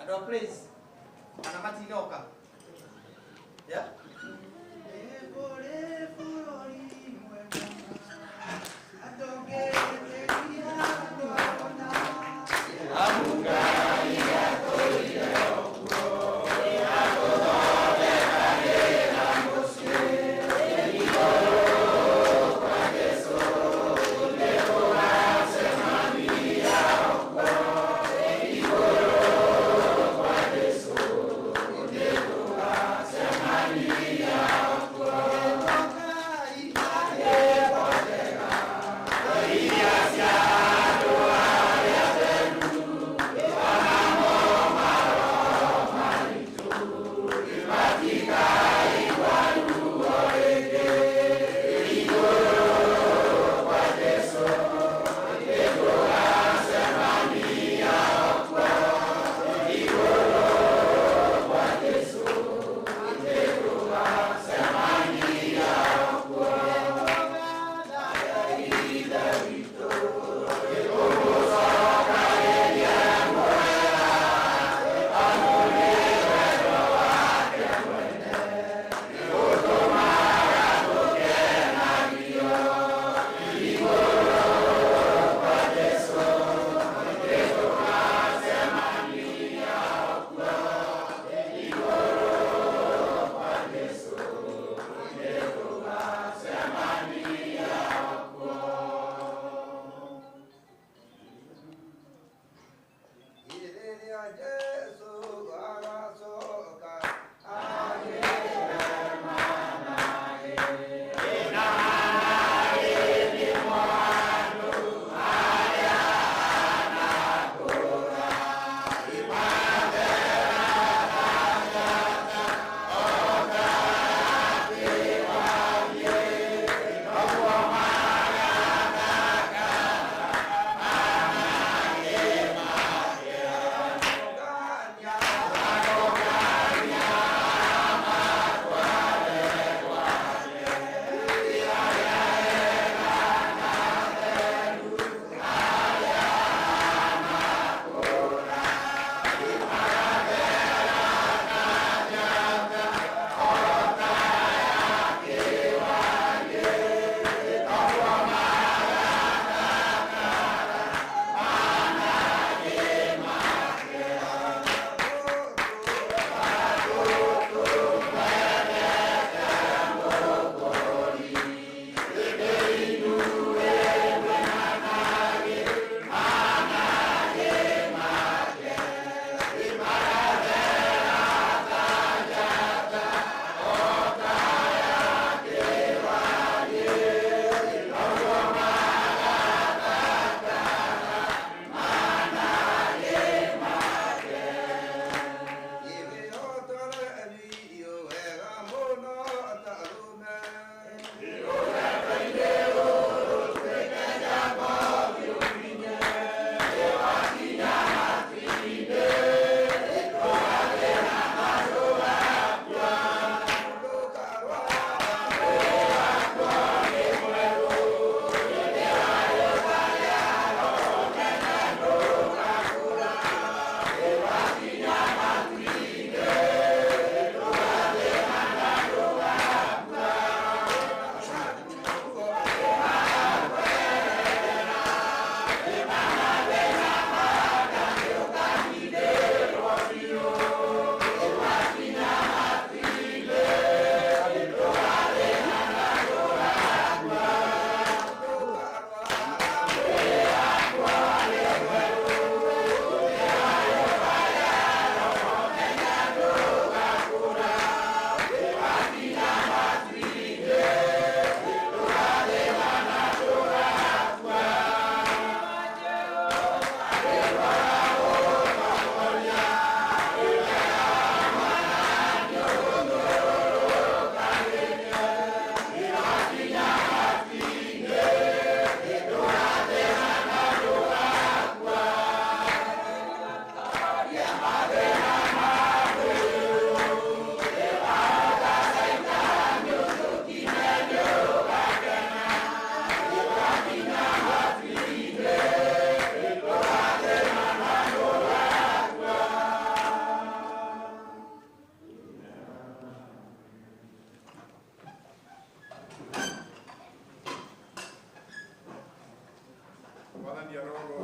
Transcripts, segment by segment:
Andũ a Praise kana matinoka. Yeah?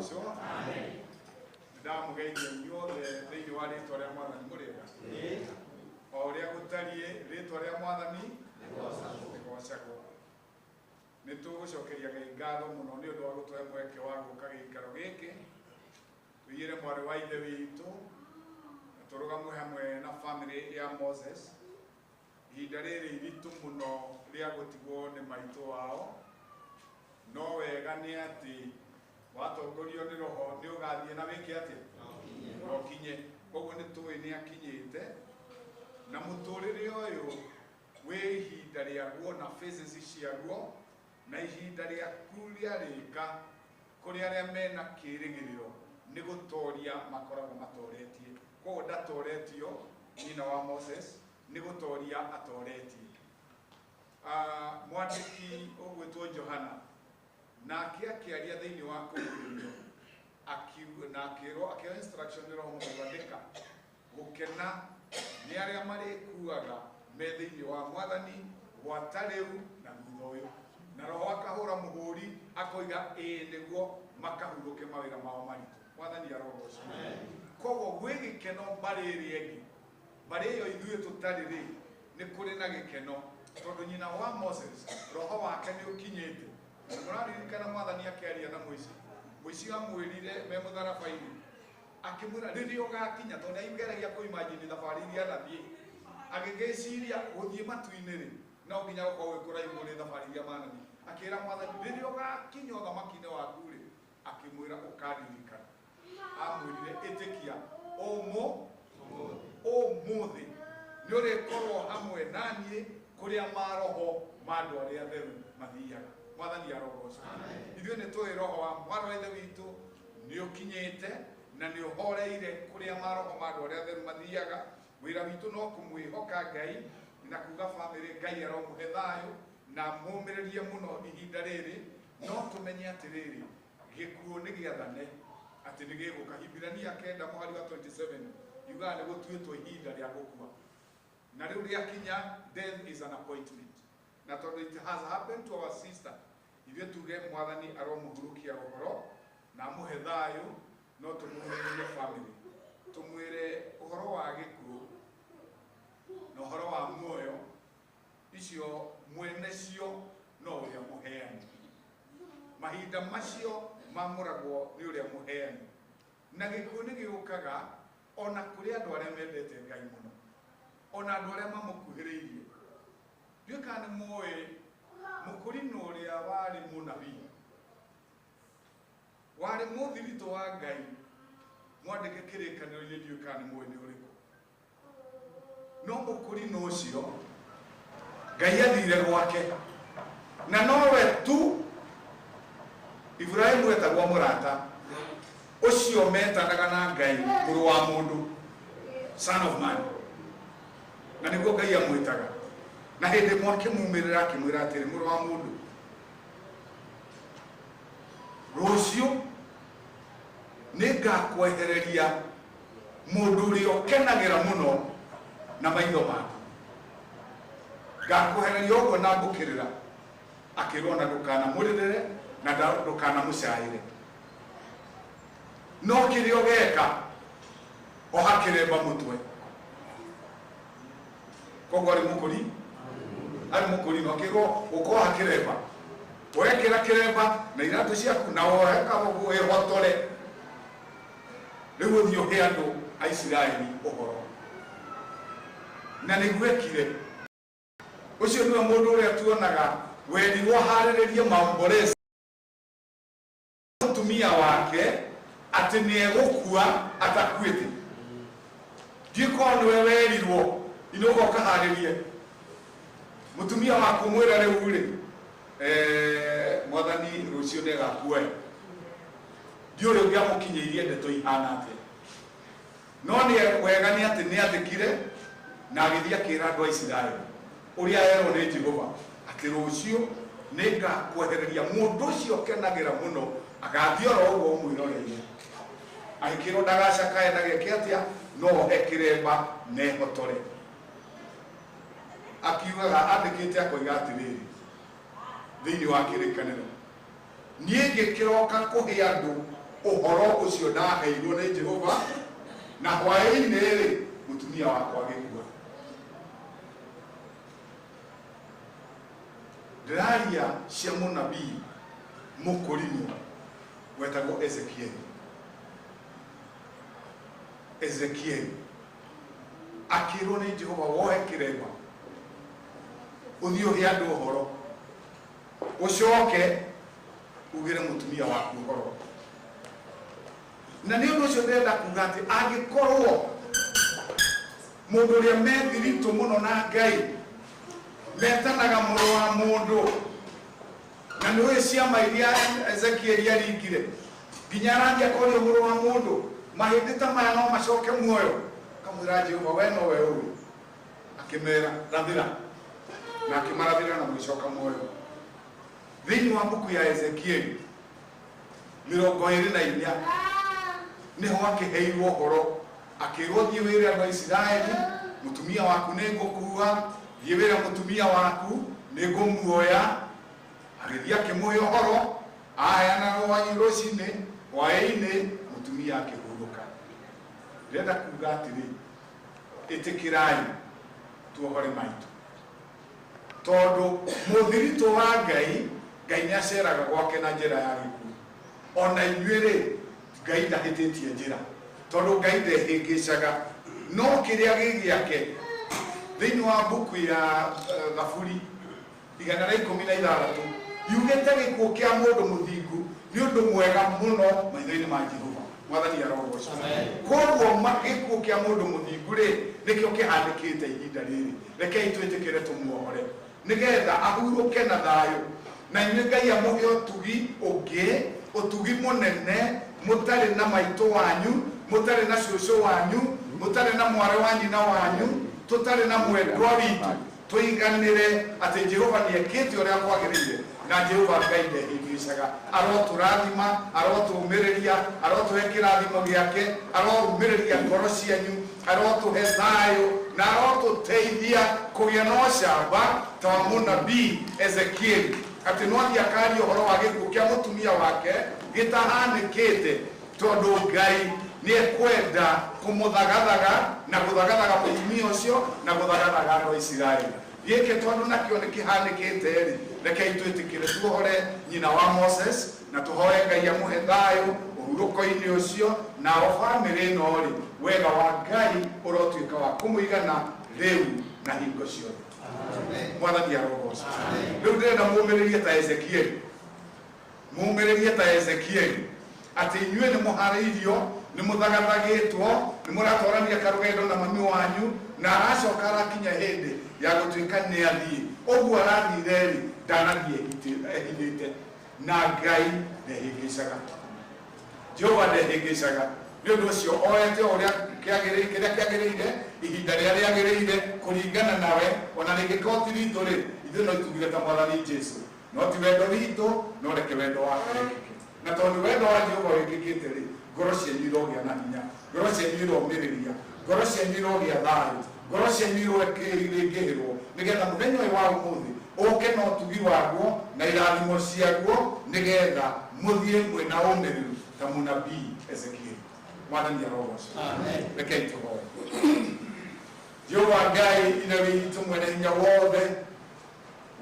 Arogocwo. Ndamũgeithia inyuothe thĩinĩ wa rĩtwa rĩa Mwathani. Mũrĩega o ũrĩa gũtariĩ, rĩtwa rĩa Mwathani rĩgocagwo. Nĩ tũgũcokeria Ngai ngatho mũno nĩ ũndũ wa gũtũhe mweke wa gũka gĩikaro gĩkĩ tũiyĩre mwarĩ wa ithe witũ na tũrũgamwe hamwe na family ya Moses ihinda rĩrĩ iritũ mũno rĩa gũtigwo nĩ maitũ wao. No wega nĩ atĩ watongorio nĩ roho nĩ ũgathiĩ na wĩke atĩa na ũkinye. Koguo nĩ tũĩ nĩ akinyĩte na mũtũrĩre ũyũ wĩ ihinda rĩaguo na phases ciaguo, na ihinda rĩaku rĩarĩka kũrĩ arĩa mena kĩrĩgĩrĩro nĩ gũtoria makoragwo matoretie. Koguo ndatoretio nyina wa Moses, nĩ gũtoria atoretie. Mwandĩki ũgwĩtwo Johana nake akĩaria thĩinĩ wa kũguũrĩrio na akĩrwo, akĩheo instruction nĩ Roho Mũtheru, andĩka gũkena nĩ arĩa marĩkuaga me thĩinĩ wa Mwathani gwata rĩu na thutha ũyũ. Na Roho akahũra mũhũri akoiga ĩĩ nĩguo makahurũke mawĩra mao maritũ. Mwathani arogocwo. Koguo gwĩ gĩkeno mbarĩ ĩrĩa ĩngĩ, mbarĩ ĩyo ithuĩ tũtarĩ rĩ, nĩ kũrĩ na gĩkeno tondũ nyina wa Moses roho wake nĩ ũkinyĩte. Na mũraririkana Mwathani akĩaria na mũici, mũici amwĩrire me mũtharaba-inĩ, akĩmwĩra rĩrĩa ũgakinya, tondũ nĩ ageragia kũimagine thabarĩ iria anathiĩ, agĩgĩciria gũthiĩ matu-inĩ rĩ no nginya gũkorwo gwĩ kũraihu nĩ thabarĩ iria manathiĩ. Akĩra Mwathani rĩrĩa ũgakinya ũthamaki-inĩ waku rĩ, akĩmwĩra ũkandirikana. Amwĩrire ĩtĩkia ũmũthĩ nĩ ũrĩkorwo hamwe na niĩ kũrĩa maroho ma andũ arĩa atheru mathiaga. Mwathani arogocwo. Ithuĩ nĩ tũĩ roho wa mwarĩ wa ithe witũ nĩ ũkinyĩte na nĩ ũhoreire kũrĩa maroho ma andũ arĩa atheru mathiaga. Wĩra witũ no kũmwĩhoka Ngai na kuga famĩlĩ Ngai aromũhe thayũ na mũmĩrĩrie mũno ihinda rĩrĩ. No tũmenye atĩrĩrĩ, gĩkuũ nĩ gĩathane atĩ nĩ gĩgũka. Hibirania 9 mũhari wa 27 yugaga nĩ gũtuĩtwo ihinda rĩa gũkua, na rĩu rĩakinya, death is an appointment. Na tondũ it has happened to our sister, ithuĩ tuge Mwathani aromũhurukia ũhoro na amũhe thayũ. No tũmũmĩrĩrie family, tũmwĩre ũhoro wa gĩkuũ na ũhoro wa muoyo icio mwene cio no ũrĩa mũheani. Mahinda macio mamũragwo nĩ ũrĩa mũheani, na gĩkuũ nĩ gĩũkaga ona kũrĩ andũ arĩa mendete Ngai mũno, ona andũ arĩa mamũkuhĩrĩirie. Ndiũĩ kana nĩ mũĩ mũkũrinũ ũrĩa warĩ mũnabii, warĩ mũthiritũ wa Ngai mwandĩke kĩrĩkanĩro-inĩ, ndiũĩ kana nĩ mũĩ nĩ ũrĩkũ. No mũkũrinũ ũcio Ngai athire gwake na nowe tu Ibrahimu etagwo mũrata ũcio metanaga na Ngai, mũrũ wa mũndũ, son of man, na nĩguo Ngai amwĩtaga. Na hĩndĩ ĩmwe akĩmumĩrĩra akĩmwĩra atĩrĩ, mũrũ wa mũndũ, rũciũ nĩngakwehereria mũndũ ũrĩa ũkenagĩra mũno na maitho maku, ngakwehereria ũguo na mbũkĩrĩra. Akĩrwo na ndũkanamũrĩrĩre na ndũkanamũcaĩre, no kĩrĩa ũgeka, oha kĩremba mũtwe. Koguo arĩ mũkũri, arĩ mũkũri no akĩrwo ũkoha kĩremba, wekĩra kĩremba na iratũ ciaku na wohe kagogo wĩhotore, rĩu ũthiĩ ũhe andũ a Isiraeli ũhoro. Na nĩguo ekire. Ũcio nĩwe mũndũ ũrĩa tuonaga werirwo harĩrĩrie maombolezi mũtumia wake atĩ nĩ egũkua atakuĩte. Ndikorwo nĩwe werirwo inũka ũkaharĩrie mũtumia waku, mwĩre rĩu rĩ, Mwathani rũciũ nĩ agakua. Ndiũrĩ ũngĩamũkinyĩirie ndeto ihana atĩa, no nĩ wega nĩ atĩ nĩ athĩkire na agĩthiĩ akĩra andũ a Isiraeli ũrĩa erwo nĩ Jehova atĩ rũciũ nĩ ngakwehereria mũndũ ũcio ũkenagĩra mũno, agathiĩ oro ũguo ũmwĩroreire. Agĩkĩrwo ndagacakae, ndageke atĩa, no ohe kĩremba na ehotore. Akiugaga andĩkĩte akoiga atĩrĩrĩ thĩinĩ wa kĩrĩkanĩro, niĩ ngĩkĩroka kũhe andũ Ũhoro ũcio ndaheirwo nĩ Jehova na hwaĩ-inĩ rĩ mũtumia wakwa agĩkua. Ndĩraria cia mũnabii mũkũrinwo wetagwo Ezekieli. Ezekieli akĩrwo nĩ Jehova woe kĩremba ũthiĩ ũhe andũ ũhoro ũcoke ugĩre mũtumia waku ũhoro. Na nĩ ũndũ ũcio ndĩrenda kuga atĩ angĩkorwo mũndũ ũrĩa methiritũ mũno na Ngai metanaga mũrũ wa mũndũ na nĩ ũĩ ciama iria Ezekieli aringire nginya arathiĩ akorio mũrũ wa mũndũ mahĩndĩ ta maya no macoke muoyo, akamwĩra Jehova we nowe ũĩ, akĩmera rathĩra na akĩmarathĩra na magĩcoka muoyo. Thĩinĩ wa mbuku ya Ezekieli 24 nĩho akĩheirwo ũhoro akĩrwo thiĩ wĩre andũ a Isiraeli mũtumia waku nĩ ngũkua, thiĩ wĩre mũtumia waku nĩ ngũmuoya. Agĩthiĩ akĩmũhe ũhoro, aheana rũcinĩ hwaĩ-inĩ mũtumia akĩhurũka. Ndĩrenda kuga atĩrĩ, ĩtĩkĩrai tuohore maitũ tondũ mũthiritũ wa Ngai, Ngai nĩ aceraga gwake na njĩra ya gĩkuũ. Ona inyuĩ rĩ, Ngai ndahĩtĩtie njĩra tondũ Ngai ndehĩngĩcaga no kĩrĩa gĩ gĩake. Thĩinĩ wa mbuku ya Thaburi 116 yugĩte gĩkuũ kĩa mũndũ mũthingu nĩ ũndũ mwega mũno maitho-inĩ ma Jehova. Mwathani arogocwo. Koguo gĩkuũ kĩa mũndũ mũthingu rĩ nĩkĩo kĩhandĩkĩte ihinda rĩrĩ. Rekei twĩtĩkĩre tũmuohore nĩgetha ahurũke na thayũ, na inyuĩ Ngai amũhe ũtugi ũngĩ, ũtugi mũnene, mũtarĩ na maitũ wanyu, mũtarĩ na cũcũ wanyu, mũtarĩ na mwarĩ wa nyina wanyu, tũtarĩ na mwendwa witũ, tũiganĩre atĩ Jehova nĩekĩte ũrĩa kwagĩrĩire na Jehova Ngai ndehĩngĩcaga. Arotũrathima, arotũũmĩrĩria, arotũhe kĩrathimo gĩake, aroumĩrĩria ngoro cianyu, arotũhe thayũ na arotũteithia kũgĩa na ũcamba ta wa mũnabii Ezekieli atĩ no athiĩ akaria ũhoro wa gĩkuũ kĩa mũtumia wake gĩtahanĩkĩte tondũ Ngai nĩ ekwenda kũmũthagathaga na gũthagathaga mũtumia ũcio na gũthagathaga andũ a Isiraeli. Gĩkĩ tondũ nakĩo nĩ kĩhanĩkĩte rĩ, rekei twĩtĩkĩre tuohore nyina wa Moses na tũhoe Ngai amũhe thayũ ũhurũko-inĩ ũcio, nao bamĩrĩ ĩno rĩ, wega wa Ngai ũrotuĩka wa kũmũigana rĩu na hingo ciothe. Mwathani arogocwo. Rĩu ndĩrenda mũmĩrĩrie ta Ezekieli, mũmĩrĩrie ta Ezekieli atĩ inyuĩ nĩ mũharĩirio, nĩ mũthagathagĩtwo, nĩ mũratwarania karũgendo na mami wanyu, na aracoka arakinya hĩndĩ ya gũtuĩka nĩ athiĩ. Ũguo arathire rĩ, ndanathiĩ ehithĩte, na Ngai ndehĩngĩcaga. Jehova ndehĩngĩcaga. Nĩ ũndũ ũcio oete ũrĩa kĩrĩa kĩagĩrĩire ihinda rĩrĩa rĩagĩrĩire kũringana nawe, ona rĩngĩkorwo ti ritũ rĩ, ithuĩ no itugire ta Mwathani Jesu, no ti wendo witũ, no reke wendo wake wĩkĩke. Na tondũ wendo wa Jehova wĩkĩkĩte rĩ, ngoro cianyu irogĩa na hinya, ngoro cianyu iromĩrĩria, ngoro cianyu irogĩa thayũ, ngoro cianyu irokĩrĩngĩhĩrwo, nĩgetha mũthenya ũyũ wa ũmũthĩ ũke na ũtugi waguo na irathimo ciaguo, nĩgetha mũthiĩ mwĩna ũmĩrĩru ta mũnabii Ezekieli. Mwathani arogocwo. Rekei tũhoe. Jehova Ngai Ithe witũ mwene hinya wothe,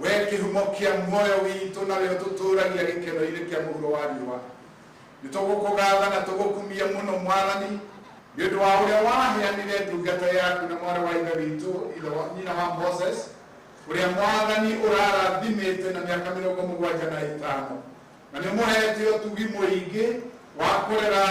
we kĩhumo kĩa muoyo witũ na we ũtũtũragia gĩkeno-inĩ kĩa mũhuro wa riũa, nĩ tũgũkũgatha na tũgũkumia mũno Mwathani nĩ ũndũ wa ũrĩa waheanire ndungata yaku na mwarĩ wa Ithe witũ, nyina wa Moses, ũrĩa Mwathani ũrarathimĩte na mĩaka 75, na nĩ ũmũhete ũtugi mũingĩ wa kũrera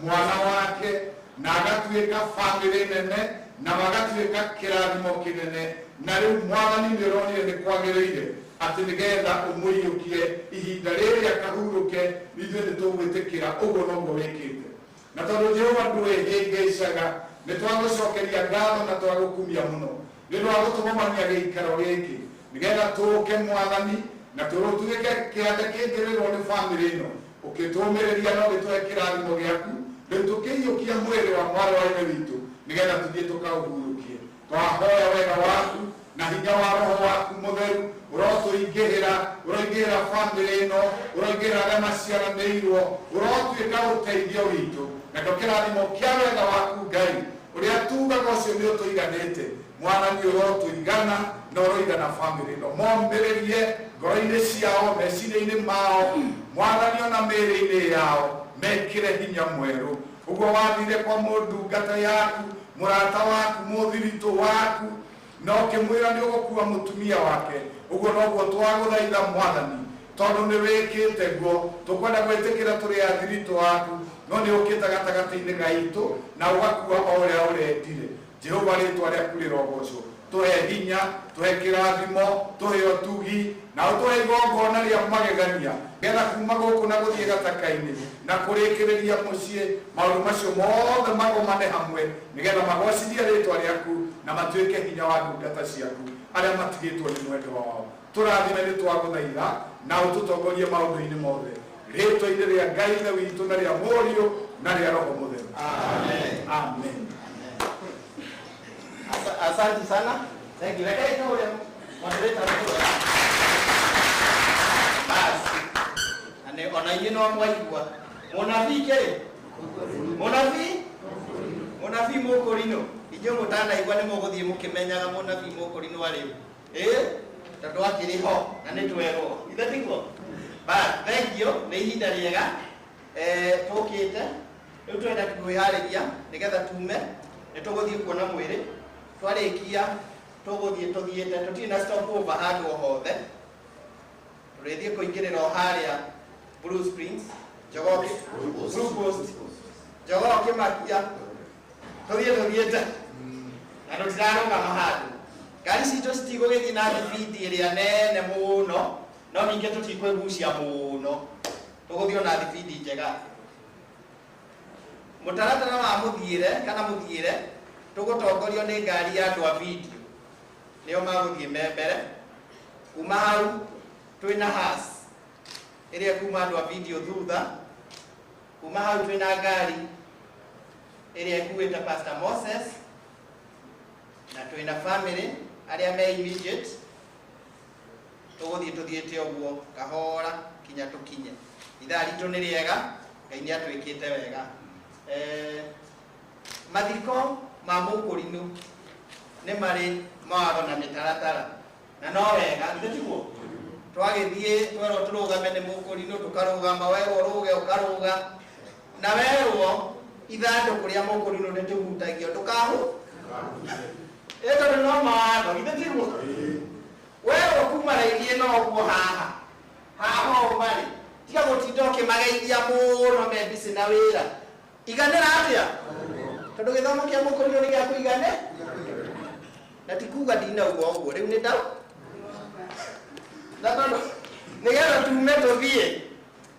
mwana wake na agatuĩka bamĩrĩ nene na magatuĩka kĩrathimo kĩnene. Na rĩu Mwathani nĩ ũronire nĩ kwagĩrĩire atĩ nĩgetha ũmũiyũkie ihinda rĩrĩ akahurũke, ithuĩ nĩ tũgwĩtĩkĩra ũguo noguo wĩkĩte. Na tondũ Jehova ndwĩhĩngĩcaga, nĩ twagũcokeria ngatho na twagũkumia mũno nĩ ũndũ wa gũtũgomania gĩikaro gĩkĩ nĩgetha tũũke Mwathani na tũtuĩke kĩande kĩngĩrĩrwo nĩ bamĩrĩ ĩno, ũkĩtũũmĩrĩria na ũgĩtũhe kĩrathimo gĩaku. Rĩu tũkĩiyũkia mwĩrĩ wa mwarĩ wa Ithe witũ nĩgetha tũthiĩ tũkaũhurũkie. Twahoya wega waku na hinya wa Roho waku mũtheru Ũrotũingĩhĩra, ũroingĩhĩra bamĩrĩ ĩno, ũroingĩhĩra arĩa maciaranĩirwo, ũrotuĩka ũteithio witũ. Nakĩo kĩrathimo kĩa wega waku Ngai ũrĩa tugaga ũcio nĩ ũtũiganĩte, Mwathani ũrotũigana na ũroigana bamĩrĩ ĩno. Momĩrĩrie ngoro-inĩ ciao, meciria-inĩ mao, Mwathani ona mĩĩrĩ-inĩ yao, mekĩre hinya mwerũ. Ũguo wathire kwa mũndungata yaku, mũrata waku, mũthiritũ waku, na ũkĩmwĩra nĩ ũgũkua mũtumia wake, ũguo noguo twagũthaitha Mwathani, tondũ nĩ wĩkĩte guo. Tũkwenda gwĩtĩkĩra tũrĩ athiritũ aku, no nĩ ũkĩte gatagatĩ-inĩ gaitũ na ũgakua o ũrĩa ũrendire. Jehova, rĩtwa rĩaku rĩrogocwo. Tũhe hinya, tũhe kĩrathimo, tũhe ũtugi, na ũtũhe igongona rĩa magegania, nĩgetha kuma gũkũ na gũthiĩ gataka-inĩ na kũrĩkĩrĩria mũciĩ, maũndũ macio mothe magomane hamwe, nĩgetha magocithie rĩtwa rĩaku na matuĩke hinya wa ndungata ciaku arĩa matigĩtwo nĩ mwendwa wao. Tũrathime nĩ twagũthaitha na ũtũtongorie maũndũ-inĩ mothe, rĩtwa-inĩ rĩa Ngai Ithe witũ na rĩa Mũriũ na rĩa Roho Mũtheru. Amen. Amen. Asante sana. Thank you. Rekei tũhũre moderator witũ. Basi. Na nĩ ona inyuĩ no mwaigua. Mũnabii kĩ? Mũnabii? Mũnabii mũkũrinũ. Inyuĩ mũtanaigua nĩ mũgũthiĩ mũkĩmenyaga mũnabii mũkũrinũ arĩ ũ. Ĩ? Tondũ akĩrĩ ho na nĩ twerwo. Ithe tiguo? Basi, thank you. Nĩ ihinda rĩega. Tũkĩte. Rĩu tũrenda kwĩharĩria nĩgetha tume. Nĩ tũgũthiĩ kuona mwĩrĩ. Twarĩkia tũgũthiĩ tũthiĩte, tũtirĩ na stop over handũ o hothe. Tũrĩthiĩ kũingĩrĩra o harĩa Blue Springs, Jogoo Blue Post, Jogoo Kĩmakia, tũthiĩ tũthiĩte na tũtirarũgama handũ. Ngari citũ citigũgĩthiĩ na thibindi ĩrĩa nene mũno, no ningĩ tũtikwĩgucia mũno, tũgũthiĩ ona thibindi njega. Mũtaratara wa mũthiĩre kana mũthiĩre tũgũtongorio nĩ ngari ya andũ a video, nĩo magũthiĩ me mbere. Kuma hau twĩna has ĩrĩa kuma andũ a video thutha. Kuma hau twĩna ngari ĩrĩa ĩkuĩte Pastor Moses, na twĩna family arĩa me immediate. Tũgũthiĩ tũthiĩte ũguo kahora kinya tũkinye. Ithaa ritũ nĩ rĩega, Ngai nĩ atwĩkĩte wega. Mathiko ma mũkũrinũ nĩ marĩ mawatho na mĩtaratara, na no wega, githĩ tiguo? Twagĩthiĩ twerwo tũrũgame nĩ mũkũrinũ, tũkarũgama, werwo ũrũge ũkarũga, na werwo ithandũkũ rĩa mũkũrinũ nĩ tũhutagio, ndũkahu ĩ tondũ no mawatho, githĩ tiguo? Werwo kuma raini ĩno ũguo haha haha ũũ marĩ, tiga gũtinda ũkĩmageithia mũno me busy na wĩra. Iganĩra atĩa? Tondũ gĩthomo kĩa mũkũrinũ nĩ gĩa kũigane, na ti kuga ndinauga ũguo, rĩu nĩ ndau na tondũ nĩgetha tume tũthiĩ,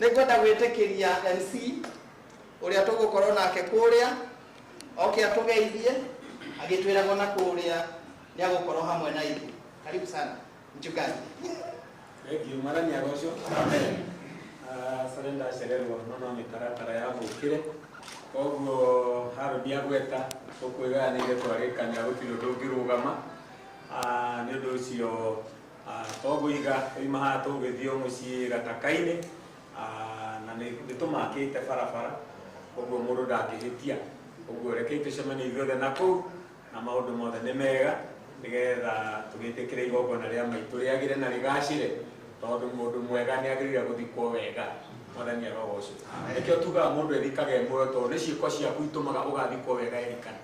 nĩ ngwenda gwĩtĩkĩria MC ũrĩa tũgũkorwo nake kũrĩa oke atũgeithie agĩtwĩraga ona kũrĩa nĩ agũkorwo hamwe na ithuĩ. Karibu sana mchungaji. Thank you. Mwathani agocwo. Amen. Sorry ndacererwo no no mĩtaratara ya mũkĩre, koguo Harold agweta tũkwĩgayanĩire twarĩkania gũtirĩ ũndũ ũngĩrũgama. Nĩ ũndũ ũcio togũiga tũima haha tũgũgĩthiĩ o mũciĩ gataka-inĩ, na nĩ tũmakĩte barabara, koguo mũndũ ndangĩhĩtia. Ũguo rekei tũcemanie ithuothe na kũu, na maũndũ mothe nĩ mega, nĩgetha tũgĩtĩkĩre igongona rĩa maitũ rĩagĩre na rĩgacĩre, tondũ mũndũ mwega nĩ agĩrĩire gũthikwo wega. Mwathani arogocwo. Nĩkĩo tugaga mũndũ ethikage muoyo, tondũ nĩ ciĩko ciaku itũmaga ũgathikwo wega erikana.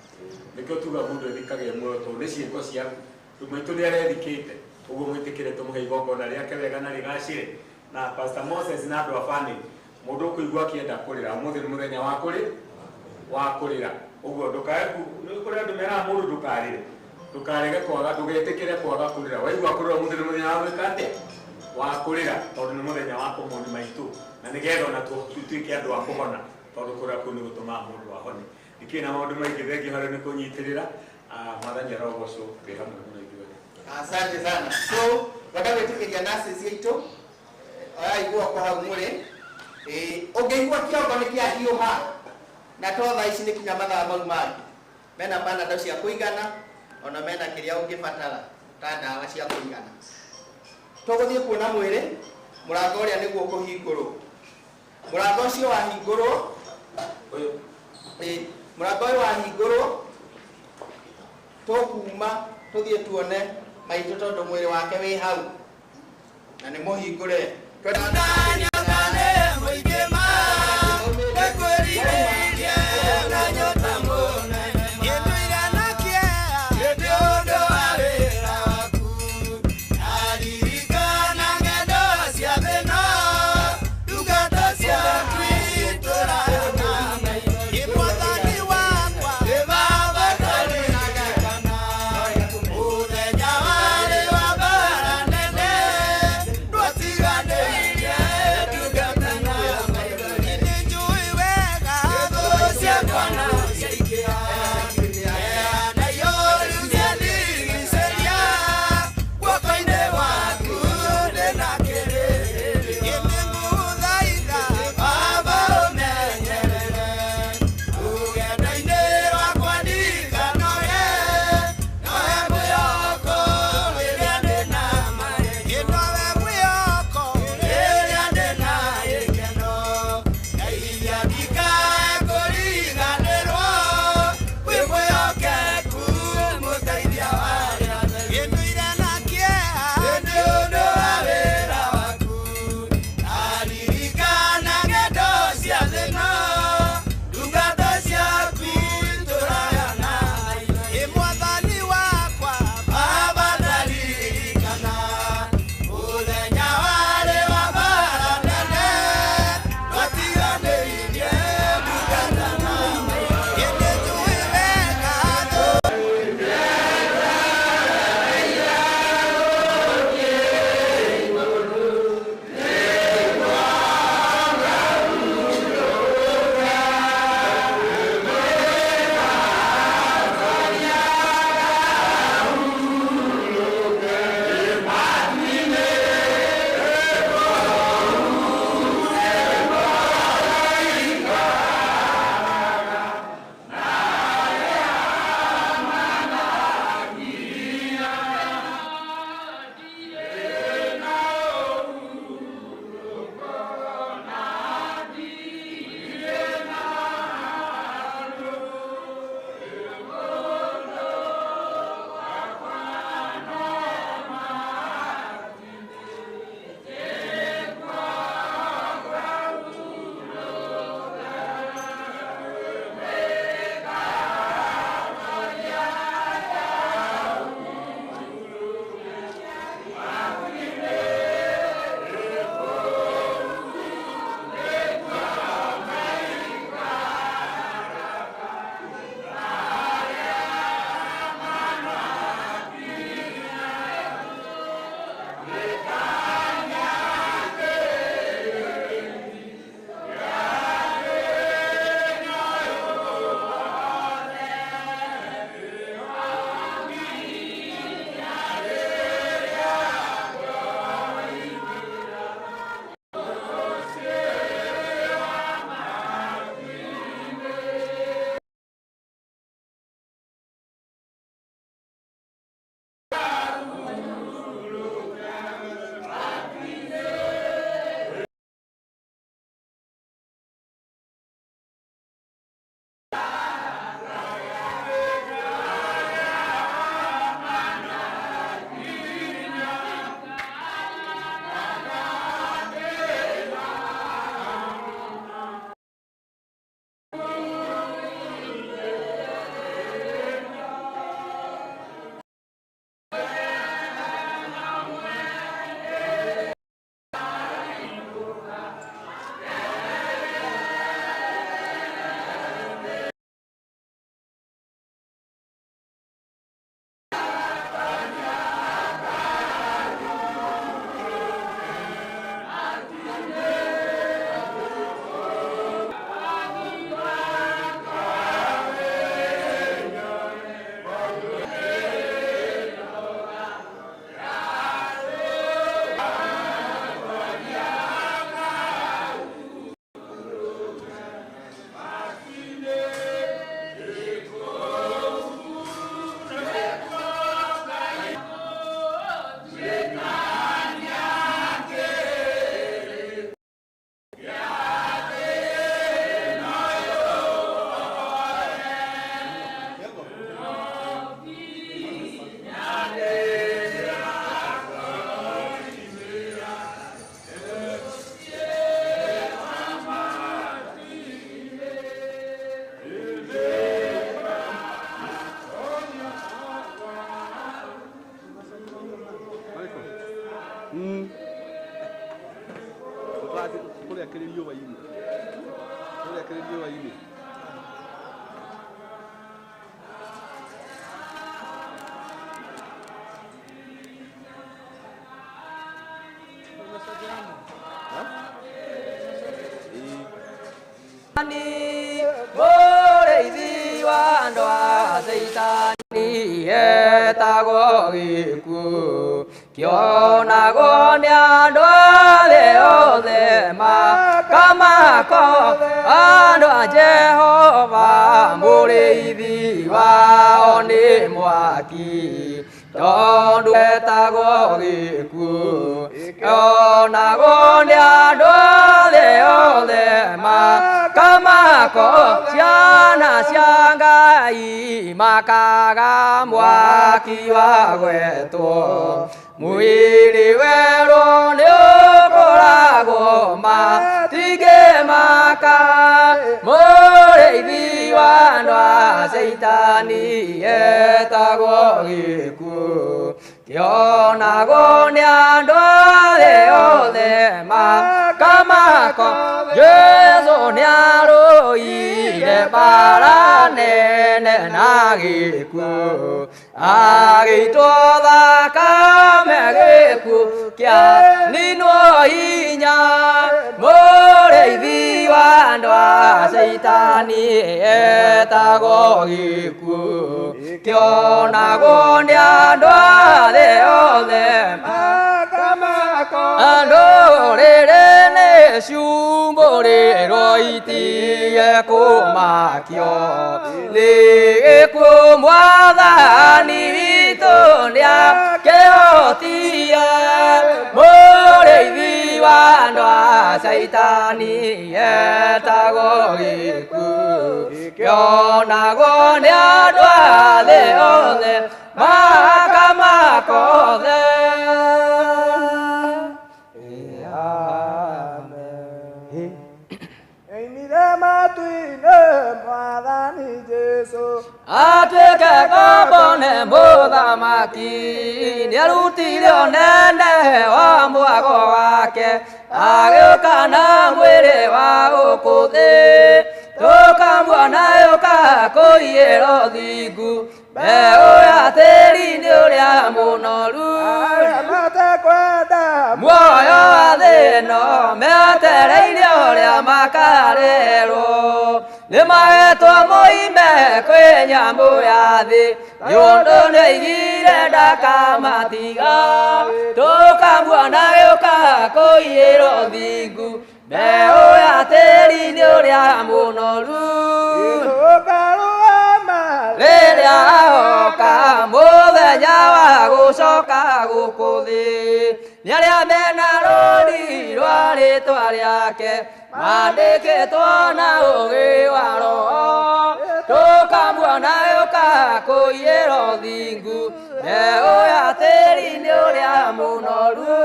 Nĩkĩo tugaga mũndũ ethikage muoyo, tondũ nĩ ciĩko ciaku. Rĩu maitũ nĩ arethikĩte, ũguo mwĩtĩkĩre tũmũhe igongona rĩake wega na rĩgacĩre. Na Pastor Moses na andũ a family, mũndũ ũkũigua akĩenda kũrĩra, ũmũthĩ nĩ mũthenya wa kũrĩ wa kũrĩra. Ũguo ndũkae nĩ kũrĩ andũ meraga mũndũ ndũkarĩre, ndũkarege kwaga, ndũgetĩkĩre kwaga kũrĩra. Waigua kũrĩra ũmũthĩ nĩ mũthenya wa gwĩka atĩa? Wa kũrĩra, tondũ nĩ mũthenya wa kũmoni maitũ, na nĩgetha ona tũtuĩke andũ a kũhona, tondũ kũrĩra kũu nĩ gũtũmaga mũndũ ahone. Ndikĩrĩ na maũndũ maingĩ, thengiũ harĩ nĩ kũnyitĩrĩra. Mwathani arogocwo, twĩ hamwe mũno ithuothe. Asante sana. So, ngwenda gwĩtĩkĩria nurses aitũ, oyai guoko hau mũrĩ. Ũngĩigua kĩongo nĩ kĩahiũha, na to thaa ici nĩ kinya mathaa mau mangĩ. Mena panado cia kũigana, ona mena kĩrĩa ũngĩbatara ta ndawa cia kũigana. Tũgũthiĩ kuona mwĩrĩ, mũrango ũrĩa nĩguo ũkũhingũrwo. Mũrango ũcio wahingũrwo, ĩ, mũrango ũyũ wahingũrwo, tũkuma tũthiĩ tuone maitũ tondũ mwĩrĩ wake wĩ hau na nĩ mũhingũre. Kũrĩa kĩrĩ riũa-inĩ. Kũrĩa kĩrĩ riũa-inĩ. Mũrĩithi wa andũ a Caitani etagwo gĩkuũ, kĩonagwo nĩ andũ arĩa othe makamako, andũ a Jehova mũrĩithi wao nĩ mwaki, tondũ etagwo gĩkuũ, kĩonagwo nĩ andũ arĩa othe makamako, ciana cia Ngai makaga mwaki wa gwetwo, mwĩrĩ werũ nĩũkoragwo matingĩmaka, mũrĩithi wa andũ a Caitani etagwo gĩkuũ, kĩonagwo nĩ andũ arĩa othe makamako, Jesũ nĩarũire mbara nene na gĩkuũ, agĩitwo thakame gĩkuũ kĩaninwo hinya, mũrĩithi wa andũ a Caitani etagwo gĩkuũ, kĩonagwo nĩ andũ arĩa othe makamako, andũ rĩrĩ nĩ ciumbũrĩrwo itige kũmakio nĩ gĩkuũ, mwathani witũ nĩakĩhotire, mũrĩithi wa andũ a Caitani etagwo gĩkuũ, kĩonagwo nĩ andũ a thĩ othe makamako othe. Atuĩke ngombo nĩ mũthamaki, nĩarutire ũnene wa mwago wake, agĩũka na mwĩrĩ wa gũkũ thĩ, tũkamuona yũka kũiyĩra ũthingu, mbeũ ya tĩri-inĩ ũrĩa mũnoru, muoyo wa thĩ ĩno metereire ũrĩa makarerwo, nĩmahetwo moime kwĩ nyamũ ya thĩ, nĩ ũndũ nĩoigire ndakamatiga, tũkamuona gĩũka kũiyĩra ũthingu, mbeũ ya tĩri-inĩ ũrĩa mũnoru, rĩrĩa agoka mũthenya wa gũcoka gũkũ thĩ, nĩ arĩa mena rũũri rwa rĩtwa rĩake mandĩkĩtwo na ũũgĩ wa Roho, tũkamuona gĩũka kũiyĩra ũthingu, mbeũ ya tĩri-inĩ ũrĩa mũnoru.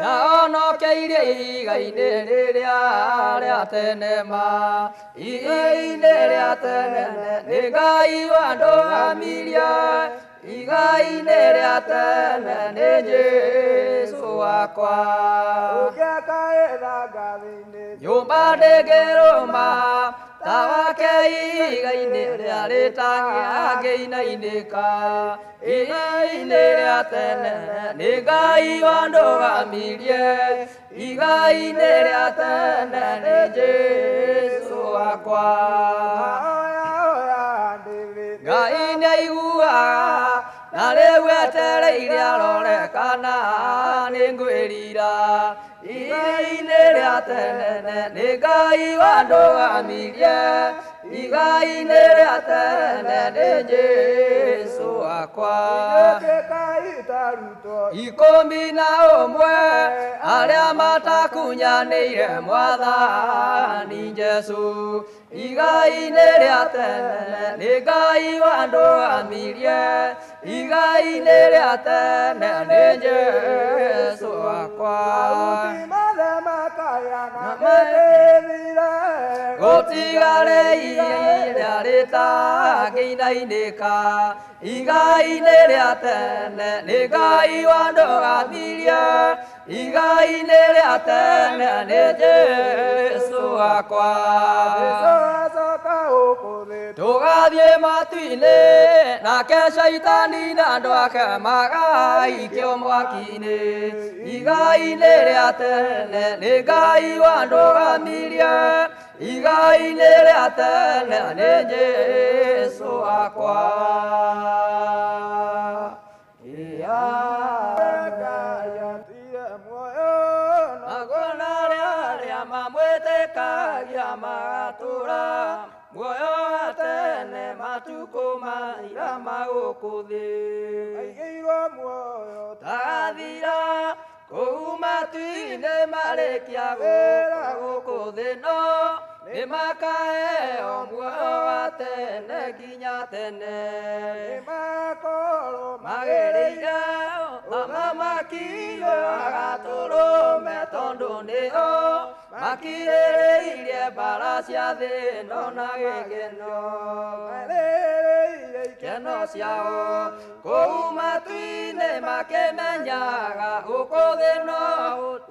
Na onokeirie ihiga-inĩ rĩrĩa rĩa tene ma, ihiga-inĩ rĩa tene nĩ Ngai wandũgamirie, ihiga-inĩ rĩa tene nĩ Jesũ wakwa. Nyũmba ndĩngĩrũma ta wake ihiga-inĩ rĩa rĩtangĩinainĩka, ihiga-inĩ rĩa tene nĩ Ngai wandũgamirie, ihiga-inĩ rĩa tene nĩ Jesũ wakwa. Ngai nĩaiguaga na rĩu etereire arore kana nĩngwĩrira, ihiga-inĩ rĩa tene nĩ Ngai wandũgamirie, ihiga-inĩ rĩa tene nĩ Jesũ wakwa. 11 arĩa matakunyanĩire mwathani Jesũ, ihiga-inĩ rĩa tene nĩ Ngai wandũgamirie, ihiga-inĩ rĩa tene nĩ Jesũ wakwa. Gũtigarĩ iria rĩtangĩinainĩka igai-inĩ rĩa tene nĩ Ngai wandũgamirie igai-inĩ rĩa tene nĩ Jesũ wakwa. Tũgathiĩ matu-inĩ nake Shaitani na andũ ake magaikio mwaki-inĩ igai-inĩ rĩa tene nĩ Ngai wandũgamirie igai-inĩ rĩa tene nĩ Jesũ wakwa. Mamwĩtĩkagia magatũra muoyo wa tene matukũ maira ma gũkũ thĩ tagathira kũu matu-inĩ marĩkia gũka gũkũ thĩ no nĩmakaheo muoyo wa tene nginya tene magĩrĩire ũthamaki agatũrũme tondũ nĩo makirĩrĩirie mbara cia thĩ ĩno na gĩkeno ikeno ciao kũu matu-inĩ makĩmenyaga gũkũ thĩ no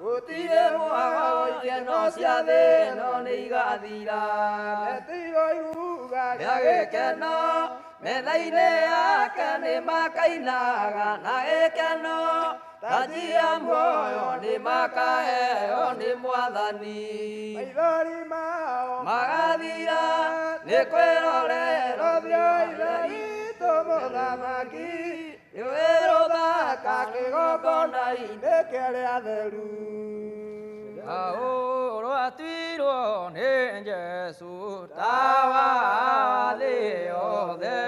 gũtirĩ mwago ikeno cia thĩ ĩno nĩ igathira rĩa gĩkeno metha-inĩ yake nĩ makainaga na gĩkeno taji ya muoyo nĩ makaheo nĩ Mwathani magathira nĩ kwĩrorera mũthamaki nĩwe rũthaka kĩgongona-inĩ kĩrĩa theru. Rwatuirwo nĩ Jesũ tawa wa thĩ yothe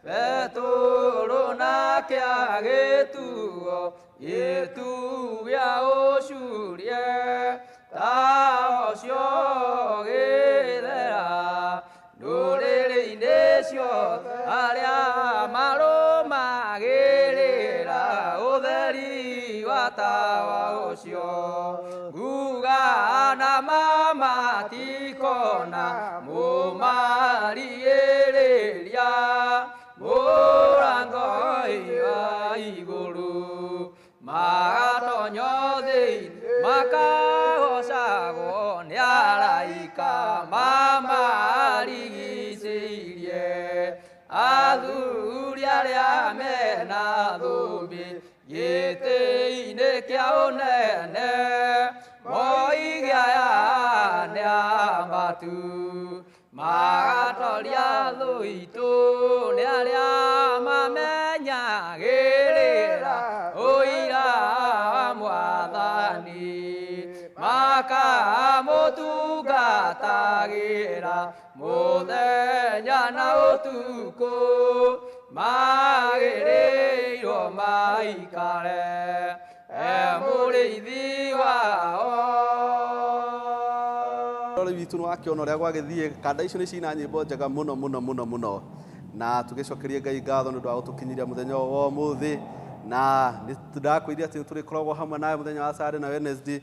Petũrũ nake agĩtuo gĩtugĩ gĩa ũcurie tawa ũcio ũgĩthera ndũrĩrĩ-inĩ ciothe arĩa marũmagĩrĩra ũtheri wa tawa ũcio nguga na mamatikona mũmarigĩrĩria mũrango wa igũrũ magatonyo thĩinĩ makagocagwo nĩ araika mamarigicĩirie athuri arĩa mena thũmbĩ gĩtĩ-inĩ kĩa ũnene moige aya nĩ ambatu magatoria thũ itũ nĩ arĩa mamenyagĩrĩra ũira wa Mwathani makamũtungatagĩra mũthenya na ũtukũ magĩrĩirwo maikare e mũrĩithi wao. Rori witũ nĩ wakĩona ũrĩa gwagĩthiĩ kanda icio nĩ cina nyĩmbo njega mũno mũno mũno mũno na tũgĩcokerie Ngai ngatho nĩ ũndũ wa gũtũkinyĩria mũthenya ũyũ wa ũmũthĩ na nĩ ndakwĩrire atĩ tũrĩkoragwo hamwe nawe mũthenya wa Saturday na Wednesday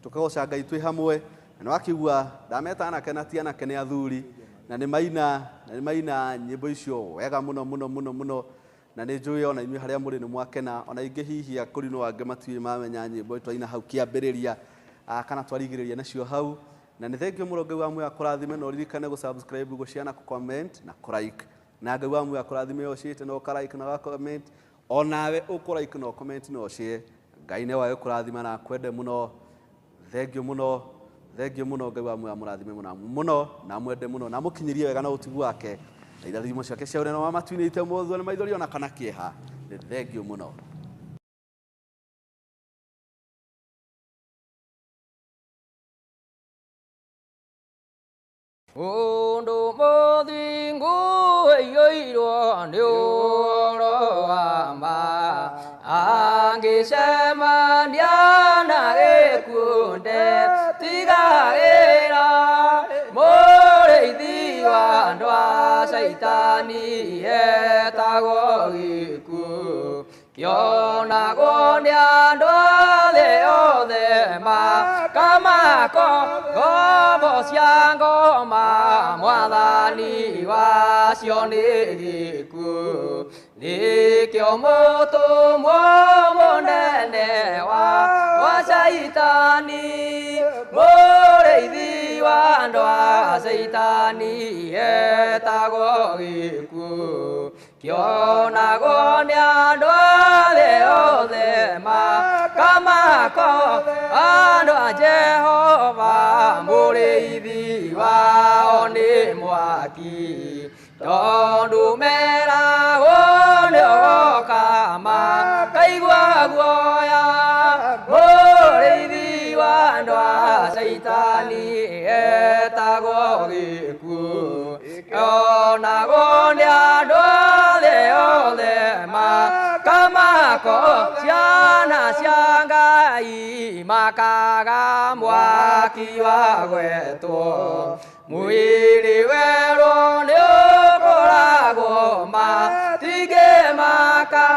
tũkagoca Ngai twĩ hamwe na nĩ wakĩigua ndameta anake na ti anake nĩ athuri na nĩ maina nyĩmbo icio wega mũno mũno mũno mũno na nĩ njũĩ ona inyuĩ harĩa mũrĩ nĩ mwakena ona ingĩ hihi akũrinũ angĩ matiũĩ mamenya nyĩmbo twaina hau kĩambĩrĩria kana twarigĩrĩria nacio hau na nĩ thengio mũno Ngai wa muoyo akũrathime na ũririkane gũ subscribe gũ share na gũ comment na kũ like na Ngai wa muoyo akũrathime ũciĩte na ũka like na ũga comment onawe ũkũ like na comment na ũshare Ngai nĩ wae kũrathima na akwende mũno thengio mũno thengio mũno Ngai wa muoyo amũrathime mũno mũno na amwende mũno na amũkinyĩrie wega na ũtugu wake na irathimo ciake cia ũnene wa matu-inĩ ite mũthwo nĩ maithori ona kana kĩeha nĩ thengio mũno. Mũndũ mũthingu aiyũirwo nĩ ũhoro wa ma angĩcemania na gĩkuũ ndetigagĩra mũrĩithi wa andũ a Shaitani etagwo gĩkuũ kĩonagwo nĩ andũ a thĩ yothe makamaka. makamako ngombo cia ngoma mwathani wacio nĩ gĩkuũ nĩkĩo mũtũmwo mũnene wa Caitani mũrĩithi wa andũ a Caitani etagwo gĩkuũ kĩonagwo nĩ andũ a thĩ othe makamako andũ a Jehova mũrĩithi wao nĩ mwaki tondũ meragwo nĩ ũgoka makaigua guoya mũrĩithi wa andũ a Caitani etagwo gĩkuũ kĩonagwo nĩ andũ a thĩ othe makamako ciana cia Ngai makaga mwaki wa gwetwo mwĩrĩ werũ nĩ ũkoragwo matingĩmaka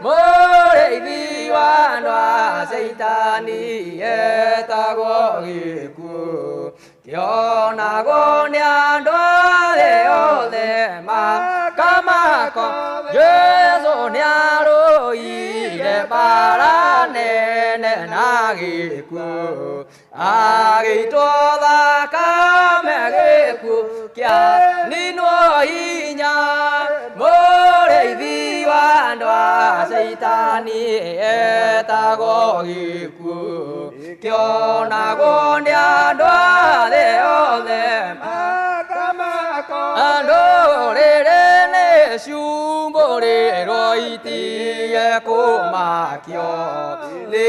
mũrĩithi wa andũ a Caitani etagwo gĩkuũ kĩonagwo nĩ andũ a thĩ othe makamako Jesũ nĩarũire mbara nene na gĩkuũ agĩitwo thakame gĩkuũ kĩaninwo hinya mũrĩithi wa andũ a Caitani etagwo gĩkuũ kĩonagwo nĩ andũ a thĩ othe andũ rĩrĩ nĩ ciumbũrĩrwo itige kũmakio nĩ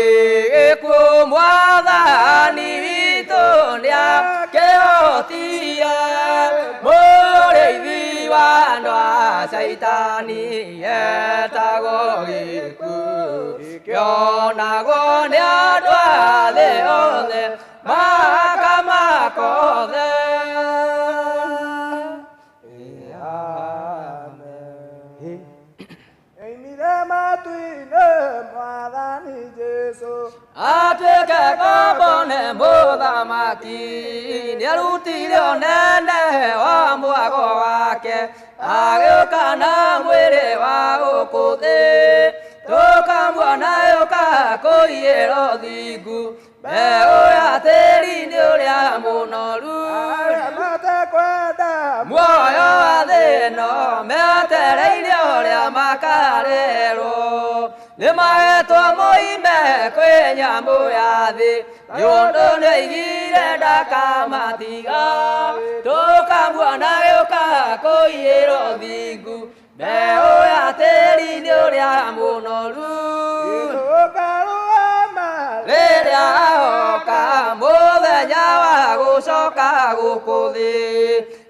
gĩkuũ mwathani witũ nĩakĩhotire mũrĩithi wa andũ a Caitani etagwo gĩkuũ kĩonagwo nĩ andũ a thĩ othe makamako othe. Atuĩke ngombo nĩ mũthamaki nĩarutire ũnene wa mwago wake agĩũka na mwĩrĩ wa gũkũ thĩ tũkamuona yũka kũiyĩra ũthingu mbeũ ya tĩri nĩ ũrĩa mũnoru muoyo wa thĩ ĩno metereire ũrĩa makarerwo nĩ mahetwo moime kwĩ nyamũ ya thĩ nĩ ũndũ nĩoigire ndakamatiga tũkamuona gĩũka kũiyĩra ũthingu mbeũ ya tĩri nĩ ũrĩa mũnoru rĩrĩa oka mũthenya wa gũcoka gũkũ thĩ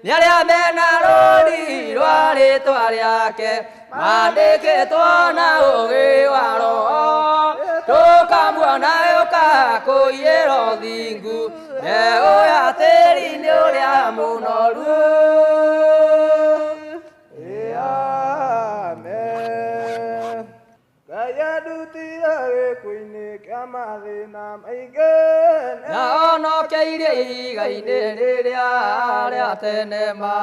nĩ arĩa mena rũũri rwa rĩtwa rĩake mandĩkĩtwo na ũũgĩ wa Roho tũkamuona yũka kũiyĩra ũthingu mbeũ ya tĩri nĩ ũrĩa mũnoru. Amen. Ngai andutire gĩkuũ-inĩ kĩa mathĩna maingĩ na onokeirie ihiga-inĩ rĩrĩa rĩa tene ma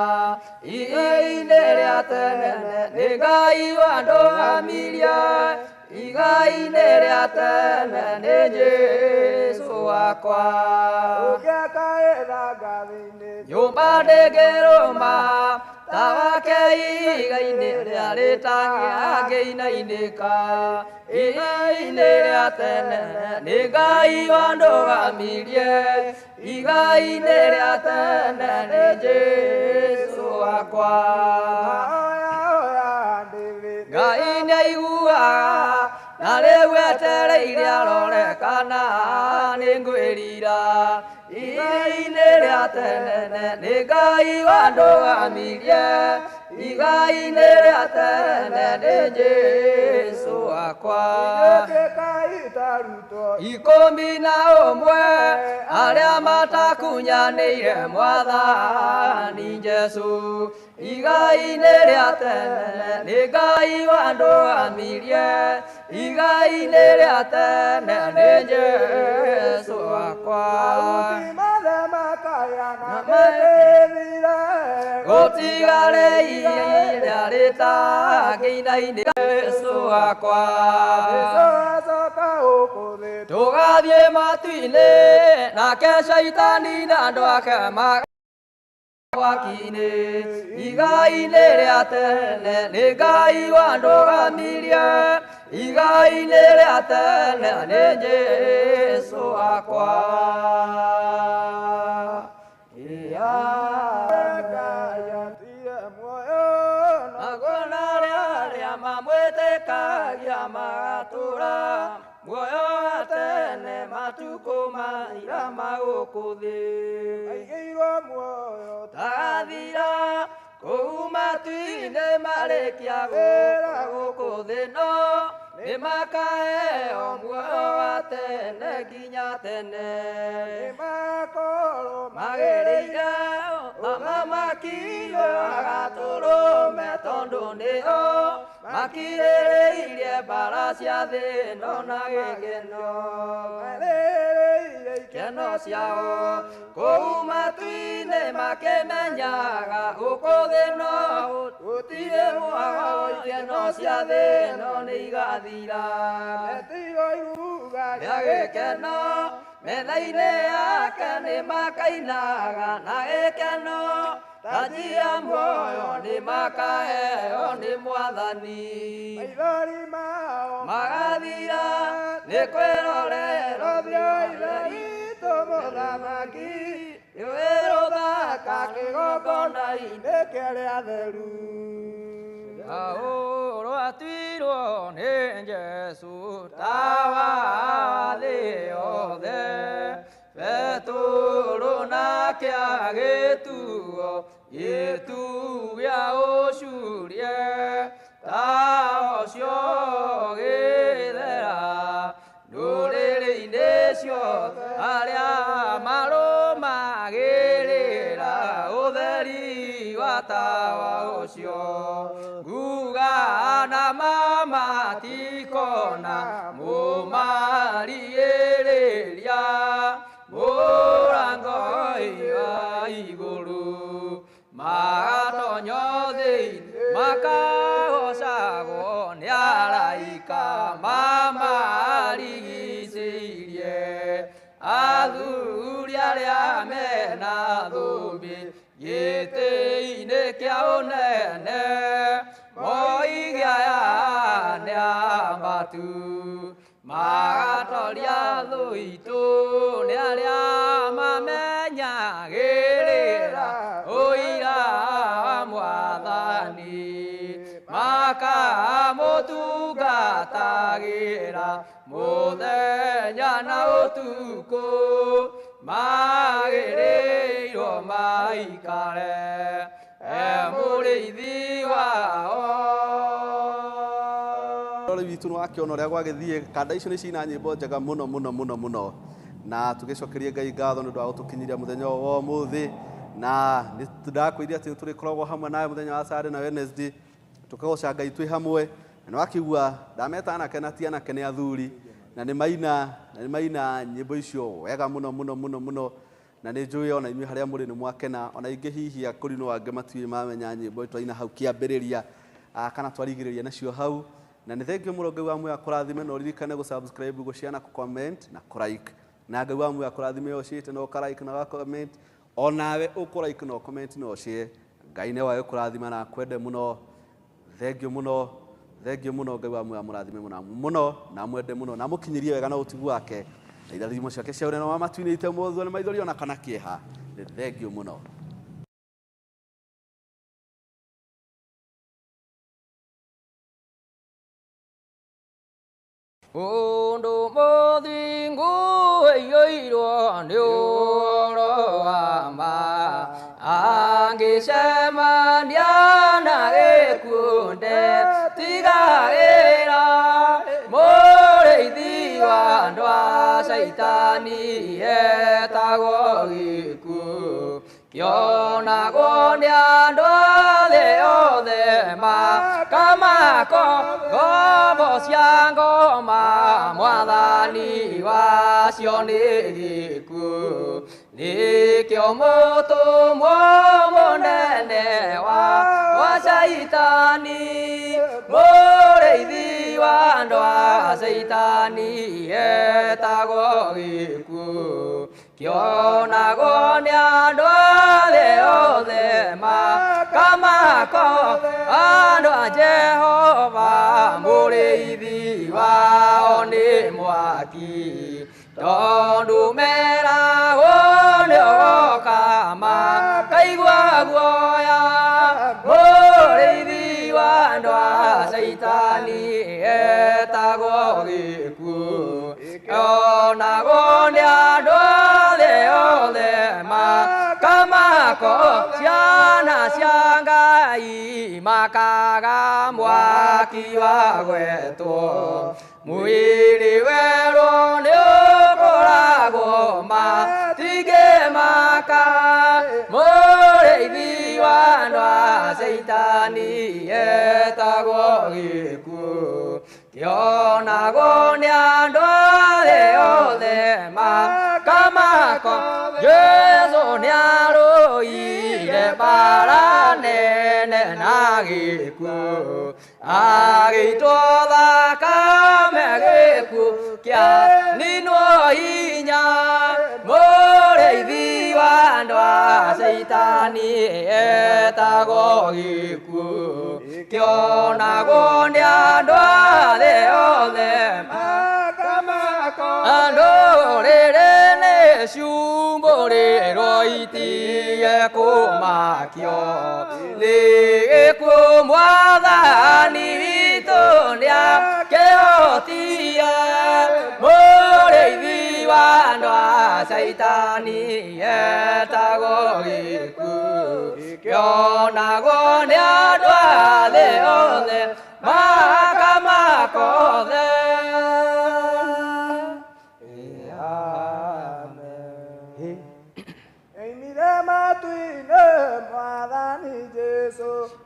ihiga-inĩ rĩa tene nĩ Ngai wandũgamirie ihiga-inĩ rĩa tene nĩ Jesũ wakwa ũngĩakaĩra ngathĩ-inĩ nyũmba ndĩngĩrũma ta wake ihiga-inĩ rĩa rĩtangĩinainĩka ihiga-inĩ rĩa tene nĩ Ngai wandũgamirie ihiga-inĩ rĩa tene nĩ Jesũ wakwa Ngai nĩaiguaga na rĩu etereire arore kana nĩngwĩrira ihiga-inĩ rĩa tene nĩ Ngai wandũgamirie ihiga-inĩ rĩa tene nĩ Jesũ wakwa 11 arĩa matakunyanĩire mwathani Jesũ ihiga-inĩ rĩa tene nĩ Ngai wandũgamirie ihiga-inĩ rĩa tene nĩ Jesũ wakwa. Iga rĩrĩa rĩtangĩinainĩ Jesũ wakwa. Tũgathiĩ matu-inĩ nake caitani na andũ ake mwaki-inĩ. Igai-inĩ rĩa tene nĩ Ngai wandũgamirie, igai-inĩ rĩa tene nĩ Jesũ wakwa. Mamwĩtĩkagia magatũra muoyo wa tene matukũ maira ma gũkũ thĩ. Tagathira kũu matu-inĩ marĩkia gũka gũkũ thĩ no nĩmakaheo muoyo wa tene nginya tene. Magĩrĩire ũthamaki agatũrũme tondũ nĩo makirĩrĩirie mbara cia thĩ ĩno na gĩkeno. Ikeno ciao kũu matu-inĩ makĩmenyaga gũkũ thĩ no gũtirĩ mwago, ikeno cia thĩ ĩno nĩ igathira. Rĩa gĩkeno metha-inĩ yake nĩmakainaga na gĩkeno, taji ya muoyo nĩmakaheo nĩ Mwathani. Magathira nĩ kwĩrorera mũthamaki rũthaka kĩgongona-inĩ kĩrĩa theru. Rwatuirwo nĩ Jesũ tawa wa thĩ yothe, Petũrũ nake agĩtuo gĩtugĩ gĩa ũcurie, tawa ũcio ũgĩthera ndũrĩrĩ-inĩ ciothe arĩa marũmagĩrĩra ũtheri wa tawa ũcio. Nguga na mamatikona mũmarigĩrĩria mũrango wa igũrũ, magatonyo thĩinĩ makagocagwo nĩ araika mamarigicĩirie. Athuri arĩa mena thũmbĩ gĩtĩ-inĩ kĩa ũnene moige aya nĩ ambatu, magatoria thũ itũ nĩ arĩa mamenyagĩrĩra ũira wa Mwathani, makamũtungatagĩra mũthenya na ũtukũ, magĩrĩirwo maikare e mũrĩithi wao. Rori witũ nĩ wakĩona ũrĩa gwagĩthiĩ, kanda icio nĩ cina nyĩmbo njega mũno mũno mũno mũno, na tũgĩcokerie Ngai ngatho nĩ ũndũ wa gũtũkinyĩria mũthenya ũyũ wa ũmũthĩ. Na nĩ ndakwĩrire atĩ tũrĩkoragwo hamwe nawe mũthenya wa Saturday na Wednesday, tũkagoca Ngai twĩ hamwe. Na nĩ wakĩigua ndameta anake na ti anake nĩ athuri, na nĩ maina nyĩmbo icio wega mũno mũno mũno mũno, na nĩ njũĩ ona inyuĩ harĩa mũrĩ nĩ mwakena, ona ingĩ hihi akũrinũ angĩ matiũĩ mamenya nyĩmbo twaina hau kĩambĩrĩria kana twarigĩrĩria nacio hau. Na nĩ thengio mũno Ngai wa muoyo akũrathime, na ũririkane gũ subscribe, gũ share na gũ comment na kũ like. Na Ngai wa muoyo akũrathime ũciĩte na ũka like na ũga comment, onawe ũkũ like na comment na ũshare. Ngai nĩ wae kũrathima na akwende mũno. Thengio mũno, thengio mũno. Ngai wa muoyo amũrathime mũno mũno na amwende mũno na amũkinyĩrie wega na ũtugi wake na irathimo ciake cia ũnene wa matu-inĩ itemũthwo nĩ maithori ona kana kĩeha. Nĩ thengio mũno. Ũndũ mũthingu ũiyũirwo nĩ ũhoro wa ma, angĩcemania na gĩkuũ ndetigagĩra. Mũrĩithi wa andũ a caitani etagwo gĩkuũ, kĩonagwo nĩ andũ a thĩ. thĩ othe makamako ngombo cia ngoma mwathani wacio nĩ gĩkuũ nĩkĩo mũtũmwo mũnene wa Caitani mũrĩithi wa andũ a Caitani etagwo gĩkuũ kĩonagwo nĩ andũ a thĩ othe makamako andũ a Jehova mũrĩithi wao nĩ mwaki tondũ meragwo nĩ ũgoka makaigua guoya mũrĩithi wa andũ a Caitani etagwo gĩkuũ kĩonagwo nĩ andũ a thĩ othe makamako ciana cia Ngai makaga mwaki wa gwetwo mwĩrĩ werũ nĩ ũkoragwo matingĩmaka mũrĩithi wa andũ a Caitani etagwo gĩkuũ kĩonagwo nĩ andũ a thĩ othe makamako Jesũ nĩarũire mbara nene na gĩkuũ agĩitwo thakame gĩkuũ kĩaninwo hinya mũrĩithi wa andũ a Caitani etagwo gĩkuũ kĩonagwo nĩ andũ a thĩ othe andũ rĩrĩ nĩ ciumbũrĩrwo itige kũmakio nĩ gĩkuũ mwathani witũ nĩakĩhotie mũrĩithi wa andũ a Caitani etagwo gĩkuũ kĩonagwo nĩ andũ a thĩ othe makamako othe.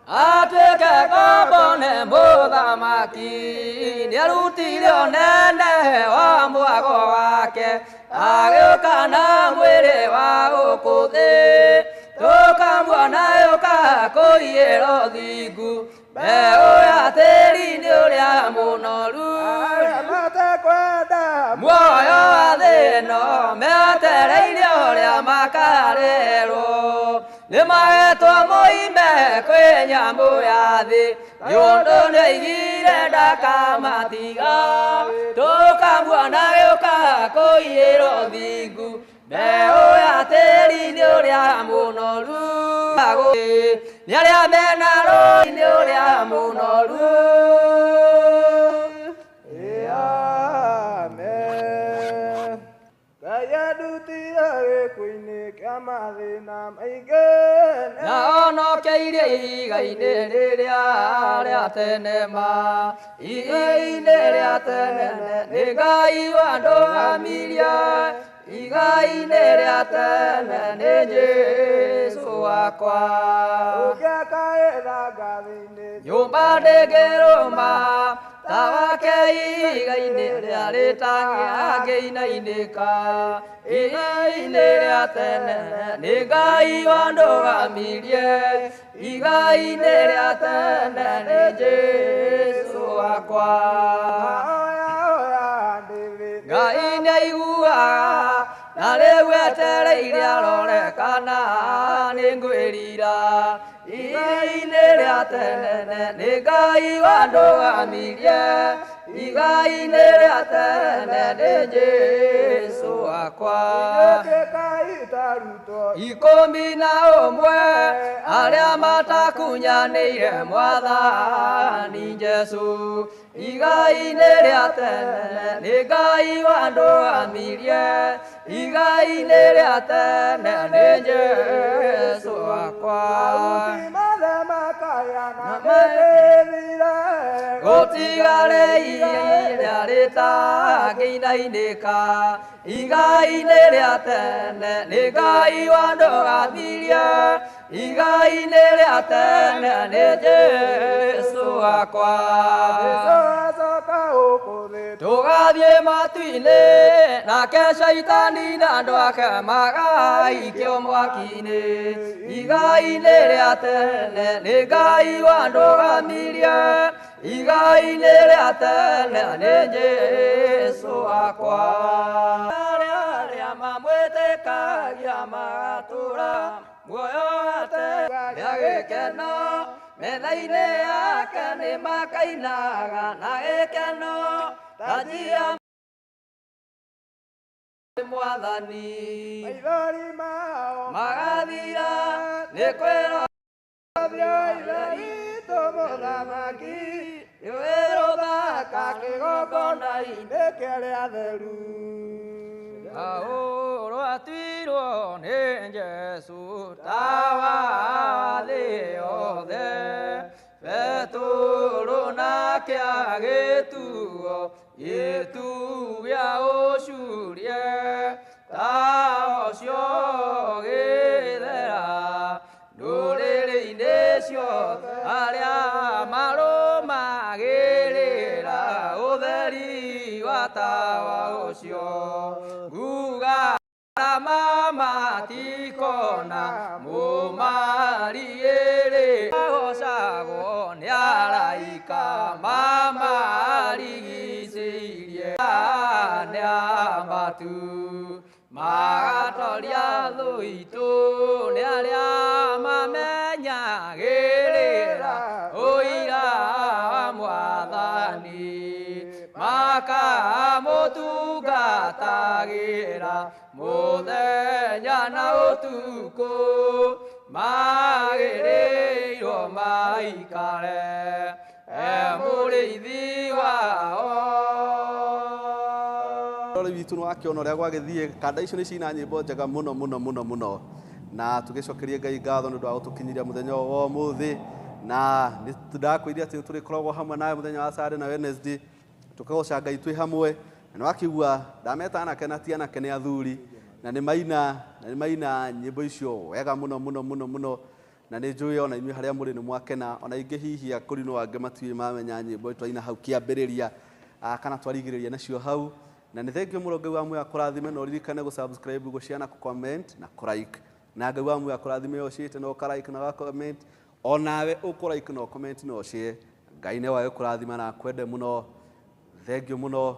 Atuĩke ngombo nĩ mũthamaki nĩarutire ũnene wa mwago wake agĩũka na mwĩrĩ wa gũkũ thĩ tũkamuona yũka kũiyĩra ũthingu mbeũ ya tĩri nĩ ũrĩa mũnoru muoyo wa thĩ ĩno metereire ũrĩa makarerwo nĩ magetwo moime kwĩ nyamũ ya thĩ nĩ ũndũ nĩoigire ndakamatiga tũkamuona gĩũka kũiyĩra ũthingu mbeũ ya tĩri nĩ ũrĩa mũnoru nĩ arĩa mena rũĩ nĩ ũrĩa mũnoru. Naonokeirie ihiga-inĩ rĩrĩa rĩa tene ma ihiga-inĩ rĩa tene nĩ Ngai wandũgamirie ihiga-inĩ rĩa tene nĩ Jesũ wakwa nyũmba ndĩngĩrũma ta wake ihiga-inĩ rĩa rĩtangĩinainĩka ihiga-inĩ rĩa tene nĩ Ngai wandũgamirie ihiga-inĩ rĩa tene nĩ Jesũ wakwa Ngai nĩaiguaga na rĩu etereire arore kana nĩ ngwĩrira ihiga-inĩ rĩa tene nĩ Ngai wandũgamirie ihiga-inĩ rĩa tene nĩ Jesũ wakwa 11 arĩa matakunyanĩire mwathani Jesũ ihiga-inĩ rĩa tene nĩ Ngai wandũgamirie ihiga-inĩ rĩa tene nĩ Jesũ wakwa. Ndaya na mĩthire. Gũtigarĩ iria rĩtangĩinainĩka igai-inĩ rĩa tene nĩ Ngai wandũgathirie igai-inĩ rĩa tene nĩ Jesũ wakwa. Jesũ acoka gũkũ thĩ. Tũgathiĩ matu-inĩ nake Shaitani na andũ ake magaikio mwaki-inĩ igai-inĩ rĩa tene nĩ Ngai wandũgamirie igai-inĩ rĩa tene nĩ Jesũ wakwa. Arĩa arĩa mamwĩtĩkagia magatũũra muoyo wa tene rĩa gĩkeno metha-inĩ yake nĩ makainaga na gĩkeno tanji ya Mwathani. Maithori mao Magathira nĩ kwĩrwo Ithe witũ mũthamaki nĩwe rũthaka kĩgongona-inĩ nĩ kĩrĩa theru. Ahũrwo atuirwo nĩ Jesũ tawa thĩ yothe Petũrũ nake agĩtuo gĩtu gĩa ũcurie tawa ũcio ũgĩthera ndũrĩrĩ-inĩ ciothe arĩa marũmagĩrĩra ũtheri wa tawa ũcio nguga mamatikona mũmariĩrĩ agocagwo nĩ araika mamarigicĩirie nĩ ambatu magatoria thũ itũ nĩ arĩa mamenyagĩrĩra ũira wa Mwathani makamũtungatagĩra mũthenya na ũtukũ magĩrĩirwo maikare e mũrĩithi wao. Rori witũ nĩ wakĩona ũrĩa gwagĩthiĩ kanda icio nĩ cina nyĩmbo njega mũno mũno mũno mũno na tũgĩcokerie Ngai ngatho nĩ ũndũ wa gũtũkinyĩria mũthenya ũyũ wa ũmũthĩ na nĩ ndakwĩrire atĩ tũrĩkoragwo hamwe nawe mũthenya wa Saturday na Wednesday tũkagoca Ngai twĩ hamwe na nĩ wakĩigua ndameta anake na ti anake nĩ athuri na nĩ maina na nĩ maina nyĩmbo icio wega mũno mũno mũno mũno na nĩ njũĩ ona inyuĩ harĩa mũrĩ nĩ mwakena ona ingĩ hihi akũrinũ angĩ matiũĩ mamenya nyĩmbo twaina hau kĩambĩrĩria kana twarigĩrĩria nacio hau na nĩ thengio mũno Ngai wa muoyo akũrathime na ũririkane gũ subscribe gũ share na kũ comment na kũ like na Ngai wa muoyo akũrathime ũciĩte na ũka like na ũga comment onawe ũkũ like na ũ comment na ũshare Ngai nĩ wae kũrathima na akwende mũno thengio mũno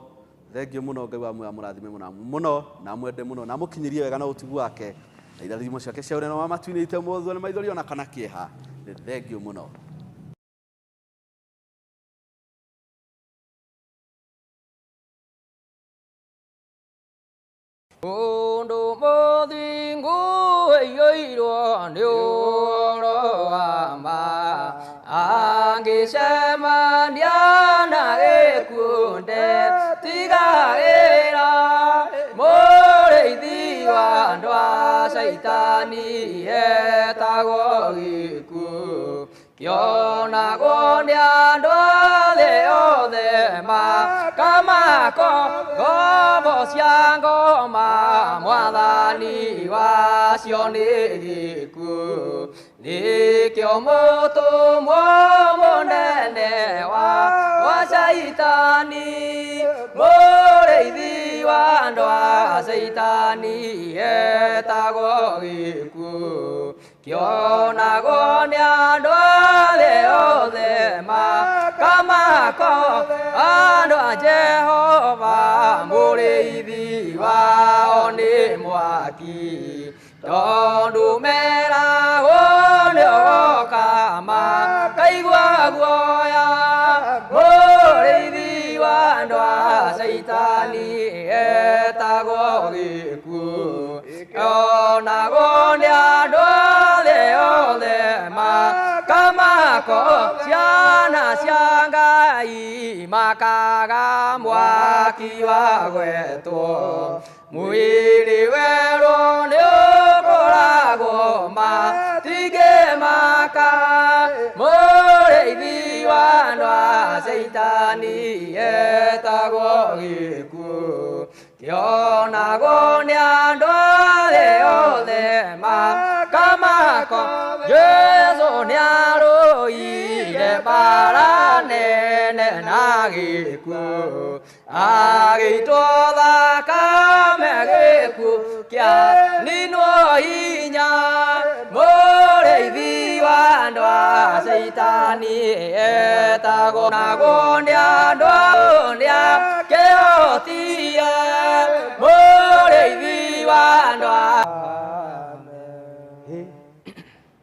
thengio mũno Ngai wa muoyo amũrathime mũno mũno na amwende mũno na amũkinyĩrie wega na ũtugu wake na irathimo ciake cia ũnene wa matu-inĩ itemũthwo nĩ maithori ona kana kĩeha nĩ thengio mũno. Mũndũ mũthingu aiyũirwo nĩ ũhoro wa ma angĩcemania na gĩkuũ ndetigagĩra mũrĩithi wa andũ a Caitani etagwo gĩkuũ kĩonagwo nĩ andũ a thĩ yothe makamako ngombo cia ngoma Mwathani wacio nĩ gĩkuũ nĩkĩo mũtũmwo mũnene wa Caitani mũrĩithi wa andũ a Caitani etagwo gĩkuũ kĩonagwo nĩ andũ a thĩ yothe makamako andũ a Jehova mũrĩithi wao nĩ mwaki tondũ meragwo nĩ ũgoka makaigua guoya mũrĩithi wa andũ a Caitani etagwo gĩkuũ kĩonagwo nĩ andũ a thĩ yothe makamako ciana cia Ngai makaga mwaki wa gwetwo mwĩrĩ werũ nĩ ũkoragwo matingĩmaka. Caitani etagwo gĩkuũ kĩonagwo nĩ andũ arĩa othe makamako. Jesũ nĩarũire mbara nene na gĩkuũ agĩitwo thakame gĩkuũ kĩaninwo hinya. Mũrĩithi wa andũ a Caitani etagwo nagwo nĩ andũ nĩa kĩhotie. Mũrĩithi wa andũ a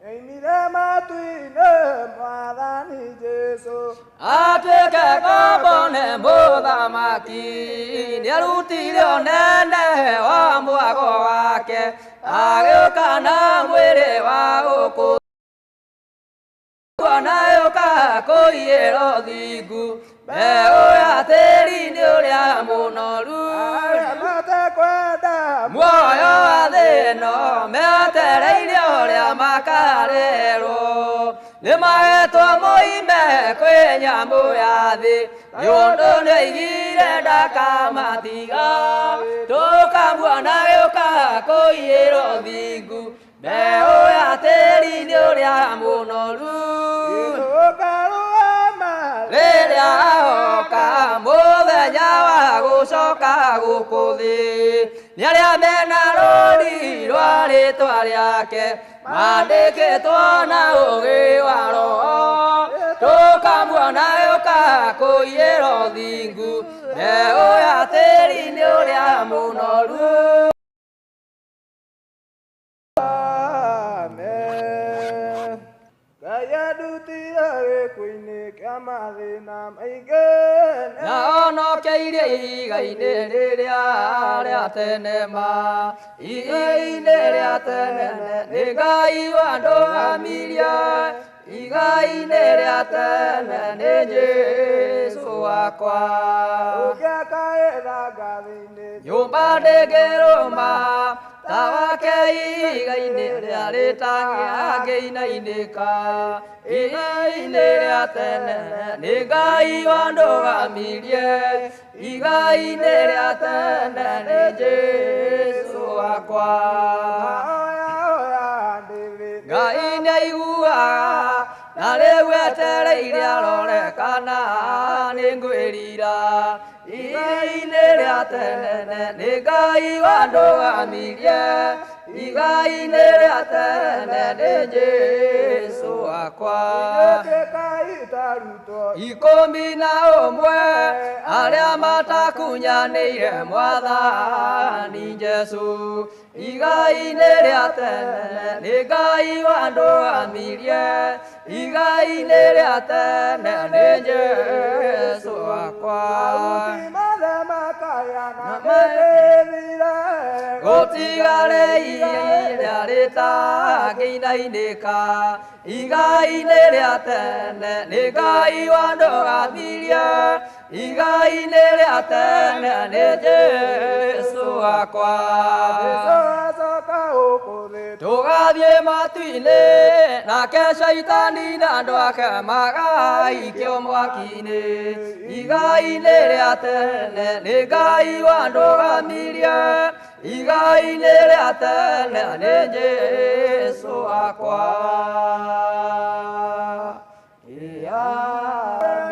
Oimire matu-inĩ Mwathani Jesũ atuĩke ngombo nĩ mũthamaki nĩarutire ũnene wa mwago wake agĩũka na mwĩrĩ wa gũkũ na yũka kũiyĩra ũthingu mbeũ ya tĩri-inĩ ũrĩa mũnoru arĩa matekwenda muoyo wa thĩ ĩno metereire ũrĩa makarerwo nĩmahetwo moime kwĩ nyamũ ya thĩ nĩ ũndũ nĩoigire ndakamatiga tũkamuona gĩũka kũiyĩra ũthingu mbeũ ya tĩri-inĩ ũrĩa mũnoru Tũkarũgama rĩrĩa oka mũthenya wa gũcoka gũkũ thĩ nĩ arĩa mena rũri rwa rĩtwa rĩake mandĩkĩtwo na ũũgĩ wa roho tũkamuona yũka kũiyĩra ũthingu mbeũ ya tĩri-inĩ ũrĩa mũnoru. Amen. Ngai andutire gĩkuũ-inĩ kĩa mathĩna maingĩ na onokeirie ihiga-inĩ rĩrĩa rĩa tene ma ihiga-inĩ rĩa tene nĩ Ngai wandũgamirie ihiga-inĩ rĩa tene nĩ Jesũ wakwa. Ũngĩakaĩra ngathĩ-inĩ Nyũmba ndĩngĩrũma ta wake ihiga-inĩ rĩa rĩtangĩinainĩka ihiga-inĩ rĩa tene nĩ Ngai wandũgamirie ihiga-inĩ rĩa tene nĩ Jesũ wakwa. Oya oya ndĩthĩ Ngai nĩaiguaga na rĩu etereire arore kana nĩ ngwĩrira ihiga-inĩ rĩa tene nĩ Ngai wandũgamirie ihiga-inĩ rĩa tene nĩ Jesũ wakwa. Ĩtĩkai tarutwo 11 arĩa matakunyanĩire Mwathani Jesũ ihiga-inĩ rĩa tene nĩ Ngai wandũgamirie ihiga-inĩ rĩa tene nĩ Jesũ wakwa. Aruti mothe makaya na mĩtĩthire Gũtigare ihinda rĩtangĩinainĩka ihiga-inĩ rĩa tene nĩ Ngai wandũgamirie ihiga-inĩ rĩa tene nĩ Jesũ wakwa. Jesũ acoka gũkũ thĩ Tũgathiĩ matu-inĩ nake Caitani na andũ ake magaikio mwaki-inĩ ihiga-inĩ rĩa tene nĩ Ngai wandũgamirie ihiga-inĩ rĩa tene nĩ Jesũ wakwa.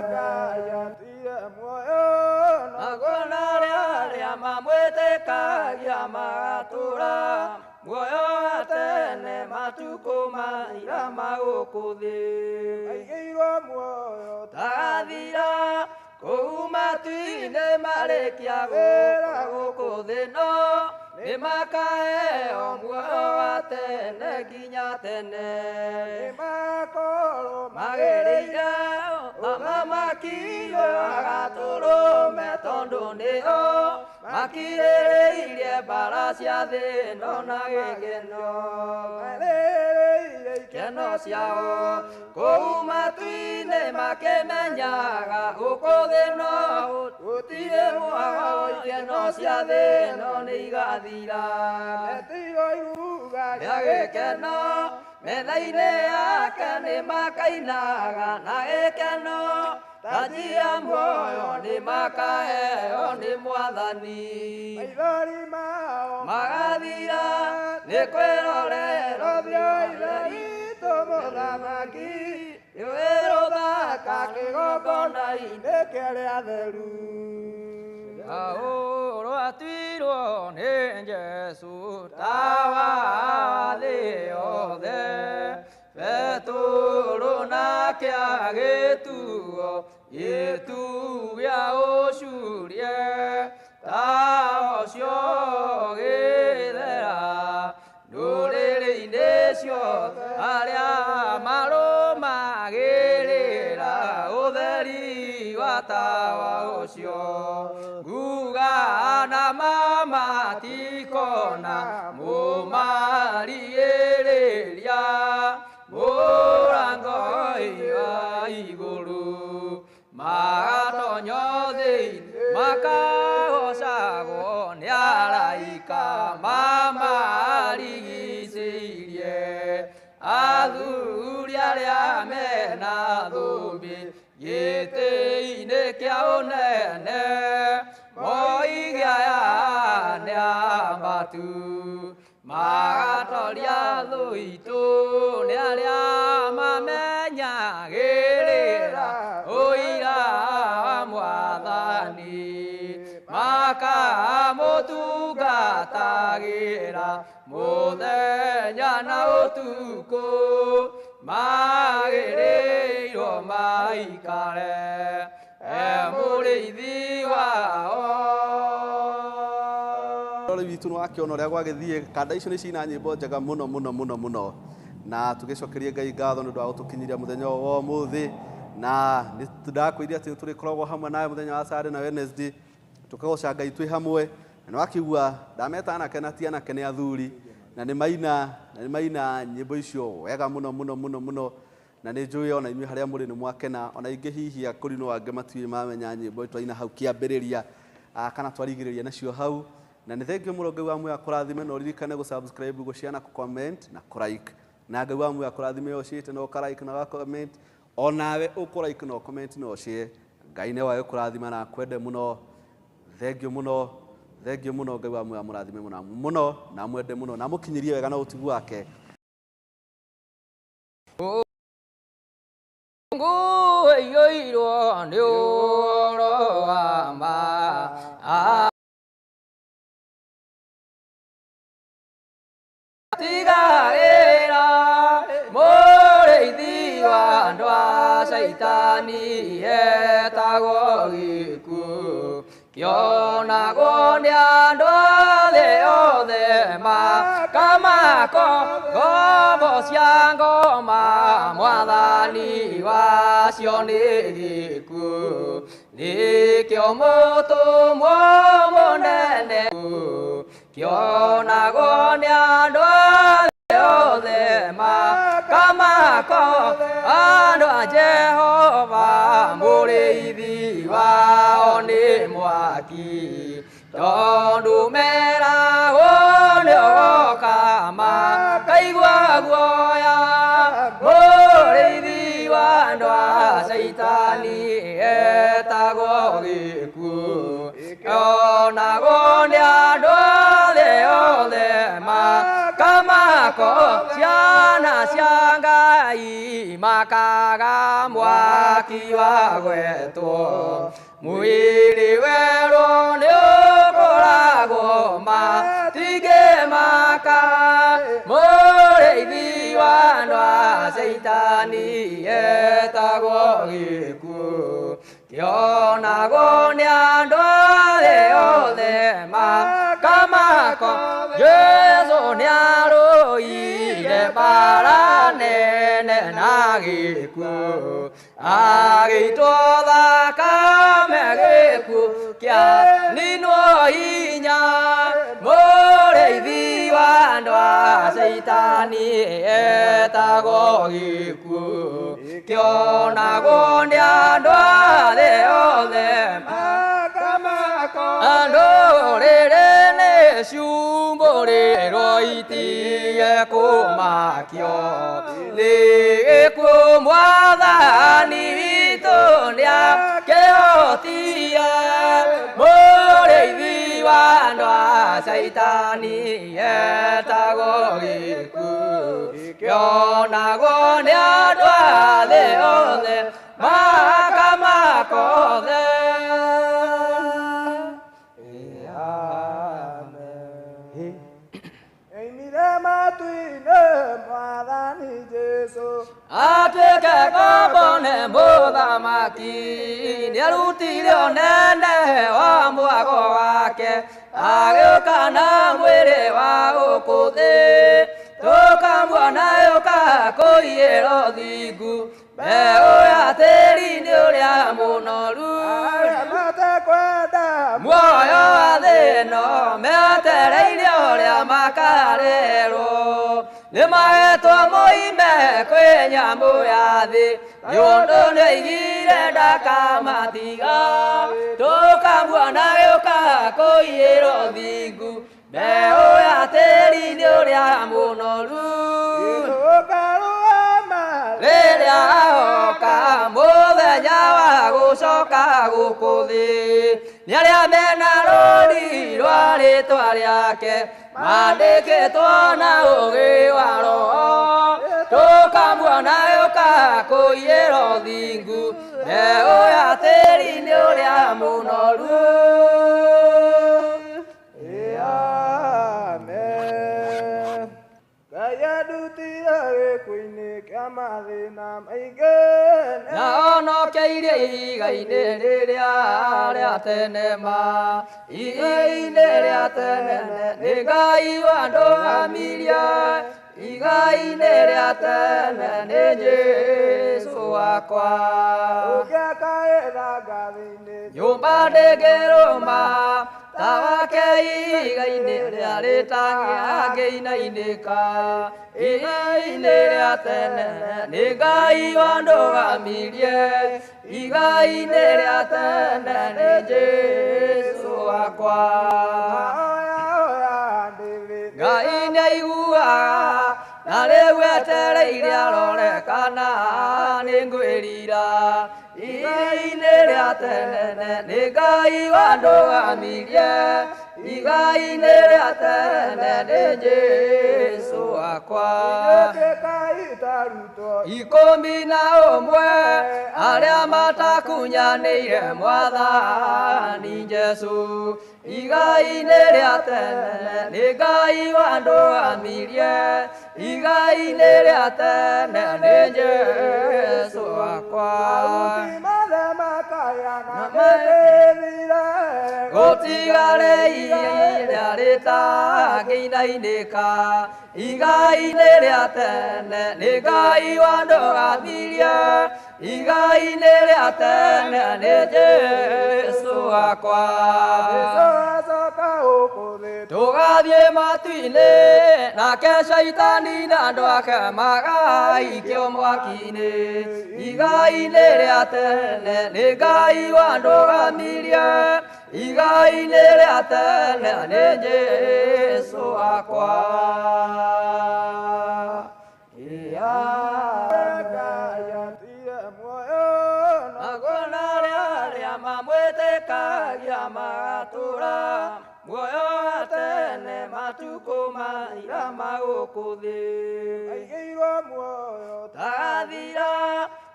Ngai atire muoyo Naguo na arĩa mamwĩtĩkagia magatũũra muoyo wa tene matukũ maira ma gũkũ thĩ aigĩirwo muoyo tagathira kũu matu-inĩ marĩkia gũka gũkũ thĩ no nĩ makaheo muoyo wa tene nginya tene nĩmakorwo magĩrĩire thamaki agatũrũme tondũ nĩo makirĩrĩirie mbara cia thĩ ĩno na gĩkeno marĩrĩire ikeno ciao kũu matu-inĩ makĩmenyaga gũkũ thĩ no gũtirĩ mwago ikeno cia thĩ ĩno nĩ igathira metigo iruga rĩa gĩkeno metha-inĩ yake nĩ makainaga na gĩkeno Tanji ya muoyo nĩ makaheo nĩ Mwathani. Maithori mao Magathira nĩ kwĩrorera ũthiũ Ithe witũ mũthamaki Rũĩ rũthaka kĩgongona-inĩ kĩrĩa atheru. Ahũrwo atuirwo nĩ Jesũ tawa wa thĩ yothe. Petũrũ nake agĩtuo gĩtugĩ gĩa ũcurie. Tawa ũcio ũgĩthera ndũrĩrĩ-inĩ ciothe arĩa marũmagĩrĩra ũtheri wa tawa ũcio. Nguga na mama tikona mũmarigĩrĩria mũrango-inĩ wa igũrũ. Magatonyo thĩinĩ makagocagwo nĩ araika mamarigicĩirie. Athuri arĩa mena thũmbĩ gĩtĩ-inĩ kĩa ũnene moige aya nĩ ambatu. Magatoria thũ itũ nĩ arĩa mamenyagĩrĩra ũira wa Mwathani. Makamũtungatagĩra mũthenya na ũtukũ magĩrĩirwo maikare e mũrĩithi wao. Rori witũ nĩ wakĩona ũrĩa gwagĩthiĩ kanda icio nĩ cina nyĩmbo njega mũno mũno mũno mũno na tũgĩcokerie Ngai ngatho nĩ ũndũ wa gũtũkinyĩria mũthenya ũyũ wa ũmũthĩ na nĩ ndakwĩrire atĩ tũrĩkoragwo hamwe nawe mũthenya wa Saturday na Wednesday tũkagoca Ngai twĩ hamwe na nĩ wakĩigua ndameta anake na ti anake nĩ athuri na nĩ maina na nĩ maina nyĩmbo icio wega mũno mũno mũno mũno na nĩ njũĩ ona inyuĩ harĩa mũrĩ nĩ mwakena ona ingĩ hihi akũrinũ angĩ matiũĩ mamenya nyĩmbo twaina hau kĩambĩrĩria kana twarigĩrĩria nacio hau na nĩ thengio mũno Ngai wa muoyo akũrathime na ũririkane gũ-subscribe gũ-share na kũ-comment na kũ-like na Ngai wa muoyo akũrathime ũciĩte na ũka-like na ũga-comment onawe ũkũ-like na ũ-comment na ũ-share Ngai nĩwe ũkũrathima na akwende mũno thengio mũno thengio mũno Ngai wa muoyo amũrathime mũno mũno na amwende mũno na amũkinyĩrie wega na ũtugu wake. Ngũ ĩiyũirwo nĩ ũhoro wa ma. Tigagĩra mũrĩithi wa andũ a Caitani etagwo gĩkuũ. Kĩonagwo nĩ andũ a thĩ yothe makamako ngombo cia ngoma Mwathani wacio nĩ gĩkuũ. Nĩkĩo mũtũmwo mũnene kĩonagwo nĩ andũ a thĩ yothe makamako andũ a Jehova mũrĩithi wao nĩ mwaki. Tondũ meragwo nĩ ũgoka makaigua guoya mũrĩithi wa andũ a Caitani etagwo gĩkuũ. Kĩonagwo nĩ andũ a thĩ yothe makamako ciana cia Ngai makaga mwaki wa gwetwo. Mwĩrĩ werũ nĩ ũkoragwo matingĩmaka mũrĩithi wa andũ a Caitani etagwo gĩkuũ. Kĩonagwo nĩ andũ a thĩ yothe makamako Jesũ nĩarũire mbara nene na gĩkuũ. Agĩitwo thakame gĩkuũ kĩaninwo hinya mũrĩithi wa andũ a Caitani etagwo gĩkuũ. Kĩonagwo nĩ andũ a thĩ yothe makamako andũ rĩrĩ nĩ ciumbũrĩrwo itige kũmakio nĩ gĩkuũ Mwathani witũ Nĩakĩhotia mũrĩithi wa andũ a Caitani etagwo gĩkuũ kĩonagwo nĩ andũ a thĩ othe makamakothe. Amen. Oimire matu-inĩ Mwathani Jesũ Atuĩke ngombo nĩ mũthamaki nĩarutire ũnene wa mwago wake agĩũka na mwĩrĩ wa gũkũ thĩ tũkamuona yũka kũiyĩra ũthingu mbeũ ya tĩri-inĩ ũrĩa mũnoru arĩa matekwenda muoyo wa thĩ ĩno metereire ũrĩa makarerwo nĩmagetwo moime kwĩ nyamũ ya thĩ nĩ ũndũ nĩoigire ndakamatiga tũkamuona gĩũka kũiyĩra ũthingu mbeũ ya tĩri-inĩ ũrĩa mũnoru tũkarũgama rĩrĩa agoka mũthenya wa gũcoka gũkũ thĩ nĩ arĩa mena rũũri rwa rĩtwa rĩake mandĩkĩtwo na ũũgĩ wa roho tũkamuona gĩũka kũiyĩra ũthingu mbeũ ya tĩri-inĩ ũrĩa mũnoru. Amen. Ngai andutire gĩkuũ-inĩ kĩa mathĩna maingĩ na onokeirie ihiga-inĩ rĩrĩa rĩa tene ma ihiga-inĩ rĩa tene nĩ Ngai wandũgamirie ihiga-inĩ rĩa tene nĩ Jesũ wakwa ũngĩakaĩra ngathĩ-inĩ nyũmba ndĩngĩrũma ta wake ihiga-inĩ rĩa rĩtangĩangĩinainĩka ihiga-inĩ rĩa tene nĩ Ngai wandũgamirie ihiga-inĩ rĩa tene nĩ Jesũ wakwa oya oya ndĩthĩ Ngai nĩaiguaga na rĩu etereire arore kana nĩngwĩrira ihiga-inĩ rĩa tene nĩ Ngai wandũgamirie ihiga-inĩ rĩa tene nĩ Jesũ wakwa ĩtĩkai tarutwo 11 arĩa matakunyanĩire Mwathani Jesũ ihiga-inĩ rĩa tene nĩ Ngai wandũgamirie ihiga-inĩ rĩa tene nĩ Jesũ wakwa Aruti mothe makaya na mĩtĩthire gũtigare ihiga rĩtangĩinainĩka ihiga-inĩ rĩa tene nĩ Ngai wandũgamirie ihiga-inĩ rĩa tene nĩ Jesũ wakwa Jesũ acoka gũkũ thĩ tũgathiĩ matu-inĩ nake Caitani na andũ ake magaikio mwaki-inĩ ihiga-inĩ rĩa tene nĩ Ngai wandũgamirie ihiga-inĩ rĩa tene nĩ Jesũ wakwa. Ngai atire muoyo Naguo na arĩa mamwĩtĩkagia magatũũra muoyo wa tene matukũ maira ma gũkũ thĩ maigĩirwo muoyo tagathira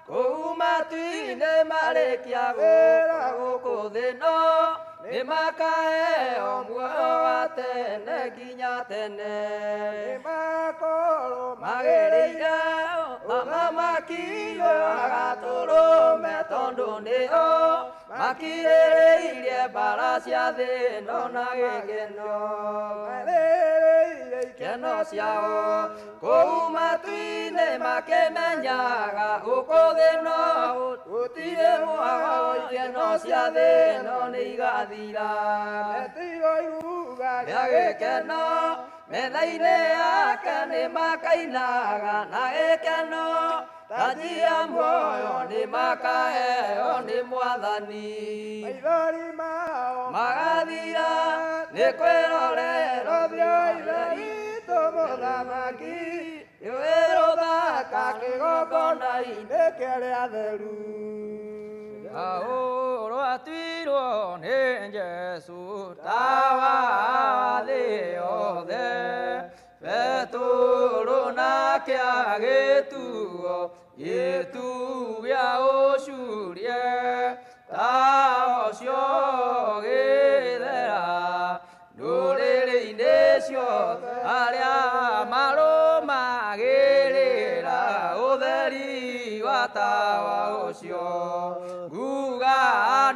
kũu matu-inĩ marĩkia gũka gũkũ thĩ no nĩmakaheo muoyo wa tene nginya tene nĩmakorwo magĩrĩire thamaki agatũrũme tondũ nĩo makirĩrĩirie mbara cia thĩ ĩno na gĩkeno marĩrĩire ikeno ciao kũu matu-inĩ makĩmenyaga gũkũ thĩ no gũtirĩ mwago ikeno cia thĩ ĩno nĩ igathira metigo iruga rĩa gĩkeno metha-inĩ yake nĩ makainaga na gĩkeno taji ya muoyo nĩ makaheo nĩ Mwathani maithori mao magathira nĩ kwĩrorera ũthiũ Ithe witũ mũthamaki nĩwĩrũthaka kĩgongona-inĩ nĩ kĩrĩa theru. Paulo atuirwo nĩ Jesũ tawa thĩ yothe. Petũrũ nake agĩtuo gĩtugĩ gĩa ũcurie, tawa ũcio ũgĩthera ndũrĩrĩ-inĩ ciothe, arĩa marũmagĩrĩra ũtheri wa tawa ũcio. Nguga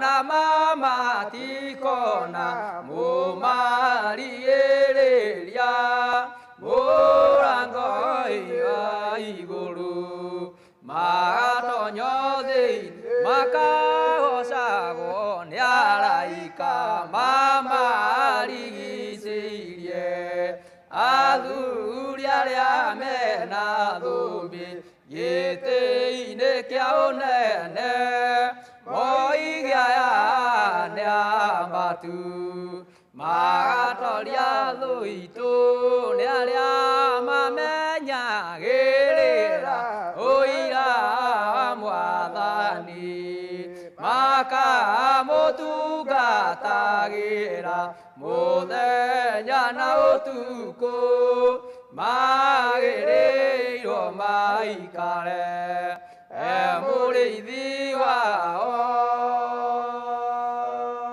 na mama tikona mũmarigĩrĩria mũrango wa igũrũ, magatonyo thĩinĩ makagocagwo nĩ araika mamarigicĩirie. Athuri arĩa mena thũmbĩ gĩtĩ-inĩ kĩa ũnene, moige aya nĩ ambatu, magatoria thũ itũ nĩ arĩa mamenyagĩrĩra ũira wa Mwathani, makamũtungatagĩra mũthenya na ũtukũ, magĩrĩirwo maikare e mũrĩithi wao.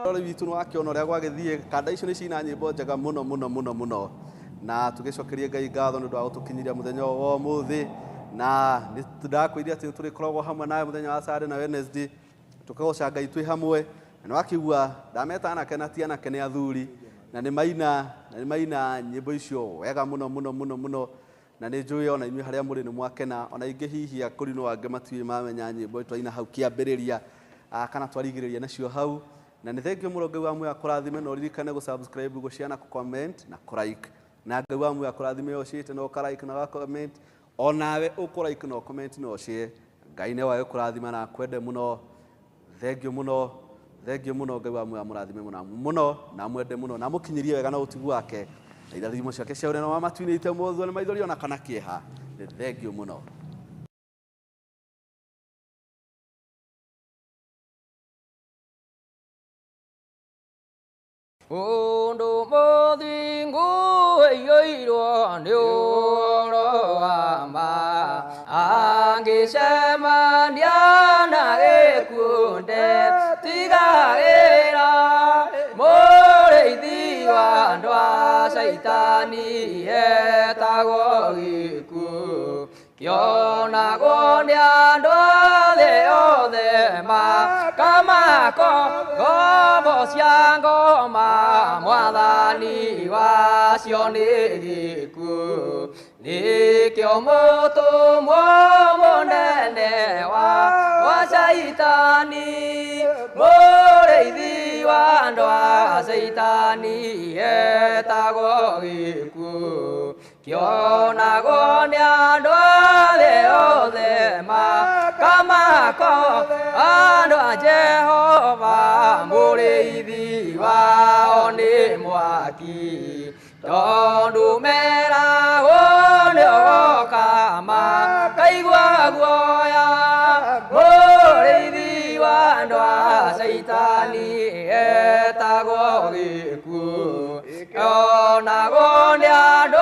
Rori witũ nĩ wakĩona ũrĩa gwagĩthiĩ, kanda icio nĩ cina nyĩmbo njega mũno mũno mũno mũno, na tũgĩcokerie Ngai ngatho nĩ ũndũ wa gũtũkinyĩria mũthenya ũyũ wa ũmũthĩ. Na nĩ ndakwĩrire atĩ tũrĩkoragwo hamwe nawe mũthenya wa Saturday na Wednesday, tũkagoca Ngai twĩ hamwe. Na nĩ wakĩigua ndameta anake na ti anake nĩ athuri, na nĩ maina, na nĩ maina nyĩmbo icio wega mũno mũno mũno mũno, na nĩ njũĩ ona inyuĩ harĩa mũrĩ nĩ mwakena, ona ingĩ hihi akũrinũ angĩ matiũĩ mamenya nyĩmbo twaina hau kĩambĩrĩria, kana twarigĩrĩria nacio hau. Na nĩ thengio mũno, Ngai wa muoyo akũrathime, na ũririkane gũ-subscribe, gũ-share na kũ-comment na kũ-like. Na Ngai wa muoyo akũrathime ũciĩte na ũka-like na ũga-comment, onawe ũkũ-like na ũ-comment na ũ-share. Ngai nĩwe agĩkũrathima na akwende mũno. Thengio mũno, thengio mũno. Ngai wa muoyo amũrathime mũno mũno na amwende mũno na amũkinyĩrie wega na ũtugu wake na irathimo ciake cia ũnene wa matu-inĩ itemũthwo nĩ maithori ona kana kĩeha. Nĩ thengio mũno. Ũndũ mũthingu ũiyũirwo nĩ ũhoro wa ma, angĩcemania na gĩkuũ ndetigagĩra. Mũrĩithi wa andũ a Caitani etagwo gĩkuũ, kĩonagwo nĩ andũ a thĩ yothe, makamako ngombo cia ngoma, Mwathani wacio nĩ gĩkuũ. Nĩkĩo mũtũmwo mũnene wa Caitani, mũrĩithi wa andũ a Caitani etagwo gĩkuũ, kĩonagwo nĩ andũ a thĩ yothe, makamako andũ a Jehova, mũrĩithi wao nĩ mwaki, tondũ meragwo nĩ ũgoka makaigua guoya. Mũrĩithi wa andũ a Caitani etagwo gĩkuũ, kĩonagwo nĩ andũ a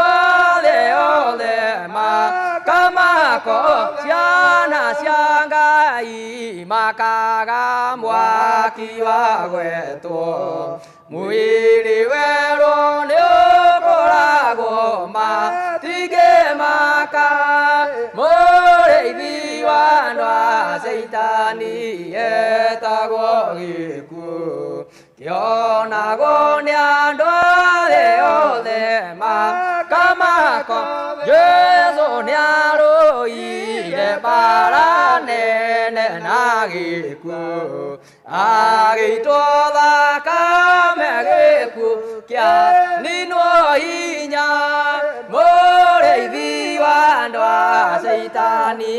thĩ yothe, makamako ciana cia Ngai, makaga mwaki wa gwetwo. Mwĩrĩ werũ nĩ ũkoragwo matingĩmaka, mũrĩithi wa andũ a Caitani etagwo gĩkuũ, kĩonagwo nĩ andũ a thĩ yothe, makamako Jesũ nĩarũire mbara nene na gĩkuũ, agĩitwo thakame gĩkuũ kĩaninwo hinya. Mũrĩithi wa andũ a Caitani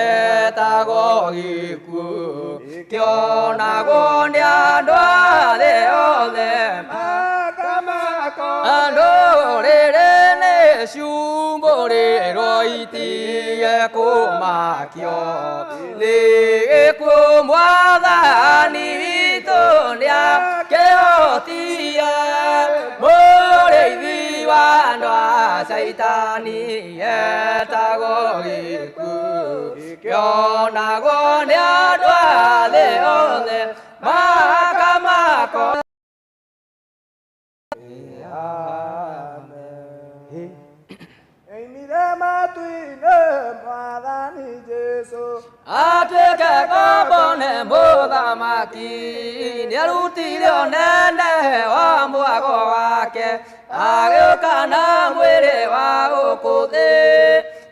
etagwo gĩkuũ, kĩonagwo nĩ andũ a thĩ yothe, andũ rĩrĩ nĩ ciumbũrĩrwo itige kũmakio nĩ gĩkuũ mwathani witũ nĩakĩhotie mũrĩithi wa andũ a Caitani etagwo gĩkuũ kĩonagwo nĩ andũ a thĩ othe makamako. Oimire matu-inĩ mwathani Jesũ atuĩke ngombo nĩ mũthamaki nĩarutire ũnene wa mwago wake agĩũka na mwĩrĩ wa gũkũ thĩ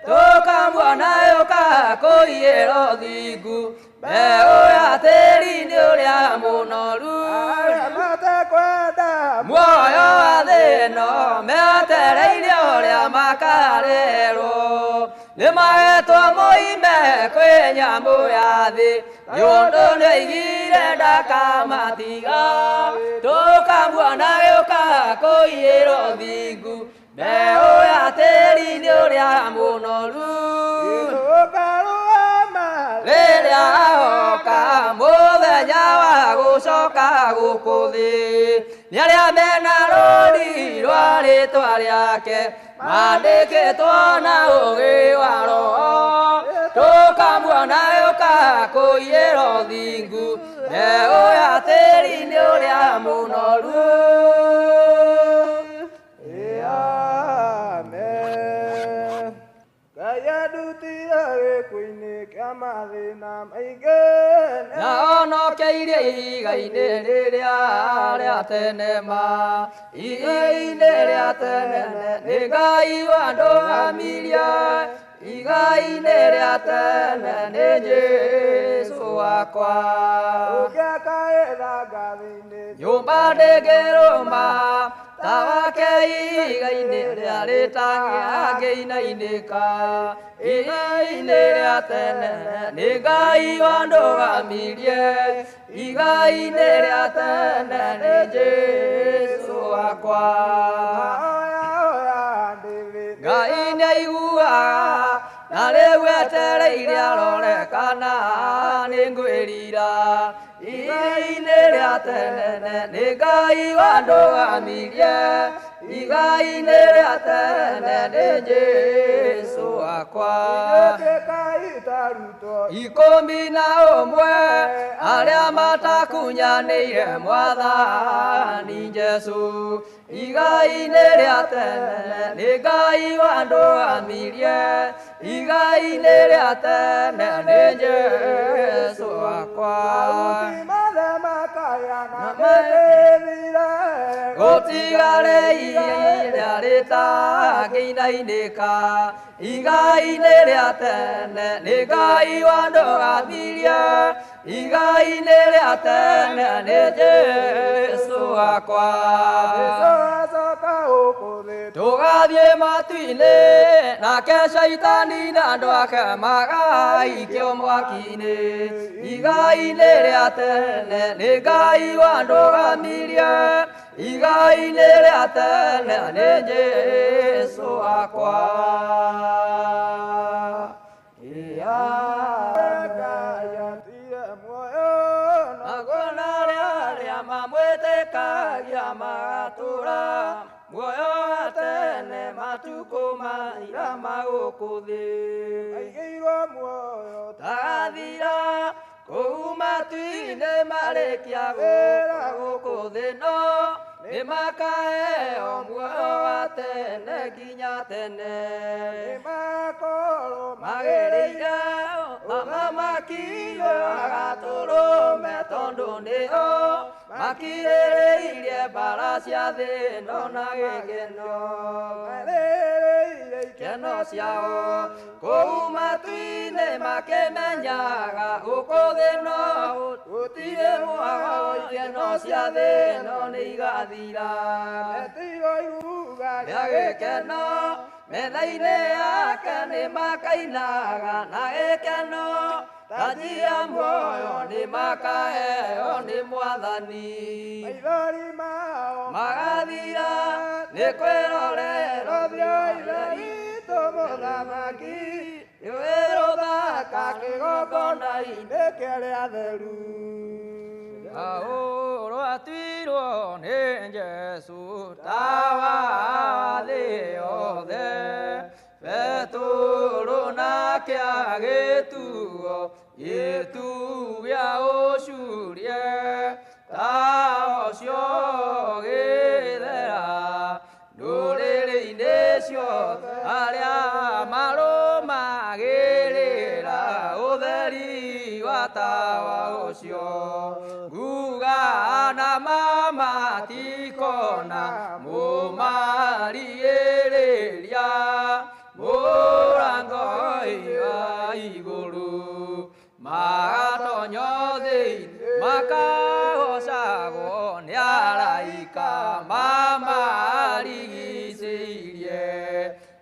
tũkamuona yũka kũiyĩra ũthingu mbeũ ya tĩri-inĩ ũrĩa mũnoru arĩa matekwenda muoyo wa thĩ ĩno metereire ũrĩa makarerwo nĩmahetwo moime kwĩ nyamũ ya thĩ nĩ ũndũ nĩoigire ndakamatiga tũkamuona gĩũka kũiyĩra ũthingu mbeũ ya tĩri-inĩ ũrĩa mũnoru tũkarũgama rĩrĩa agoka mũthenya wa gũcoka gũkũ thĩ nĩ arĩa mena rũũri rwa rĩtwa rĩake mandĩkĩtwo na ũũgĩ wa roho tũkamuona yũka kũiyĩra ũthingu mbeũ ya tĩri-inĩ ũrĩa mũnoru. Amen. Ngai andutire gĩkuũ-inĩ kĩa mathĩna maingĩ na onokeirie ihiga-inĩ rĩrĩa rĩa tene ma ihiga-inĩ rĩa tene nĩ Ngai wandũgamirie ihiga-inĩ rĩa tene nĩ Jesũ wakwa ũngĩakaĩra ngathĩ-inĩ nyũmba ndĩngĩrũma ta wake ihiga-inĩ rĩa rĩtangĩinainĩka ihiga-inĩ rĩa tene nĩ Ngai wandũgamirie ihiga-inĩ rĩa tene nĩ Jesũ wakwa oya oya ndĩthĩ Ngai nĩaiguaga na rĩu etereire arore kana nĩngwĩrira ihiga-inĩ rĩa tene nĩ Ngai wandũgamirie ihiga-inĩ rĩa tene nĩ Jesũ wakwa Tuĩkai ta arutwo 11 arĩa matakunyanĩire mwathani Jesũ ihiga-inĩ rĩa tene nĩ Ngai wandũgamirie ihiga-inĩ rĩa tene nĩ Jesũ wakwa aruti mathe makaya na mĩtĩthire gũtigare ihinda rĩtangĩinainĩka ihiga-inĩ rĩa tene nĩ Ngai wandũgamirie ihiga-inĩ rĩa tene nĩ Jesũ wakwa Jesũ acoka gũkũ thĩ tũgathiĩ matu-inĩ nake Caitani na andũ ake magaikio mwaki-inĩ ihiga-inĩ rĩa tene nĩ Ngai wandũgamirie ihiga-inĩ rĩa tene nĩ Jesũ wakwa. Ngai atire muoyo na Naguo arĩa mamwĩtĩkagia magatũũra muoyo wa tene matukũ mathira ma gũkũ thĩ maigĩirwo muoyo tagathira kũu matu-inĩ marĩkia gũka gũkũ thĩ no nĩmakaheo muoyo wa tene nginya tene nĩmakorwo magĩrĩire thamaki agatũrũme tondũ nĩo makirĩrĩirie mbara cia thĩ ĩno na gĩkeno marĩrĩire ikeno ciao kũu matu-inĩ makĩmenyaga gũkũ thĩ no gũtirĩ mwago ikeno cia thĩ ĩno nĩ igathira metigo iruga rĩa gĩkeno metha-inĩ yake nĩ makainaga na gĩkeno taji ya muoyo nĩ makaheo nĩ mwathani maithori mao magathira nĩ kwĩrorera ũthiũ Ithe witũ Mũthamaki nĩwe rũthaka kĩgongona-inĩ kĩa arĩa atheru. Paulo atuirwo nĩ Jesũ tawa wa thĩ yothe. Petũrũ nake agĩtuo gĩtugĩ gĩa ũcurie, tawa ũcio ũgĩthera ndũrĩrĩ-inĩ ciothe, arĩa marũmagĩrĩra ũtheri wa tawa ũcio. Nguga na mama tikona mũmarigĩrĩria mũrango-inĩ wa igũrũ, magatonyo thĩinĩ makagocagwo nĩ araika mamarigicĩirie.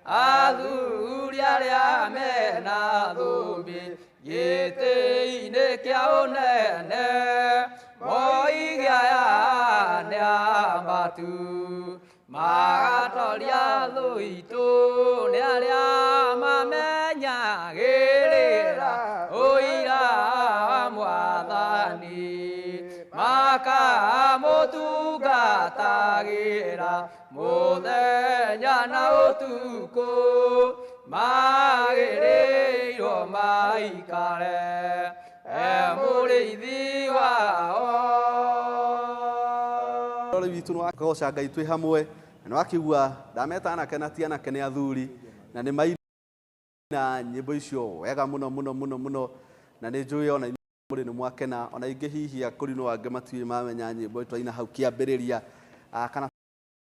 Athuri arĩa mena thũmbĩ gĩtĩ-inĩ kĩa ũnene, moige aya nĩ ambatu, magatoria thũ itũ nĩ arĩa mamenyagĩrĩra ũira wa Mwathani, makamũtungatagĩra mũthenya na ũtukũ, magĩrĩirwo maikare e mũrĩithi wao. Rori witũ nĩ wagoca Ngai twĩ hamwe, na nĩ wakĩigua ndameta anake na ti anake nĩ athuri, na nĩ maina nyĩmbo icio wega mũno mũno mũno mũno, na nĩ njũĩ ona inyuĩ mũrĩ nĩ mwakena, ona ingĩ hihi akũrinũ angĩ matiũĩ mamenya nyĩmbo twaina hau kĩambĩrĩria, kana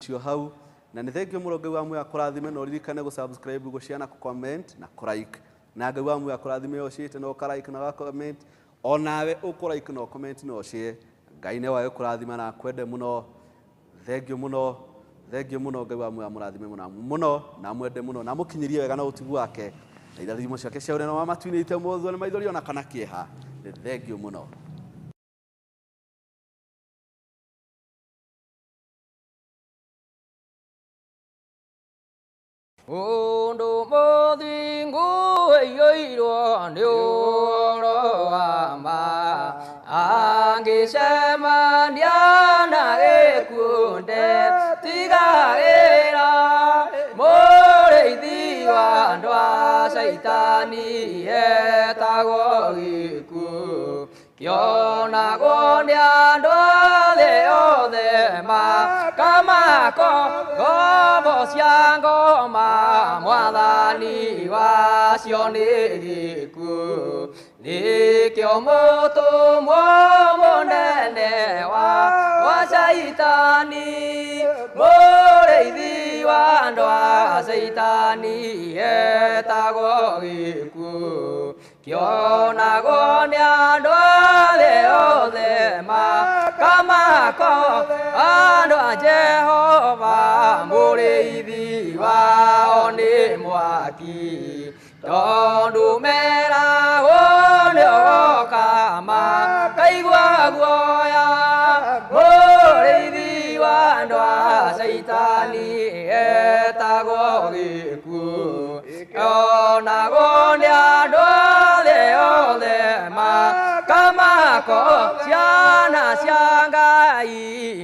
cio hau. Na nĩ thengio mũno Ngai wa muoyo akũrathime, na ũririkane gũ subscribe, gũ share na kũ comment na kũ like. Na Ngai wa muoyo akũrathime ũciĩte na ũka like na ũga comment, onawe ũkũ like na ũ comment na ũ share. Ngai nĩ wae kũrathima na akwende mũno. Thengio mũno, thengio mũno. Ngai wa muoyo amũrathime mũno mũno na amwende mũno na amũkinyĩrie wega na ũtugu wake na irathimo ciake cia ũnene wa matu-inĩ ite mũthwo nĩ maithori ona kana kĩeha. Nĩ thengio mũno. Ũndũ mũthingu ũiyũirwo nĩ ũhoro wa ma, angĩcemania na gĩkuũ ndetigagĩra. Mũrĩithi wa andũ a Caitani etagwo gĩkuũ, kĩonagwo nĩ andũ a thĩ yothe, makamako ngombo cia ngoma, Mwathani wacio nĩ gĩkuũ. Nĩkĩo mũtũmwo mũnene wa Caitani, mũrĩithi wa andũ a Caitani etagwo gĩkuũ, kĩonagwo nĩ andũ a thĩ yothe, makamako andũ a Jehova, mũrĩithi wao nĩ mwaki, tondũ meragwo nĩ ũgoka makaigua guoya. Mũrĩithi wa andũ a Caitani etagwo gĩkuũ, kĩonagwo nĩ andũ a thĩ yothe, makamako ciana cia Ngai,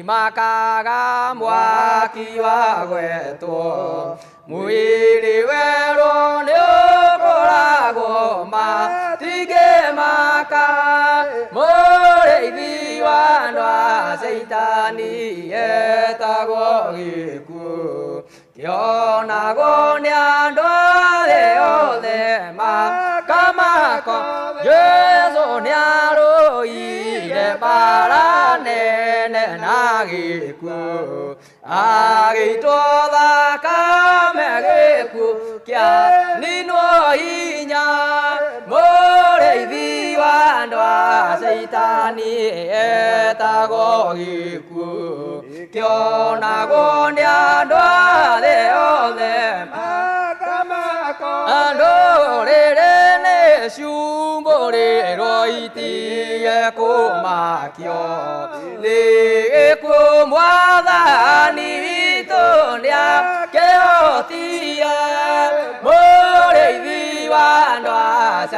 makaga mwaki wa gwetwo. Mwĩrĩ werũ nĩ ũkoragwo matingĩmaka, mũrĩithi wa andũ a Caitani etagwo gĩkuũ, kĩonagwo nĩ andũ a thĩ yothe, makamako Jesũ nĩarũire mbara nene na gĩkuũ, agĩitwo thakame gĩkuũ kĩaninwo hinya. Mũrĩithi wa andũ a Caitani etagwo gĩkuũ, kĩonagwo nĩ andũ a thĩ yothe, andũ rĩrĩ nĩ ciumbũrĩrwo itige kũmakio nĩ gĩkuũ. Mwathani witũ nĩakĩhotie.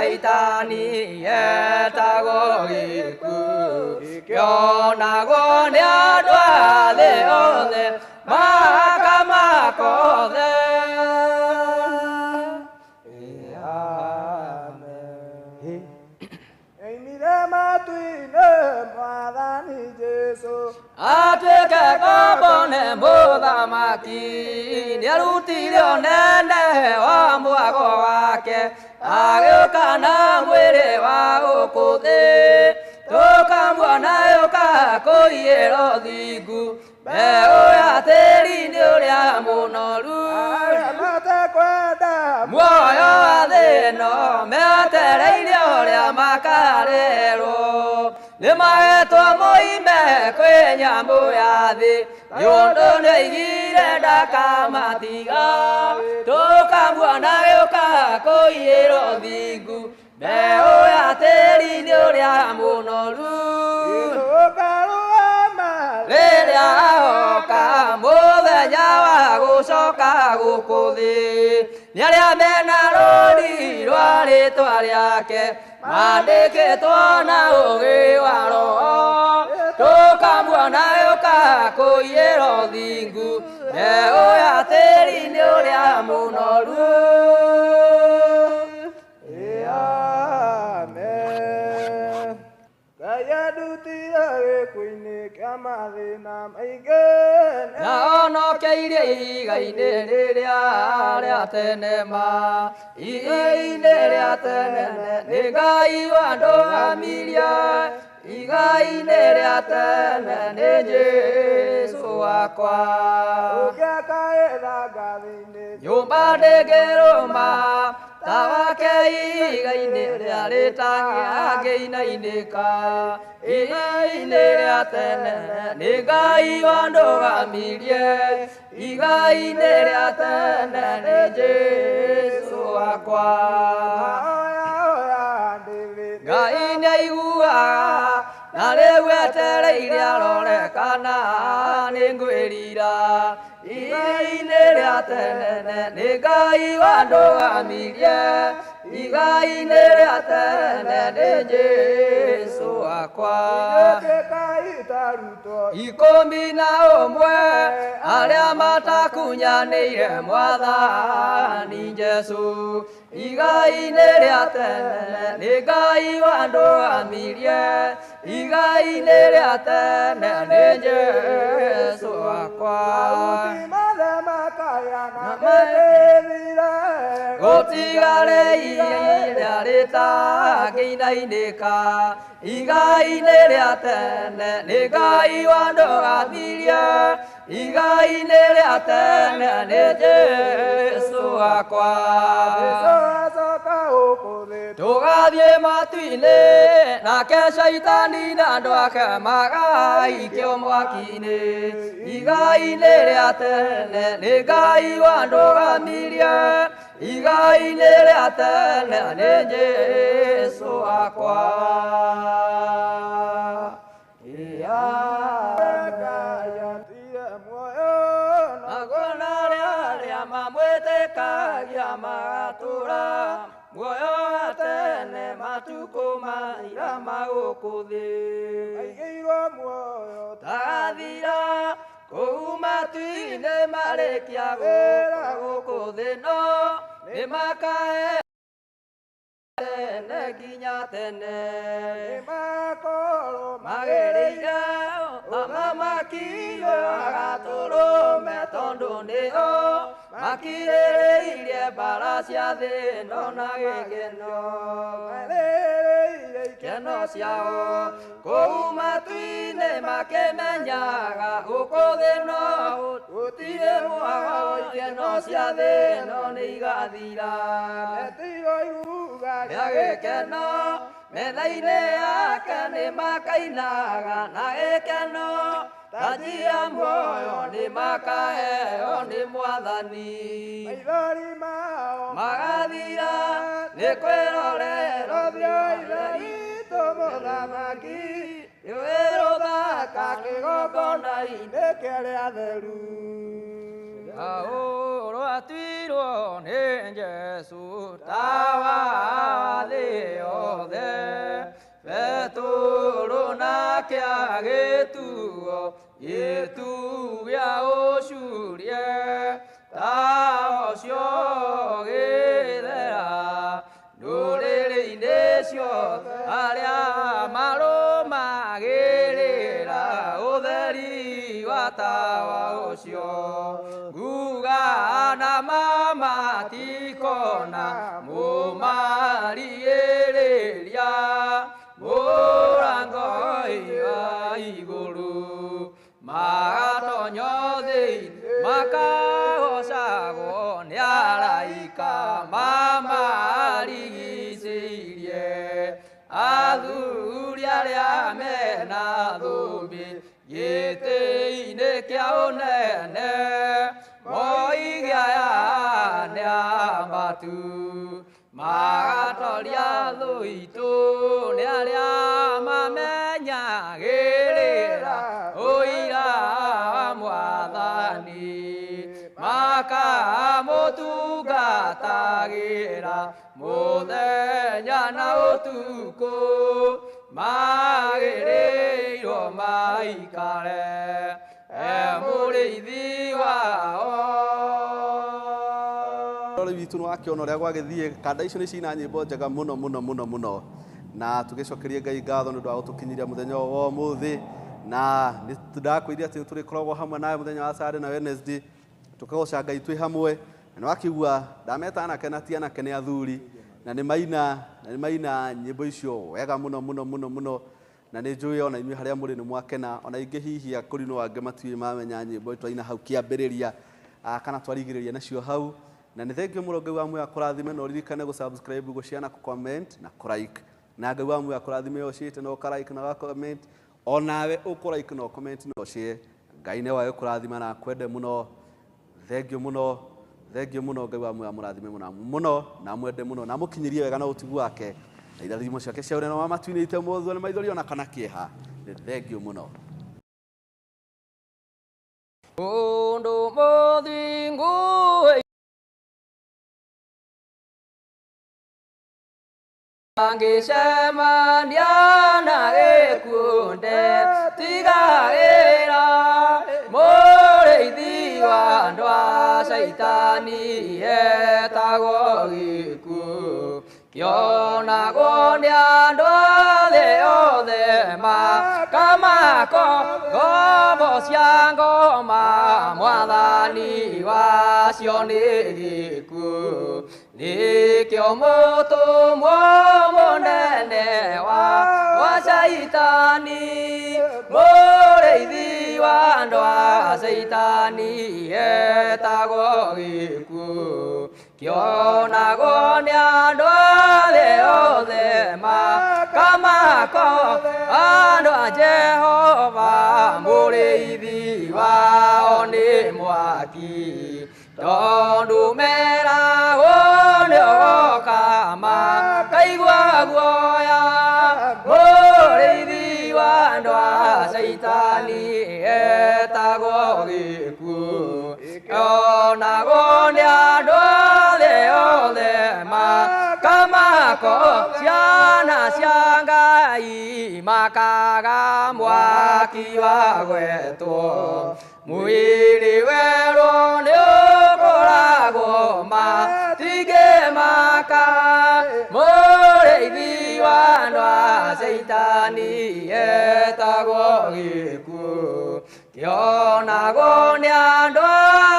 Shaitani etagwo gĩkuũ kĩonagwo nĩ andũ a thĩ othe makamakothe. Amen. Oimire matu-inĩ Mwathani Jesũ atuĩke ngombo nĩ mũthamaki nĩarutire ũnene wa mwago wake agĩũka na mwĩrĩ wa gũkũ thĩ tũkamuona yũka kũiyĩra ũthingu mbeũ ya tĩri-inĩ ũrĩa mũnoru arĩa matekwenda muoyo wa thĩ ĩno metereire ũrĩa makarerwo nĩ mahetwo moime kwĩ nyamũ ya thĩ nĩ ũndũ nĩoigire ndakamatiga tũkamuona gĩũka kũiyĩra ũthingu mbeũ ya tĩri-inĩ ũrĩa mũnoru tũkarũgama rĩrĩa oka mũthenya wa gũcoka gũkũ thĩ nĩ arĩa mena rũri rwa rĩtwa rĩake mandĩkĩtwo na ũũgĩ wa roho tũkamuona yũka kũiyĩra ũthingu mbeũ ya tĩri-inĩ ũrĩa mũnoru. Amen. Ngai andutire gĩkuũ-inĩ kĩa mathĩna maingĩ Naonokeirie ihiga-inĩ rĩrĩa rĩa tene ma ihiga-inĩ rĩa tene nĩ Ngai wandũgamirie ihiga-inĩ rĩa tene nĩ Jesũ wakwa ũngĩakaĩra ngathĩ-inĩ nyũmba ndĩngĩrũma ta wake ihiga-inĩ rĩa rĩtangĩinainĩka ihiga-inĩ rĩa tene nĩ Ngai wandũgamirie ihiga-inĩ rĩa tene nĩ Jesũ wakwa oya oya ndĩthĩ Ngai nĩaiguaga na rĩu etereire arore kana nĩngwĩrira ihiga-inĩ rĩa tene nĩ Ngai wandũgamirie ihiga-inĩ rĩa tene nĩ Jesũ wakwa ĩtĩka itarutwo 11 arĩa matakunyanĩire Mwathani Jesũ ihiga-inĩ rĩa tene nĩ Ngai wandũgamirie ihiga-inĩ rĩa tene nĩ Jesũ wakwa Aruti mothe makaya na mĩtĩthire gũtigare ihinda rĩtangĩinainĩka ihiga-inĩ rĩa tene nĩ Ngai wandũgamirie ihiga-inĩ rĩa tene nĩ Jesũ wakwa Jesũ acoka gũkũ thĩ tũgathiĩ matu-inĩ nake Shaitani na andũ ake magaikio mwaki-inĩ ihiga-inĩ rĩa tene nĩ Ngai wandũgamirie ihiga-inĩ rĩa tene nĩ Jesũ wakwa. Ngai atire muoyo Naguo na arĩa mamwĩtĩkagia magatũũra muoyo wa tene matukũ maira ma gũkũ thĩ aigĩirwo muoyo tagathira kũu matu-inĩ marĩkia gũka gũkũ thĩ no nĩ makahe tene nginya tene nĩmakorwo magĩrĩire thamaki agatũrũme tondũ nĩo makirĩrĩirie mbara cia thĩ ĩno na gĩkeno marĩrĩire ikeno ciao kũu matu-inĩ makĩmenyaga gũkũ thĩ no gũtirĩ mwago ikeno cia thĩ ĩno nĩ igathira metirwo iruga rĩa gĩkeno metha-inĩ yake nĩ makainaga na gĩkeno taji ya muoyo nĩ makaheo nĩ Mwathani maithori mao magathira nĩ kwĩrorera ũthiũ Ithe witũ mũthamaki rũĩ rũthaka kĩgongona-inĩ nĩ kĩrĩa theru Ahũrwo atuirwo Ũigĩtwo nĩ Jesũ tawa thĩ yothe. Petũrũ nake agĩtuo gĩtugĩ gĩa ũcurie, tawa ũcio ũgĩthera ndũrĩrĩ-inĩ ciothe, arĩa marũmagĩrĩra ũtheri wa tawa ũcio. Nguga na mama tikona mũmarigĩrĩria mũrango wa igũrũ, magatonyo thĩinĩ makagocagwo nĩ araika mamarigicĩirie. Athuri arĩa mena thũmbĩ gĩtĩ-inĩ kĩa ũnene, moige aya nĩ ambatu, magatoria thũ itũ nĩ arĩa mamenyagĩrĩra ũira wa Mwathani, makamũtungatagĩra mũthenya na ũtukũ, magĩrĩirwo maikare e mũrĩithi wao. Rori witũ nĩ wakĩona ũrĩa gwagĩthiĩ, kanda icio nĩ cina nyĩmbo njega mũno mũno mũno mũno, na tũgĩcokerie Ngai ngatho nĩ ũndũ wa gũtũkinyĩria mũthenya ũyũ wa ũmũthĩ. Na nĩ ndakwĩrire atĩ tũrĩkoragwo hamwe nawe mũthenya wa Saturday na Wednesday, tũkagoca Ngai twĩ hamwe. Na nĩ wakĩigua ndameta anake na ti anake nĩ athuri, na nĩ maina, na nĩ maina nyĩmbo icio wega mũno mũno mũno mũno, na nĩ njũĩ ona inyuĩ harĩa mũrĩ nĩ mwakena, ona ingĩ hihi akũrinũ angĩ matiũĩ mamenya nyĩmbo twaina hau kĩambĩrĩria, kana twarigĩrĩria nacio hau. Na nĩ thengio mũno, Ngai wa muoyo akũrathime, na ũririkane gũ-subscribe, gũ-share na kũ-comment na kũ-like. Na Ngai wa muoyo akũrathime ũciĩte na ũka-like na ũga-comment, onawe ũkũ-like na ũ-comment na ũ-share. Ngai nĩwe agĩkũrathima na akwende mũno. Thengio mũno, thengio mũno, Ngai wa muoyo amũrathime mũno mũno na amwende mũno na amũkinyĩrie wega na ũtugu wake na irathimo ciake cia ũnene wa matu-inĩ itemũthwo nĩ maithori ona kana kĩeha. Nĩ thengio mũno. Mũndũ mũthingu angĩcemania na gĩkuũ ndetigagĩra, mũrĩithi wa andũ a Caitani etagwo gĩkuũ, kĩonagwo nĩ andũ a thĩ yothe, makamako ngombo cia ngoma, Mwathani wacio nĩ gĩkuũ. Nĩkĩo mũtũmwo mũnene wa Caitani, mũrĩithi wa andũ a Caitani etagwo gĩkuũ, kĩonagwo nĩ andũ a thĩ yothe, makamako andũ a Jehova, mũrĩithi wao nĩ mwaki, tondũ meragwo nĩ ũgoka makaigua guoya, mũrĩithi wa andũ a Caitani etagwo gĩkuũ, kĩonagwo nĩ andũ a thĩ yothe, makamako ciana cia Ngai, makaga mwaki wa gwetwo, mwĩrĩ werũ nĩ ũkoragwo matingĩmaka, mũrĩithi wa andũ a Caitani etagwo gĩkuũ, kĩonagwo nĩ andũ a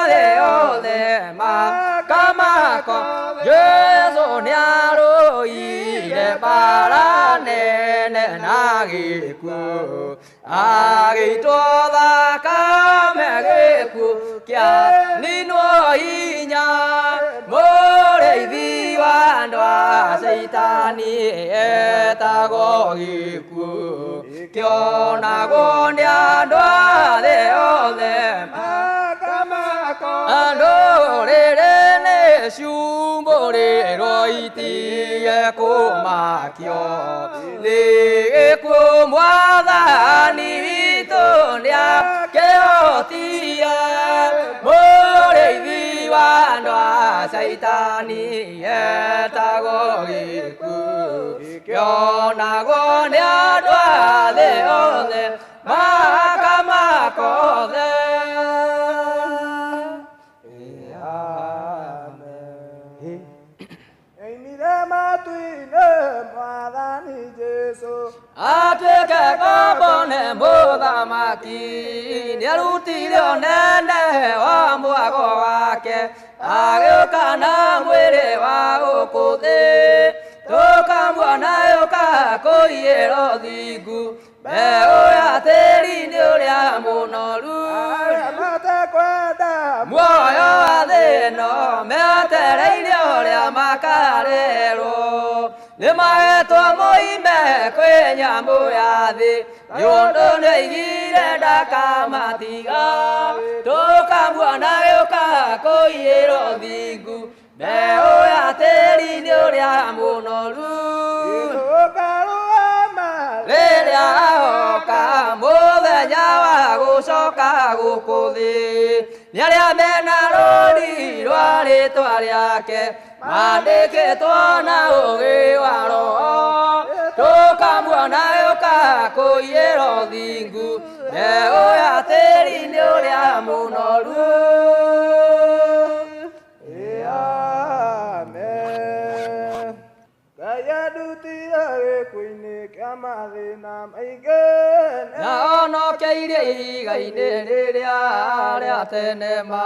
thĩ yothe, makamako Jesũ nĩarũire mbara nene na gĩkuũ, agĩitwo thakame gĩkuũ kĩaninwo hinya, mũrĩithi wa andũ a Caitani etagwo gĩkuũ, kĩonagwo nĩ andũ a thĩ yothe, andũ rĩrĩ nĩ ciumbũrĩrwo itige kũmakio nĩ gĩkuũ, Mwathani witũ nĩakĩhotie, mũrĩithi Mũrĩhi wa andũ a Caitani etagwo gĩkuũ, kĩonagwo nĩ andũ a thĩ othe makamaka othe. Amen. Oimire matu-inĩ Mwathani Jesũ. Atuĩke ngombo nĩ mũthamaki, nĩarutire ũnene wa mwago wake, agĩũka na mwĩrĩ wa gũkũ thĩ, tũkamuona yũka kũiyĩra ũthingu, mbeũ ya tĩri-inĩ ũrĩa mũnoru. Arĩa matekwenda Muoyo wa thĩ ĩno metereire ũrĩa makarerwo, nĩmahetwo moime kwĩ nyamũ ya thĩ, nĩ ũndũ nĩoigire ndakamatiga, tũkamuona gĩũka kũiyĩra ũthingu, mbeũ ya tĩri-inĩ ũrĩa mũnoru. Tũkarũgama Rĩrĩa agoka mũthenya wa gũcoka gũkũ thĩ, nĩ arĩa mena rũũri rwa rĩtwa rĩake, mandĩkĩtwo na ũũgĩ wa Roho, tũkamuona gĩũka kũiyĩra ũthingu, mbeũ ya tĩri-inĩ ũrĩa mũnoru. Amen. Ngai andutire gĩkuũ-inĩ kĩa mathĩna maingĩ. Na onokeirie ihiga-inĩ rĩrĩa rĩa tene ma,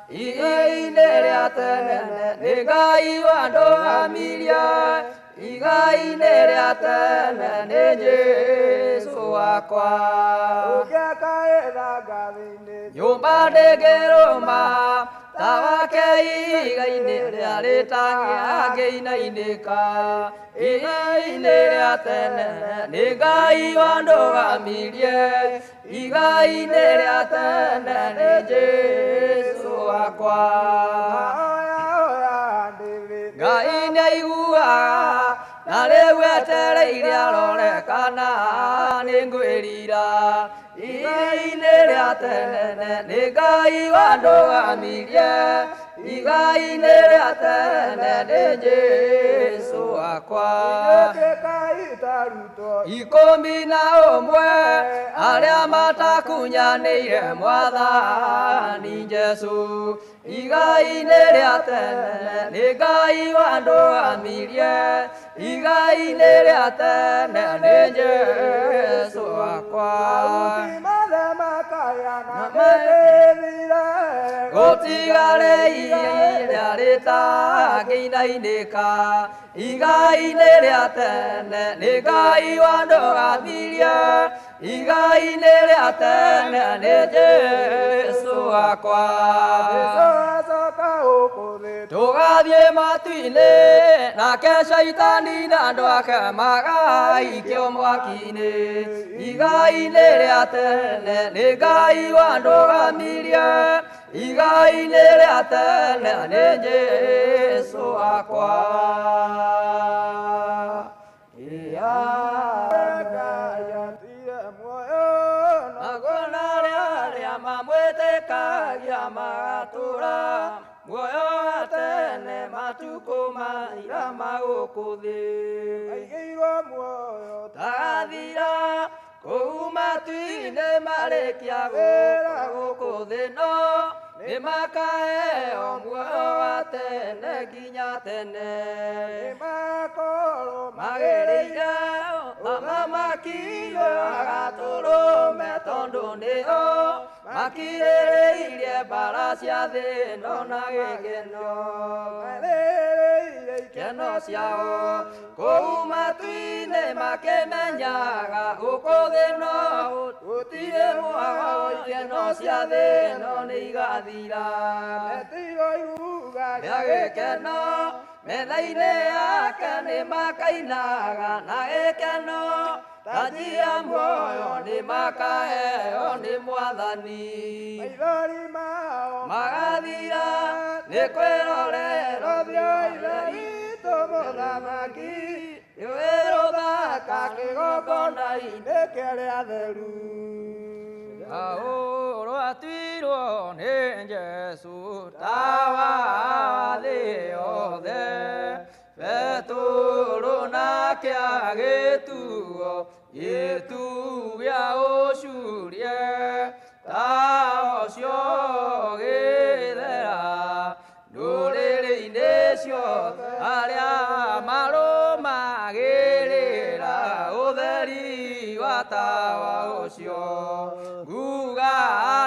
ihiga-inĩ rĩa tene nĩ Ngai wandũgamirie, ihiga-inĩ rĩa tene nĩ Jesũ wakwa. Ũngĩakaĩra ngathĩ-inĩ Nyũmba ndĩngĩrũma ta wake ihiga-inĩ rĩa rĩtangĩinainĩka, ihiga-inĩ rĩa tene nĩ Ngai wandũgamirie, ihiga-inĩ rĩa tene nĩ Jesũ wakwa. Oya oya ndĩthĩ. Ngai nĩaiguaga na rĩu etereire arore kana nĩngwĩrira, ihiga-inĩ rĩa tene nĩ Ngai wandũgamirie, ihiga-inĩ rĩa tene nĩ Jesũ wakwa. Ĩtĩkai tarutwo 11 arĩa matakunyanĩire Mwathani Jesũ, ihiga-inĩ rĩa tene nĩ Ngai wandũgamirie, ihiga-inĩ rĩa tene nĩ Jesũ wakwa. Mahuti mothe makaya na mĩtĩthire. Gũtigare ihiga rĩtangĩinainĩka, ihiga-inĩ rĩa tene nĩ Ngai wandũgamirie, ihiga-inĩ rĩa tene nĩ Jesũ wakwa. Jesũ acoka gũkũ thĩ. Tũgathiĩ matu-inĩ, nake Caitani na andũ ake magaikio mwaki-inĩ, ihiga-inĩ rĩa tene nĩ Ngai wandũgamirie, ihiga-inĩ rĩa tene nĩ Jesũ wakwa. Ngai atire muoyo na Naguo na arĩa mamwĩtĩkagia magatũũra muoyo wa tene matukũ maira ma gũkũ thĩ. Aigĩirwo muoyo Tagathira kũu matu-inĩ marĩkia gũka gũkũ thĩ no nĩ makaheo muoyo wa tene nginya tene. Nĩmakorwo Magĩrĩire thamaki agatũrũme tondũ nĩo makirĩrĩirie mbara cia thĩ ĩno na gĩkeno. Marĩrĩire Ikeno ciao kũu matu-inĩ makĩmenyaga gũkũ thĩ no gũtirĩ mwago, ikeno cia thĩ ĩno nĩ igathira. Metirwo iruga Rĩa gĩkeno metha-inĩ yake nĩ makainaga na gĩkeno, taji ya muoyo nĩ makaheo nĩ Mwathani. Maithori mao Magathira nĩ kwĩrorera Ũthiũ Ithe witũ mũthamaki Rũĩ rũthaka kĩgongona-inĩ nĩ kĩrĩa theru. Paulo atuirwo nĩ Jesũ tawa thĩ yothe Petũrũ nake agĩtuo gĩtu gĩa ũcurie tawa ũcio ũgĩthera ndũrĩrĩ-inĩ ciothe arĩa marũmagĩrĩra ũtheri wa tawa ũcio nguga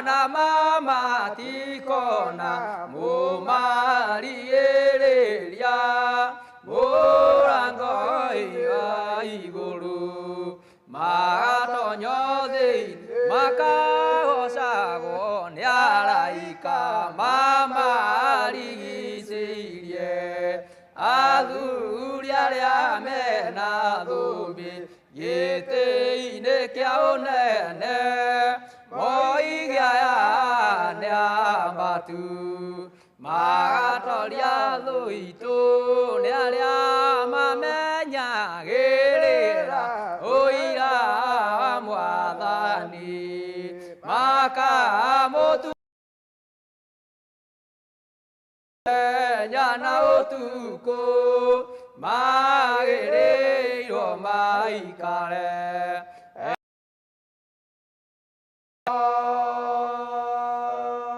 na mama tikona mũmarigĩrĩria mũrango wa igũrũ magatonyo thĩinĩ makagocagwo nĩ araika mamarigicĩirie athuri arĩa mena thũmbĩ gĩtĩ-inĩ kĩa ũnene moige aya nĩ ambatu magatoria thũ itũ nĩ arĩa mamenyagĩrĩra ũira wa Mwathani makamũtu mũthenya na ũtukũ magĩrĩirwo maikare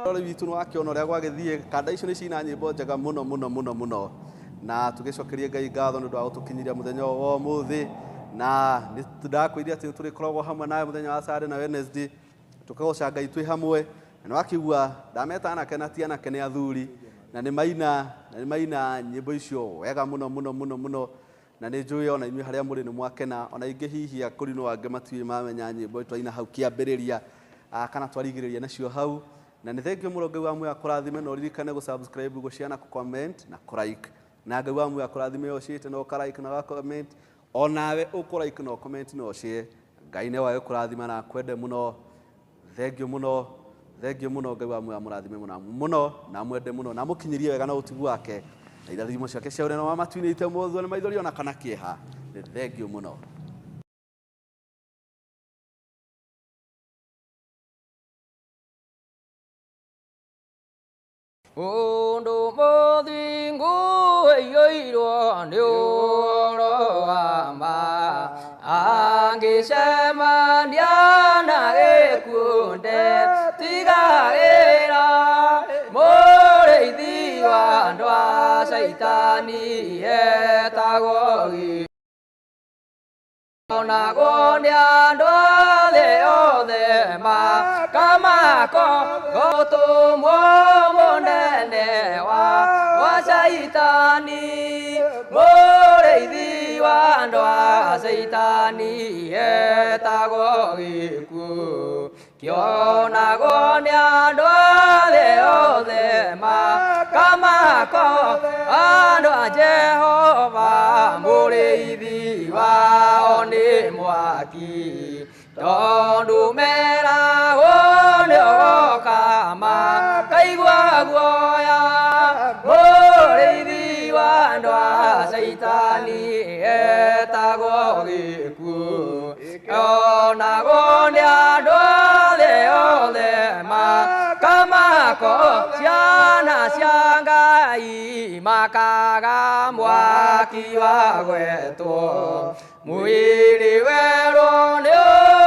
Rori witũ nĩ wakĩona ũrĩa gwagĩthiĩ kanda icio nĩ cina nyĩmbo njega mũno mũno mũno mũno na tũgĩcokerie Ngai ngatho nĩ ũndũ wa gũtũkinyĩria mũthenya ũyũ wa ũmũthĩ na nĩ ndakwĩrire atĩ tũrĩkoragwo hamwe nawe mũthenya wa Saturday na Wednesday tũkagoca Ngai twĩ hamwe na nĩ wakĩigua ndameta anake na ti anake nĩ athuri na nĩ maina nyĩmbo icio wega mũno mũno mũno mũno na nĩ njũĩ ona inyuĩ harĩa mũrĩ nĩ mwakena ona ingĩ hihi akũrinũ angĩ matiũĩ mamenya nyĩmbo twaina hau kĩambĩrĩria kana twarigĩrĩria nacio hau na nĩ thengio mũno Ngai wa muoyo akũrathime na ũririkane gũ subscribe gũ share na kũ comment na kũ like na Ngai wa muoyo akũrathime ũciĩte na ũka like na ũga comment onawe ũkũ like na comment na ũshare Ngai nĩ wae kũrathima na akwende mũno thengio mũno thengio mũno Ngai wa muoyo amũrathime mũno mũno na amwende mũno na amũkinyĩrie wega na ũtugu wake na irathimo ciake cia ũnene wa matu-inĩ ite mũthwo nĩ maithori ona kana kĩeha nĩ thengio mũno. Mũndũ mũthingu aiyũirwo nĩ ũhoro wa ma angĩcemania na gĩkuũ ndetigagĩra mũrĩithi wa andũ a Caitani etagwo gĩkuũ onagwo nĩ andũ a thĩ othe makamako gũtũmwo mũnene wa Caitani mũrĩithi wa andũ a Caitani etagwo gĩkuũ kĩonagwo nĩ andũ a thĩ othe makamako andũ a Jehova mũrĩithi wao nĩ mwaki tondũ meragwo nĩ ũgoka makaigua guoya mũrĩithi wa andũ a Caitani etagwo gĩkuũ kĩonagwo nĩ andũ a thĩ othe makamako ciana cia Ngai makaga mwaki wa gwetwo mwĩrĩ werũ nĩ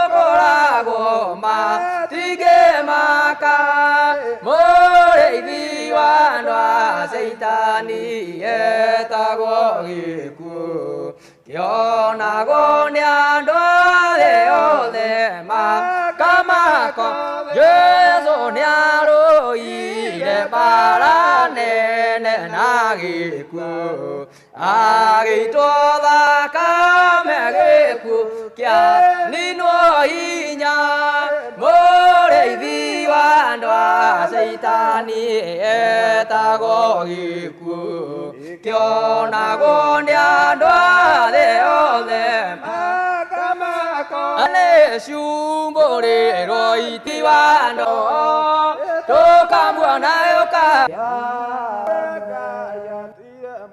ũkoragwo matingĩmaka mũrĩithi wa andũ a Caitani etagwo gĩkuũ kĩonagwo nĩ andũ a thĩ othe makamako Jesũ nĩarũire mbara nene na gĩkuũ agĩitwo thakame gĩkuũ kĩaninwo hinya mũrĩithi wa andũ a Caitani etagwo gĩkuũ kĩonagwo nĩ andũ a thĩ othe makamako nĩ ciumbũrĩrwo itiwano tũkamuona yũka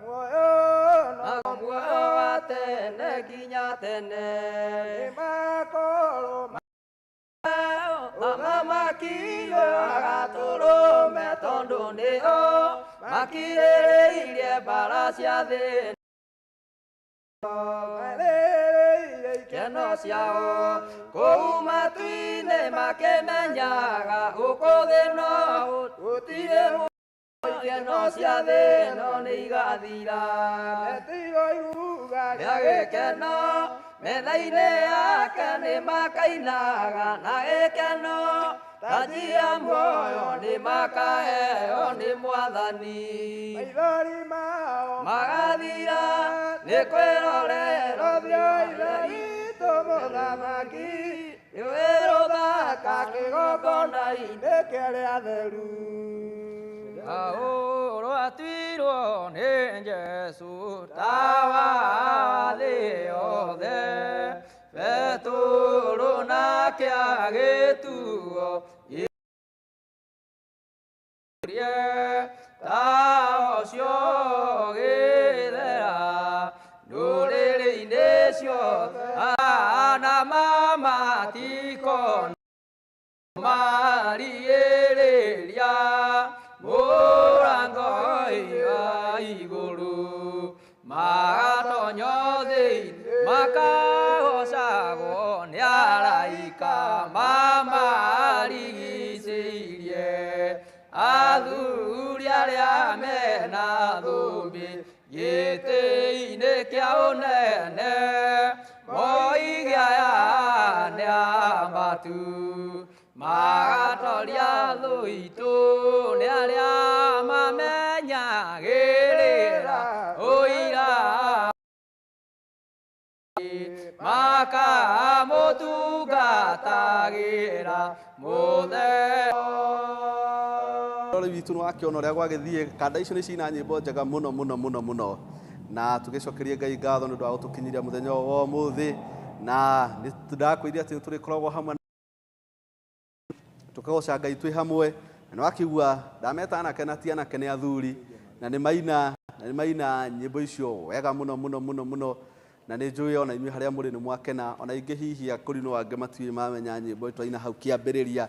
muoyo wa tene nginya tene Mũthamaki agatũrũme tondũ nĩo makirĩrĩirie mbara cia thĩ ikeno ciao kũu matu-inĩ makĩmenyaga gũkũ thĩ no gũtirĩ ikeno cia thĩ no nĩ igathira rĩa gĩkeno metha-inĩ yake nĩ makainaga na gĩkeno taji ya muoyo nĩ makaheo nĩ Mwathani maithori mao magathira nĩ kwĩrorera ũthiũ Ithe witũ Mũthamaki nĩwe rũthaka kĩgongona-inĩ kĩrĩa theru Ahũrwo atuirwo nĩ Jesũ tawa thĩ yothe Petũrũ nake agĩtuo rie tawa ũcio ũgĩthera ndũrĩrĩ-inĩ ciothe na mamatikona marigĩrĩria mũrango wa igũrũ magatonyo thĩinĩ makagocagwo nĩ araika mamarigicĩirie athuri arĩa mena thũmbĩ gĩtĩ-inĩ kĩa ũnene moige aya nĩ ambatu magatoria thũ itũ nĩ arĩa mamenyagĩrĩra ũira makamũtungatagĩra mũthenya Rori witũ nĩ wakĩona ũrĩa gwagĩthiĩ kanda icio nĩ cina nyĩmbo njega mũno mũno mũno mũno na tũgĩcokerie Ngai ngatho nĩ ũndũ wa gũtũkinyĩria mũthenya ũyũ wa ũmũthĩ na nĩ ndakwĩrire atĩ tũrĩkoragwo hamwe tũkagoca Ngai twĩ hamwe na nĩ wakĩigua ndameta anake na ti anake nĩ athuri na nĩ maina nyĩmbo icio wega mũno mũno mũno mũno na nĩ njũĩ ona inyuĩ harĩa mũrĩ nĩ mwakena ona ingĩ hihi akũrinũ angĩ matiũĩ mamenya nyĩmbo twaina hau kĩambĩrĩria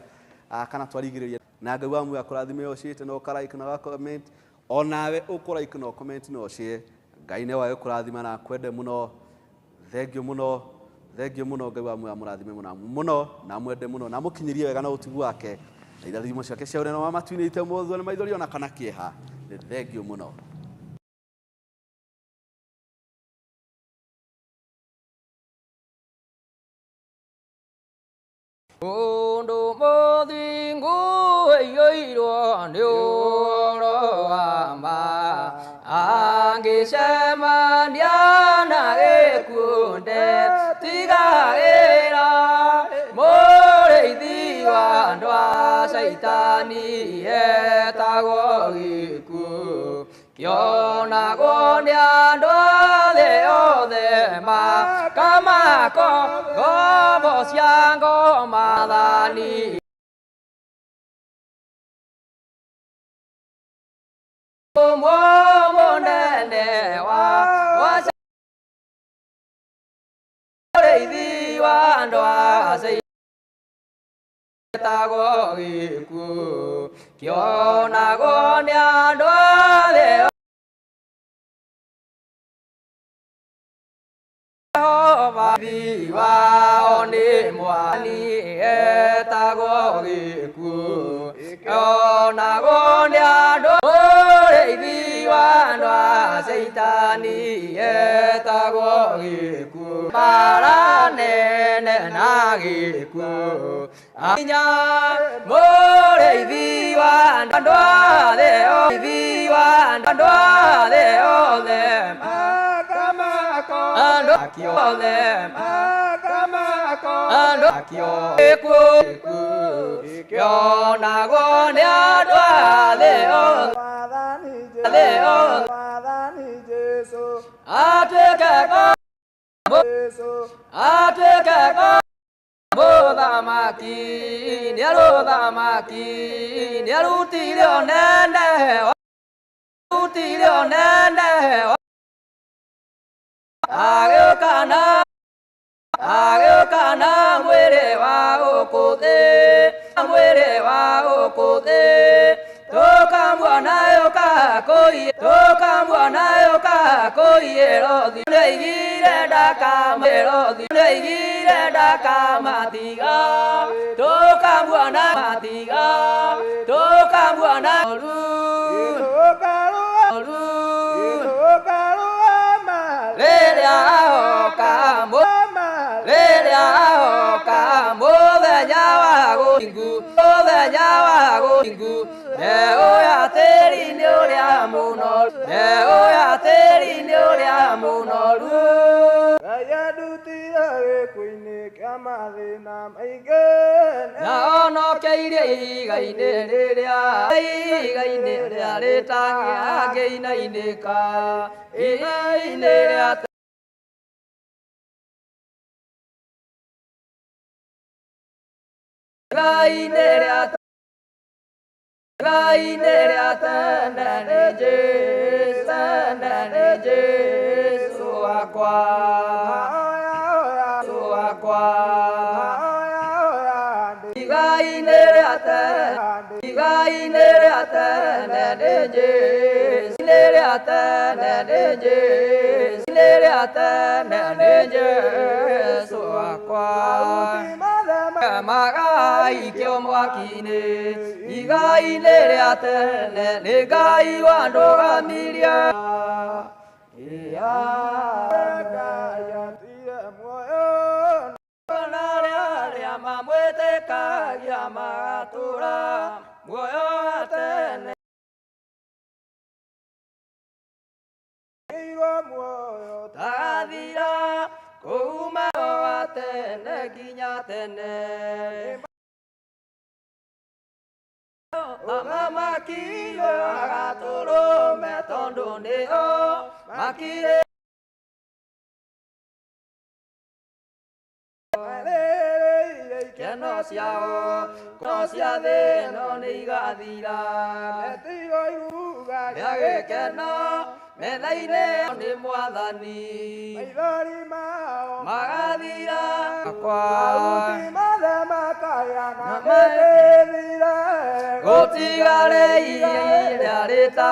kana twarigĩrĩria na Ngai wa muoyo akũrathime ũciĩte na ũka like na ũga comment onawe ũkũ like na ũcomment na ũshare Ngai nĩ wae kũrathima na akwende mũno thengio mũno thengio mũno Ngai wa muoyo amũrathime mũno mũno na amwende mũno na amũkinyĩrie wega na ũtugu wake na irathimo ciake cia ũnene wa matu-inĩ itemũthwo nĩ maithori ona kana kĩeha nĩ thengio mũno. Mũndũ mũthingu aiyũirwo nĩ ũhoro wa ma angĩcemania na gĩkuũ ndetigagĩra mũrĩithi wa andũ a Caitani etagwo gĩkuũ kĩonagwo nĩ andũ a thĩ yothe makamako ngombo cia ngoma thani mũnene wa mũrĩithi wa andũ a etagwo gĩkuũ kĩonagwo nĩ andũ a thĩ Jehova wao nĩ Mwathani etagwo gĩkuũ kĩonagwo nĩ andũ mũrĩithi wa andũ a Caitani etagwo gĩkuũ mbara nene na gĩkuũ inya mũrĩithi wa andũ a thĩ othe andũ othe andũ gĩkuũ kĩonagwo nĩ andũ a thĩ othe atuĩke mũthamaki nĩarutire ũnene agĩũka na mwĩrĩ wa gũkũ thĩ Tũkamuona yũka kũiyĩro thi nĩoigire ndakamĩro thi nĩoigire ndakamatiga tũkamuona matiga tũkamuona ru ru rĩrĩa oka rĩrĩa oka mũthenya wa gũthingu mũthenya wa gũthingu Neoya tĩri nĩ ũrĩa mũnoru Neoya tĩri nĩ ũrĩa mũnoru Ngai andutire gĩkuũ-inĩ kĩa mathĩna maingĩ na onokeirie ihiga-inĩ rĩrĩa ihiga-inĩ rĩrĩa rĩtangĩinainĩka ihiga-inĩ rĩa ihiga-inĩ rĩa ihiga-inĩ rĩa tene nĩ Jesũ tene nĩ Jesũ wakwa Jesũ wakwa ihiga-inĩ rĩa tene ihiga-inĩ rĩa tene nĩ Jesũ ihiga-inĩ rĩa tene nĩ Jesũ ihiga-inĩ rĩa tene nĩ Jesũ wakwa magaikio mwaki-inĩ ihiga-inĩ rĩa tene nĩ Ngai wandũgamirie na arĩa mamwĩtĩkagia magatũũra muoyo wa tene tagathira kuuma wa tene nginya tene Thamaki agatũrũme tondũ nĩo makire keno ciao no cia thĩ no nĩ igathira rĩa gĩkeno metha-inĩ nĩ Mwathani magathira kwa gũtigare iria rĩta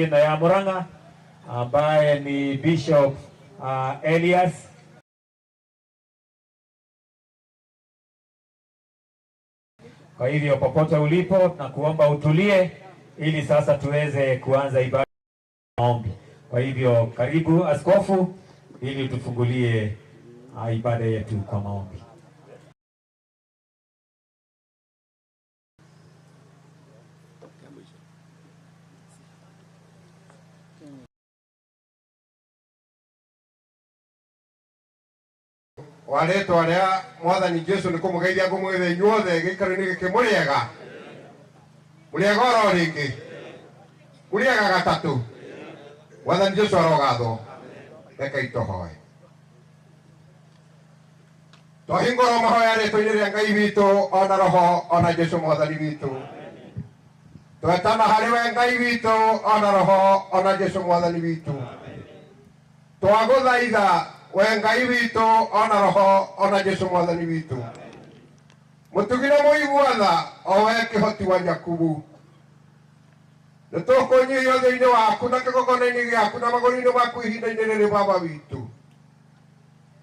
Na ya Murang'a ambaye ni Bishop Elias. Kwa hivyo popote ulipo na kuomba utulie ili sasa tuweze kuanza ibada maombi. Kwa hivyo karibu askofu ili tufungulie ibada yetu kwa maombi. Waretwo aria Mwathani Jesu ni kumugeithia ngumwithe inyuothe giikaro-ini giki muriega muriega oro ringi muriega gatatu. Mwathani Jesu arogathwo. Reke itohoe twahingũra mahoya rĩtwa-inĩ rĩa Ngai witũ ona roho ona Jesu Mwathani witũ. Twetana harĩ we Ngai witũ ona roho ona Jesu Mwathani witũ. Twagũthaitha we Ngai witũ ona roho ona Jesu Mwathani witũ. Mũtugire mũiguatha o we kĩhoti wa Jakubu. Nĩ tũkũnyihio thĩinĩ waku na kĩgongona-inĩ gĩaku na magũrũ-inĩ maku ihinda-inĩ rĩrĩ Baba witũ.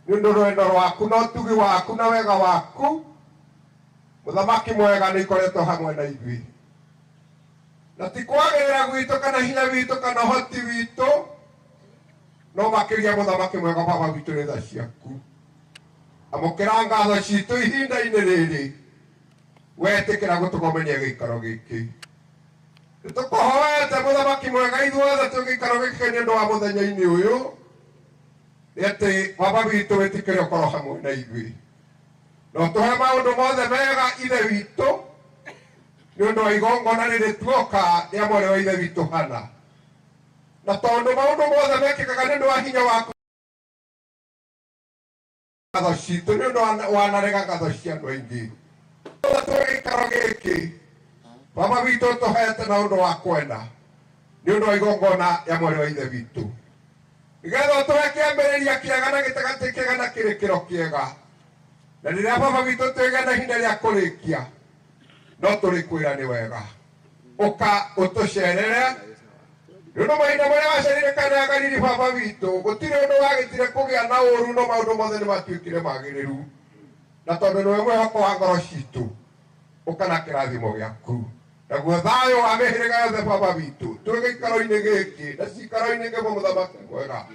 Nĩ ũndũ rwendo rwaku na ũtugi waku na wega waku mũthamaki mwega nĩ ikoretwo hamwe na ithuĩ. Na ti kwagĩrĩra gwitũ kana hinya witũ kana ũhoti witũ, no makĩria mũthamaki mwega Baba witũ nĩ tha ciaku. Amũkĩra ngatho citũ ihinda-inĩ rĩrĩ wetĩkĩra gũtũgomania gĩikaro gĩkĩ. Nĩ tũkũhoete mũthamaki mwega ithuothe twĩ gĩikaro gĩkĩ nĩ ũndũ wa mũthenya-inĩ ũyũ, nĩ atĩ Baba witũ wĩtĩkĩre ũkorwo hamwe na ithuĩ. No tũhe maũndũ mothe mega Ithe witũ nĩ ũndũ wa igongona rĩrĩ tuoka rĩa mwarĩ wa Ithe witũ Hana. Na tondũ maũndũ mothe mekĩkaga nĩ ũndũ wa hinya waku ngatho citũ nĩ ũndũ wanarega ngatho cia andũ aingĩ. Twĩ gĩikaro gĩkĩ Baba witũ tũhete na ũndũ wa kwenda nĩ ũndũ wa igongona ya mwarĩ wa Ithe witũ. Nĩgetha tũhe kĩambĩrĩria kĩega na gĩtagatĩ kĩega na kĩrĩkĩro kĩega. Na rĩrĩa Baba witũ twĩgĩa na ihinda rĩa kũrĩkia no tũrĩkwĩra nĩ wega. Ũka ũtũcerere nĩ ũndũ mahinda marĩa wacerire Kana ya Galili Baba witũ gũtirĩ ũndũ wagĩtire kũgĩa na ũũru no maũndũ mothe nĩ matuĩkire magĩrĩru. Na tondũ nĩwe mwĩhoko wa ngoro citũ ũka na kĩrathimo gĩaku. Naguo thayũ wa mĩhĩrĩga yothe Baba witũ twĩ gĩikaro-inĩ gĩkĩ na cikaro-inĩ ngĩmwe mũthamaki mwega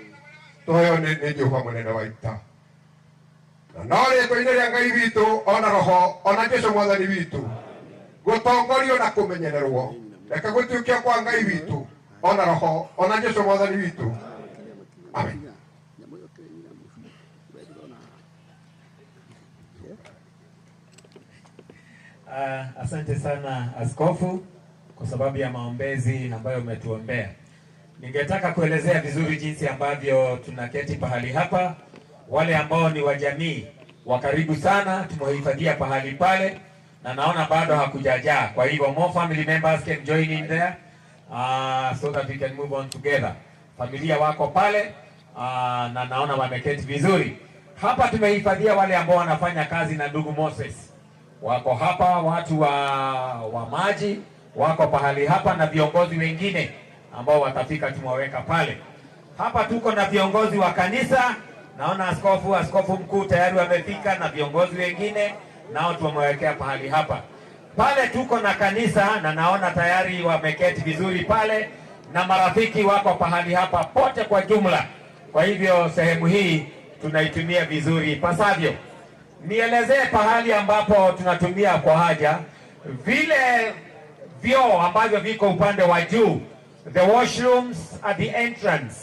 tũheo nĩ Jehova mũnene wa ita. Na no rĩtwa-inĩ rĩa Ngai witũ ona roho ona Jesu Mwathani witũ gũtongorio na kũmenyererwo reke gũtuĩke kwa Ngai witũ ona roho ona Jesu Mwathani witũ. Amen. Asante sana askofu kwa sababu ya maombezi ambayo umetuombea. Ningetaka kuelezea vizuri jinsi ambavyo tunaketi pahali hapa. Wale ambao ni wajamii wa karibu sana tumewahifadhia pahali pale na naona bado hakujajaa. Kwa hivyo more family members can join in there so that we can move on together. Familia wako pale na naona wameketi vizuri. Hapa tumehifadhia wale ambao wanafanya kazi na ndugu Moses. Wako hapa watu wa maji wako pahali hapa na viongozi wengine ambao watafika tumewaweka pale. Hapa tuko na viongozi wa kanisa, naona askofu mkuu tayari wamefika na viongozi wengine nao tumewawekea pahali hapa. Pale tuko na kanisa na naona tayari wameketi vizuri pale. na marafiki wako pahali hapa pote kwa jumla. Kwa hivyo sehemu hii tunaitumia vizuri ipasavyo. Nielezee pahali ambapo tunatumia kwa haja vile vyoo ambavyo viko upande wa juu. The washrooms at the entrance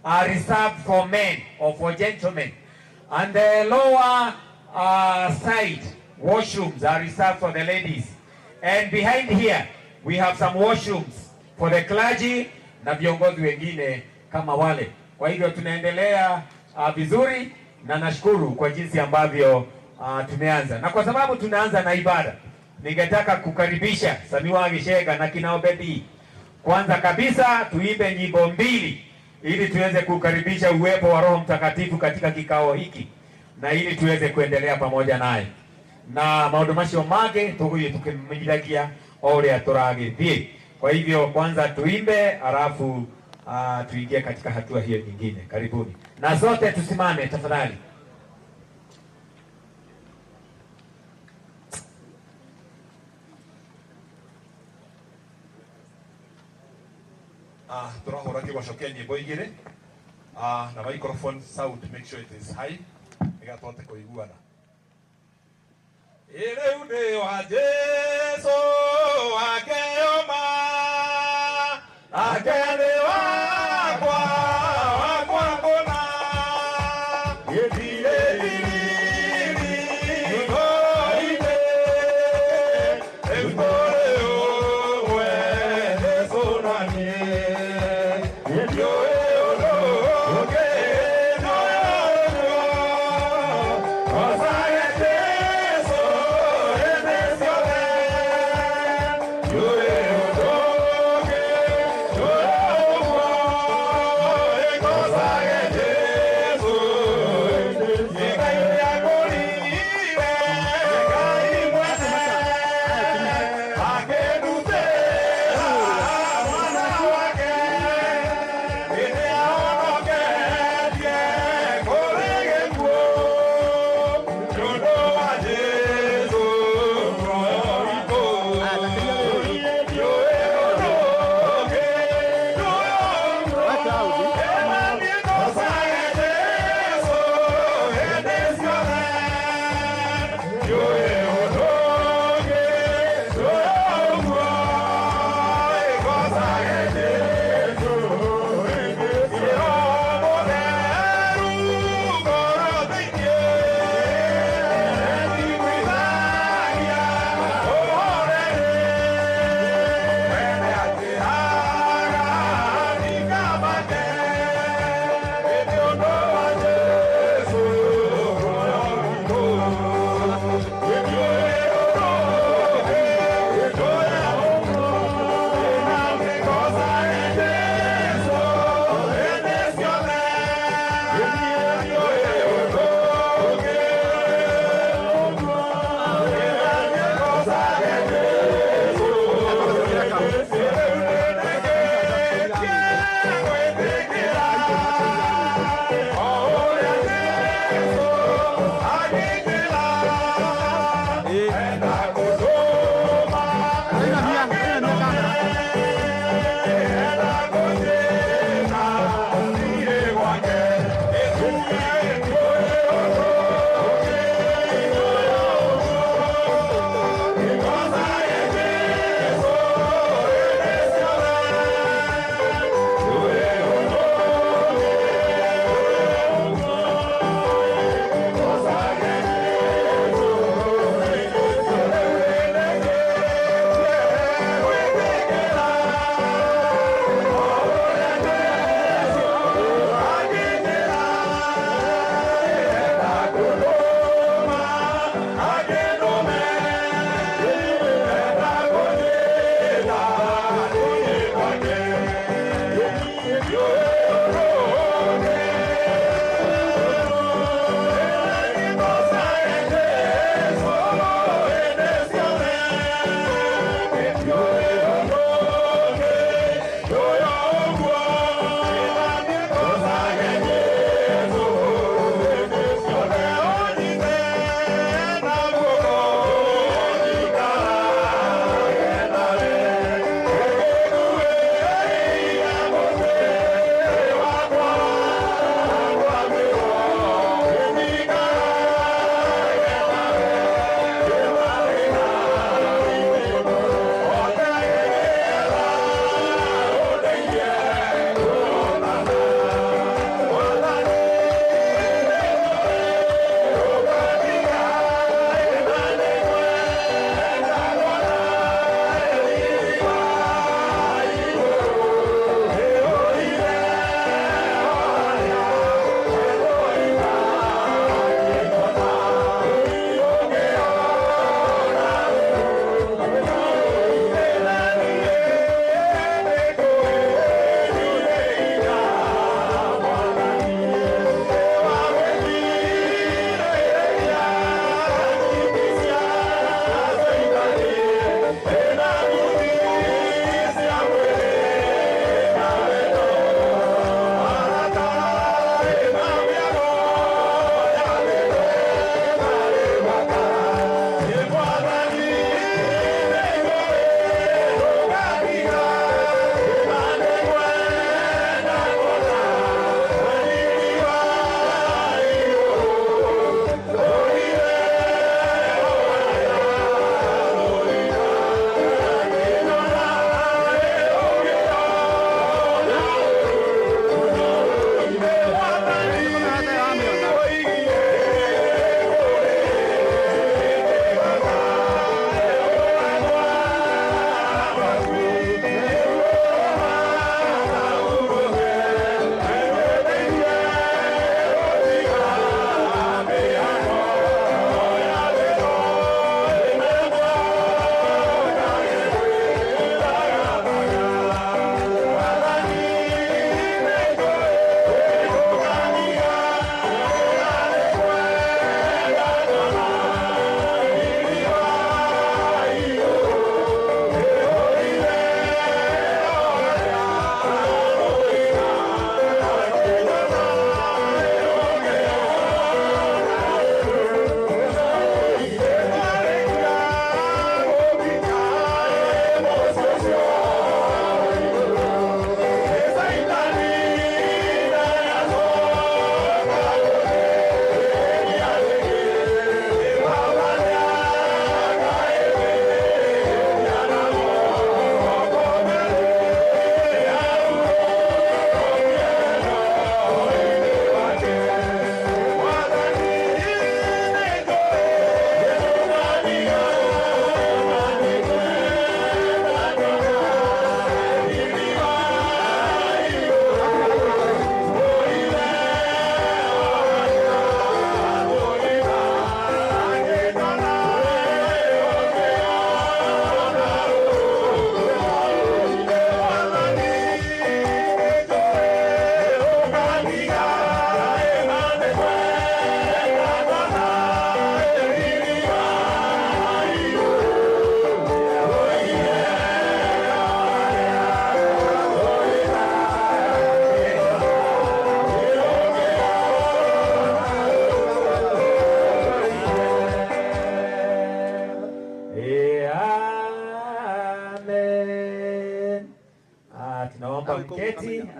are reserved for men or for gentlemen, and the lower side washrooms are reserved for the ladies. And behind here we have some washrooms for the clergy na viongozi wengine kama wale. Kwa hivyo tunaendelea vizuri na nashukuru kwa jinsi ambavyo tumeanza. Na kwa sababu tunaanza na ibada, ningetaka kukaribisha Samiwa Gishega na kina Obedi. Kwanza kabisa tuimbe nyimbo mbili ili tuweze kukaribisha uwepo wa Roho Mtakatifu katika kikao hiki na ili tuweze kuendelea pamoja naye. Na maundu macio mangĩ tũgũthiĩ tũkĩmenyithagia o ũrĩa tũragĩthiĩ. Kwa hivyo kwanza tuimbe, alafu tuingie katika hatua hiyo nyingine. Karibuni. Na sote tusimame tafadhali. Turahura kĩgoco kĩa nyĩmbo igĩrĩ, na microphone sound make sure it is high nĩgetha tũhote kũiguana. Rĩu ndĩ wa Jesũ akeyoma, ake nĩ wakwa, wakwa kũna. Gĩtirĩ thiriri ngoro-inĩ, rĩu tũrĩ ũmwe Jesũ na niĩ. Ndiũĩ ũndũ ũngĩ no ũguo, gocaga Jesũ hĩndĩ ciothe. Ndiũĩ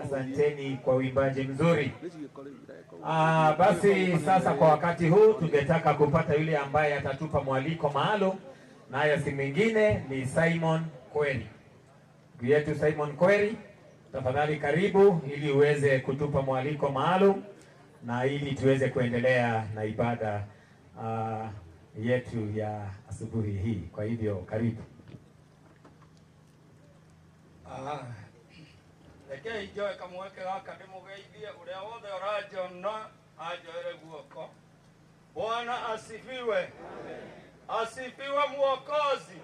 Asanteni kwa uimbaji mzuri. Basi sasa kwa wakati huu tungetaka kupata yule ambaye atatupa mwaliko maalum, naye si mwingine ni Simon Kweri. Ndugu yetu Simon Kweri, tafadhali karibu ili uweze kutupa mwaliko maalum na ili tuweze kuendelea na ibada yetu ya asubuhi hii. Kwa hivyo karibu. Reke njoe kamweke gaka ndimugeithie uria wothe uranjona anjoere guoko. Bwana asifiwe. Asifiwe Mwokozi.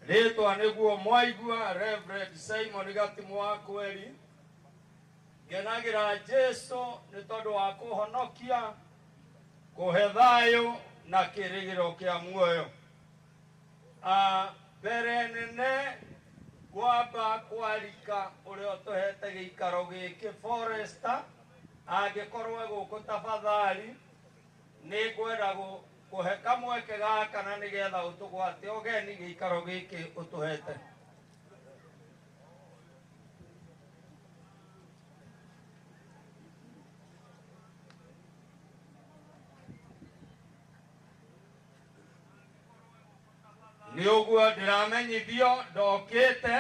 Ritwa niguo mwaigua Reverend Simon Gatimu wa Kweri. Ngenagira Jesu ni tondu wa kuhonokia, kuhe thayu na kirigiro kia muoyo. Mbere nene ngwamba kwarika uria utuhete giikaro giki Forester, angikorwo guku tafadhali ni ngwenda kuhe kamweke gaka na nigetha utugwate ugeni giikaro giki utuhete. Ni uguo ndiramenyithio ndokite,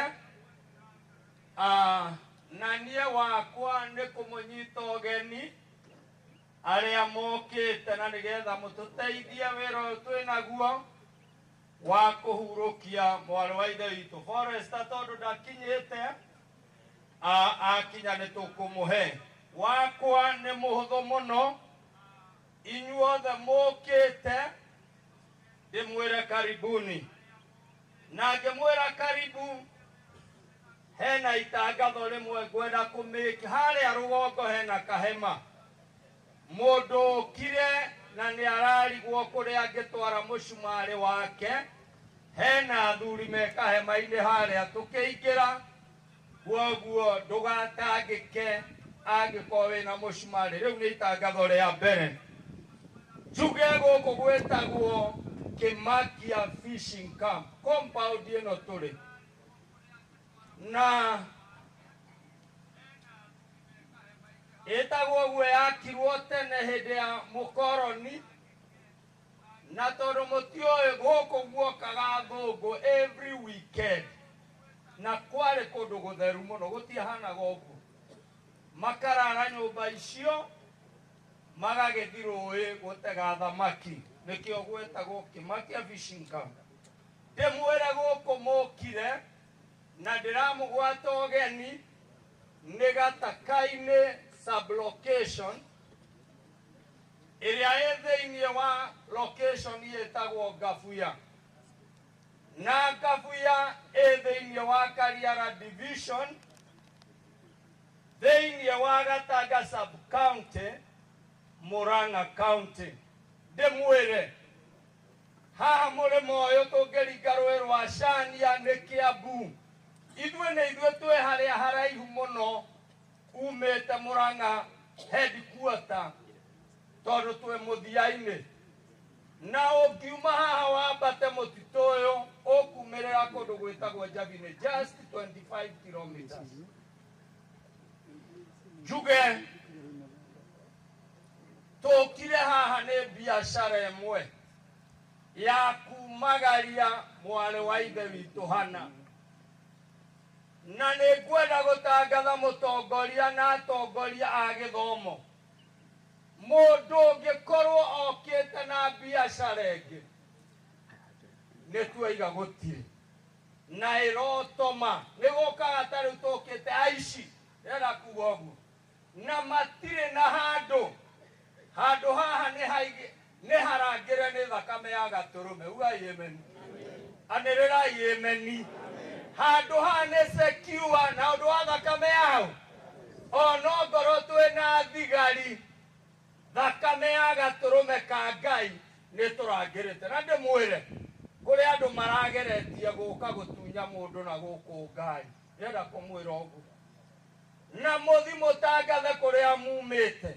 na nie wakwa ni kumunyita ugeni aria mokite na nigetha mututeithie wira uyu twinaguo wa kuhurukia mwari wa ithe witu Forester, tondu ndakinyite, akinya ni tukumuhe. Wakwa ni muhuthu muno, inyuothe mukite ndimwire karibuni, na ngimwira karibu hena itangatho rimwe ngwenda kumiki haria rugongo hena kahema mundu ukire na ni ararigwo kuria angitwara mucumari wake. Hena athuri me kahema-ini haria tukiingira, kwoguo ndugatangike angikorwo wina mucumari. Riu ni itangatho ria mbere. Njuge guku gwitagwo Kimakia Fishing Camp compound ino turi na itagwo guo yakirwo tene hindi ya mukoroni, na tondu mutiui guku guokaga athungu every weekend, na kwari kundu gutheru muno gutiahanaga uguo. Makarara nyumba icio magagĩthiĩ rũĩ gũtega thamaki, nĩkĩo gwetagwo Kimakia Fishing Camp. Ndĩmwĩre gũkũ mũkire na ndĩramũgwata ũgeni nĩ Gataka-inĩ sublocation ĩrĩa ĩ thĩinĩ wa location ĩtagwo Ngabuya, na Ngabuya ĩ thĩinĩ wa Kariara division thĩinĩ wa Gatanga sub county, Murang'a county. Ndĩmwĩre haha mũrĩmo ũyũ tũngĩringa rũĩ rwa Cania nĩ Kiambu. Ithuĩ nĩ ithuĩ twĩ harĩa haraihu mũno umĩte Murang'a headquarter, tondũ twĩ mũthia-inĩ, na ũngiuma haha wambate mũtitũ ũyũ ũkumĩrĩra kũndũ gwĩtagwo Njabinĩ, just 25 kilometers. Njuge tũkire haha nĩ biacara ĩmwe ya kumagaria mwarĩ wa ithe witũ Hana, na nĩ ngwenda gũtangatha mũtongoria na atongoria a gĩthomo. Mũndũ ũngĩkorwo okĩte na biacara ĩngĩ nĩ tuoiga gũtirĩ na ĩrotoma nĩ gũkaga ta rĩu tũkĩte aici, ndĩrenda kuga ũguo, na matirĩ na handũ. Handũ haha nĩ harangĩre nĩ thakame ya gatũrũme. Ugai ameni. Anĩrĩrai ameni. Handũ haha nĩ secure na ũndũ wa thakame yao. Ona ngorwo twĩna thigari, thakame ya gatũrũme ka Ngai nĩ tũrangĩrĩte. Na ndĩmwĩre kũrĩ andũ marageretie gũka gũtunya mũndũ na gũkũ ngari, ndĩrenda kũmwĩra ũguo. Na mũthi mũtangathe kũrĩa mumĩte.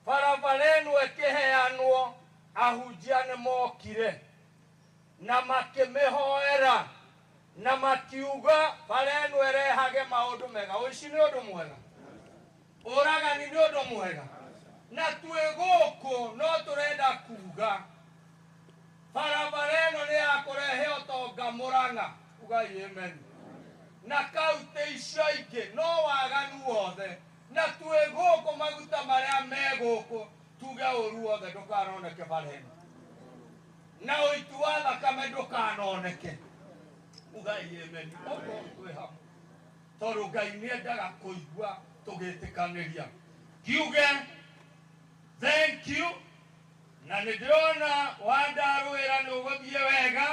Barabara ĩno ĩkĩheanwo, ahunjia nĩ mokire na makĩmĩhoera Na makiuga bara ĩno ĩrehage maũndũ mega. Ũici nĩ ũndũ mwega, ũragani nĩ ũndũ mwega, na twĩ gũkũ no tũrenda kuga barabara ĩno nĩ ya kũrehe ũtonga Mũrang'a. Ugai amen. Na kaunti icio ingĩ no waganu wothe, na twĩ gũkũ maguta marĩa me gũkũ tuge ũru wothe ndũkanoneke bara ĩno, na ũitu wa thakame ndũkanoneke. Ugai amen. Okorwo twĩ hamwe, tondũ Ngai nĩendaga kũigua tũgĩtĩkanĩria. Kiuge thank you, na nĩ ndĩrona wandarũĩra nĩ ũgũthiĩ wega,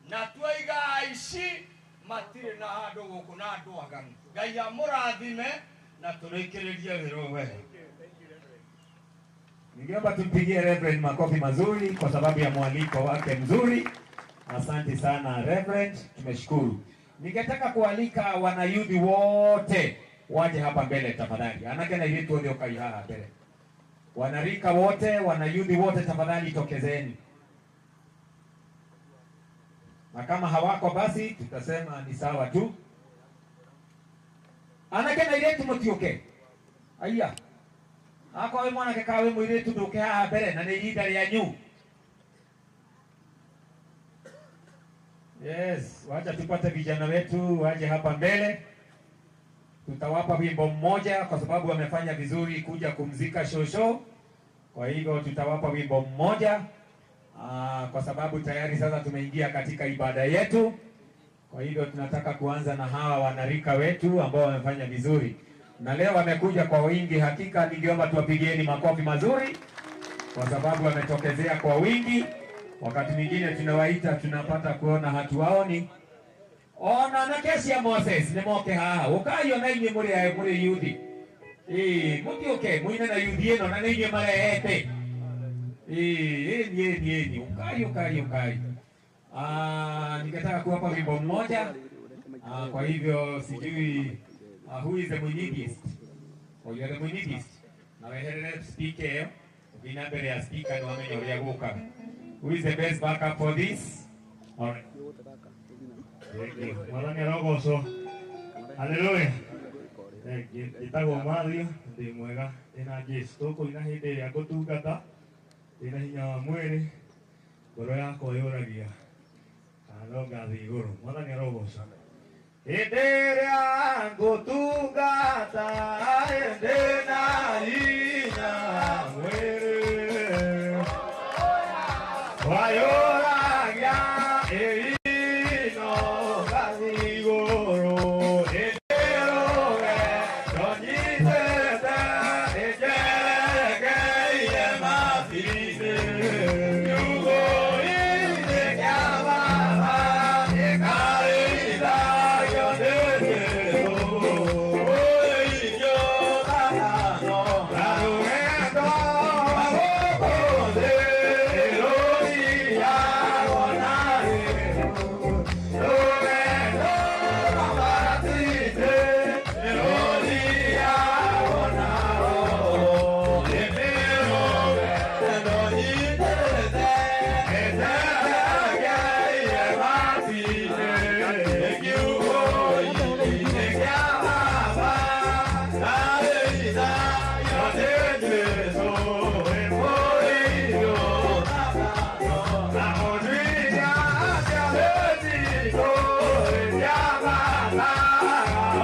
na twaiga aici matirĩ na handũ gũkũ na andũ aganu. Ngai amũrathime na tũrĩkĩrĩrie wĩra ũyũ wega. Ningeomba tumpigie Reverend makofi mazuri kwa sababu ya mwaliko wake mzuri. Asante sana Reverend, tumeshukuru. Ningetaka kualika wanayudhi wote waje hapa mbele tafadhali. Anake na iritu othe ukai haha mbele. Wanarika wote, wanayudhi wote tafadhali tokezeni. Na kama hawako basi tutasema ni sawa tu. Anake na iritu mutiuke. Aya. Ako we mwanake kawe mwiritu nduke haha mbere na nĩ ihinda rĩanyu. Yes, wacha tupate vijana wetu waje hapa mbele. Tutawapa wimbo mmoja kwa sababu wamefanya vizuri kuja kumzika shosho. Kwa hivyo tutawapa wimbo mmoja kwa sababu tayari sasa tumeingia katika ibada yetu. Kwa hivyo tunataka kuanza na hawa wanarika wetu ambao wamefanya vizuri. Na leo wamekuja kwa wingi, hakika ningeomba tuwapigieni makofi mazuri kwa sababu wametokezea kwa wingi. Wakati mwingine tunawaita tunapata kuona hatuwaoni. Ona na kesi ya Moses ni moke haha ukayo na inywe muri ayo muri yuthi. Mutioke muine na yuthi eno na inywe marehete. Ni ukayo ukayo ukayo. Ningetaka kuwapa wimbo mmoja. Kwa hivyo sijui who is the Munigist? Oh, you are the Munigist. Na weherere speaker hiyo. Ukina mbele ya speaker ni wamenye uria guka. Who is the best backup for this? All right. Mwathani arogocwo. Haleluya. Njĩtagwo Mathew, ndĩ mwega, ndĩna Jesũ. Tũkũina hĩndĩ ĩrĩa ngũtungata, ndĩna hinya wa mwĩrĩ, ngoro yakwa yũragia kana no ngathiĩ igũrũ. Mwathani arogocwo. Hĩndĩ ĩrĩa ngũtungata, ndĩna hinya mwĩrĩ, wayũragia ĩino ngathiĩ igũrũ. Hĩndĩ rũgendo nyitĩte, nĩnjerekeire mabii-inĩ. Kiugũ-inĩ kĩa Baba, nĩkarĩithagio nĩ Jesũ. Ũrĩithio thahano na rũgendo rwa gũkũ thĩ, nĩrũthiagwo na Jesũ. Rũgendo rwa mbaratĩ-inĩ, nĩrũthiagwo na Roho. Hĩndĩ rũgendo nyitĩte, nĩnjerekeire matu-inĩ. Kiugũ-inĩ kĩa Baba, ndarĩithagio nĩ Jesũ. Ũrĩithio thahano na mũtuithia ciathĩnjitwo, ciabataraga o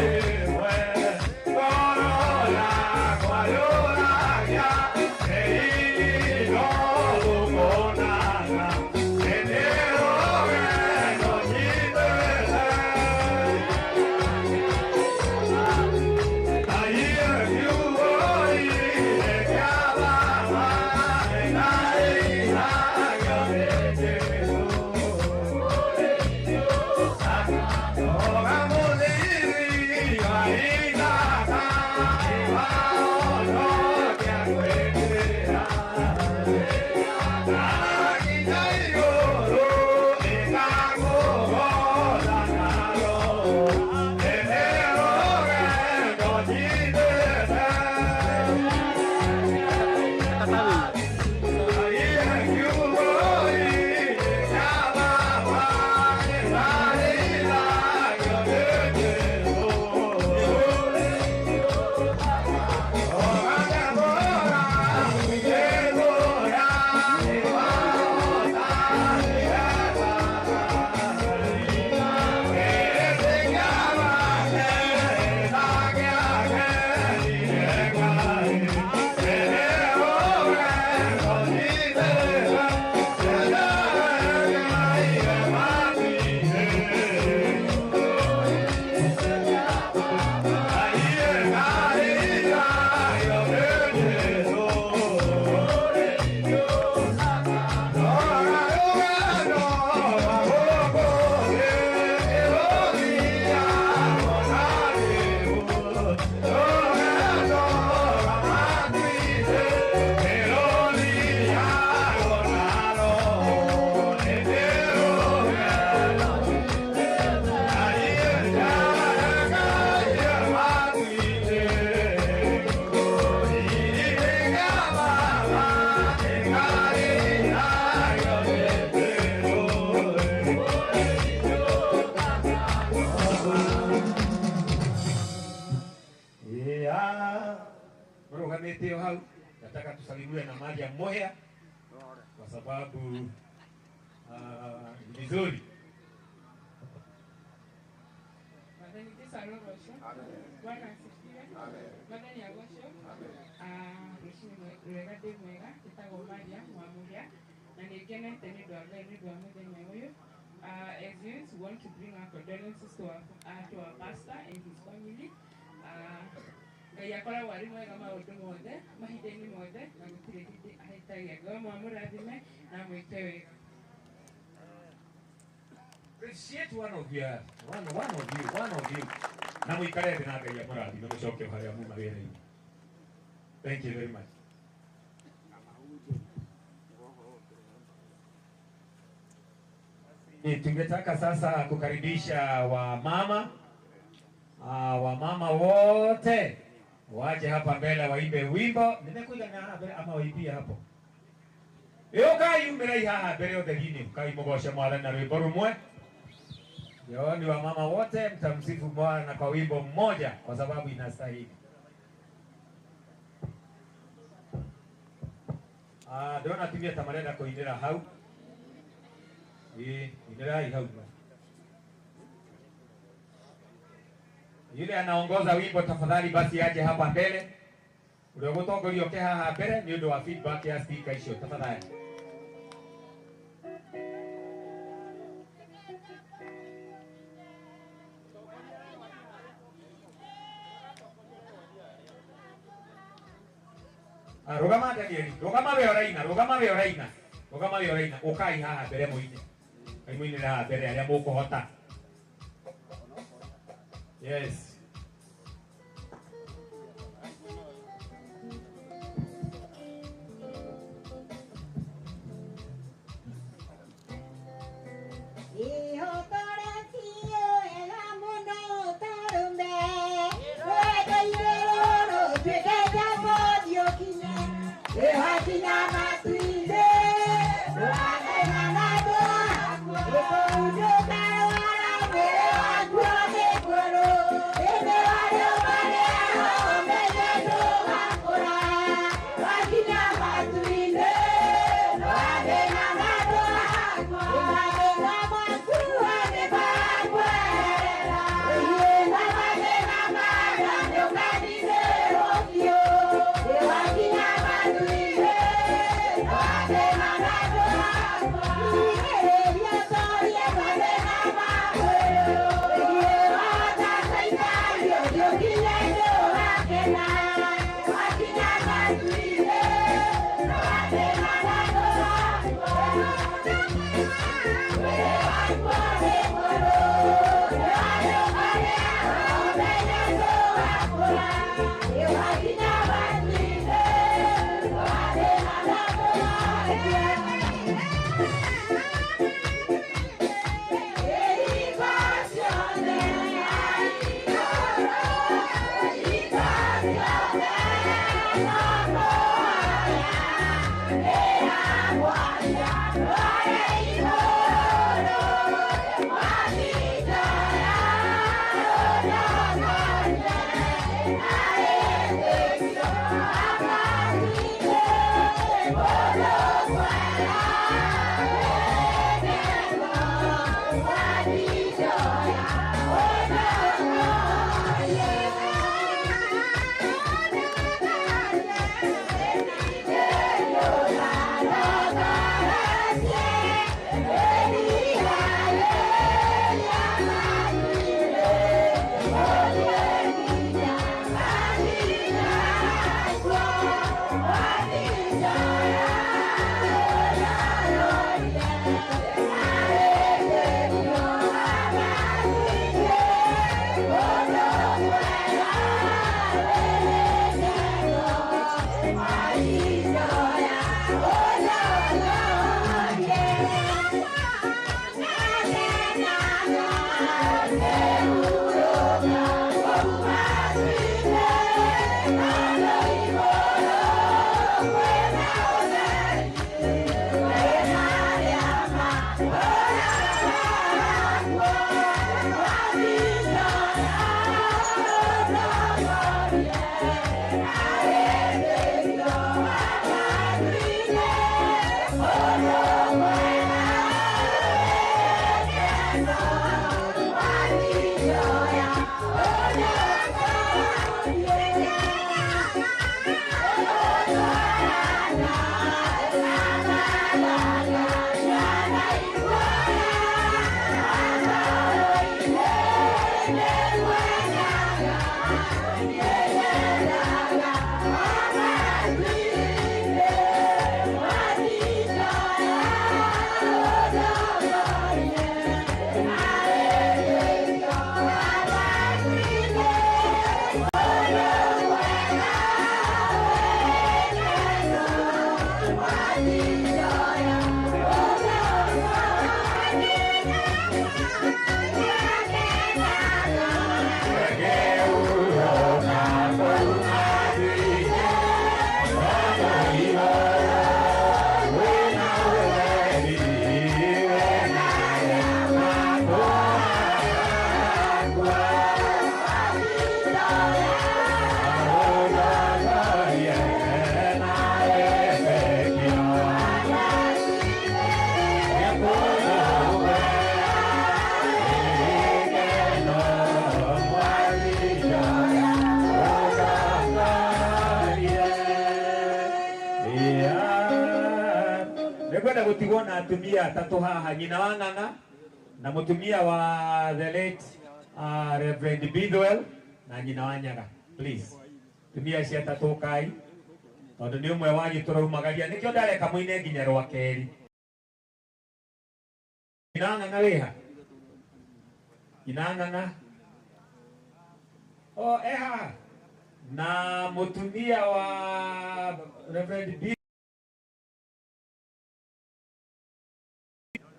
ĩmwe. Ngoro yakwa yũragia, ĩino tũkonana. Hĩndĩ rũgendo nyitĩte, Murugamĩte o hau, nataka tusalimiwe na Mariam Muhia kwa sababu ni vizuri. Mwathani Jesu arogocwo. Bwana asifiwe. Mwathani agocwo. Rũcinĩ rwega ndĩ mwega, njĩtagwo Mariam wa Mũhĩa na nĩ ngenete nĩ ũndũ wa Ngai nĩ ũndũ wa mũthenya ũyũ. As youth, we want to bring our condolences to our pastor and his family. Ngai akoragwo arĩ mwega maũndũ mothe, mahinda-inĩ mothe, na gũtirĩ hĩndĩ ahĩtagia. Ngai amũrathime na amwĩke wega. Appreciate one of you, one of you, one of you. Na muikare thĩ na Ngai amũrathime mũcoke harĩa muma wĩra-inĩ. Thank you very much. Tungetaka sasa kukaribisha wamama, wamama wote waje hapa mbele waimbe wimbo. Nimekuja na haha mbere ama waimbie hapo. Ĩũkai umĩrai haha mbere ũtheri-inĩ, ũkai mũgoce Mwathani na rwĩmbo rũmwe. Ni wamama wote mtamsifu Bwana kwa wimbo mmoja kwa sababu inastahili. Ndĩrona atumia ta marenda kũinĩra hau. Ĩĩ, inĩrai hau. Yule anaongoza wimbo tafadhali basi aje hapa mbele. Ũrĩa ũgũtongoria oke haha mbere nĩ ũndũ wa feedback ya speaker icio tafadhali. Rũgama Danieli, rũgama we ũraina, rũgama we ũraina, rũgama we ũraina, ũkai haha mbere mũine. Kai mũinĩre haha mbere arĩa mũkũhota. Yes. Yeah. Ndikwenda gutigwo na atumia atatu haha, nyina wa Ng'ang'a na mutumia wa the late Reverend Bidwell na nyina wa Nyaga. Please, tumia acio atatu kai tondu ni umwe wanyu turaumagaria nikio ndareka muine nginya rwa keri. Nyina wa Ng'ang'a wiha? Nyina wa Ng'ang'a o eha na mutumia wa Reverend B.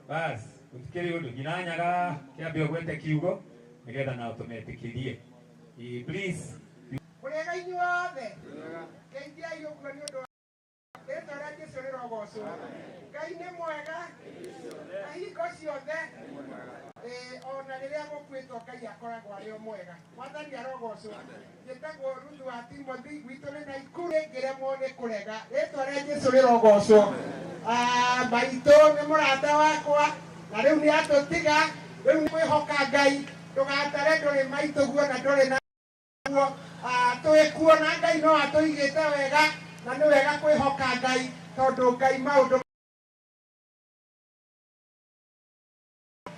Bas, utikiri undu nyina Nyaga kiambe ugwete kiugo nigetha nao tumetikirie. Please. Kurega inyuothe ngeithiai ũguo nĩ ũndũ wa rĩtwa rĩa Jesũ rĩrogocwo. Ngai nĩ mwega na hingo ciothe, ona rĩrĩa gũkuĩtwo Ngai akoragwo arĩ o mwega. Mwathani arogocwo. Njĩtagwo Ruthu wa Timothy, gwitũ nĩ Naikuru. Ngĩremwo nĩ kũrega, rĩtwa rĩa Jesũ rĩrogocwo. Maitũ nĩ mũrata wakwa na rĩu nĩ atũtiga, rĩu nĩ kwĩhoka Ngai. Ndũgatare ndũrĩ maitũ guo na ndũrĩ na guo, twĩ na Ngai no atũigĩte wega, na nĩ wega kwĩhoka Ngai tondũ Ngai maũndũ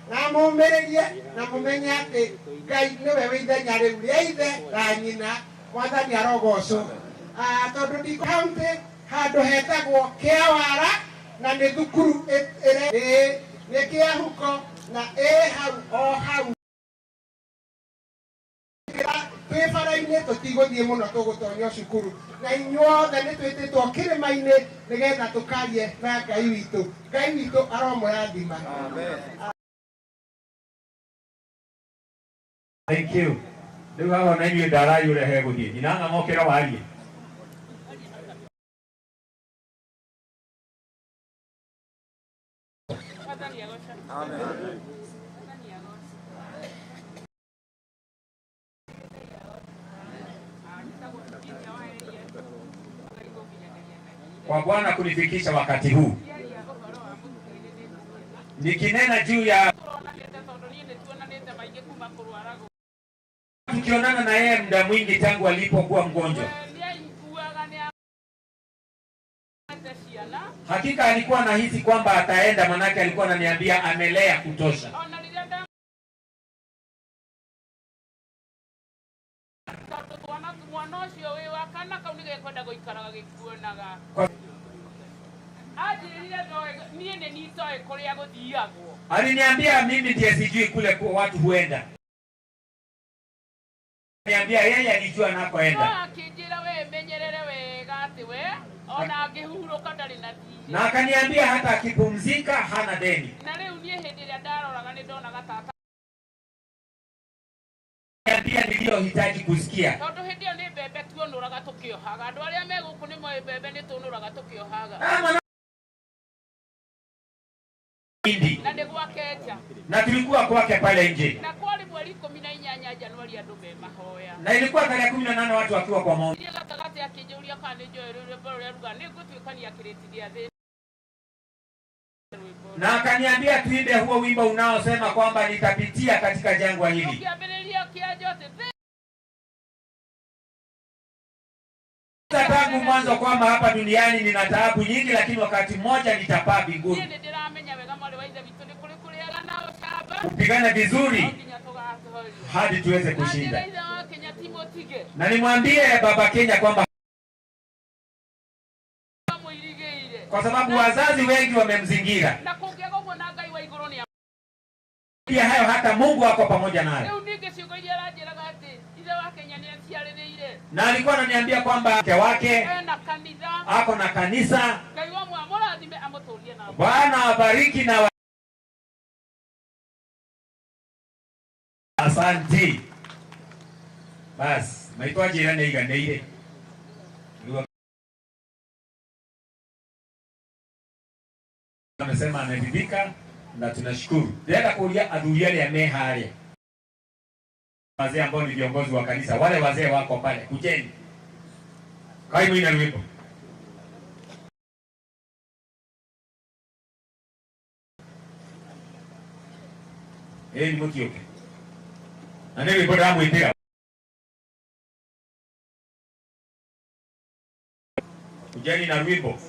na mũmĩrĩrie na mũmenye atĩ Ngai nĩwe wĩ ithenya rĩu rĩa ithe na nyina. Mwathani arogocwo. Tondũ ndi county handũ hetagwo Kĩawara na nĩ thukuru ĩrĩ nĩ Kĩahuko na ĩ hau o hau twĩ bara-inĩ, tũtigũthiĩ mũno tũgũtonya cukuru na inyuothe nĩ twĩtĩtwo kĩrĩma-inĩ nĩgetha tũkarie na Ngai witũ. Ngai witũ aromũrathima. Thank you. Rĩu haha ona inyuĩ ndarai ũrĩa hegũthiĩ. Nyina Ng'ang'a ũkĩra warie. Amen. Kwa Bwana kunifikisha wakati huu nikinena juu ya tukionana na yeye muda mwingi tangu alipokuwa mgonjwa. Hakika alikuwa anahisi kwamba ataenda, manake alikuwa ananiambia amelea kutosha. Aliniambia mimi ndiye sijui kule kwa watu huenda. Aliniambia yeye alijua anakoenda. Na akaniambia hata akipumzika hana deni. Niambia niliyohitaji kusikia. Na tulikuwa kwake pale nje. Na ilikuwa tarehe 18 watu wakiwa kwa maombi. Na akaniambia tuimbe huo wimbo unaosema kwamba nitapitia katika jangwa hili. Tangu mwanzo kwamba hapa duniani nina taabu nyingi, lakini wakati mmoja nitapaa mbinguni. Kupigana vizuri hadi tuweze kushinda. Na nimwambie Baba Kenya kwamba kwa sababu wazazi wengi wamemzingira. Pia hayo hata Mungu wako pamoja naye. Na alikuwa ananiambia kwamba mke wake ako na kanisa. Bwana abariki na asanti. Bas, maitwa jirani igandeire. Amesema ameridhika na tunashukuru. Ndenda kuulia athuri aria me haria. Wazee ambao ni viongozi wa kanisa, wale wazee wako pale, kujeni. Kaimu ina rwimbo. Ni mutioke. Na nĩ rwĩmbo ndamwĩtĩra. Kujeni na rwimbo.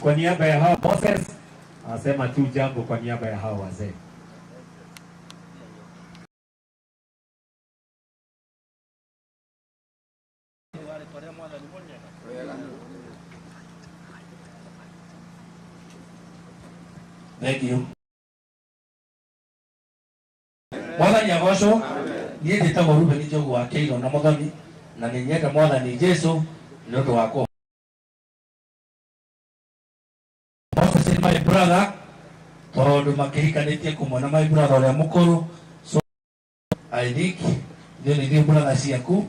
Kwa niaba ya hawa Moses anasema tu jambo kwa niaba ya hawa wazee. Thank you. Mwathani agocwo. Niĩ njĩtagwo Reuben Njogu wa Kĩiro na Mũthoni, na nĩ nyenda Mwathani Jesũ nĩ ũndũ wakwa. Moses is my brother, tondũ makĩhikanĩtie kũmwe na my brother ũrĩa mũkũrũ. So I think ithuĩ nĩ ithuĩ brother ciaku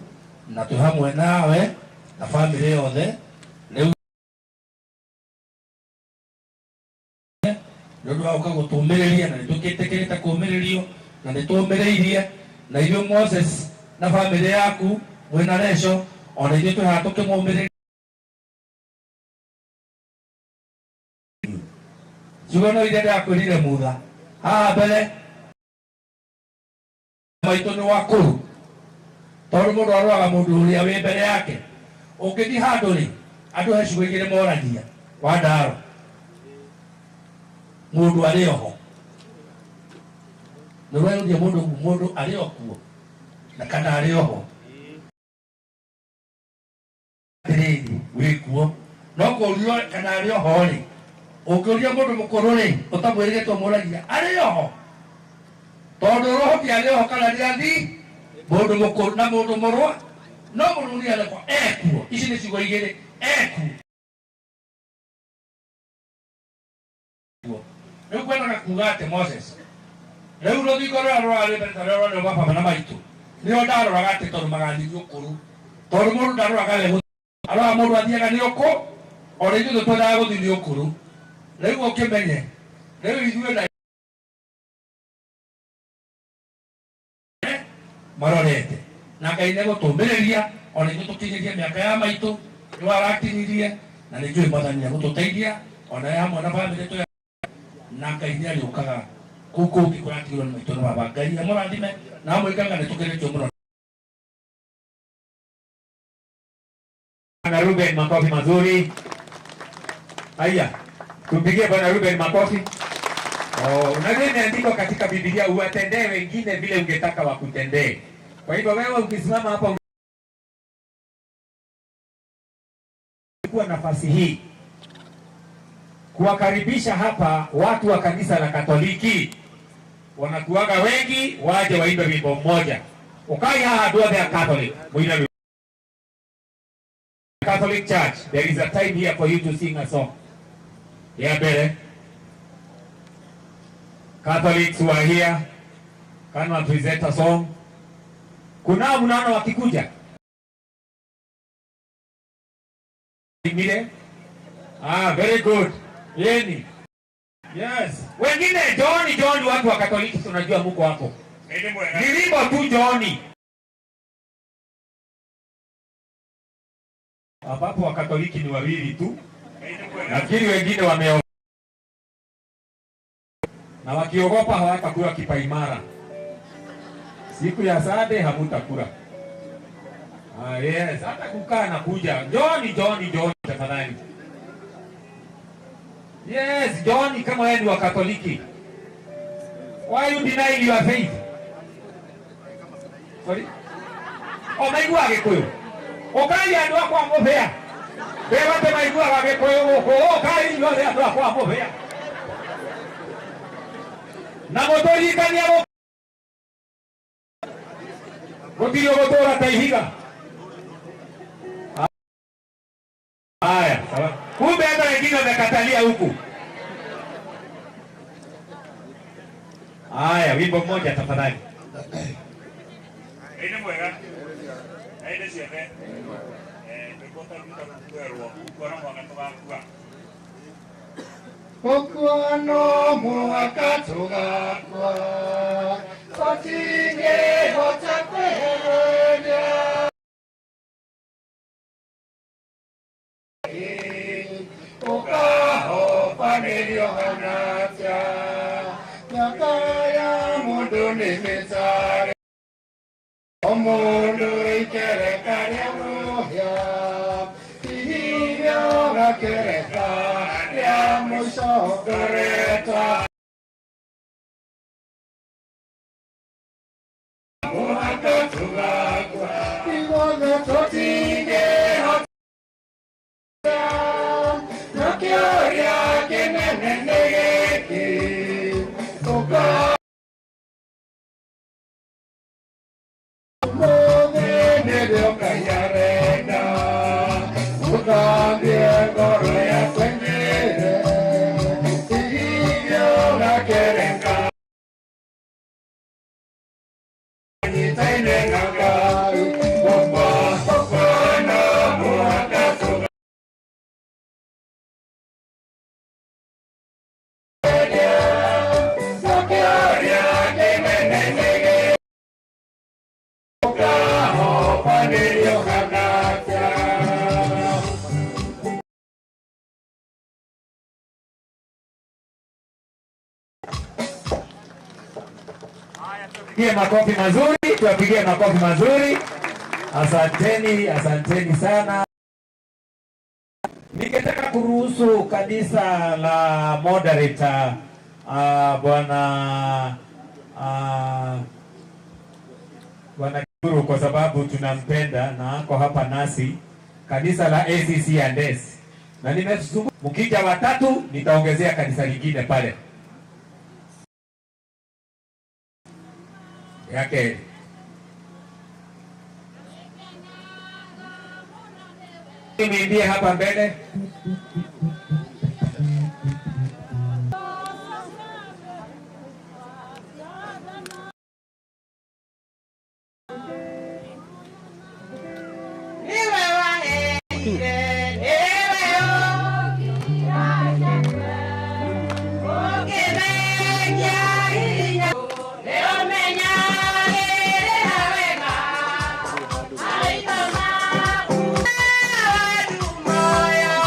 na twĩ hamwe nawe na family yothe. Rĩu nĩ ũndũ wa gũka gũtũmĩrĩria, na nĩtũgĩtĩkĩrĩte kũmĩrĩrio na nĩtũmĩrĩirie, na ithuĩ Moses na family yaku mwĩna Recho, ona ithuĩ twĩ haha tũkĩmũmĩrĩria. Ciugo no iria ndĩrakwĩrire mutha haha mbere maitũ nĩ wakũrũ, tondũ mũndũ aroraga mũndũ ũrĩa wĩ mbere yake. Ũngĩthiĩ handũ rĩ, andũ he ciugo igĩrĩ moragia wa ndaro, mũndũ arĩ oho. Nĩ ũrerũria mũndũ arĩ o kuo na kana arĩ oho. Atĩrĩrĩ, wĩ kuo no kũũrio kana arĩ oho rĩ, ũngĩũria mũndũ mũkũrũ rĩ, ũtamwĩrĩgĩte ũmũragia arĩ oho, tondũ roho ti arĩ oho kana nĩathi. Mũndũ mũkũrũ na mũndũ mũrũa no mũndũ nĩ arekwo ekuo. Ici nĩ ciugo igĩrĩ, ekuo. Rĩu kwendaga kuga atĩ Moses, rĩu rũthingo rũrĩa rũrarĩ mbere ta rũrĩa rũrarĩ rwa baba na maitũ, nĩo ndaroraga atĩ tondũ magathiĩ nĩ ũkũrũ, tondũ mũndũ ndaroraga we, aroraga mũndũ athiaga nĩ ũkũ, ona ithuĩ twendaga gũthiĩ nĩ ũkũrũ. Rĩu ũkĩmenye rĩu ithuĩ na marorete na Ngai nĩegũtũmĩrĩria ona ithuĩ tũkinyĩrie mĩaka ya maitũ nĩwe arakinyirie, na nĩ njũĩ Mwathani nĩegũtũteithia ona ye hamwe na bamĩrĩ tũ, na Ngai nĩarĩũkaga kũu kũngĩ kũratigĩrwo nĩ maitũ na baba. Ngai amũrathime na amwĩkaga nĩ tũkeretio mũno. Bwana Ruben, makofi mazuri. Haya, tumpigie Bwana Ruben makofi. Oh, unajua imeandikwa katika Biblia uwatendee wengine vile ungetaka wakutendee. Kwa hivyo wewe ukisimama hapa kuwa nafasi hii kuwakaribisha hapa watu wa kanisa la Katoliki, wanakuaga wengi waje waimbe wimbo mmoja. Ukai haha andũ othe a Catholic, muine Catholic Church, there is a time here for you to sing a song. Yeah, mbere. Catholics who are here, can we present a song? Kunao mnaona wakikuja. Imire. Ah, very good. Yeni. Yes. Wengine John, John, watu wa Katoliki tunajua muko hapo. Ni wimbo tu John. Ambapo wa Katoliki ni wawili tu. Nafikiri wengine wameogopa. Na wakiogopa hawatakuwa kipaimara. Siku ya Sunday hamutakula. Ah, yes, hata kukaa na kuja. John, John, John tafadhali. Yes, John, kama wewe ni wa Katoliki. Why you denying your faith? Sorry? O maigua Gikuyu. Ukai andu akwa mubea. Bewate maiguaga Gikuyu guku. Ukai inyuothe andu akwa mubea. Na muturirikania gutiri ugutura ta ihiga. Haya, sawa. Kumbe hata wengine wamekatalia huku. Haya, wimbo mmoja tafadhali. Ĩĩ mwega. Ĩĩ ciothe. Rwĩmbo ta ruta rũkwerwo, gũkua no mũhaka tũgakua. Gũkua no mũhaka tũgakua, tũtingĩhota kwĩheria. Ũkahobanĩrio hana atĩa, mĩaka ya mũndũ nĩ mĩtare. O mũndũ ikereka rĩa mũhĩa, ihiga gakereka rĩa mũico ngoretwa. Mũhaka tũgakua, ithuothe tũtingĩhota. No kĩũria kĩnene nĩ gĩkĩ, tũka ũmũthĩ nĩrĩo Ngai arenda, tũthambie ngoro yaku ĩingĩre, ihiga gakereka. Nyitaine na Ngai, gũkua gũkua no mũhaka tũgakua. No kĩũria kĩnene nĩ gĩkĩ, ũkahobanĩrio hana atĩa. Tuwapigie makofi mazuri, tuwapigie makofi mazuri. Asanteni, asanteni sana. Ningetaka kuruhusu kanisa la moderator bwana Bwana Kiguru, kwa sababu tunampenda na ako hapa nasi, kanisa la ACC Andes. Na nimezunguka, mkija watatu nitaongezea kanisa lingine pale yake. Niimbie hapa mbele. Niwe waheire, niwe ũngĩmeria hinya, nĩũmenyagĩrĩra wega maitho maku. Wandu moyo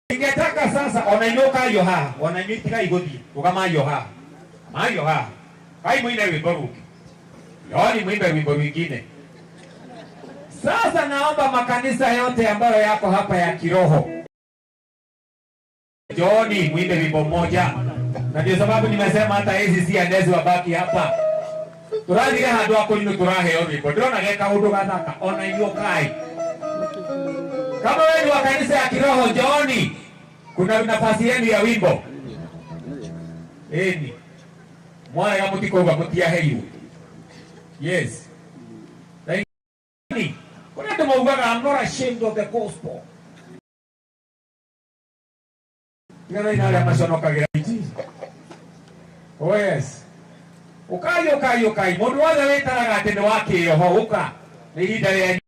Ningetaka sasa ona inyuĩ ũkaio haha, ona inyuĩ tigai gũthiĩ, rũgamaio haha. Maio haha. Kai mwine rwimbo rũngĩ. Yaani mwimbe rwimbo rwingine. Sasa naomba makanisa yote ambayo yako hapa ya kiroho, njooni mwimbe wimbo mmoja, na ndio sababu nimesema hata hizi si andezi wabaki hapa. Turathire handu akunyu turaheo rwimbo, ndĩrona ge kaũndũ gathaka ona inyuĩ ũkai. Kama wewe ni wa kanisa ya kiroho, njooni, kuna nafasi yenu ya wimbo. Eni mwarega mũtikauga mũtiaheirwo. Yes. Kuna andũ maugaga I'm not ashamed of the gospel. Tiganai na arĩa maconokagĩra injiri. Oh yes. Ũkai ũkai ũkai, mũndũ wothe wĩtaraga atĩ nĩ wa kĩroho ũka, nĩ ihinda rĩanyu.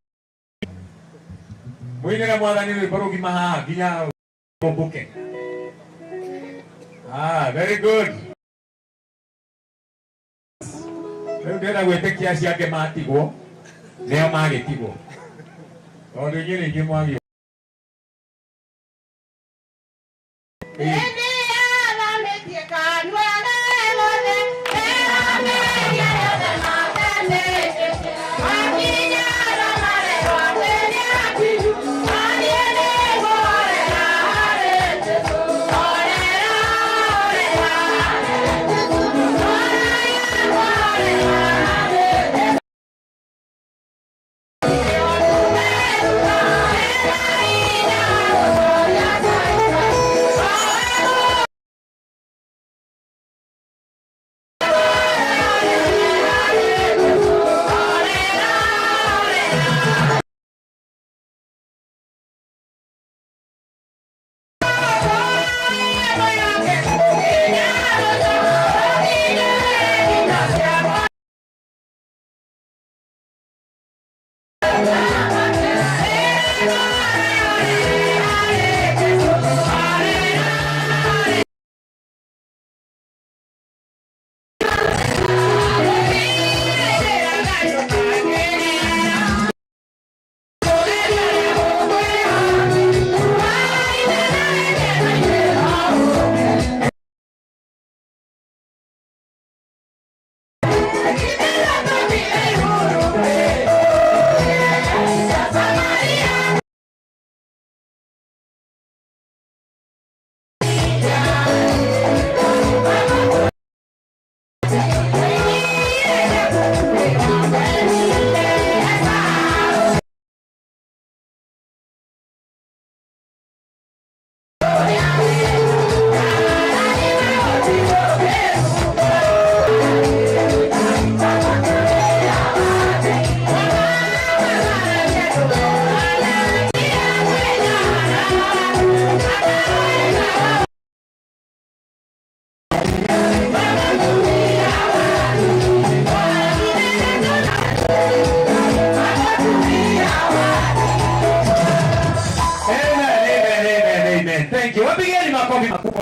Mũinĩre mwathani rwĩmbo rũgima haha nginya ũmbũke. Ah, very good. Rĩu ndĩrenda gwĩtĩkia acio angĩ matigwo nĩo magĩtigwo, tondũ inyuĩ nĩ inyuĩ mwagĩũka.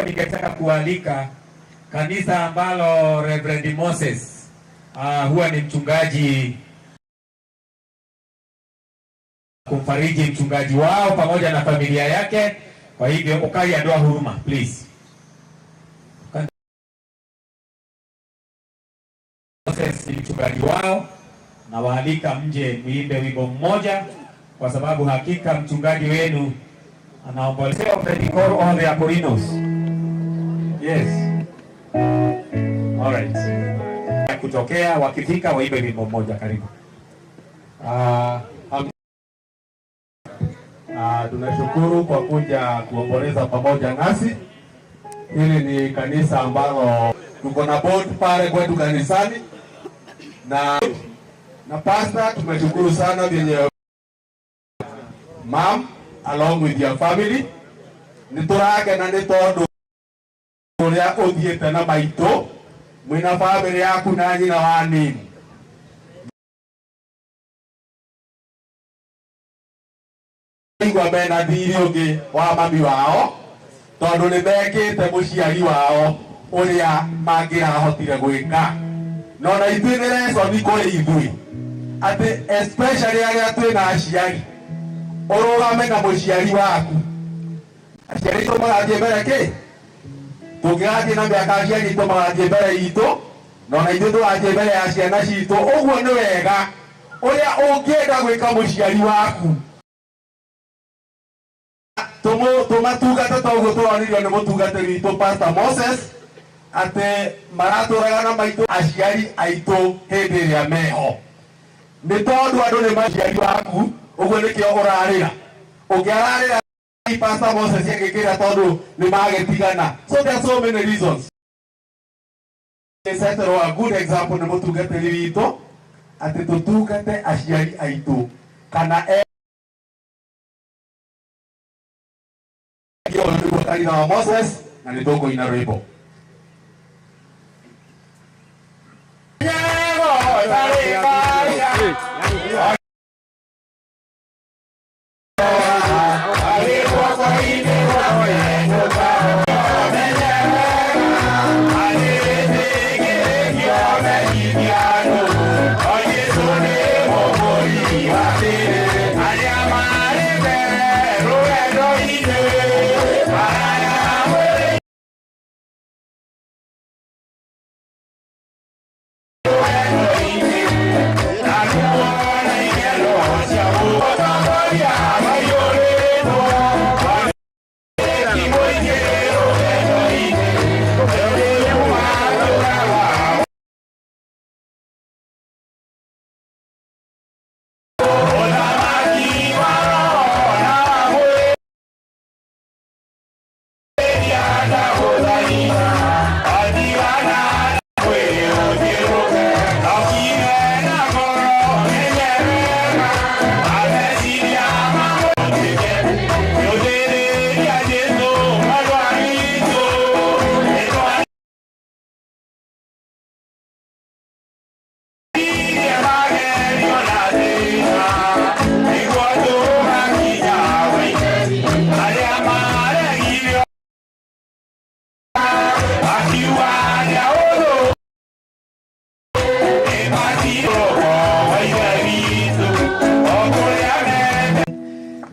Ningetaka kualika kanisa ambalo Reverend Moses huwa ni mchungaji, kumfariji mchungaji wao pamoja na familia yake. Kwa hivyo ukai andoa huruma please. Moses ni mchungaji wao, na waalika mje muimbe wimbo mmoja, kwa sababu hakika mchungaji wenu anaombolezewa. All the Apollinos. Yes. All right. Kutokea wakifika waimbe wimbo mmoja. Karibu. Tunashukuru kwa kuja kuomboleza pamoja nasi. Hili ni kanisa ambalo tuko na board pale kwetu kanisani na pastor, tumeshukuru sana vyenye mom along with your family niturakena ni tondu uria uthiite na maitu mwina family yaku na nyina wa nini. Igua mena thiri ungi wa mami wao tondu ni mekite muciari wao uria mangirahotire gwika. No na ithuĩ nĩ lesson kũrĩ ithuĩ atĩ especially arĩa twĩna aciari, ũrũgame na mũciari waku. Aciari aitũ magathiĩ mbere kĩ? Tũngĩgathiĩ na mĩaka aciari aitũ magathiĩ mbere itũ, na ona ithuĩ tũgathiĩ mbere ya ciana citũ. Ũguo nĩ wega ũrĩa ũngĩenda gwĩka mũciari waku. Tũmatungate ta ũguo tũronirio nĩ mũtungatĩri witũ Pastor Moses atĩ maratũraga na maitũ aciari aitũ hĩndĩ ĩrĩa meho. Nĩ tondũ andũ nĩ maciari waku, ũguo nĩkĩo ũrarĩra. Ũngĩararĩra Pastor Moses agĩkĩra tondũ nĩ magĩtigana. So there are so many reasons. Setero a good example nĩ mũtungatĩri witũ atĩ tũtungate aciari aitũ kana nĩguo kanitha wa Moses na nĩ tũkũina rwĩmbo.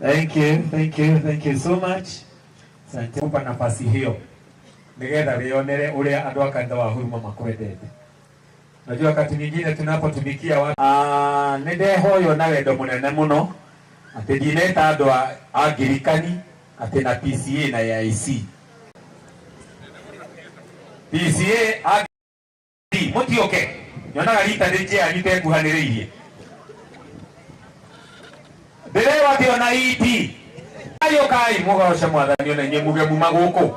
Thank you, thank you, thank you so much. Asante kupa nafasi hiyo nigetha wionere uria andu a kanitha wa Huruma makwendete. Najua wakati mwingine tunapotumikia watu nĩ ndehoywo na wendo mũnene mũno atĩ ndineta andũ a Angirikani atĩ na PCA na AIC. PCA mũtiũke nyonaga rita nĩ njĩa yanyu tekuhanĩrĩirie ndĩrerwo atĩ ona ET ayũkai mũgoce mwathani ona inyuĩ muge muma gũkũ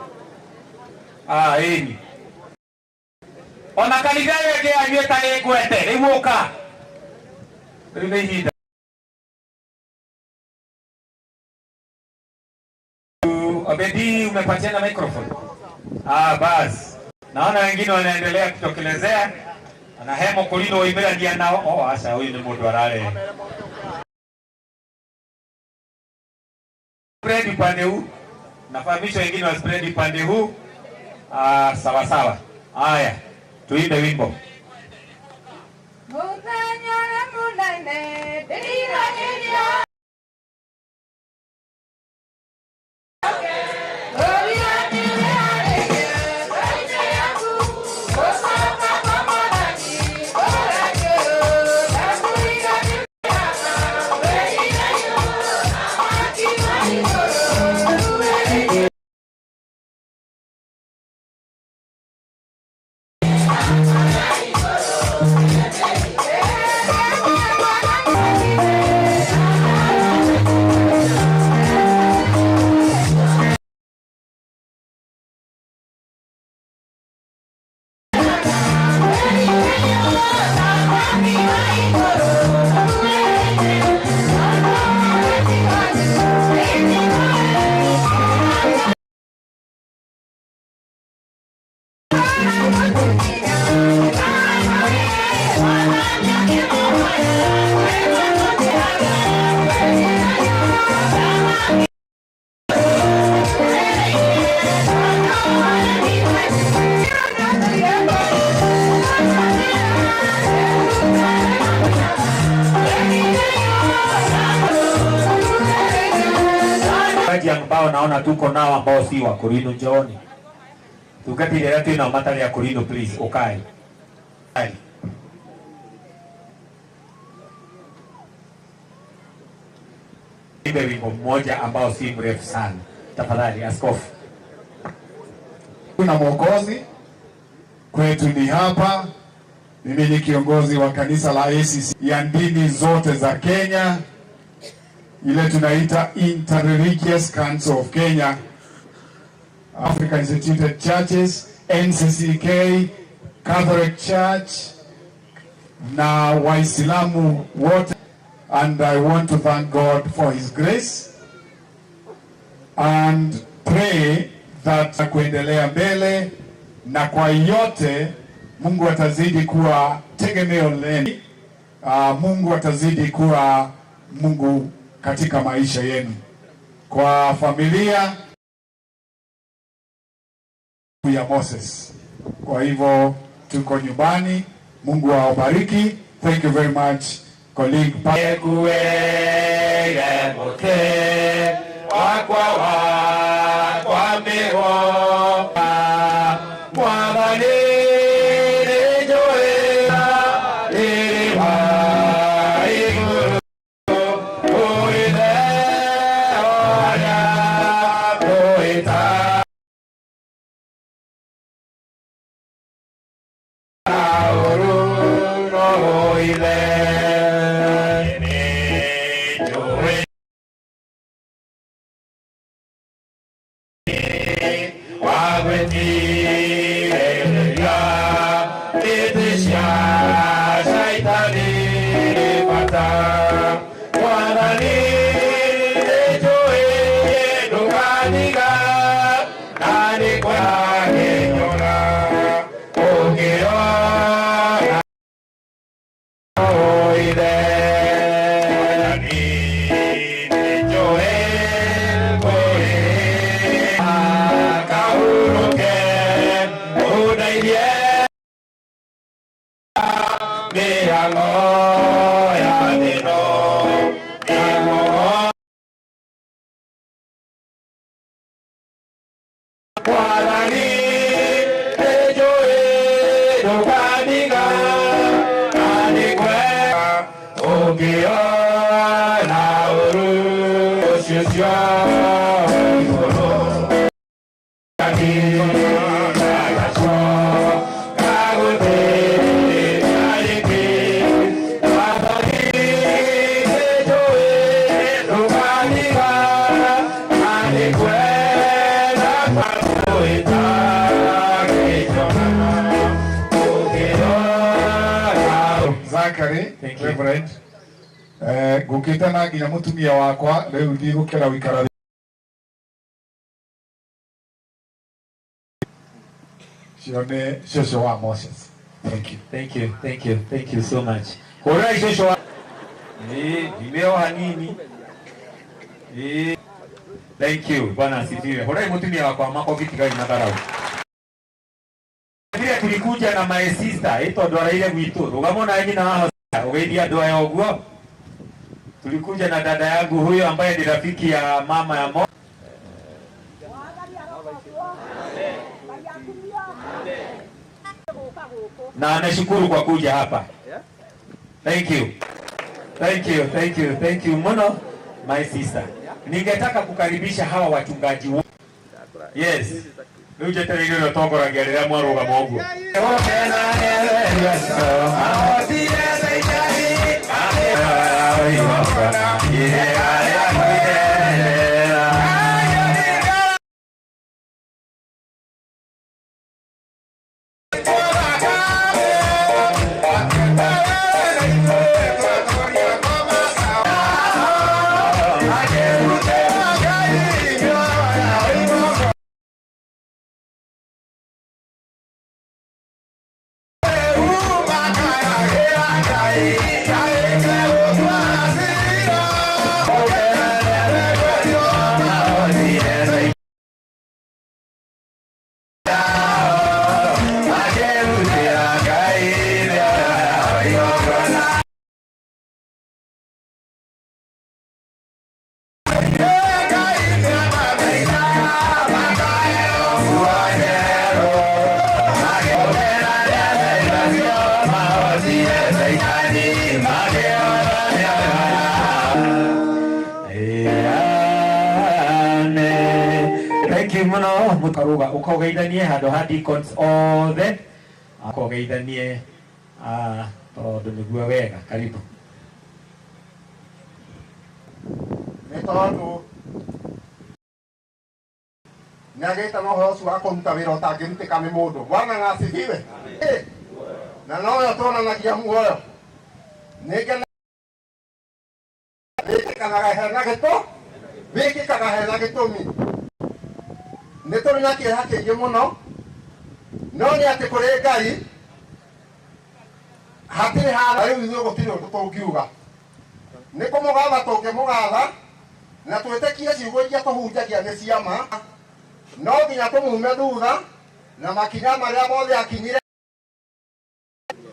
ĩni ona kanitha ĩyo ĩngĩ yanyu ĩtarĩ ngwete rĩu ũka rĩu nĩ ihinda. Obedi, umepatiana microphone? Basi naona wengine wanaendelea kutokelezea na hemo kulino oimĩragia nao. Oh, aca huyu nĩ mũndũ arare spread upande huu, nafahamisha wengine wa spread upande huu. Sawa sawa. Haya, tuimbe wimbo. Mũthenya ũrĩa mũnene ndĩriragĩria ambao naona tuko nao ambao si Wakorino, njooni. Tungatĩri arĩa twĩ nao matarĩ Akorino, please ukai. Imbe wimbo mmoja ambao si mrefu sana. Tafadhali askofu. Kuna Mwokozi kwetu ni hapa. Mimi ni kiongozi wa kanisa la ACC ya dini zote za Kenya, ile tunaita Interreligious Council of Kenya, African Instituted Churches, NCCK, Catholic Church na Waislamu wote. And I want to thank God for his grace and pray that kuendelea mbele na kwa yote Mungu atazidi kuwa tegemeo lenu. Mungu atazidi kuwa Mungu katika maisha yenu, kwa familia ya Moses. Kwa hivyo tuko nyumbani. Mungu awabariki. Thank you very much, colleague. Reverend, ngũkĩte na nginya mũtumia wakwa rĩu ndigũkĩra gũikara cio nĩ cũcũ wa Moses. Thank you. Thank you, thank you, thank you so much. Hũrai cũcũ wa ndimeo hanini. Thank you. Bwana asifiwe. Hũrai mũtumia wakwa makofi tigai madharau. Vile tulikuja na my sister ito ndwaraire gwitũ rũgamo na nyina wa ugeithia andũ aya ũguo. Tulikuja na dada yangu huyo ambaye ni rafiki ya mama ya Mo. Na anashukuru kwa kuja hapa. Thank you. Thank you, thank you, thank you muno my sister. Ningetaka kukaribisha hawa wachungaji. Yes. Rĩu njetereire ũrĩa ũtongoragia rĩrĩa mwarũgama ũguo. Okay. Muno mukaruga ukogeithanie handu ha deacons othe akogeithanie tondu niguo wega. Karibu. Nĩ tondũ nĩagĩte na ũhoro ũcio wa kũruta wĩra ũtangĩrutĩka nĩ mũndũ. Bwana na asifiwe. Na noyo tuonanagia muoyo. Nĩ wĩkĩkaga hena gĩtũ wĩkĩkaga hena gĩtũmi. Nĩ tũrĩ na kĩeha kĩingĩ mũno, no nĩ atĩ kũrĩ Ngai hatirĩ hathara. Rĩu ithuĩ gũtirĩ ũndũ tũngiuga, nĩ kũmũgatha tũngĩmũgatha na twĩtĩkie ciugo iria tũhunjagia nĩ cia ma. No nginya tũmume thutha na makinya marĩa mothe akinyire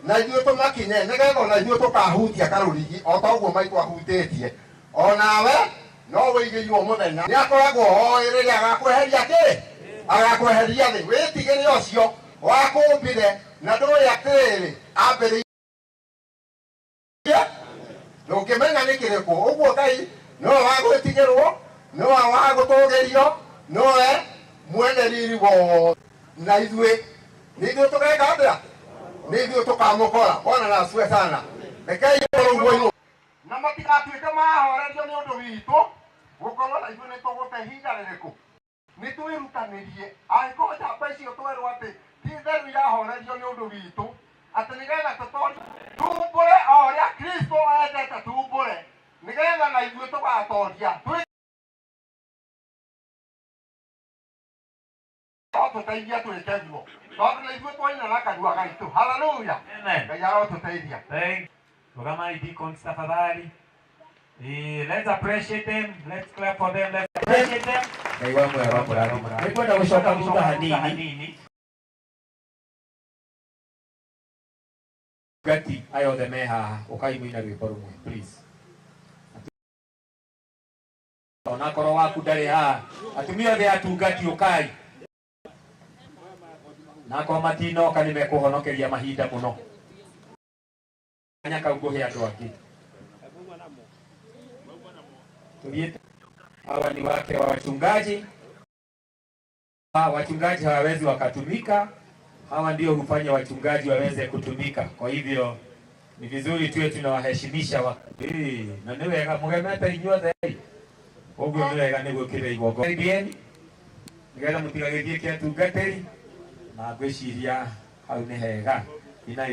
na ithuĩ tũmakinye, nĩgetha ona ithuĩ tũkahutia karũrigi o ta ũguo maitũ ahutĩtie. Onawe no wĩigĩirwo mũthenya nĩ akoragwo oĩ rĩrĩa agakweheria kĩ agakweheria thĩ. Wĩtigĩre ũcio wakũmbire na ndũĩ atĩrĩrĩ ambĩrĩirie ndũngĩmenya nĩ kĩrĩkũ. Ũguo Ngai nowe wa gwĩtigĩrwo, nowe wa gũtũgĩrio, nowe mwene riri wothe. Na ithuĩ nĩ ithuĩ tũgeka atĩa? Nĩ ithuĩ tũkamũkora. Bwana na asifiwe sana. Rekei ũguo na matigatuĩke mahorerio nĩ ũndũ witũ gũkorwo na ithuĩ nĩ tũgũte ihinda rĩrĩkũ. Nĩ twĩrutanĩrie angĩkorwo njamba icio twerwo atĩ ti theru irahorerio nĩ ũndũ witũ, atĩ nĩgetha tũtorie tumbũre o ũrĩa Kristo endete tumbũre, nĩgetha na ithuĩ tũgatoria. Tũteithia twĩke guo tondũ na ithuĩ twaina na kanua gaitũ. Haleluya. Ngai arotũteithia. Rugamai deacons tafadhali. Let's appreciate them. Let's clap for them. Let's appreciate them. Ngai wa muoyo amũrathime. Nĩngwenda gũcoka thutha hanini. Gati aya othe me haha ũkai mũine rwĩmbo rũmwe please. Onakorwo waku ndarĩ haha, atumia othe atungati ũkai. Nakorwo matinoka nĩ mekũhonokeria mahinda mũno. Kanya kau ngũhe andũ angĩ. Tuthiĩte. Hawa ni wake wa wachungaji. Wachungaji hawawezi wakatumika, hawa ndio hufanya wachungaji waweze kutumika. Kwa hivyo ni vizuri tuwe tunawaheshimisha na nĩ wega mũgemete inyuothe. Ũguo nĩ wega nĩ gwĩkĩra igongona. Karibuni nĩgetha mũtigagĩthiĩ kĩa tungatĩri, na ngwĩciria hau nĩ hega. Ina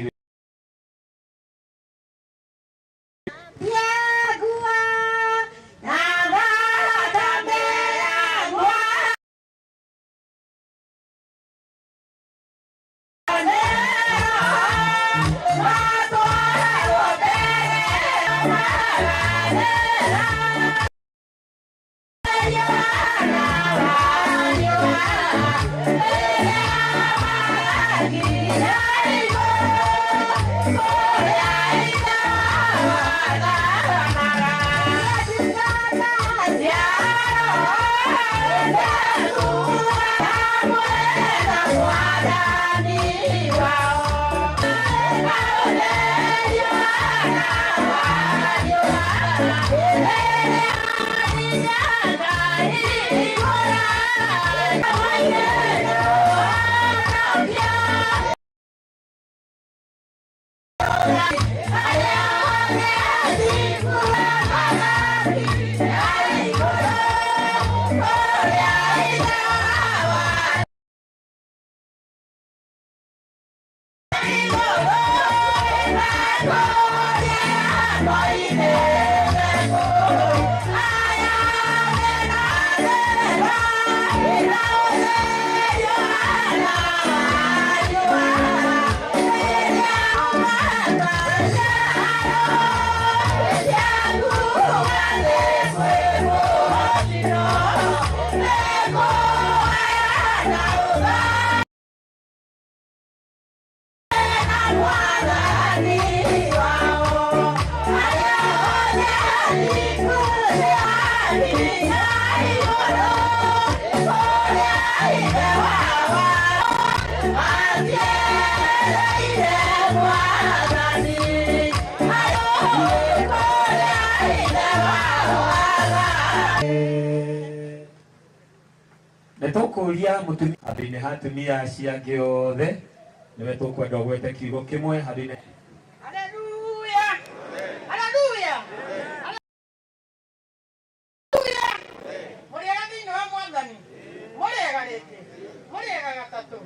Nĩ tũkũria mũtumia handũ-inĩ ha atumia acio angĩ othe, nĩwe tũkwenda ũgwete kiugo kĩmwe handũ-inĩ. Haleluya. Haleluya. Haleluya. Mũrĩega thĩinĩ wa Mwathani. Mũrĩega rĩngĩ. Mũrĩega gatatũ.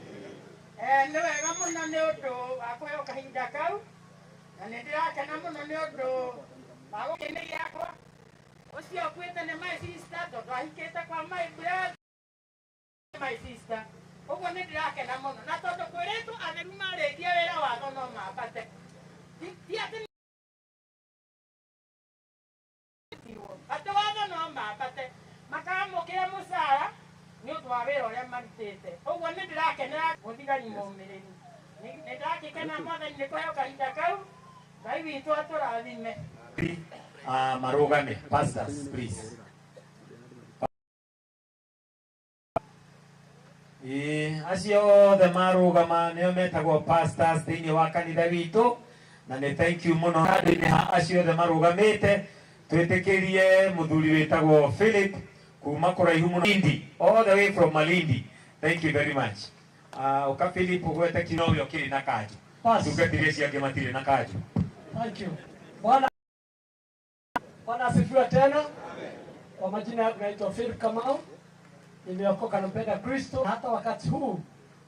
Nĩ wega mũno nĩ ũndũ wa kũheo kahinda kau. Na nĩ ndĩrakena mũno nĩ ũndũ wa gũkene gĩakwa. Ũcio ũkuĩte nĩ my sister tondũ ahikĩte kwa my brother, my sister. Ũguo nĩ ndĩrakena mũno. Na tondũ kwĩrĩtwo atheru marĩkia wĩra watho no mambate. Ti atĩ atĩ watho no mambate makamũkĩra mũcara nĩ ũndũ wa wĩra ũrĩa marutĩte. Ũguo nĩ ndĩrakenera mũthigari mũmĩrĩru. Nĩ ndakĩkena Mwathani nĩ kũheo kahinda kau. Ngai witũ atũrathime. Marũgame pastors, please. Ĩĩ, acio othe marũgama nĩo metagwo pastors thĩinĩ wa kanitha witũ, na nĩ thank you mũno handũ-inĩ ha acio othe marũgamĩte. Twĩtĩkĩrie mũthuri wĩtagwo Philip kuma kũraihu mũno Malindi, all the way from Malindi. Thank you very much. Ũka Philip ũgwete kiugo ũrĩa ũkĩrĩ na kanjũ. Ndungata iria ciangĩ matirĩ na kanjũ. Thank you. Bwana Bwana asifiwe tena. Kwa majina yangu naitwa Philip Kamau. Nimeokoka, nampenda Kristo. Hata wakati huu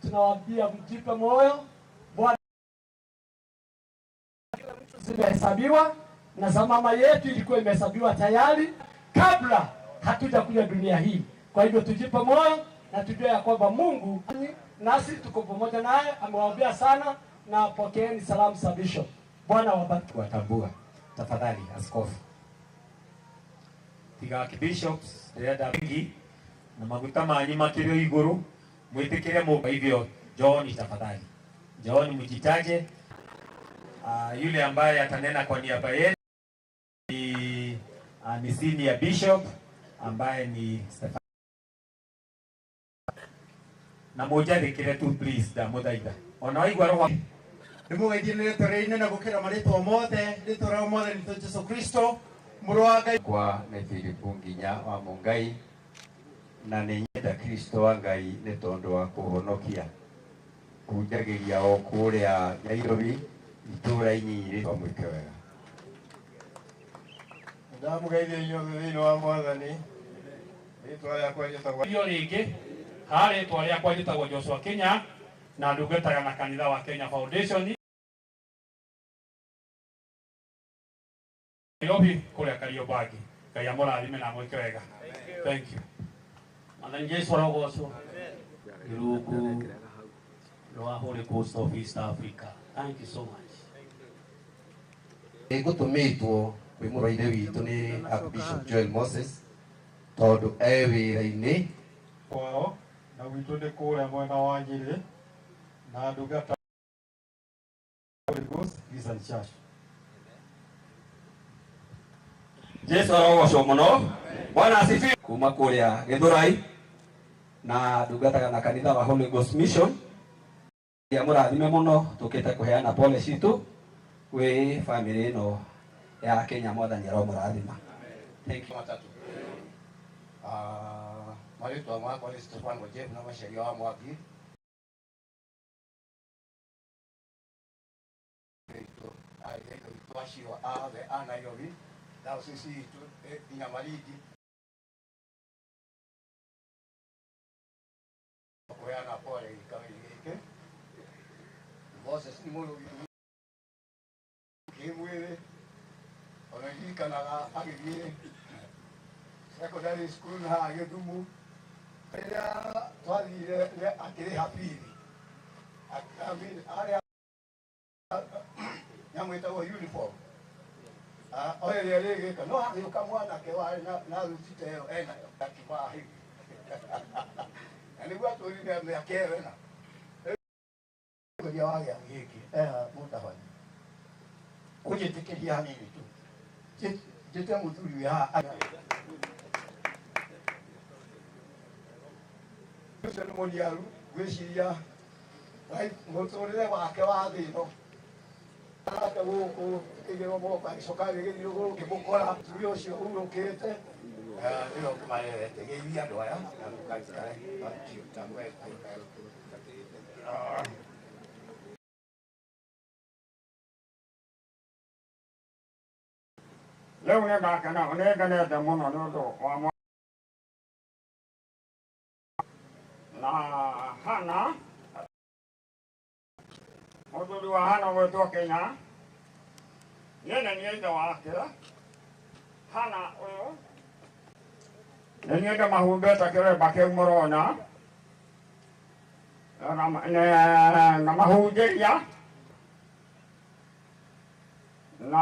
tunawaambia mjipe moyo. Bwana, kila mtu zimehesabiwa na za mama yetu ilikuwa imehesabiwa tayari kabla hatuja kuja dunia hii. Kwa hivyo tujipe moyo na tujue ya kwamba Mungu nasi tuko pamoja naye, amewaambia sana, na pokeeni salamu za Bishop. Bwana wabariki. Watambua tafadhali askofu. Tiga bishops ndĩrenda mingi na maguta manyu makĩrĩ o igũrũ mwĩtĩkĩre mũ. Kwa hivyo John, tafadhali John, mjitaje. Yule ambaye atanena kwa niaba yenu ni senior bishop ambaye ni Stefan. Na mũnjathĩkĩre tu please, ndamũthaitha ona waigua roho. Nĩmũgeithie nĩ rĩtwa rĩa inene gũkĩra marĩtwa mothe, rĩtwa rĩa Mwathani witũ Jesũ Kristo, mũrũ wa Ngai. Kwa nĩ Philip Nginya wa Mũngai, na nĩ nyenda Kristo wa Ngai nĩ tondũ wa kũhonokia. Kunjagĩria o kũrĩa Nairobi itũũra inyinyi rĩtwa mwĩke wega. Ndamũgeithia inyuothe thĩinĩ wa Mwathani. Rĩtwa rĩakwa rĩtagwo Irio rĩngĩ ha rĩtwa rĩakwa njĩtagwo Joshua Kenya na ndungataga na kanitha wa Kenya Foundation Nairobi kũrĩa Kariobangi. Ngai amũrathime na amwĩke wega. Thank you. Mwathani Jesu arogocwo. Rungu rwa Holy Ghost of East Africa. Thank you so much. Nĩngũtũmĩtwo kwĩ mũrũ wa ithe witũ nĩ Archbishop Joel Moses tondũ e wĩra-inĩ kwao, na gwitũ nĩ kũrĩa mwena wa Nyĩrĩ, na ndungata Holy Ghost Christian Church. Jesu arogocwo mũno. Bwana asifiwe. Kuma kũrĩa Gĩthũrai na ndungataga na kanitha wa Holy Ghost Mission. Ya mũrathime mũno, tũkĩte kũheana pole citũ kwĩ family ĩno ya Kenya. Mwathani aromũrathima. Thank you. Matatu. Marĩtwa makwa nĩ Stefano Jeff na Macharia wa Mwangi. Witũ acio othe a Nairobi, diocese itũ nginya Malindi, kũheana pole gĩikaro-inĩ gĩkĩ. Moses nĩ mũrũ witũ kĩmwĩrĩ, ona ririkanaga agĩthiĩ secondary school na haha Gĩthumo, rĩrĩa twathire akĩrĩha bithi arĩa nyamũ ĩtagwo uniform, o ĩrĩa rĩgĩka no hagĩũka mwanake warĩ na thuti ta ĩyo enayo akiuma hivi, na nĩguo atũrire mĩaka ĩyo ĩna ũrĩa wa gĩathĩ gĩkĩ eha mũtabania kũnjĩtĩkĩria hanini tu njĩte mũthuri wĩ haha. Ũcio nĩ mũniaru, ngwĩciria mũtũrĩre wake wa thĩ ĩno ate gũkũ kĩigĩrwo moko agĩcoka agĩgĩthiĩ rũgũrũ kĩmũkora mũtumia ũcio hurũkĩte. Nĩwe ũkũmarerete geithia andũ aya na ndũgaikare. Rĩu nĩ ndakena nĩ ngenete mũno nĩ ũndũ wa na Hana mũthuri wa Hana gwĩtwo Kenya niĩ nĩ niĩ ithe wake. Hana ũyũ nĩ niĩ ndĩmahumbĩte kĩremba kĩu mũrona ngamahunjĩria na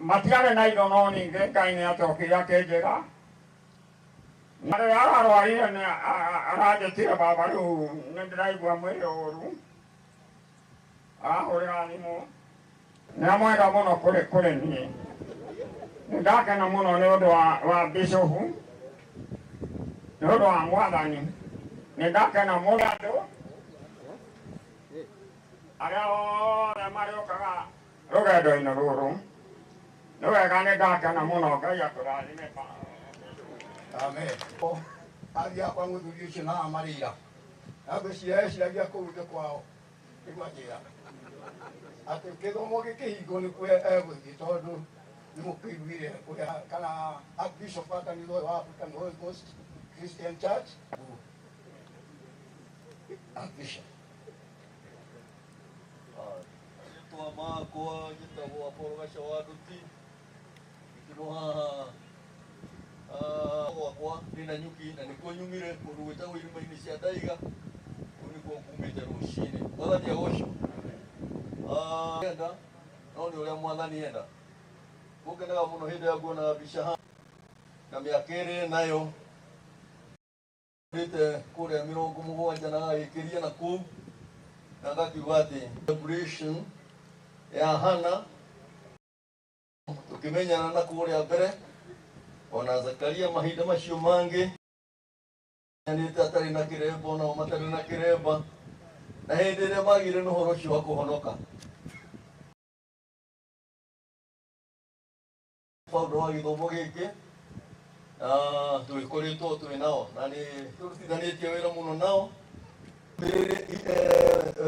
matiarĩ na indo no ningĩ Ngai nĩ acokire akĩnjĩra na rĩrĩa ararwarire nĩ aranjĩtire baba rĩu nĩ ndĩraigua mwĩrĩ ũru arahũrĩra thimũ nĩ amwenda mũno kũrĩ niĩ nĩ ndakena mũno nĩ ũndũ wa bishofu nĩ ũndũ wa mwathani nĩ ndakena mũno andũ arĩa othe marĩũkaga rũgendo-inĩ rũrũ nĩ wega nĩ ndakena mũno Ngai akũrathime. Amen. Athiaga kwa mũthuri ũcio na amarĩra na ngwĩciria eciragia kũu thĩ kwao nĩguo anjĩra atĩ gĩthomo gĩkĩhingwo nĩkuo egũthiĩ tondũ nĩ mũkĩiguire ũrĩa kana Archbishop wa kanitha ũyũ wa African Holy Ghost Christian Church Archbishop. Rĩtwa makwa njĩtagwo Apollo Gaca wa Nduti gĩkĩrwo haha gwakwa ndĩ na nyuki na nĩkuo nyumire kũndũ gwĩtagwo irima-inĩ cia Ndaiga kũu nĩkuo ngumĩte rũcinĩ. Mwathani agocwo. Enda no nĩ ũrĩa mwathani enda. Gũkenaga mũno hĩndĩ ĩrĩa nguonaga mbica haha na mĩaka ĩrĩ nayo ndĩte kũrĩa 70 na gagĩkĩria na kũu na ngakiuga atĩ celebration ya Hana tukimenyana na kũrĩa mbere ona Zakaria mahinda macio mangĩ nĩte atarĩ na kĩremba onao matarĩ na kĩremba na hĩndĩ ĩrĩa magire na ũhoro ũcio wa kũhonoka founder wa gĩthomo gĩkĩ tũgĩkoretwo twĩ nao na nĩ tũrutithanĩtie wĩra mũno nao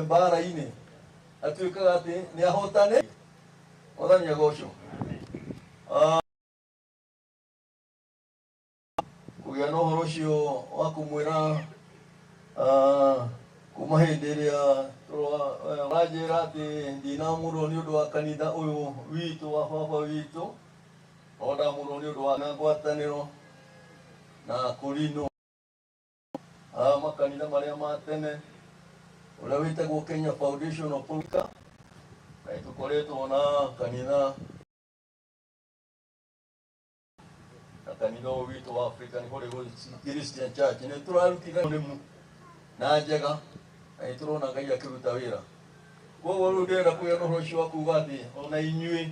mbara-inĩ atuĩkaga atĩ nĩ ahotane. Mwathani agocwo. Kũgĩa na ũhoro ũcio wa kũmwĩra kuma hĩndĩ ĩrĩa ũranjĩra atĩ ndinamũrwo nĩ ũndũ wa kanitha ũyũ witũ wa baba witũ no ndamũrwo nĩ ũndũ wa ngwatanĩro na kũrinwo makanitha marĩa ma tene ũrĩa wĩtagwo Kenya Foundation of Africa na tũkoretwo na kanitha na kanitha ũyũ witũ wa African Holy Ghost Christian Church nĩ tũrarutithania na njega na nĩ tũrona Ngai akĩruta wĩra. Koguo rĩu ndĩrenda kũgĩa na ũhoro ũcio wa kuga atĩ ona inyuĩ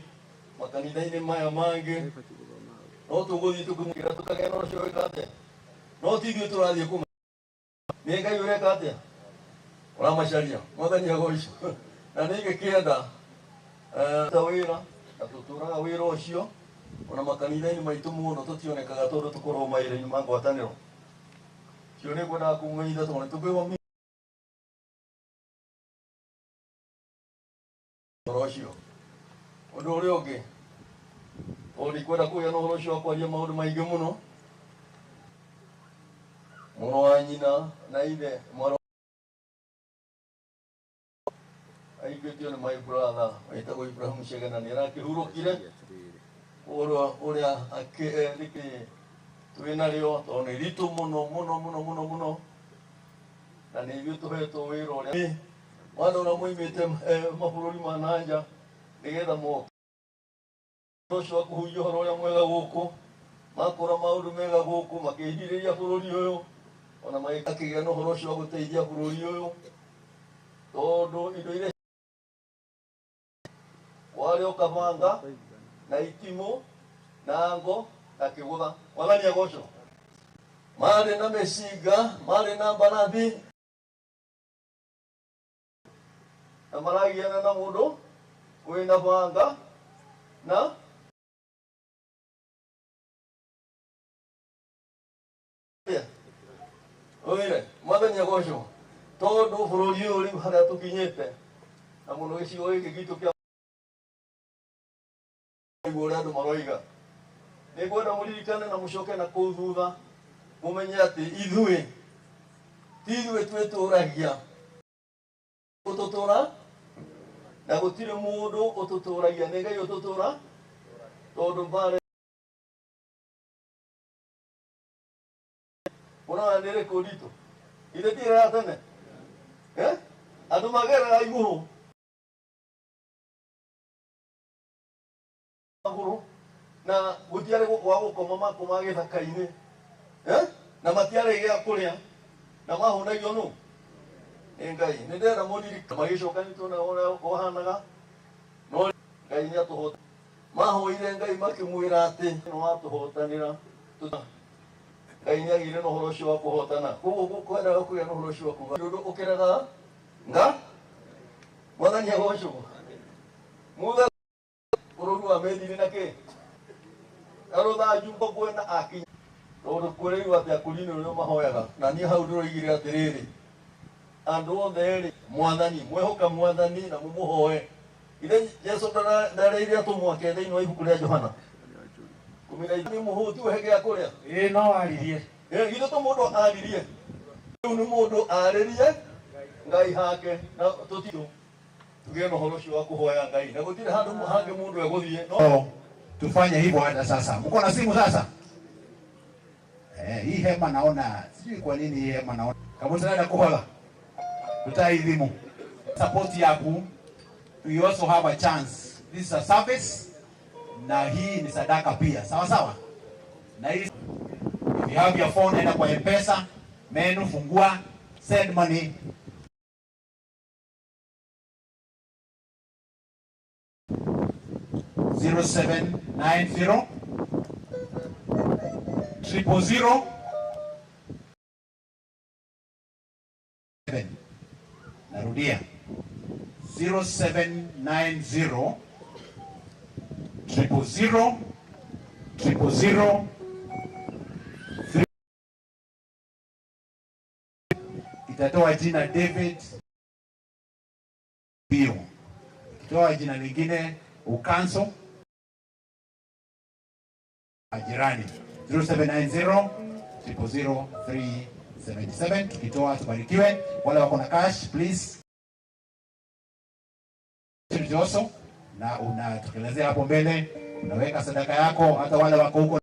makanitha-inĩ maya mangĩ no tũgũthiĩ tũkĩmũkĩra tũkagĩa na ũhoro ũcio wĩka atĩa no ti ithuĩ tũrathiĩ kũma nĩ Ngai ũreka atĩa ũramacaria. Mwathani agocwo. Na nĩ ingĩkĩenda ta wĩra na tũtũraga wĩra ũcio ona makanitha-inĩ maitũ mũno tũtionekaga tondũ tũkoragwo mawĩra-inĩ ma ngwatanĩro cio nĩ ngwendaga kũmũmenyithia tondũ nĩ tũkwĩrwo ũhoro ũcio. Ũndũ ũrĩa ũngĩ tondũ ndikwenda kũgĩa na ũhoro ũcio wa kwaria maũndũ maingĩ mũno mũrũ wa nyina na ithe mwarĩ aingĩtio nĩ my brother wĩtagwo Ibrahim Shegena nĩ arakĩhurũkire ũrĩa nĩkĩ twĩ narĩo tondũ nĩ ritũ mũno mũno mũno mũno mũno na nĩ ithuĩ tũhetwo wĩra ũrĩa wana ũrĩa moimĩte mabũrũri ma na nja nĩgetha moke ũcio wa kũhunjia ũhoro ũrĩa mwega gũkũ makora maũndũ mega gũkũ makĩhirĩria bũrũri ũyũ ona magĩkĩgĩa na ũhoro ũcio wa gũteithia bũrũri ũyũ tondũ indo iria warĩ ũkabanga na itimũ na ngo na kĩgũtha. Mwathani agocwo. Marĩ na mĩcinga marĩ na mbarathi na maragiana na mũndũ wĩna banga na Oire mwathani agocwo tondu bururi uyu riu haria tukinyite na muno gicigo giki gitu kia iguo uria andu maroiga ni ngwenda muririkane na mucoke na kuu thutha mumenye ati ithuĩ ti ithuĩ twĩtũragia ũtũtũra na gũtirĩ mũndũ ũtũtũragia nĩ Ngai ũtũtũra tondũ mbara ũrona nĩ ĩrĩkũ nditũ ithe ti ĩrĩa ya tene andũ mageraga igũrũ magũrũ na gũtiarĩ gwa gũkoma makoma gĩthaka-inĩ na matiarĩ gĩa kũrĩa na mahũnagio nũ nĩ Ngai. Nĩ ndĩrenda mũririkane magĩcoka nĩ tuonaga ũrĩa kũhanaga no Ngai nĩ atũhota mahoire Ngai makĩmwĩra atĩ nĩ watũhotanĩra Ngai nĩ agĩire na ũhoro ũcio wa kũhotana koguo kwendaga kũgĩa na ũhoro ũcio wa kuga ũndũ ũkĩraga nga mwathani agocwo mutha bũrũri wa methiri na kĩ arũthanju kwena akinya tondũ kwĩrĩirwo atĩ akũrinĩ nĩo mahoyaga na niĩ hau ndĩroigire atĩrĩrĩ andũ othe rĩ mwathani mwehoka mwathani na mũmũhoe ithe Jesũ ndareire atũmwo ake thĩinĩ wa ibuku rĩa Johana 15 mũhũti ũhe gĩa kũrĩa ĩĩ no aririe githĩ to mũndũ aririe rĩu nĩ mũndũ arĩrie Ngai hake na tũtitũ tugĩe na ũhoro ũcio wa kũhoya Ngai na gũtirĩ handũ hangĩ mũndũ egũthiĩ no tufanye hivyo hata sasa. Mko na simu sasa? Hii hema naona sijui kwa nini hii hema naona kama tunaenda kuhola tutaidhimu support yaku. We also have a chance. This is a service na hii ni sadaka pia. Sawa sawa. Na hii if you have your phone, enda kwa M-Pesa, menu fungua, send money. 0790 000 7. Narudia 0790 000 000 3. Itatoa jina David Bio. Ikitoa jina lingine ukanso jirani. 0790 000 377. Tukitoa tubarikiwe. Wale wako na cash please also, na unatokelezea hapo mbele, unaweka sadaka yako. Hata wale wako huko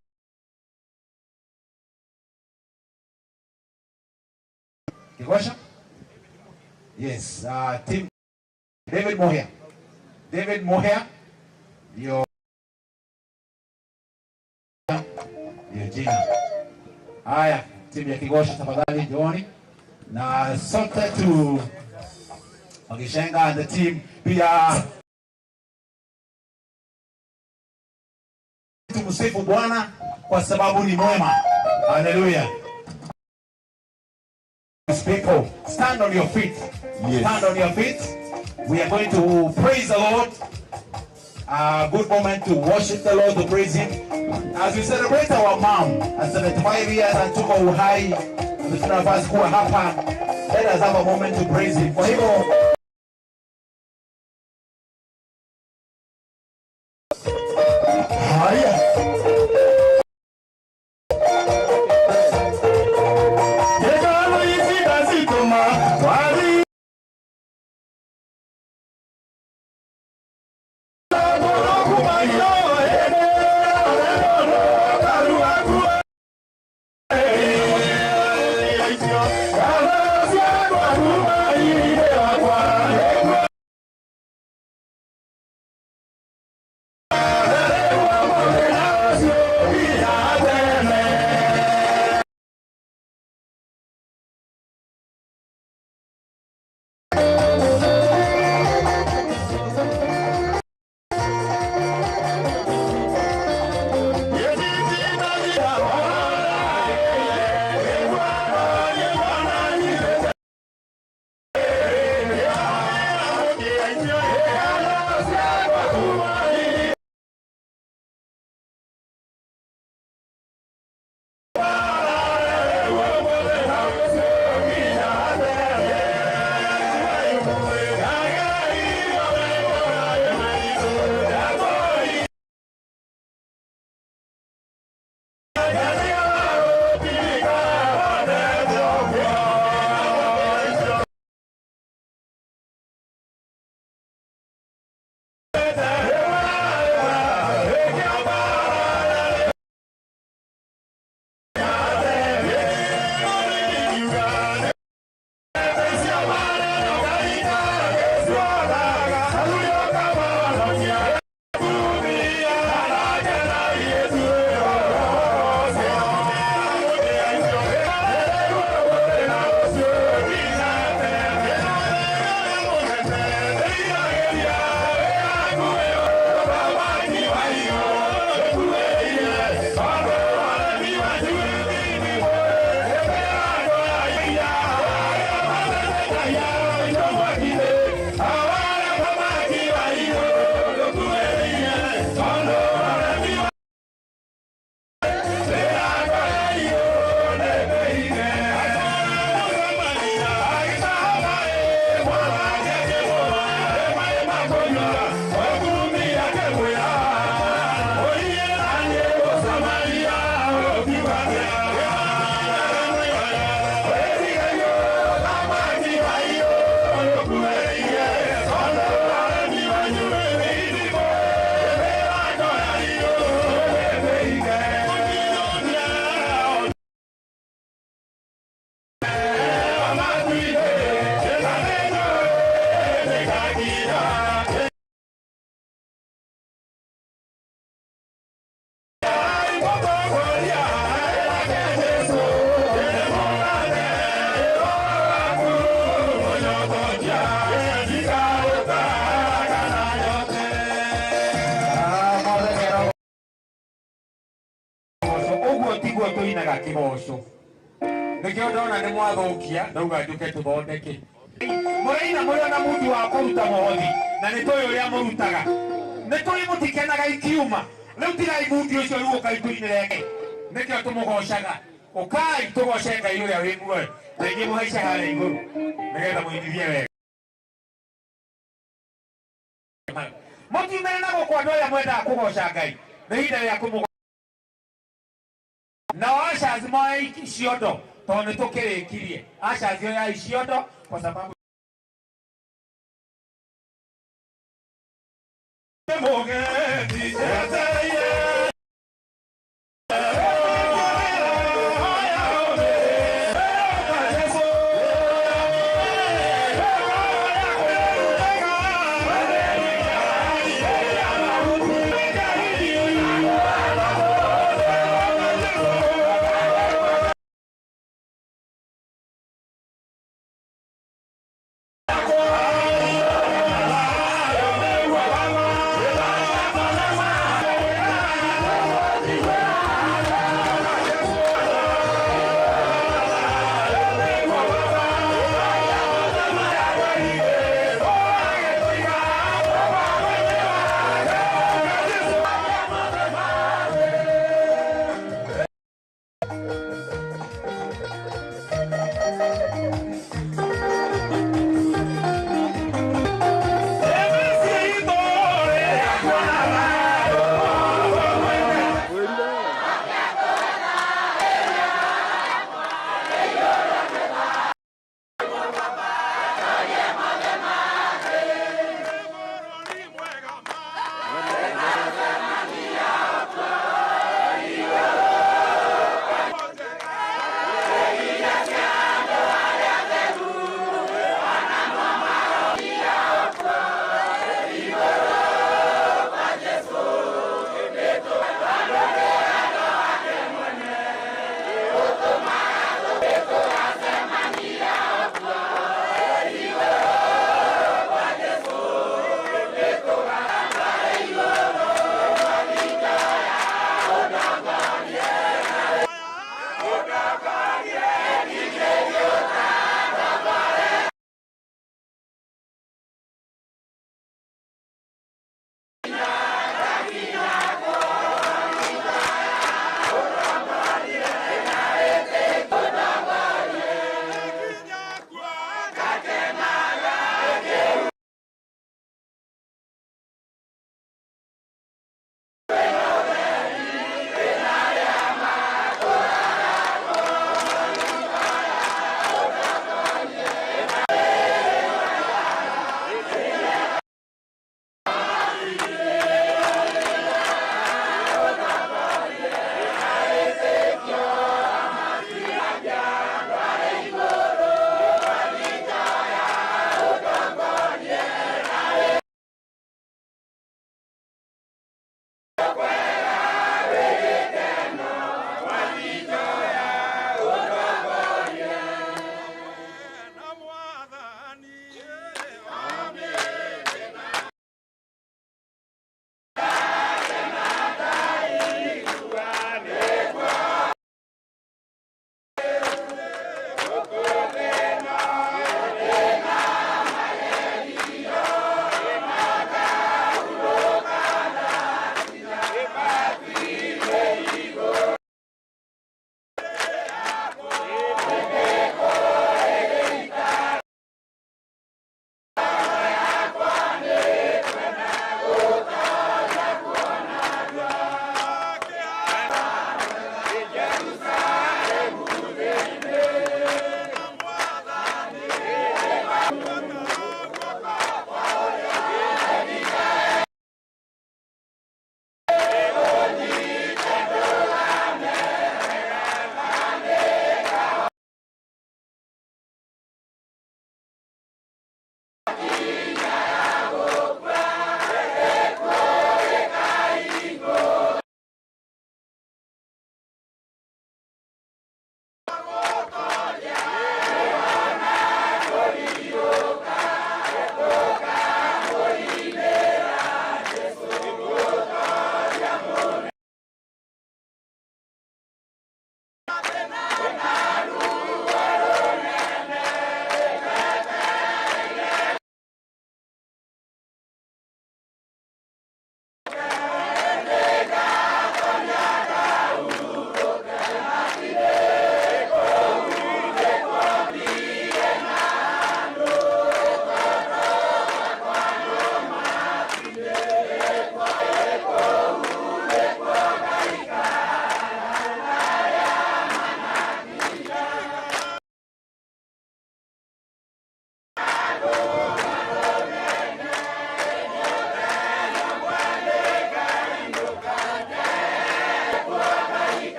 Kigosha. Yes, team David Moher. David Moher ndio jina. Haya, timu ya Kigosha tafadhali njooni. Na sote tu Magishenga and the team pia tumsifu Bwana kwa sababu ni mwema. Hallelujah. People, stand on your feet. Yes. Stand on your feet. We are going to praise the Lord. A good moment to worship the Lord, to praise Him. As we celebrate our mom at 75 years and tuko uhai, tuna nafasi kuwa hapa. Let us have a moment to praise Him. Kwa hivyo haya Tũinaga kĩgoco. Nĩkĩo ndona nĩ mwathũkia, ndauga njũke tũthondeke. Mũraina mũrĩ ona mũndũ wa kũruta mũhothi, na nĩ tũĩ ũrĩa mũrutaga. Nĩ tũĩ mũtikenaga ikiuma. Rĩu tigai mundi ũcio rĩu ũkai tũinĩre Ngai. Nĩkĩo tũmũgocaga. Ũkai tũgoce Ngai ũrĩa wĩ muoyo. Na inyuĩ mũhaice harĩa igũrũ nĩgetha mũinithie wega. Mũtiumĩre na gũkũ andũ arĩa mwendaga kũgoca Ngai. Nĩ ihinda rĩa kũmũgoca. Nao ushers moe ciondo tondũ nĩ tũkĩrĩkirie. Ushers oyai ciondo kwa sababu Mũgendi eteire.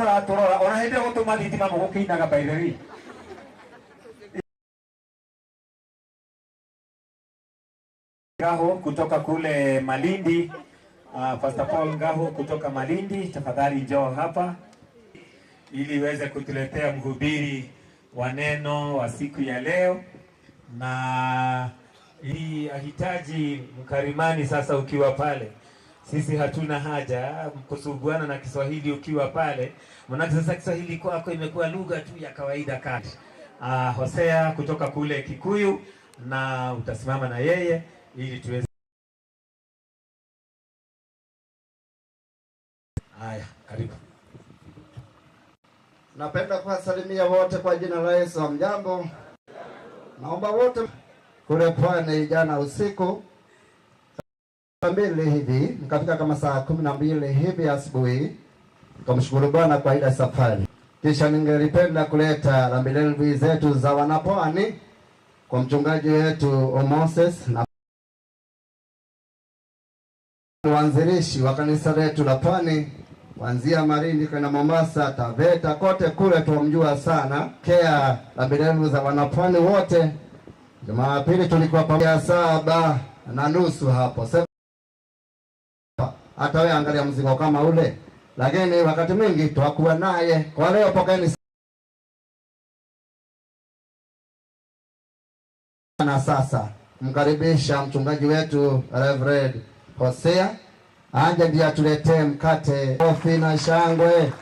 Mũratũrora ona hĩndĩ ĩyo gũtũma thitima mũgũkĩinaga by the way. Ngaho kutoka kule Malindi, Pastor Paul Ngaho kutoka Malindi, tafadhali njoo hapa ili uweze kutuletea mhubiri wa neno wa siku ya leo, na hii ahitaji mkarimani. Sasa ukiwa pale, sisi hatuna haja kusuguana na Kiswahili ukiwa pale, maanake sasa Kiswahili kwako imekuwa lugha tu ya kawaida kati. Hosea kutoka kule Kikuyu, na utasimama na yeye ili tuweze. Haya, karibu. Napenda kuwasalimia wote kwa jina la Yesu. Hamjambo? Naomba wote kule pwani jana usiku 2 hivi nikafika kama saa 12 hivi asubuhi. Nikamshukuru Bwana kwa ile safari. Kisha ningelipenda kuleta rambirambi zetu za wanapwani kwa mchungaji wetu Moses na waanzilishi wa kanisa letu la Pwani, kuanzia Malindi kwenda Mombasa, Taveta, kote kule tumjua sana. Kea rambirambi za wanapwani wote. Jumapili tulikuwa pamoja 7:30 hapo. Hata wewe angalia mzigo kama ule, lakini wakati mwingi twakuwa naye. Kwa leo pokeeni na sasa mkaribisha mchungaji wetu Reverend Hosea anje ndiye atuletee mkate, kofi na shangwe.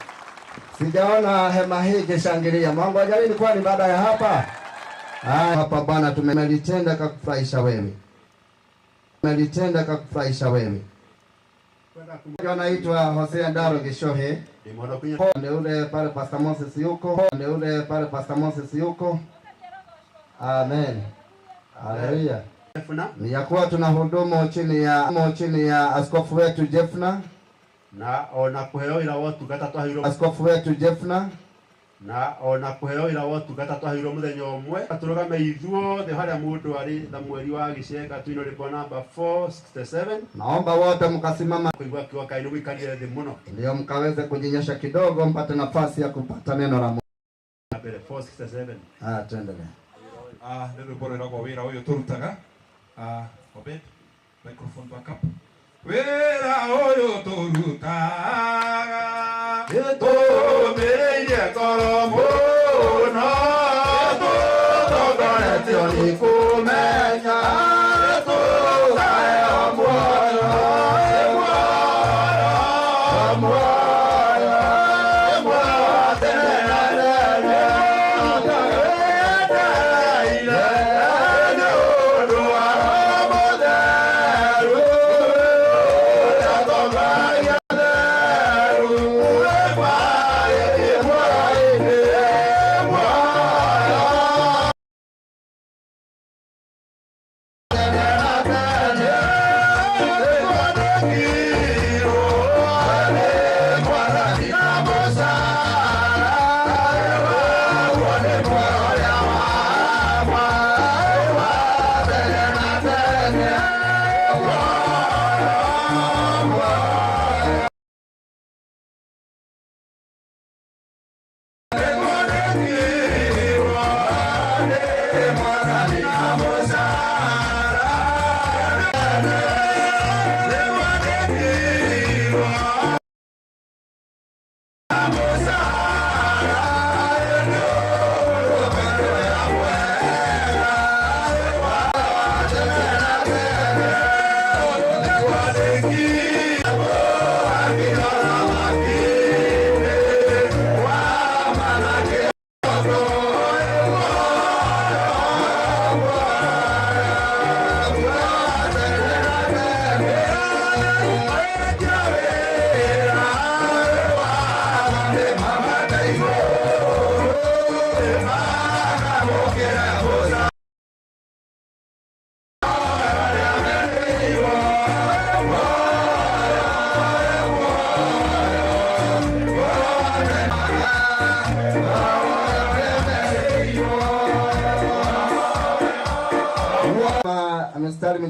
Sijaona hema hii ikishangilia. Mungu ajalie kwani baada ya hapa. Hapa Bwana tumelitenda kakufurahisha wewe. Tumelitenda kakufurahisha wewe. Anaitwa Hosea Ndaro Gishohe. Ndio ule pale Pastor Moses yuko. Ndio ule pale Pastor Moses yuko. Amen. Haleluya. Ni ya kuwa tunahudumu chini ya askofu wetu Jeffna na ona kuheo ira wotungata twaheirwo askofu wetu Jeffna na ona kuheo ira wotungata twaheirwo muthenya umwe turugame ithuothe haria mundu ari Samueli wa Giceka tuino rĩmbo namba 467. Naomba wote mkasimama kuigua kiwa kai nĩ thĩ muno ndio mkaweze kujinyosha kidogo mpate nafasi ya kupata neno la Mungu. 467. Tuendelee. Nĩ rwĩmbo rwĩragwo wĩra ũyũ tũrutaga. Obed, microphone back up. Wĩra ũyũ tũrutaga tũmĩrĩirie ngoro mũno, tũtongoretio nĩ kũmenya tũkaheo muoyo, muoyo, muoyo, muoyo wa tene na tene.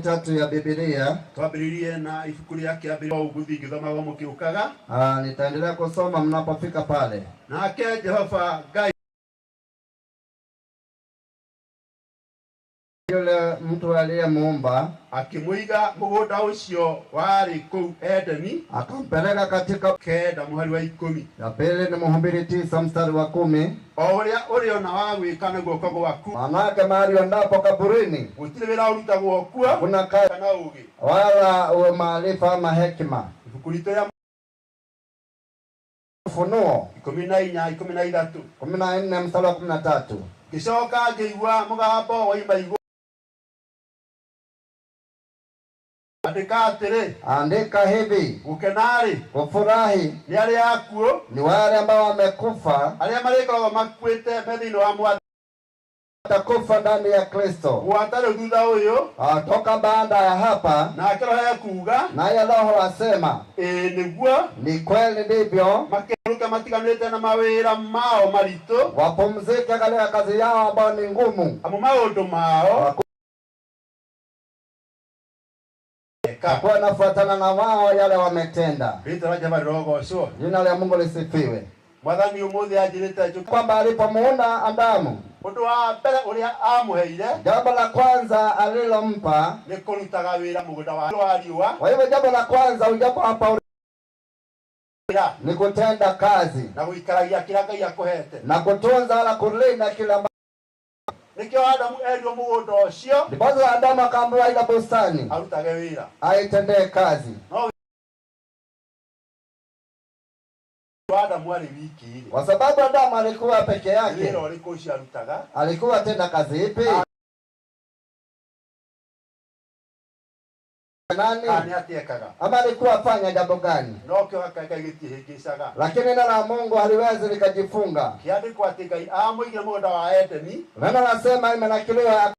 mitatu ya Biblia. Twambĩrĩrie na ibuku rĩa kĩambĩrĩria ũguthi ngĩthomaga mũkĩũkaga. Nitaendelea kusoma mnapofika pale. Nake Jehova Ngai yule mtu aliyemuumba akĩmũiga mũgũnda ũcio warĩ kũu Edeni, akampeleka katika 9 mũhari wa 10. Ya pili ni Mhubiri 9 mstari wa 10. O ũrĩa ũrĩona wa gwĩka na guoko gwaku, manake mahali uendapo kaburini gũtirĩ wĩra ũrutagwo kuo, hakuna kazi kana ũũgĩ wala uwe maarifa ama hekima. Ibuku ritũ rĩa Ufunuo 14 13 14 mstari wa 13. Ngĩcoka ngĩigua mũgambo waima igũrũ, andĩka atĩrĩ, andika hivi, gũkena-rĩ kufurahi nĩ arĩa akuũ, ni wale ambao wamekufa, arĩa marĩkoragwo makuĩte me thĩinĩ wa Mwathani, watakufa ndani ya Kristo. Gwata rĩu thutha ũyũ, toka baada ya hapa, nake Roho ekuuga, naye Roho asema, ĩĩ nĩguo, ni kweli ndivyo, makerũke matiganĩte na mawĩra mao maritũ, wapumzike katika kazi yao ambayo ni ngumu, amu maũndũ mao kwa nafuatana na wao yale wametenda. Rĩtwa rĩa Jehova rĩrogocwo. Jina la Mungu lisifiwe. Mwathani ũmũthĩ anjĩrĩte njũke kwamba alipomuona Adamu, ũndũ wa mbere ũrĩa amũheire, jambo la kwanza alilompa nĩ kũrutaga wĩra mũgũnda wa riũa. Kwa hivyo jambo la kwanza ujapo hapa ni kutenda kazi na gũikaragia kĩrĩa Ngai akũhete na kutunza wala kulinda kila. Nĩkĩo Adamu erirwo mũgũnda ũcio, ndiposa Adamu akaambiwa ile bustani arutage wĩra, aitendee kazi. No Adamu arĩ wiki rĩ, kwa sababu Adamu alikuwa peke yake, wĩra ũrĩkũ ũcio arutaga? Alikuwa tenda kazi ipi? Nani? Ama alikuwa fanya jambo gani? No kĩo Ngai gĩtihĩngĩcaga, lakini neno la Mungu haliwezi likajifunga. Kĩandĩkwo atĩ Ngai amũigire mũgũnda wa Edeni, neno lasema imenakiliwa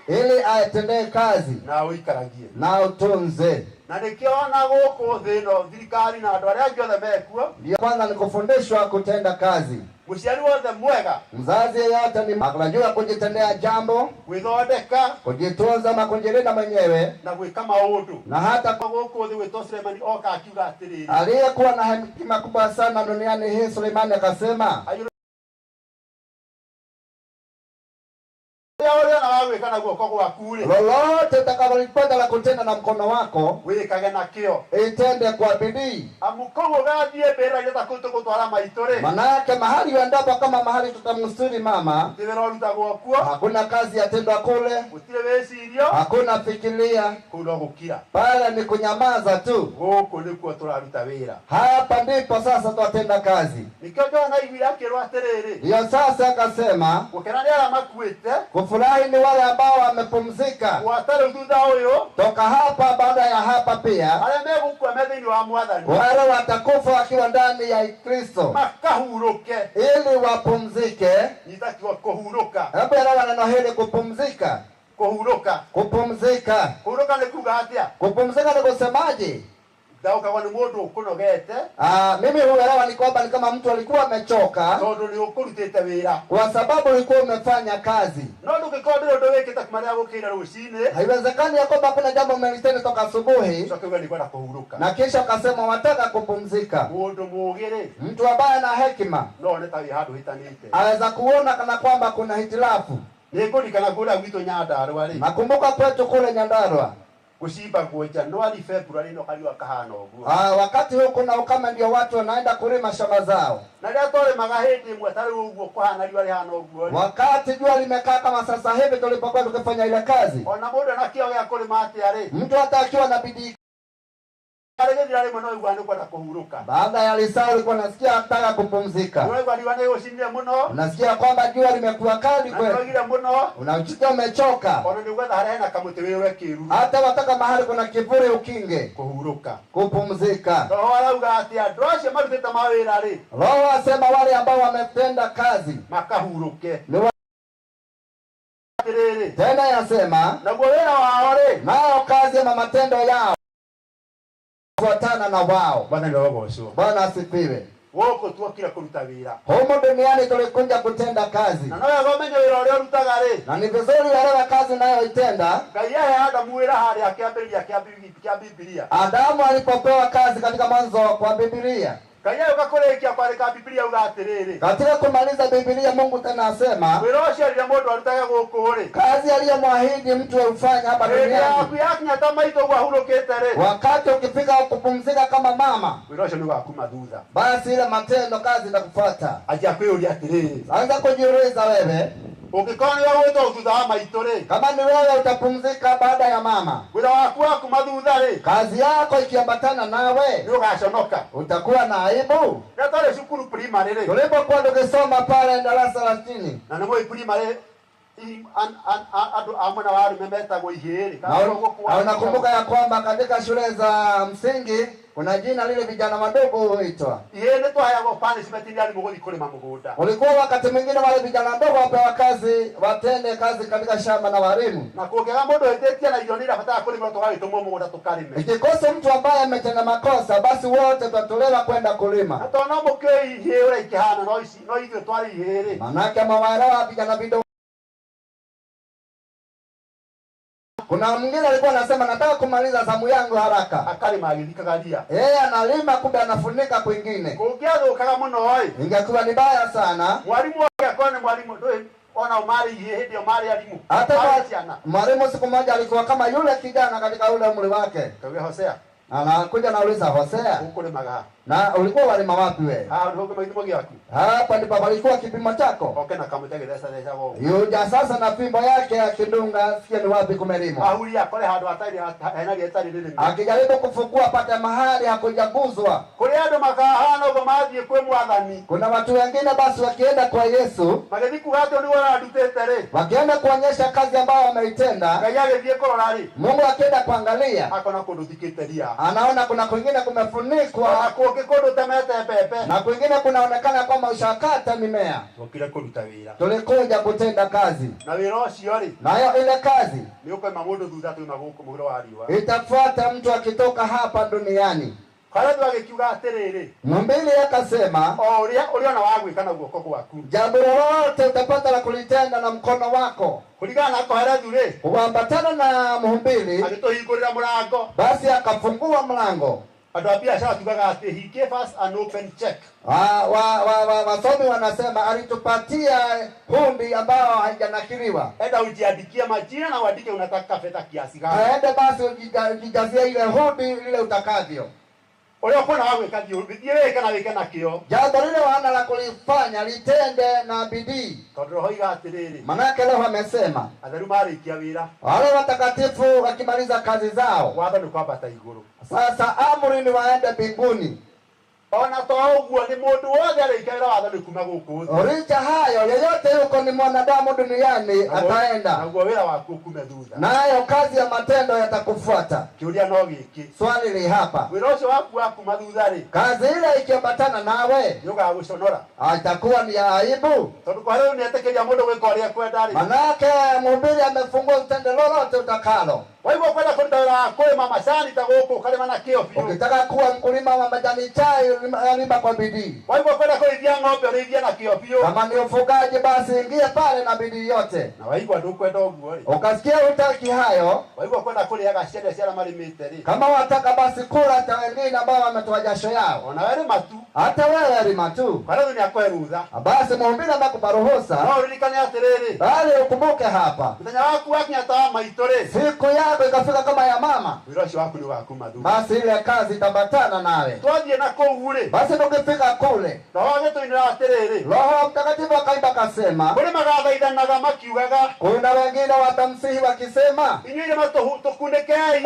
ili aitendee kazi na ũikaragie na utunze. Na nĩkĩo ona gũkũ thĩ ĩno thirikari na andũ arĩa angĩ othe mekuo, ndio kwanza ni kufundishwa kutenda kazi. Mũciari wothe mwega, mzazi yeyote ni anajua kujitendea jambo, gwĩthondeka, kujitunza na kujilinda mwenyewe na gwĩka maũndũ. Na hata gũkũ thĩ gwĩtwo Sulemani oka akiuga atĩrĩrĩ, aliyekuwa na hekima kubwa sana duniani hii Sulemani akasema, lolote utakalolipata la kutenda na mkono wako wĩkage nakĩo, itende kwa bidii. Amu kũu ũgathiĩ mbĩrĩra-inĩ ta kũu tũgũtwara maitũ rĩ, manake mahali uendapo kama mahali tutamstiri mama, gũtirĩ wĩra ũrutagwo kuo, hakuna kazi yatendwa kule, gũtirĩ wĩcirio, hakuna fikiria, kũu no gũkira, pale ni kunyamaza tu. Gũkũ nĩkuo tũraruta wĩra, hapa ndipo sasa twatenda kazi. Nĩkĩo Johana aiguire akĩrwo atĩrĩrĩ, ndio sasa akasema, gũkena nĩ arĩa makuĩte, kufurahi ni wale ambao wamepumzika gwata rĩu thutha ũyũ, toka hapa baada ya hapa pia, arĩa megũkua me thĩinĩ wa Mwathani, wale watakufa wakiwa ndani ya Kristo, makahurũke, ili wapumzike. Nyita kiugo kũhurũka. Hebu elewa neno hili, kupumzika. Kũhurũka, kupumzika. Kũhurũka nĩ kuuga atĩa? Kupumzika ni kusemaje? Ndaũkagwo nĩ mũndũ ũkũnogete. Mimi huelewa ni kwamba ni kama mtu alikuwa amechoka, tondũ nĩ ũkũrutĩte wĩra, kwa sababu ulikuwa umefanya kazi. No ndũngĩkorwo ndũrĩ ũndũ wĩkĩte kuma rĩrĩa gũkĩire rũcinĩ, haiwezekani ya kwamba kuna jambo umelitenda toka asubuhi ũcoke uge nĩngwenda kũhurũka, na kisha ukasema wataka kupumzika. Mũndũ mũũgĩ rĩ, mtu ambaye ana hekima, no one ta wĩ handũ hĩtanĩte, aweza kuona kana kwamba kuna hitilafu. Nĩngũririkana kũrĩa gwitũ Nyandarũa rĩ, nakumbuka kwetu kule Nyandarua gũcimbagwo Januari February no kariũa kahana ũguo. Wakati huu kuna ukame ndio watu wanaenda kulima shamba zao. Na rĩrĩa twarĩmaga hĩndĩ ĩmwe ta rĩu ũguo kũhana riũa rĩhana ũguo rĩ, wakati jua limekaa kama sasa hivi tulipokuwa tukifanya ile kazi, ona mũndũ ena kĩo gĩa kũrĩma atĩa rĩ, mtu hata akiwa na bidii rĩgĩthira rĩmwe no ũiguaga nĩ kwenda kũhurũka. Baada ya lisaa ulikuwa unasikia anataka kupumzika. Ũraigua riũa nĩ gũcinire mũno, unasikia kwamba jua limekuwa kali na kweli, nĩũnogire mũno, unasikia umechoka, ona nĩ ũgwetha harĩa hena kamũtĩ wĩyũre kĩruru, hata wataka mahali kuna kivuli ukinge, kũhurũka, kupumzika. Roho arauga atĩ andũ acio marutĩte mawĩra rĩ, Roho asema wale ambao wametenda kazi makahurũke. Ni Atĩrĩrĩ, tena yasema naguo wĩra wao rĩ, nao kazi ama matendo yao kufuatana na wao. Bwana nĩarogocwo. Bwana asifiwe. Gũkũ tuokire kũruta wĩra. Humu duniani tulikuja kutenda kazi. Na no wega ũmenye wĩra ũrĩa ũrutaga rĩ. Na ni vizuri uelewe kazi unayoitenda. Ngai ahe Adamu wĩra harĩa kĩambĩrĩria kĩa Biblia. Adamu alipopewa kazi katika mwanzo kwa Biblia. Ngai agĩũka kũrĩkia kwandĩka Biblia auga atĩrĩrĩ. Katika kumaliza Biblia Mungu tena asema wĩra ũcio erire mũndũ arutage gũkũ rĩ. Kazi aliyomwahidi mtu aufanye hapa Hĩndĩ duniani. yaku yakinya ta maitũ ũguo ahurũkĩte rĩ. Wakati ukifika kupumzika kama mama, wĩra ũcio nĩ ũgakuma thutha. Basi ile matendo kazi itakufuata. Anjia kwĩyũria atĩrĩrĩ. Anza kujiuliza wewe. Ũngĩkorwo nĩwe ũgwĩtwo thutha wa maitũ rĩ. Kama ni wewe utapumzika baada ya mama. Wĩra waku wakuma thutha rĩ. Kazi yako ikiambatana nawe nĩ ũgaconoka. Utakuwa na aibu. Rĩrĩa twarĩ cukuru primary rĩ. Tulipokuwa tukisoma pale darasa la chini. Na nĩmũĩ primary andũ a mwena wa arũme metagwo ihĩĩ rĩ. Na unakumbuka ya kwamba katika shule za msingi kuna jina lile vijana wadogo huitwa. Ihĩĩ nĩ twaheagwo punishment nĩ arimũ gũthiĩ kũrĩma mũgũnda. Ulikuwa wakati mwingine wale vijana wadogo wapewa kazi watende kazi katika shamba na walimu. Na kũngĩaga mũndũ ũhĩtĩtie na irio nĩ irabatara kũrĩmĩrwo tũgagĩtũmwo mũgũnda tũkarĩme. Ikikosa mtu ambaye ametenda makosa basi wote tutatolewa kwenda kulima. Na tondũ no mũkĩũĩ ihĩĩ ũrĩa ikĩhana no ici no ithuĩ twarĩ ihĩĩ rĩ. Manake mawaelewa vijana vidogo. Kuna mwingine alikuwa anasema nataka kumaliza zamu yangu haraka. Akarima agĩthikaga ria. Yeye analima kumbe anafunika kwingine. Kũngĩathũkaga mũno ĩ. Ingekuwa ni baya sana. Mwalimu wake akorwo ni mwalimu ndũĩ ona marĩ ihĩĩ hĩndĩ ĩyo marĩ arimũ. Hata ciana. Mwalimu siku moja alikuwa kama yule kijana katika ule umri wake. Kauga Hosea. Anakuja nauliza Hosea. Ũkũrĩmaga. Na ulikuwa walima wapi wewe? Ah, ndio kama kipimo gyaku. Hapa ndipo palikuwa kipimo chako. Oke na kamũtĩ agĩthecathecaga ũguo. Yuja sasa na fimbo yake akidunga sikia ni wapi kumelimwa. Ahuria akore handũ hatarĩ hena ria itarĩ rĩrĩme. Akijaribu kufukua pate mahali hakujaguzwa. Kũrĩ andũ makahana ũguo mathiĩ kwĩ Mwathani. Kuna watu wengine basi wakienda kwa Yesu magĩthiĩ kuga atĩ nĩwe ũrandutĩte rĩ. Wakienda kuonyesha kazi ambayo wameitenda. Ngai agĩthiĩ kũrora rĩ. Mungu akienda kuangalia akona kũndũ thikĩte ria. Anaona kuna kwingine kumefunikwa. Na kũngĩ kũndũ ũtemete mbembe. Na kwingine kunaonekana kwamba ushakata mimea. Tuokire kũruta wĩra. Tulikuja kutenda kazi. Na wĩra ũcio rĩ. Nayo ile kazi nĩ ũkoima mũndũ thutha tuma gũkũ mũhuro wa riũa. Itafuata mtu akitoka hapa duniani. Kohelethu agĩkiuga atĩrĩrĩ. Mhubiri akasema, o ũrĩa ũrĩona wa gwĩka na guoko gwaku. Jambo lolote utapata la kulitenda na mkono wako. Kulingana na Kohelethu rĩ, kuambatana na mhubiri, agĩtũhingũrĩra mũrango. Basi akafungua mlango. Andũ a biacara tugaga atĩ he gave us an open check. Wasomi wanasema alitupatia hundi ambayo haijanakiliwa. Enda ujiandikie majina na uandike unataka fedha kiasi gani. Aende basi ujijazie ile hundi ile utakavyo. Ũrĩa ũkuona wa gwĩka thiĩ wĩke na wĩke na kĩo. Jambo lile wana la kulifanya litende na bidii. Tondũ Roho oiga atĩrĩrĩ. Manake Roho amesema atheru marĩkia wĩra. Wale watakatifu wakimaliza kazi zao, watho nĩ kwambata igũrũ. Sasa amri ni waende mbinguni. Ona to ũguo nĩ mũndũ wothe arĩkia wĩra watho nĩ kuma gũkũ thĩ. Licha hayo yeyote yuko ni mwanadamu duniani ataenda. Naguo wĩra waku ũkume thutha. Nayo kazi ya matendo yatakufuata. Kĩũria no gĩkĩ. Swali li hapa. Wĩra ũcio waku wa kuma thutha rĩ. Kazi ile ikiambatana nawe nĩ ũgagũconora. Itakuwa ni ya aibu. Tondũ kwa rĩu nĩetĩkĩria mũndũ gwĩka ũrĩa ekwenda rĩ. Manake mhubiri amefungua utende lolote utakalo. Waigua kwenda kũruta wĩra wa kũrĩma macani ta gũkũ ũkarĩma na kĩo biũ. Ukitaka kuwa mkulima wa majani chai lima kwa bidii. Waigua kwenda kũrĩithia ng'ombe ũrĩithie na kĩo biũ. Kama ni ufugaji basi ingia pale na bidii yote. Na waigua ndũkwenda ũguo rĩ. Ukasikia hutaki hayo. Waigua kwenda kũrĩaga ciana cia arĩa marĩmĩte rĩ. Kama wataka basi kula hata wengine ambao wametoa jasho yao. Ona we rĩma tu. Hata wewe lima tu. Kwa rĩu nĩakũhe rũtha. Basi mhubiri amekupa ruhusa. No ũririkane atĩrĩrĩ. Bali ukumbuke hapa. Mũthenya waku wakinya ta wa maitũ rĩ. Siku yako ikafika kama ya mama. Wĩra ũcio waku nĩ ũgakuma thutha. Basi ile kazi itaambatana nawe. Twathiĩ na kũu rĩ. Basi tukifika kule. Roho agĩtũinĩra atĩrĩrĩ. Roho Mtakatifu akaimba akasema. Kũrĩ magathaithanaga makiugaga. Kuna wengine watamsihi wakisema. Inyuĩ irĩma tũkunĩkei.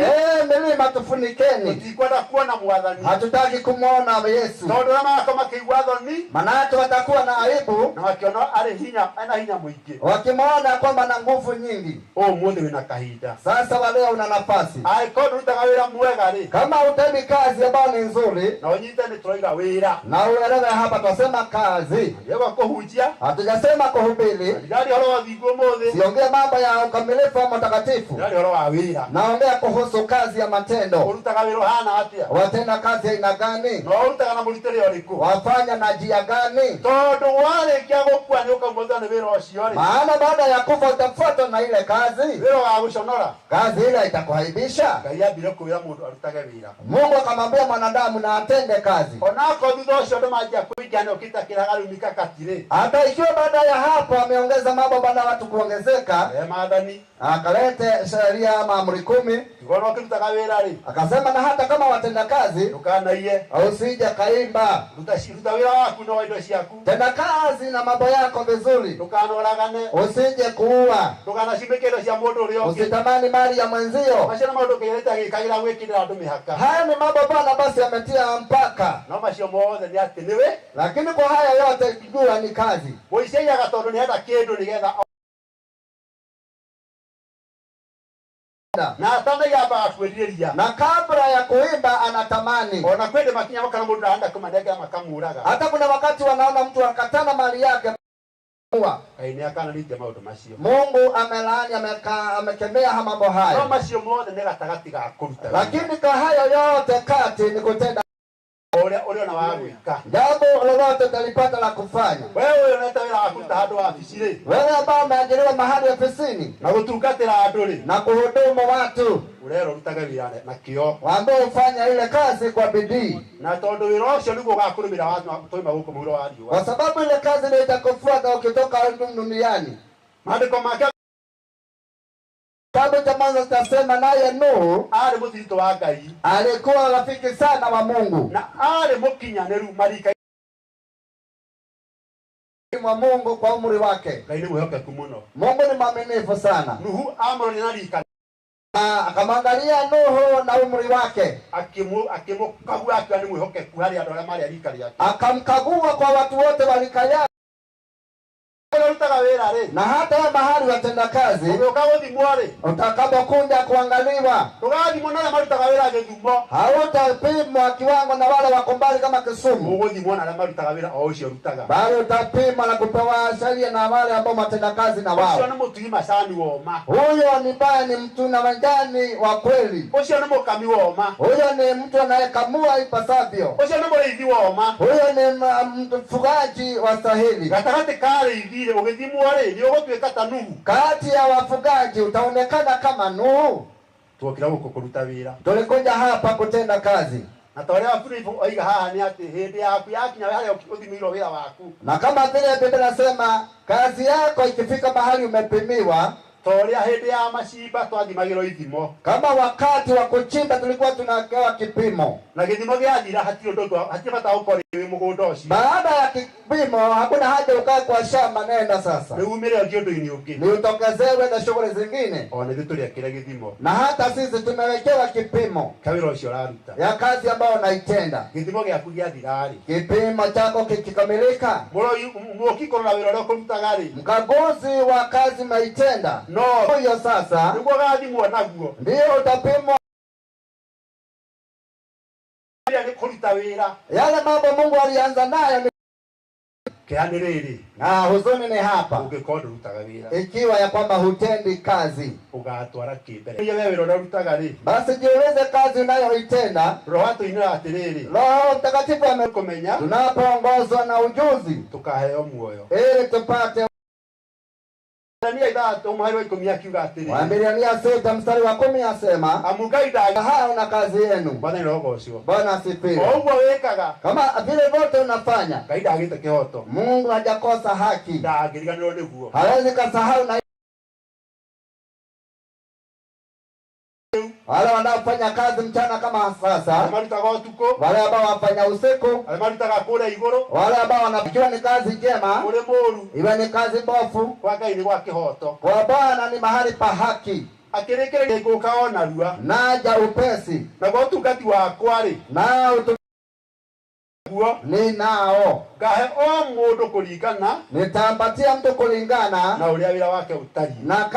Milima tufunikeni. Tũtikwenda kuona Mwathani. Hatutaki kumwona Yesu. Tondũ arĩa magakorwo makĩigua thoni. Manake watakuwa na aibu. Na wakiona arĩ hinya, ena hinya mũingĩ. Wakimwona kwamba na nguvu nyingi. Ũmũthĩ wĩna kahinda. Sasa wa leo una nafasi. Angĩkorwo ndũrutaga wĩra mwega rĩ, Kama utendi kazi ambayo ni nzuri, na ũnyite nĩ tũroiga wĩra, na uelewe hapa twasema kazi, yegwa kũhunjia, hatujasema kuhubiri. Ndiraria ũhoro wa thingu ũmũthĩ, Siongee mambo ya ukamilifu wa mtakatifu, ndiraria ũhoro wa wĩra. naongea kuhusu kazi ya matendo. Ũrutaga wĩra ũhana atĩa? Watenda kazi ya aina gani? Na ũrutaga na mũrutĩre ũrĩkũ? Wafanya na njia gani? Tondũ warĩkia gũkua nĩ ũkaumwo nĩ wĩra ũcio rĩ, Maana baada ya kufa utafuatwa na ile kazi, wĩra ũgagũconora. kazi ile itakuaibisha. Ngai ambire kwĩra mũndũ arutage wĩra, Mungu akamwambia mwanadamu na atende kazi, onakorwo thutha ũcio andũ manjia kũingĩra nĩ ũkĩte kĩraga rĩu mikakati rĩ, hata ikiwa baada ya hapo ameongeza mambo baada ya watu kuongezeka, he maathani akalete sheria ama amri 10, tigona ũkĩrutaga wĩra rĩ, akasema na hata kama watenda kazi ndũkanaiye, usije kaimba, ruta wĩra waku na wa indo ciaku, tenda kazi na mambo yako vizuri, ndũkanoragane, usije kuua, ndũkanacimĩke indo cia mũndũ ũrĩa ũngĩ. usitamani mali ya mwenzio. Macio nĩ maũndũ kĩrĩte agĩkagĩra gwĩkĩrĩra andũ mĩhaka. Haya ni mambo Bwana basi ametia mpaka, No macio mothe nĩ atĩ nĩwe lakini kwa haya yote jua ni kazi. mũici aiyaga tondũ nĩenda kĩndũ nĩgetha na atanaiambaga kwĩrirĩria, Na kabla ya kuimba anatamani. ona kwĩ makinya makana mũndũ arenda kũmanengera makamũraga. Hata kuna wakati wanaona mtu akatana mali yake. Ngai nĩ akananĩtie maũndũ macio. Mungu amelaani, amekemea mambo No haya, macio mothe nĩ gatagatĩ ga kũruta wĩra. lakini kwa hayo yote kati ni kutenda ũrĩa ũrĩona wa gwĩka. jambo lolote utalipata la kufanya. Wewe ũyũ ũreta wĩra wa kũruta handũ wabici rĩ, Wewe ambao umeajiriwa mahali ofisini na gũtungatĩra andũ rĩ, na kuhudumu watu, ũrerwo ũrutage wĩra na kĩo, waambie ufanye ile kazi kwa bidii, na tondũ wĩra ũcio nĩguo ũgakũrũmĩra twauma gũkũ mũhuro wa riũa. kwa sababu ile kazi ndio itakufuata ukitoka duniani. Maandĩko make Kitabu cha Mwanzo kitasema naye Nuhu arĩ mũthiritũ wa Ngai alikuwa rafiki sana wa Mungu, na arĩ mũkinyanĩru marika wa Mungu kwa umri wake. Ngai nĩ mwĩhokeku mũno. Mungu ni mwaminifu sana. Nuhu amũrorire na rika, Na akamwangalia Nuhu na umri wake, akĩmũkagua akiuga nĩ mwĩhokeku harĩ andũ arĩa marĩ a rika rĩake. akamkagua kwa watu wote wa rika yake, Ũrĩa ũrutaga wĩra rĩ, na hata mahali watenda kazi ũgĩũka gũthimwo rĩ, utakapokuja kuangaliwa, ndũgathimwo na arĩa marutaga wĩra Gĩthumo, hautapimwa kiwango na wale wako mbali kama Kisumu, ũgũthimwo na arĩa marutaga wĩra o ũcio ũrutaga. bali utapimwa na kupewa sheria na wale ambao watenda kazi na Ũcio wao. nĩ mũtui macani woma, Huyo ni mbaya, ni mtu na majani wa kweli. ũcio nĩ mũkami woma, Huyo ni mtu anayekamua ipasavyo. ũcio nĩ mũrĩithi woma. Huyo ni mfugaji wa stahili. Gatagatĩ ka arĩithi rĩ, ũgĩthimwo rĩ, nĩ ũgũtuĩka ta Nuhu. Kati ya wafugaji utaonekana kama Nuhu. Tuokire gũkũ kũruta wĩra, Tulikuja hapa kutenda kazi, na ta ũrĩa Filipo oiga haha nĩ atĩ hĩndĩ yaku yakinya harĩa ũthimĩirwo wĩra waku, na kama vile Biblia inasema kazi yako ikifika mahali umepimiwa, ta ũrĩa hĩndĩ ya macimba twathimagĩrwo ithimo, kama wakati wa kuchimba tulikuwa tunawekewa kipimo. na gĩthimo gĩathira hatirĩ ũndũ hatirĩ bata ũkorwo wĩ mũgũnda ũcio, Baada ya kipimo hakuna haja ukae kwa shamba, nenda sasa rĩu umĩre ũthiĩ ũndũ-inĩ ũngĩ. ni utokezewe na shughuli zingine. Ona ithuĩ tũrĩekĩre gĩthimo Na hata sisi tumewekewa kipimo ka wĩra ũcio ũraruta. ya kazi ambayo unaitenda. Gĩthimo gĩaku gĩathira rĩ, Kipimo chako kikikamilika, mũrori mũũki kũrora wĩra ũrĩa ũkũrutaga rĩ, mkaguzi wa kazi umeitenda, no huyo sasa nĩguo ũgathimwo naguo. ndio utapimwa Rĩrĩa nĩ kũruta wĩra. yale mambo Mungu alianza nayo ni Kĩeha nĩ rĩrĩ, na huzuni ni hapa, ũngĩkorwo ndũrutaga wĩra, ikiwa ya kwamba hutendi kazi, ũgatwara kĩ mbere? We wĩra ũrĩa ũrutaga rĩ, basi jiulize kazi unayoitenda. Roho atũinĩra atĩrĩrĩ, Roho Mtakatifu kũmenya tunapoongozwa na ujuzi tũkaheo muoyo. ili tupate. Yeremia 6:10 akiuga atĩrĩrĩ, Waebrania 6:10 asema, amu Ngai haya na kazi yenu. Mwathani arogocwo. Bwana asifiwe. O ũguo wĩkaga, Kama vile vyote unafanya, Ngai ndagĩte kĩhoto, Mungu hajakosa haki, ndangĩriganĩrwo nĩguo. hawezi kasahau na wale wanaofanya kazi mchana kama sasa, Arĩa marutaga ũtukũ, wale ambao wafanya usiku, arĩa marutaga kũrĩa igũrũ, wale ambao wanafikiwa ni kazi njema, ũrĩ mũũru, iwe ni kazi mbovu, kwa Ngai nĩ gwa kĩhoto. kwa Bwana ni mahali pa haki. Akĩrĩkĩrĩria ngũka o narua, Naja upesi, naguo ũtungati wakwa rĩ, na guo ni nao ngahe o mũndũ kũringana nitampatia mtu kulingana na ũrĩa wĩra wake ũtariĩ. na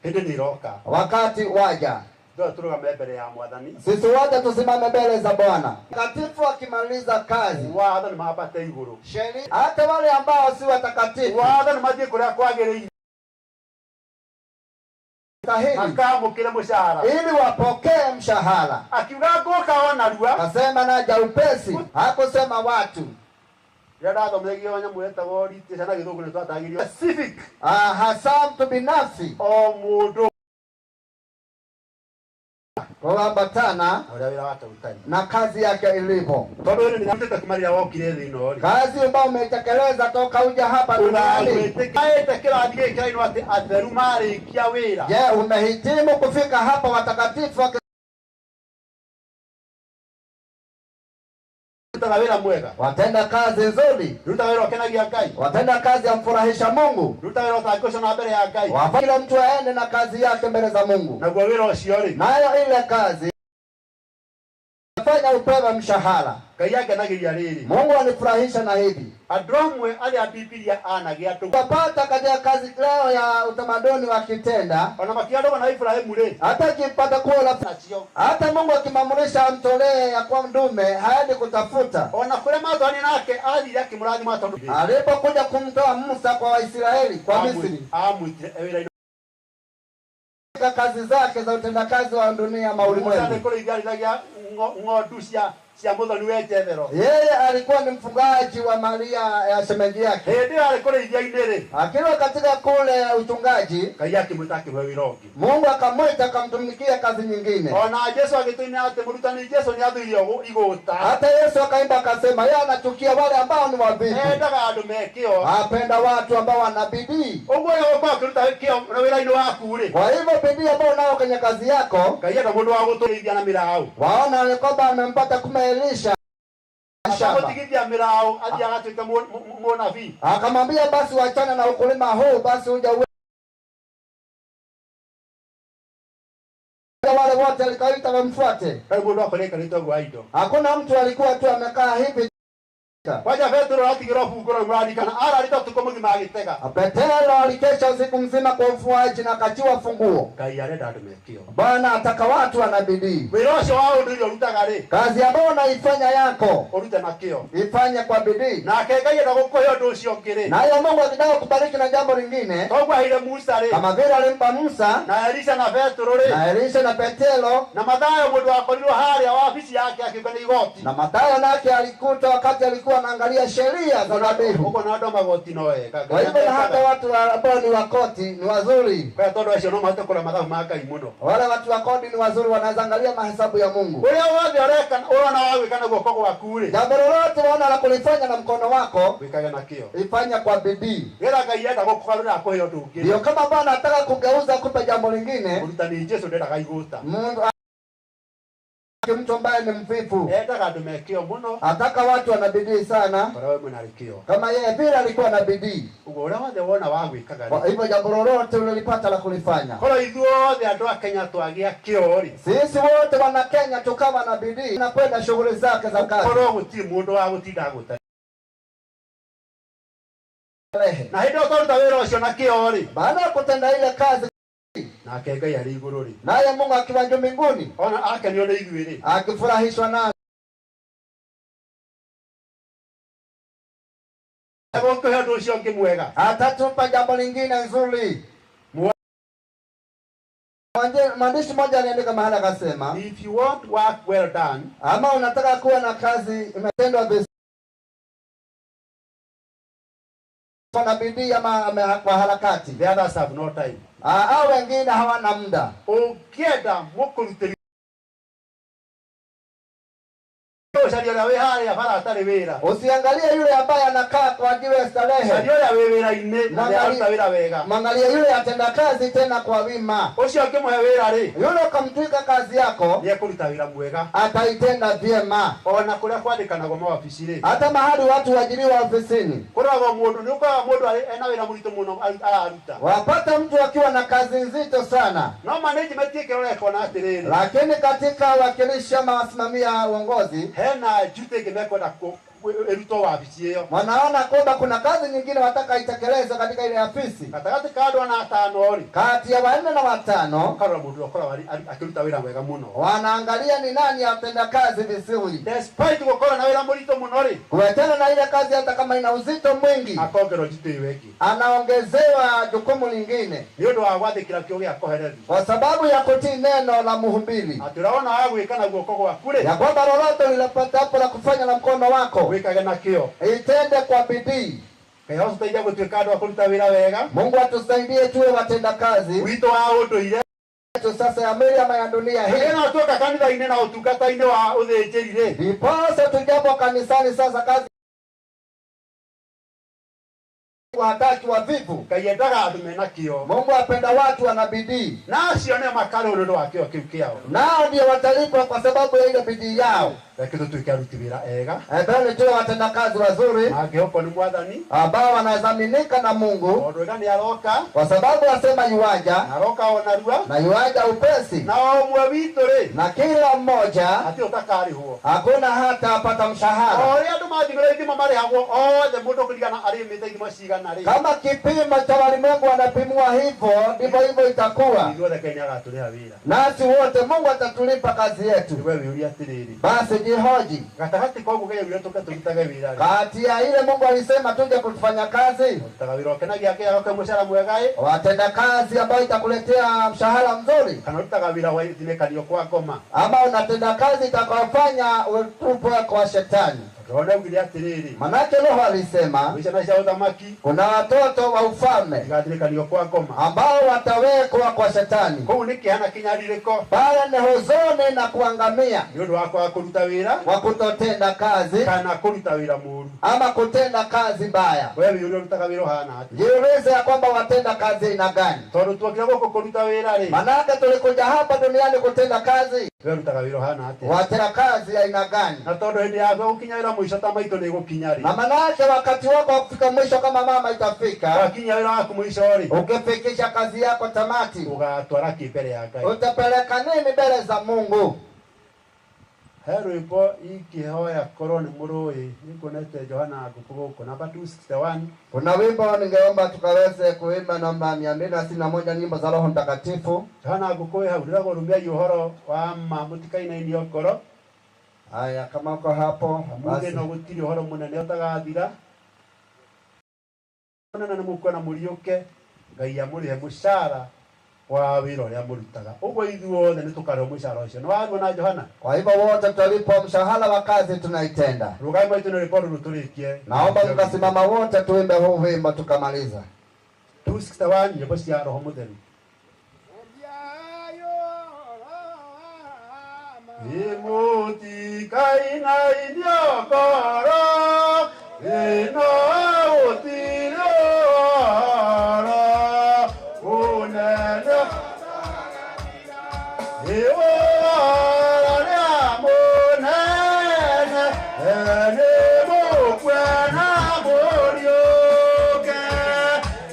Hĩndĩ nĩ iroka. Wakati waja Ithuothe tũrũgame mbere ya Mwathani. sisi wote tusimame mbele za Bwana. Mtakatifu akimaliza kazi, Watho nĩ mambate igũrũ. sheria, hata wale ambao si watakatifu Watho nĩ mathiĩ kũrĩa kwagĩrĩire. stahili Makamũkĩre mũcara. ili wapokee mshahara. Akiuga ngũka o narua. Kasema naja upesi, hakusema watu. Rĩrĩa ndathomithagio nyamũ ĩtagwo literature na gĩthũngũ nĩ twatagĩrio civic. Hasa mtu binafsi O mũndũ kuambatana na ũrĩa wĩra wake ũtariĩ. na kazi yake ilivyo, Tondũ rĩrĩ nĩrutĩte kuma rĩrĩa wokire thĩ ĩno rĩ. kazi ambayo umeitekeleza toka uja hapa duniani. Ũragwĩtĩkĩra kĩrathi gĩkĩ kĩrainwo atĩ atheru marĩkia wĩra. Je, umehitimu kufika hapa watakatifu Rutaga wĩra mwega. watenda kazi nzuri, Rutaga wĩra ũkenagia Ngai. watenda kazi ya mfurahisha Mungu, Ruta wĩra ũtangĩcona mbere ya Ngai. Wafa kila mtu aende na kazi yake mbele za Mungu, Naguo wĩra ũcio rĩ, nayo ile kazi fanya upewe mshahara. Ngai akenagĩria rĩrĩ. Mungu alifurahisha na hivi Andũ amwe arĩa Bibilia anagia andũ ukapata katika kazi leo ya utamaduni wa kitenda, ona makiandũgwo na Ibrahimu rĩ, hata akipata kuwa nacio hata Mungu akimwamurisha amtolee ya kwa ndume haendi kutafuta. ona kũrĩa matwanire nake athire akĩmũrathima tondũ Alipokuja kumtoa Musa kwa Waisraeli kwa Misri amwĩtire e wĩra-inĩ. katika kazi zake za utendakazi wa dunia Musa nĩ maulimwengu, kũrĩithia arĩithagia ng'ondu cia mũthoni we Jethero. yeye alikuwa ni mfugaji wa Maria ya shemeji yake. Hĩndĩ ĩyo arĩ kũrĩithia-inĩ rĩ, Akiwa katika kule uchungaji, Ngai akĩmwĩta akĩmũhe wĩra ũngĩ. Mungu akamwita akamtumikia kazi nyingine. Ona Jesu agĩtũinĩra atĩ mũrutani Jesu nĩ athũire igũta. Hata Yesu akaimba akasema, yeye anachukia wale ambao ni wavivu, Endaga andũ me kĩo. apenda watu ambao wana bidii. Ũguo rĩ ũkorwo ũkĩruta kĩo na wĩra-inĩ waku rĩ, Kwa hivyo bidii ambayo unao kwenye kazi yako, Ngai enda mũndũ wa gũtũrĩithia na mĩraũ. waona ni kwamba amempata kume Elisha shamba, Akamũtigithia mĩraũ athiĩ agatuĩke mũnabii. akamwambia basi wachana na ukulima huu, basi uja uwe wale wote alikaita wamfuate. Ndarĩ mũndũ akorwo aikarĩte ũguo aindo. Hakuna mtu alikuwa tu amekaa hivi. Kwanja Petero atigĩrwo bungo rĩu mũraririkana ararĩte ũtukũ mũgima agĩtega. Petero alikesha usiku mzima kwa ufuaji na akachiwa funguo. Ngai arenda andũ me kĩo. Bwana ataka watu wana bidii. Wĩra ũcio wa ũndũire ũrutaga rĩ, Kazi ambayo unaifanya yako ũrute na kĩo. ifanye kwa bidii, Nake Ngai enda gũkũhe ũndũ ũcio ũngĩ rĩ, nayo Mungu akitaka kubariki na jambo lingine, toguo aheire Musa rĩ, kama vile alimpa Musa na Elisha na Petero rĩ, na Elisha na Petero na Mathayo mũndũ wakorirwo harĩa wabici yake akiuga nĩ igoti. na Mathayo, nake alikuta wakati alikuwa anaangalia sheria za dhabihu. Ũguo na andũ a magoti no wega. Kwa hivyo na hata watu ambao ni wakoti ni wazuri, Kwa tondũ acio no mahote kũrora mathabu ma Ngai mũno. wale watu wa kodi ni wazuri, wanaweza angalia mahesabu ya Mungu. Ũrĩa wothe ũreka ũrona wa gwĩka na guoko gwaku rĩ, Jambo lolote waona la kulifanya na mkono wako, wĩkage na kĩo. ifanya kwa bidii. Nĩgetha Ngai enda gũkũgarũrĩra akũhe ũndũ ũngĩ. Ndio kama Bwana anataka kugeuza kupe jambo lingine, Mũrutani Jesu ndendaga igũta. Mungu mtu ambaye ni mvivu, Endaga andũ me kĩo mũno, ataka watu wana bidii sana, ũrĩa we mwene arĩ kĩo. kama yeye vile alikuwa na bidii. Ũguo ũrĩa wothe wona wa gwĩkaga Kwa rĩ, hivyo jambo lolote ulilipata la kulifanya, korwo ithuothe andũ a Kenya twagĩa kĩo rĩ, sisi wote wana Kenya tukawa na bidii na kwenda shughuli zake za kazi korwo gũtirĩ mũndũ wa gũtinda gũta. Rehe. Na hĩndĩ ĩyo twaruta wĩra ũcio na kĩo rĩ, Baada ya kutenda ile kazi, nake Ngai arĩ igũrũ rĩ, naye Mungu akiwa juu mbinguni ona akenio nĩ ithuĩ rĩ, akifurahishwa nasi egũkũhe ũndũ ũcio ũngĩ mwega. atatupa jambo lingine nzuri. Mwandishi mmoja aliandika mahali akasema, If you want work well done, ama unataka kuwa na kazi imetendwa vizuri na bidii ama kwa harakati, the others have no time. Au wengine hawana muda. Ũngĩenda mũkũrutĩri ũcaria ũrĩa wĩ harĩa bara atarĩ wĩra, Usiangalie yule ambaye anakaa kwa jiwe starehe, caria ũrĩa wĩ wĩra-inĩ na nĩ aruta wĩra wega. mwangalie yule atenda kazi tena kwa wima. Ũcio ũngĩmũhe wĩra rĩ, Yule ukamtwika kazi yako nĩ ekũruta wĩra mwega. ataitenda vyema. Ona kũrĩa kwandĩkanagwo mawabici rĩ, Hata mahali watu waajiriwa ofisini, kũroragwo mũndũ nĩ ũkoraga mũndũ ena wĩra mũritũ mũno araruta, wapata mtu akiwa na kazi nzito sana, no management ĩkĩrora ĩkona atĩrĩrĩ, lakini katika wakilishi ama wasimamia uongozi hena duty ĩngĩ mekwenda ĩrutwo wabici ĩyo. Wanaona kwamba kuna kazi nyingine wataka itekelezwe katika ile afisi. Gatagatĩ ka andũ ana atano rĩ, Kati ya wanne na watano ũkarora mũndũ ũrĩa ũkoragwo akĩruta wĩra wega mũno. wanaangalia ni nani atenda kazi vizuri. Despite gũkorwo na wĩra mũritũ mũno rĩ, Kuachana na ile kazi hata kama ina uzito mwingi, akongerwo njitĩ ĩyo ĩngĩ anaongezewa jukumu lingine nĩ ũndũ wa gwathĩkĩra kĩo gĩa Kohelethu, kwa sababu ya kutii neno la mhubiri, atĩ ũrĩa wona wa gwĩka na guoko gwaku rĩ, ya kwamba lolote ulilopatapo la kufanya na mkono wako wĩkage na kĩo. itende kwa bidii. Ngai agũtũteithia gũtuĩka andũ a kũruta wĩra wega. Mungu atusaidie tuwe watenda kazi witũ wa ũndũire yetu sasa ya mwili ama ya dunia hii. Ĩno tuoka kanitha-inĩ na ũtungata-inĩ wa ũthĩnjĩri rĩ, Ndiposa tujapo kanisani sasa kazi hataki wavivu. Ngai endaga andũ mena kĩo. Mungu apenda watu wana bidii, na acio nĩo makarĩhwo nĩ ũndũ wa kĩo kĩu kĩao. nao ndio watalipwa kwa sababu ya ile bidii yao. Reke tũtuĩke aruti wĩra ega Ebeni tuwe watenda kazi wazuri mangĩhokwo nĩ Mwathani, ambao wanazaminika na Mungu, tondũ wega nĩ aroka kwa sababu asema yuaja na aroka o narua, na yuaja upesi, na o ũmwe witũ rĩ, na kila mmoja hatirĩ ũtakarĩhwo. hakuna hata apata O mshahara. ũrĩa andũ mathimĩrwo ithimo marĩhagwo othe, mũndũ kũringana arĩmĩte ithimo cigana rĩ, Kama kipimo cha walimwengu wanapimwa hivyo, ndivyo hivyo itakuwa. ithuothe Ngai nĩagatũrĩha wĩra. Nasi wote Mungu atatulipa kazi yetu. We wĩũrie atĩrĩrĩ, Basi jihoji gatagatĩ ka ũguo Ngai augire tũke tũrutage wĩra rĩ, kati ya ile Mungu alisema tuje kufanya kazi, ũrutaga wĩra ũkenagia Ngai agakũhe mũcara mwega ĩ, watenda kazi ambayo itakuletea mshahara mzuri, kana ũrutaga wĩra wa ithinĩkanio kwa ngoma? ama unatenda kazi itakayofanya utupwe kwa shetani. Roho nĩaugire atĩrĩrĩ, Manake Roho alisema gwĩ ciana cia ũthamaki kuna watoto wa ufalme igathinĩkanio kwa ngoma. ambao watawekwa kwa shetani. Kũu nĩ kĩeha na kĩnyarirĩko Pale ni huzuni na kuangamia nĩ ũndũ wa kwaga kũruta wĩra kwa kutotenda kazi kana kũruta wĩra mũũru. ama kutenda kazi mbaya. We wĩũrie ũrutaga wĩra ũhana atĩa? Jiulize ya kwamba watenda kazi aina gani? Tondũ tuokire gũkũ kũruta wĩra rĩ, Manake tulikuja hapa duniani kutenda kazi, we ũrutaga wĩra ũhana atĩa? watenda kazi aina gani? Na tondũ hĩndĩ yaku ya gũkinya wĩra mũico ta maitũ nĩ ĩgũkinya rĩ, Na manake wakati wako wa kufika mwisho kama mama itafika, wakinya wĩra waku mũico rĩ, ukifikisha kazi yako tamati, ũgatwara kĩ mbere ya Ngai? utapeleka nini mbele za Mungu? He rwĩmbo ingĩhoya korwo nĩ mũrũĩ, nĩnguonete Johana Ngũkũ gũkũ namba 261. Kuna wimbo ningeomba tukaweze kuimba namba 261, nyimbo za Roho Mtakatifu. Johana Ngũkũ wĩ hau, ndĩragwo rũmiai ũhoro wa ma mũtikainainio ngoro. Haya, kama uko hapo Muge basi. no gũtirĩ ũhoro mũnene ũtagathira. Mũnene nĩ mũkuona mũriũke, Ngai amũrĩhe mũcara wa wĩra ũrĩa mũrutaga. Ũguo ithuothe nĩ tũkarĩhwo mũcara ũcio. Nĩ waruo na Johana? Kwa hivyo wote tutalipwa mshahara wa kazi tunaitenda. Rũgai maitũ nĩ rwĩmbo rũrũ tũrĩkie. Naomba tukasimama wote tuimbe huu wimbo tukamaliza. 261, nyĩmbo cia Roho Mũtheru. Ĩmũtikainainio ngoro, ĩno gũtirĩ ũhoro mũnene. Ĩ ũhoro nĩ mũnene, nĩ mũkue na mũriũke.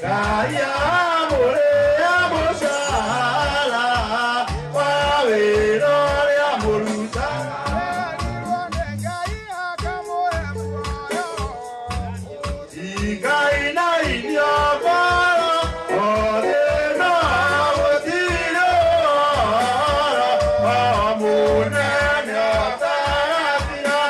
Ngai amũrĩhe mũcara wa wĩra ũrĩa mũrutaga. Ikainainio ngoro, othe no gũtirĩ ũhoro mũnene ũtagathira.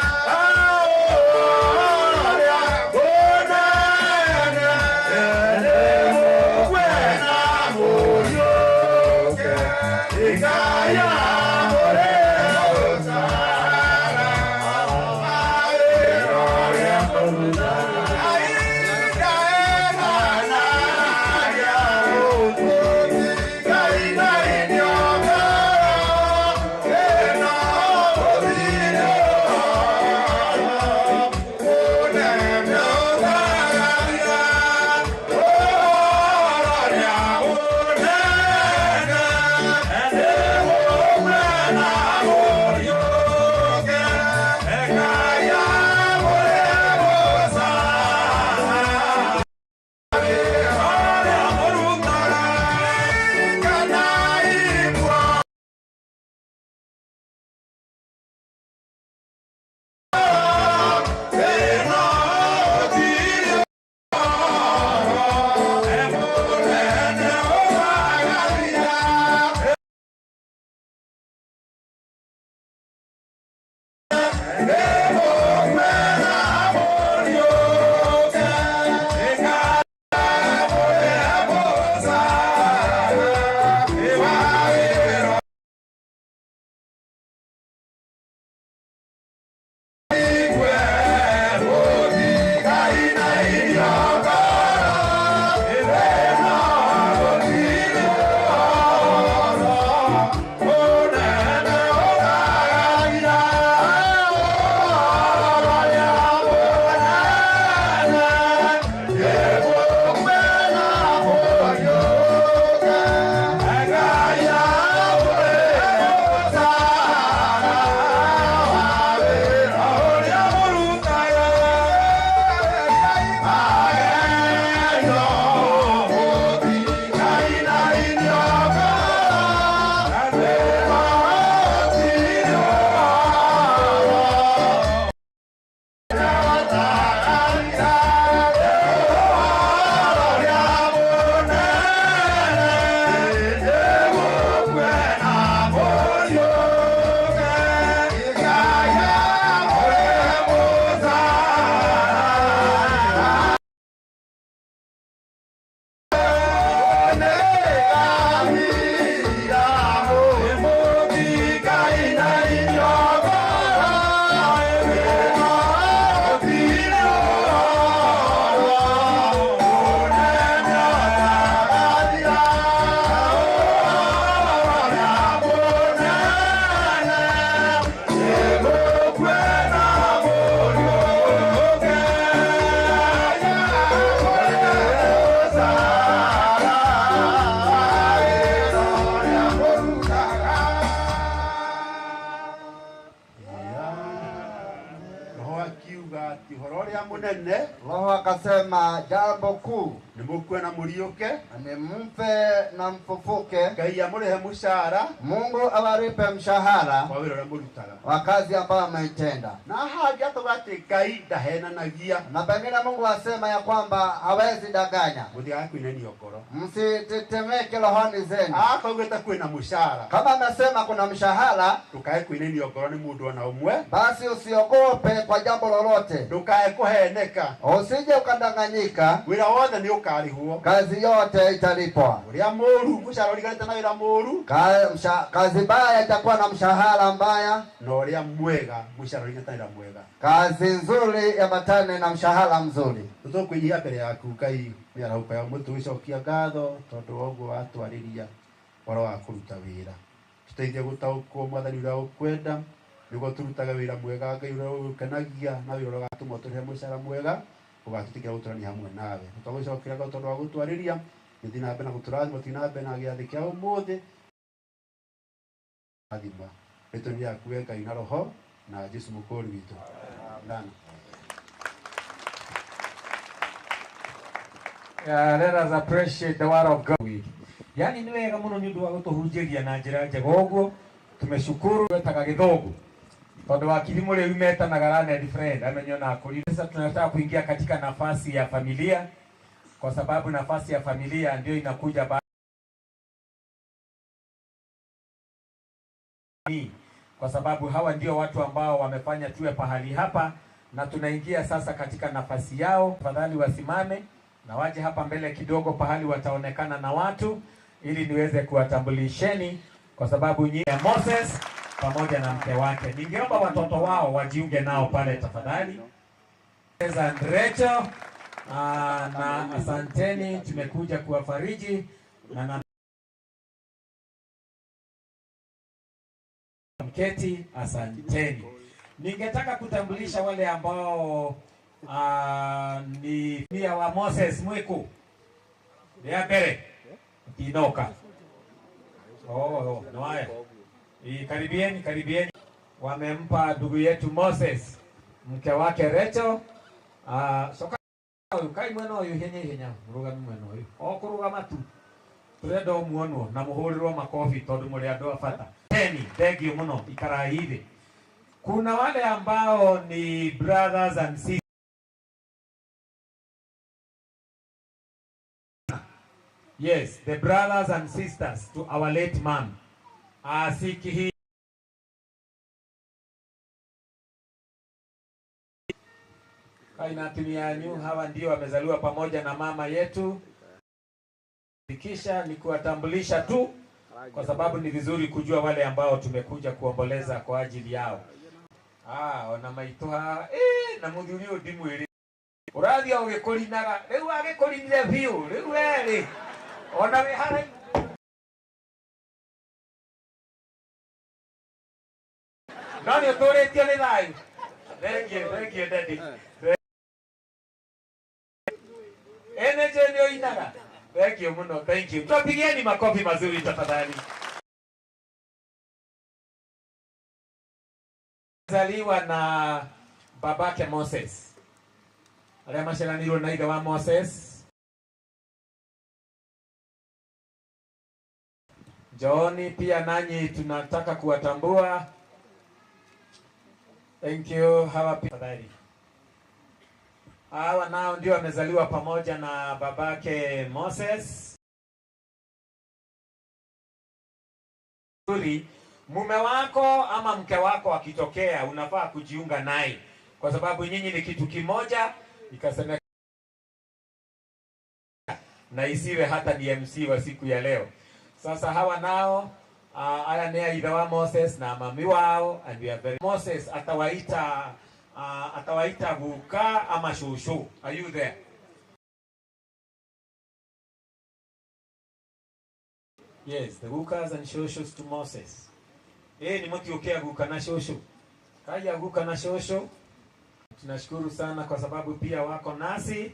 Atĩ ũhoro ũrĩa mũnene, Roho akasema jambo kuu nĩ mũkue na mũriũke, ni mfe na mfufuke, Ngai amũrĩhe mũcara Mungu awalipe mshahara wa wĩra ũrĩa mũrutaga, wa kazi ambayo ameitenda. Na hangĩ atauga atĩ Ngai ndahenanagia, Na pengine Mungu asema ya kwamba hawezi danganya. Mũtigae kũinanio ngoro. Msitetemeke rohoni zenu. Akaugĩte kwĩna mũcara, Kama amesema kuna mshahara, ndũkae kũinanio ngoro nĩ mũndũ ona ũmwe, basi usiogope kwa jambo lolote, ndũkae kũheneka, usije ukadanganyika. Wĩra wothe nĩ ũkarĩhwo, Kazi yote italipwa. Ũrĩa mũru mũcara ũriganĩte na wĩra mũru, Kazi mbaya itakuwa na mshahara mbaya, na ũrĩa mwega mũcara ũriganĩte na wĩra mwega. Kazi nzuri yabatane na mshahara mzuri. Tũtũkwĩnyihia mbere yaku Ngai mĩarahũka ya ũmũthĩ tũgĩcokia ngatho tondũ wa ũguo watwarĩria ũhoro wa kũruta wĩra. Tũteithie gũtaũkwo Mwathani ũrĩa ũkwenda nĩguo tũrutage wĩra mwega Ngai ũrĩa ũgũkenagia na wĩra ũrĩa ũgatũma ũtũrĩhe mũcara mwega ũgatũtĩkĩra gũtũrania hamwe nawe. Nĩtwagũcokeria ngatho tondũ wa gũtwarĩria gĩthiĩ na mbere na gũtũrathima tũthiĩ na mbere na gĩathĩ kĩa ũmũthĩ rathima rĩtwa rĩaku we Ngai na Roho na Jesũ mũkũũri witũ. Amen. Let us appreciate the word of God. Yani ni wega muno ni undu wa gutuhunjiria na njira njega uguo tumeshukuru wetaga githungu tondu wakiri muri metanaga learned friend amenyo na akuri. Sasa tunataka kuingia katika nafasi ya familia kwa sababu nafasi ya familia ndio inakuja kwa sababu hawa ndio watu ambao wamefanya tuwe pahali hapa na tunaingia sasa katika nafasi yao. Tafadhali wasimame na waje hapa mbele kidogo pahali wataonekana na watu ili niweze kuwatambulisheni kwa sababu nyinyi ya Moses pamoja na mke wake. Ningeomba watoto wao wajiunge nao pale tafadhali. And Rachel, na asanteni, tumekuja kuwafariji na mketi, asanteni. Ningetaka kutambulisha wale ambao ni mia wa Moses Mwiku. Ya mbere Kinoka. Oh, no haya. Karibieni, karibieni. Wamempa ndugu yetu Moses mke wake Rachel. Soka uyu kai mwena uyu hinya ihenya murugami mwena uyu o kurugama tu turenda umuonwo na muhurirwo makobi tondu muri andu a bata. Teni thank you muno ikarai thi. Kuna wale ambao ni brothers and sisters. Yes, the brothers and sisters to our late mom. Asiki kaina yanyu, hawa ndio wamezaliwa pamoja na mama yetu. Kisha ni kuwatambulisha tu kwa sababu ni vizuri kujua wale ambao tumekuja kuomboleza kwa ajili yao. Ona maitu ha na muthuri uyu ndimwiri urathia ugikurinaga riu agikurinire biu riu weri ona wi harai. No ni uturitie ni thayu. Thank you, thank you daddy. Energy ndio inaga. Thank you muno, thank you. Tupigieni makofi mazuri tafadhali. Zaliwa na babake Moses. Aria maciaranirwo na ithe wa Moses. Njooni pia nanyi tunataka kuwatambua. Thank you. Hawa pia tafadhali. Hawa nao ndio wamezaliwa pamoja na babake Moses. Mume wako ama mke wako akitokea unafaa kujiunga naye kwa sababu nyinyi ni kitu kimoja. Ikasemeka na isiwe hata ni MC wa siku ya leo. Sasa hawa nao aya ni ithe wa Moses na mami wao, and we are very Moses atawaita atawaita guka ama shushu. Are you there? Yes, the gukas and shushus to Moses. Ni mutiokea guka na shushu. Kaya guka na shushu. Tunashukuru sana kwa sababu pia wako nasi.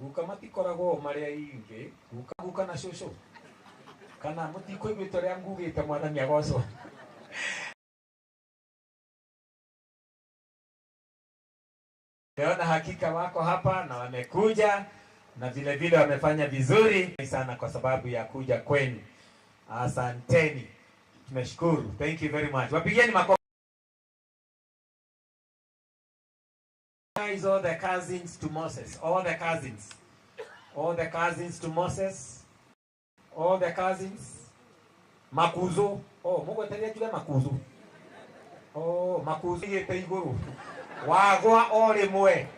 Guka matikoragwo maria ingi. Guka guka na shushu. Kana mutikuiguite uria ngugite Mwathani agocwo. Tumeona hakika wako hapa na wamekuja na vile vile wamefanya vizuri sana kwa sababu ya kuja kwenu. Asanteni. Tumeshukuru. Thank you very much. Wapigieni makofi. All the cousins to Moses. All the cousins. All the cousins to Moses. All the cousins. Makuzo. Oh, Mungu atalia juga makuzo. Oh, makuzo yete iguru. Wagwa ole mwe.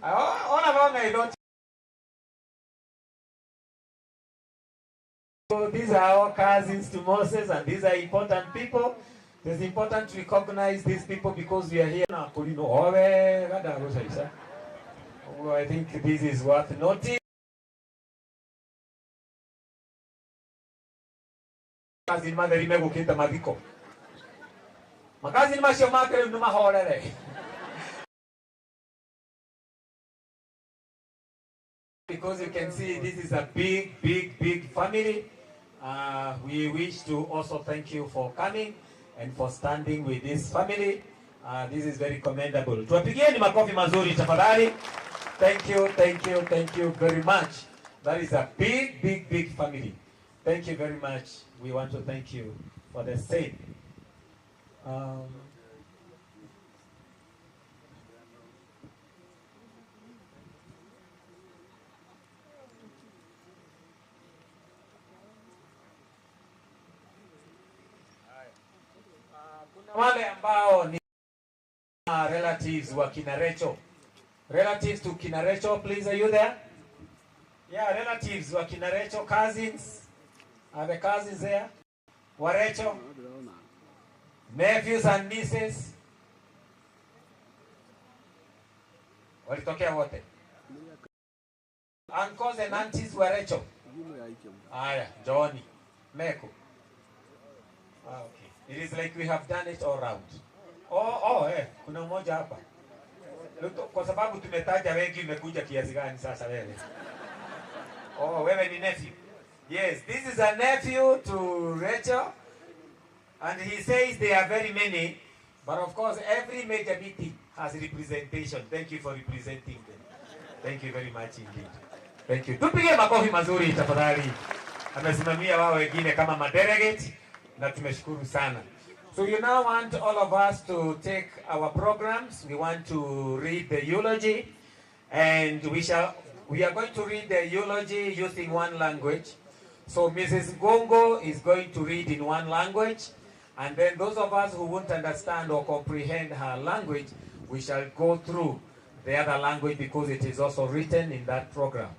Ona wrong I don't. So these are all cousins to Moses, and these are important people. It is important to recognize these people because we are here. I think this is worth noting. Cousin mother imegukita mathiko. Makazi macio make riu nimahorere. Because you can see this is a big, big, big family. We wish to also thank you for coming and for standing with this family. This is very commendable. Tuwapigieni makofi mazuri tafadhali. Thank you, thank you, thank you very much. That is a big, big, big family. Thank you very much. We want to thank you for the same. Kuna wale ambao ni relatives wa kina Rachel. Relatives to kina Rachel, please, are you there? Yeah, relatives wa kina Rachel, cousins. Are the cousins there? Wa Rachel? Nephews and nieces. Walitokea wote. Uncles and aunties wa Rachel. Aya, Johnny. Meko. Ah, okay. It is like we have done it all round. Oh, kuna mmoja hapa. Kwa sababu tumetaja wengi, umekuja kiasi gani sasa wewe? Oh, wewe ni nephew. Yes, this is a nephew to Rachel. And he says there are very many, but of course every major meeting has representation. Thank you for representing them. Thank you very much indeed. Thank you. Tupige makofi mazuri tafadhali. Amesimamia wao wengine kama madelegate na tumeshukuru sana. So you now want all of us to take our programs. We want to read the eulogy, and we are going to read the eulogy using one language. So Mrs. Gongo is going to read in one language, and then those of us who won't understand or comprehend her language, we shall go through the other language because it is also written in that program.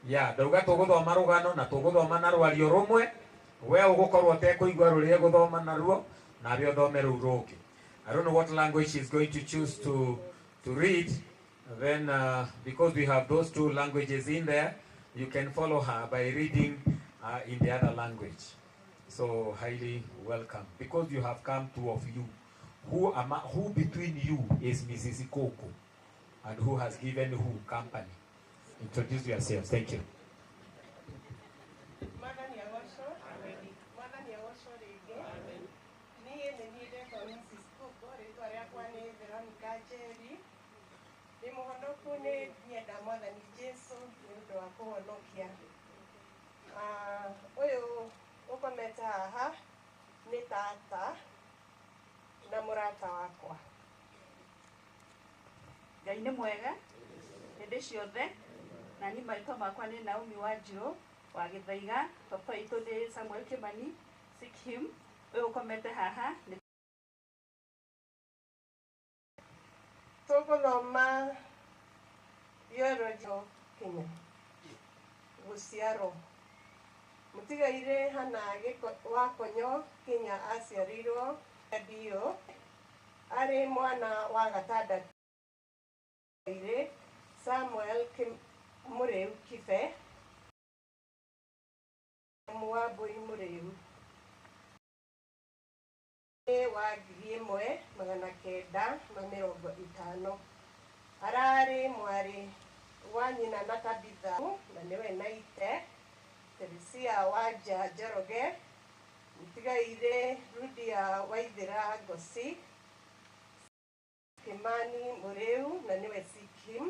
Yeah, ndauga tuguthoma rugano na tuguthoma na rwario rumwe, we ugukorwo utekũigua ruria guthoma naruo nawe uthome rũu rũngĩ. I don't know what language she's going to choose to read. Then because we have those two languages in there, you can follow her by reading in the other language. So highly welcome. Because you have come, two of you. Who between you is Mrs. Ikoko and who has given who company? Introduce yourselves. Thank you. Uyu ukomete haha ni tata na murata wakwa. Ngai nĩ mwega hĩndĩ ciothe, na niĩ marĩtwa makwa nĩ Naomi Wanjiru wa Gĩthaiga. Papa witũ nĩ Samuel Kimani, seek him. Ũyũ ũkomete haha nĩ tũgũthoma eulogy Kenya gũciarwo. Mũtigairĩ Hana wa Konyo Kenya aciarirwo Ndio arĩ mwana wa gatandatũ. Samuel Mũrĩu Kibe Mwambui Mũrĩu wa 1950. Ararĩ mwarĩ wa nyina na Tabitha na nĩwe Naite Teresia Wanja Njoroge Mũtigairĩ Rudia Waithera Ngosi Kimani Muriu na nĩwe Sikkim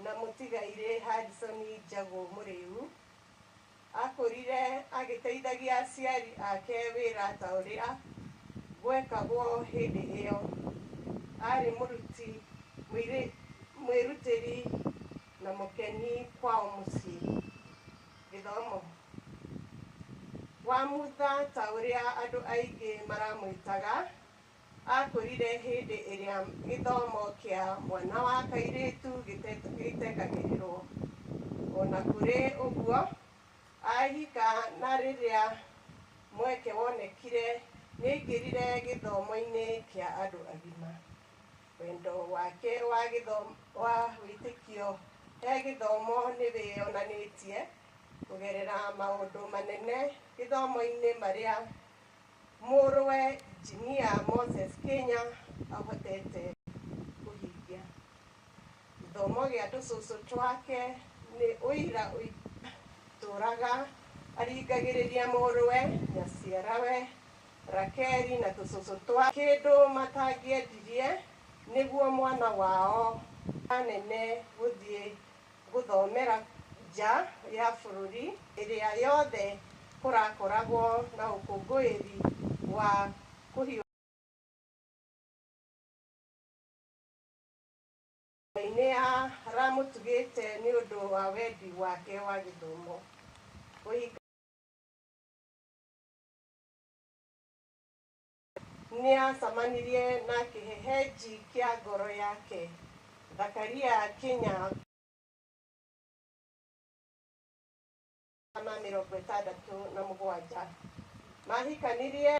na mũtigairĩ Harrison Njagu Muriu. Akũrire agĩteithagia aciari ake wĩra ta ũrĩa gwekagwo hĩndĩ ĩyo. Arĩ mũruti mwĩrutĩri na mũkeni kwao mũciĩ. Gĩthomo. Wamutha ta ũrĩa andũ aingĩ maramwĩtaga, akũrire hĩndĩ ĩrĩa gĩthomo kĩa mwana wa kairĩtu gĩtekagĩrĩrwo. Ona kũrĩ ũguo, ahika na rĩrĩa mweke wonekire nĩaingĩrire gĩthomo-inĩ kĩa andũ agima. Wendo wake wa wĩtĩkio he gĩthomo nĩwĩyonanĩtie kũgerera maũndũ manene gĩthomo-inĩ marĩa mũrũwe Injinia Moses Kenya ahotete kũhingia. Gĩthomo gĩa tũcũcũ twake nĩ ũira ũtũraga aringagĩrĩria mũrũwe, nyaciarawe Rakeli na tũcũcũ twa kĩndũ matangĩendirie nĩguo mwana wao anene gũthiĩ gũthomera nja ya bũrũri ĩrĩa yothe kũrakoragwo na ũkũngũĩri wa kũhiũrania. Ngai nĩaramũtugĩte nĩ ũndũ wa wendi wake wa gĩthomo. Nĩacemanirie na kĩhehenji kĩa ngoro yake Zakaria Kenya ma 67. Mahikanirie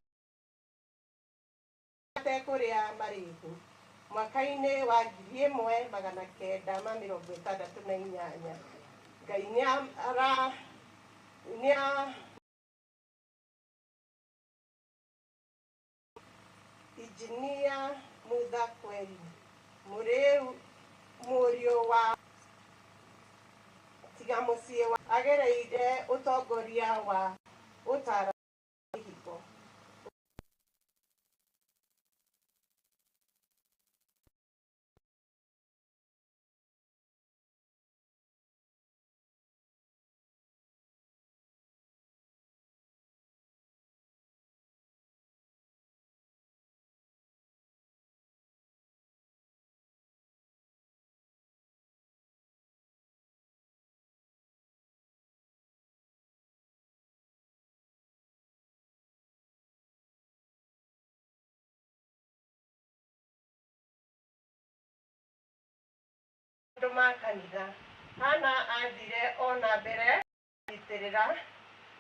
matekũrĩa marĩĩgu mwaka-inĩ wa 1968. Ngai nĩa Injinia Mutha Kweli Muriu mũriũ wa tiga mũciĩ wa agereire ũtongoria wa ũtaara kĩhiko. Maũndũ ma kanitha. Hana athire ona mbere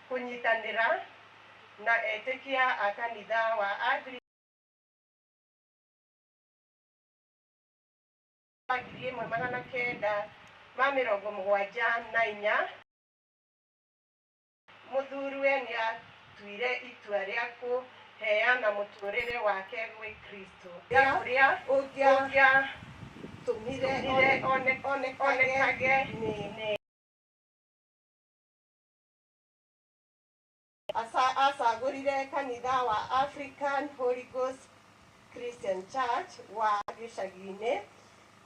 kũnyitanĩra na etĩkia a kanitha wa Anglican 1974. Mũthuriwe nĩatuire itua rĩa kũheana mũtũrĩre wake gwĩ Kristo ũrĩa ũngĩatũmire onekage nĩ acagũrire kanitha wa African Holy Ghost Christian Church wa gĩcagi-inĩ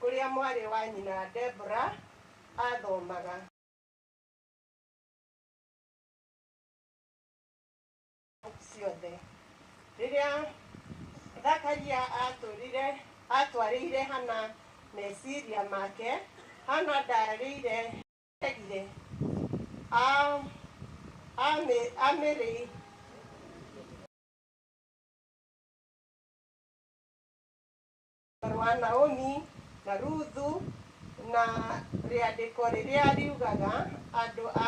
kũrĩa mwarĩ wa nyina Deborah athomaga. Ciothe. Rĩrĩa Zakaria atwarĩire Hana meciria make, Hana ndarĩire amĩrĩ rwa Naomi na Ruthu na rĩandĩko rĩrĩa riugaga andũ a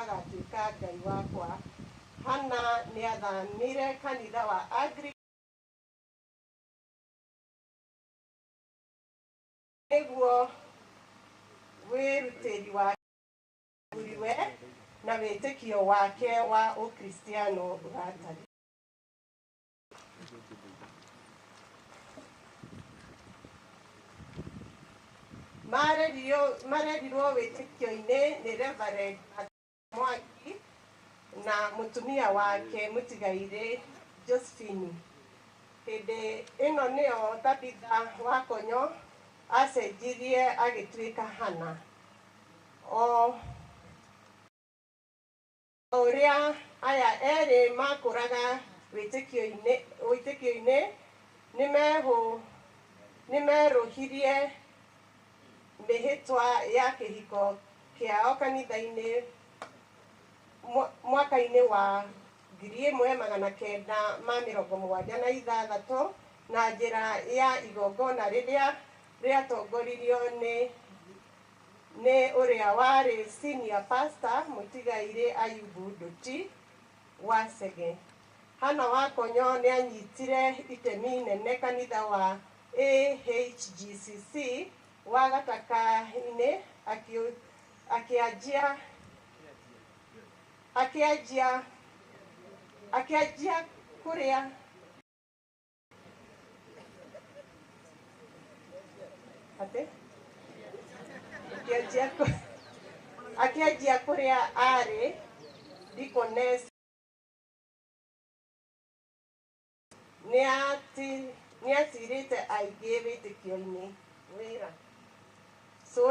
agatuĩka Ngai wakwa. Hana nĩathamire kanitha wa Anglican nĩguo wĩrutĩri wa mũthuriwe na wĩtĩkio wake wa Ũkristiano ũratariĩ. Marerirwo wĩtĩkio-inĩ nĩ Reverend Mwangi na mũtumia wake mũtigairĩ Josephine. Hĩndĩ ĩno nĩyo Tabitha Wakonyo acenjirie agĩtuĩka Hana. O ũrĩa aya erĩ makũraga wĩtĩkio-inĩ nĩmerũhirie mĩhĩtwa ya kĩhiko kĩao kanitha-inĩ mwaka-inĩ wa 1976 na njĩra ya igongona rĩrĩa rĩatongoririo nĩ ũrĩa warĩ senior pastor mũtigairĩ Ayubu Nduti wa Chege. Hana Wakonyo nĩanyitire itemi nene kanitha wa AHGCC wa Gataka-inĩ akĩanjia kũrĩa atĩ akĩanjia kũrĩa arĩ deaconess. Nĩatirĩte aingĩ wĩtĩkio-inĩ wĩra. So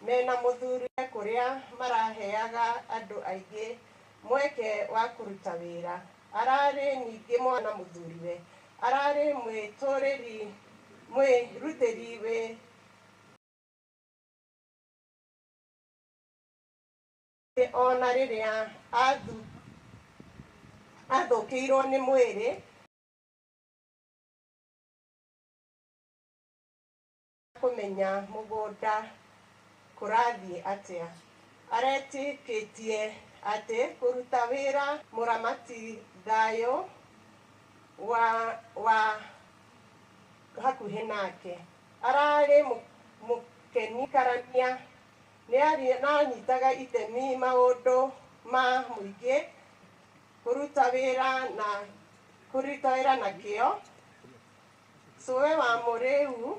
mena mũthuri kũrĩa maraheaga andũ aingĩ mweke wa kũruta wĩra. Ararĩ ningĩ mwana mũthuriwe, ararĩ mwĩrutĩri wĩ ona rĩrĩa athũkĩirwo nĩ mwĩrĩ kũmenya mũgũnda kũrathiĩ atĩa. Aretĩkĩtie atĩ kũruta wĩra mũramati thayũ wa hakuhĩ nake. Ararĩ mũkeni karania, nĩanyitaga itemi maũndũ ma mũingĩ, kũruta wĩra na kĩo. Cũwe wa Mũrĩu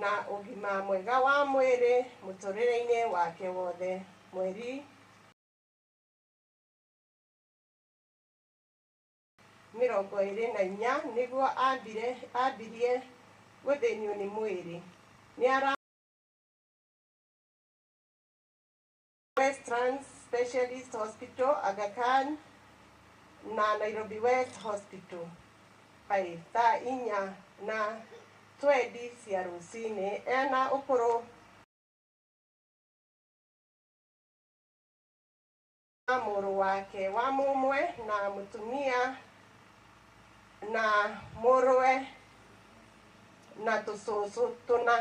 na ũgima mwega wa mwĩrĩ mũtũrĩre-inĩ wake wothe. Mweri 24 nĩguo ambirie gũthĩnio nĩ mwĩrĩ. Nĩara Westlands Specialist Hospital, Aga Khan na Nairobi West Hospital. Thaa 4:20 cia rũcinĩ ena ũkũrũ wa mũrũ wake wa mũmwe na mũtumia na mũrũwe na tũcũcũ tũna.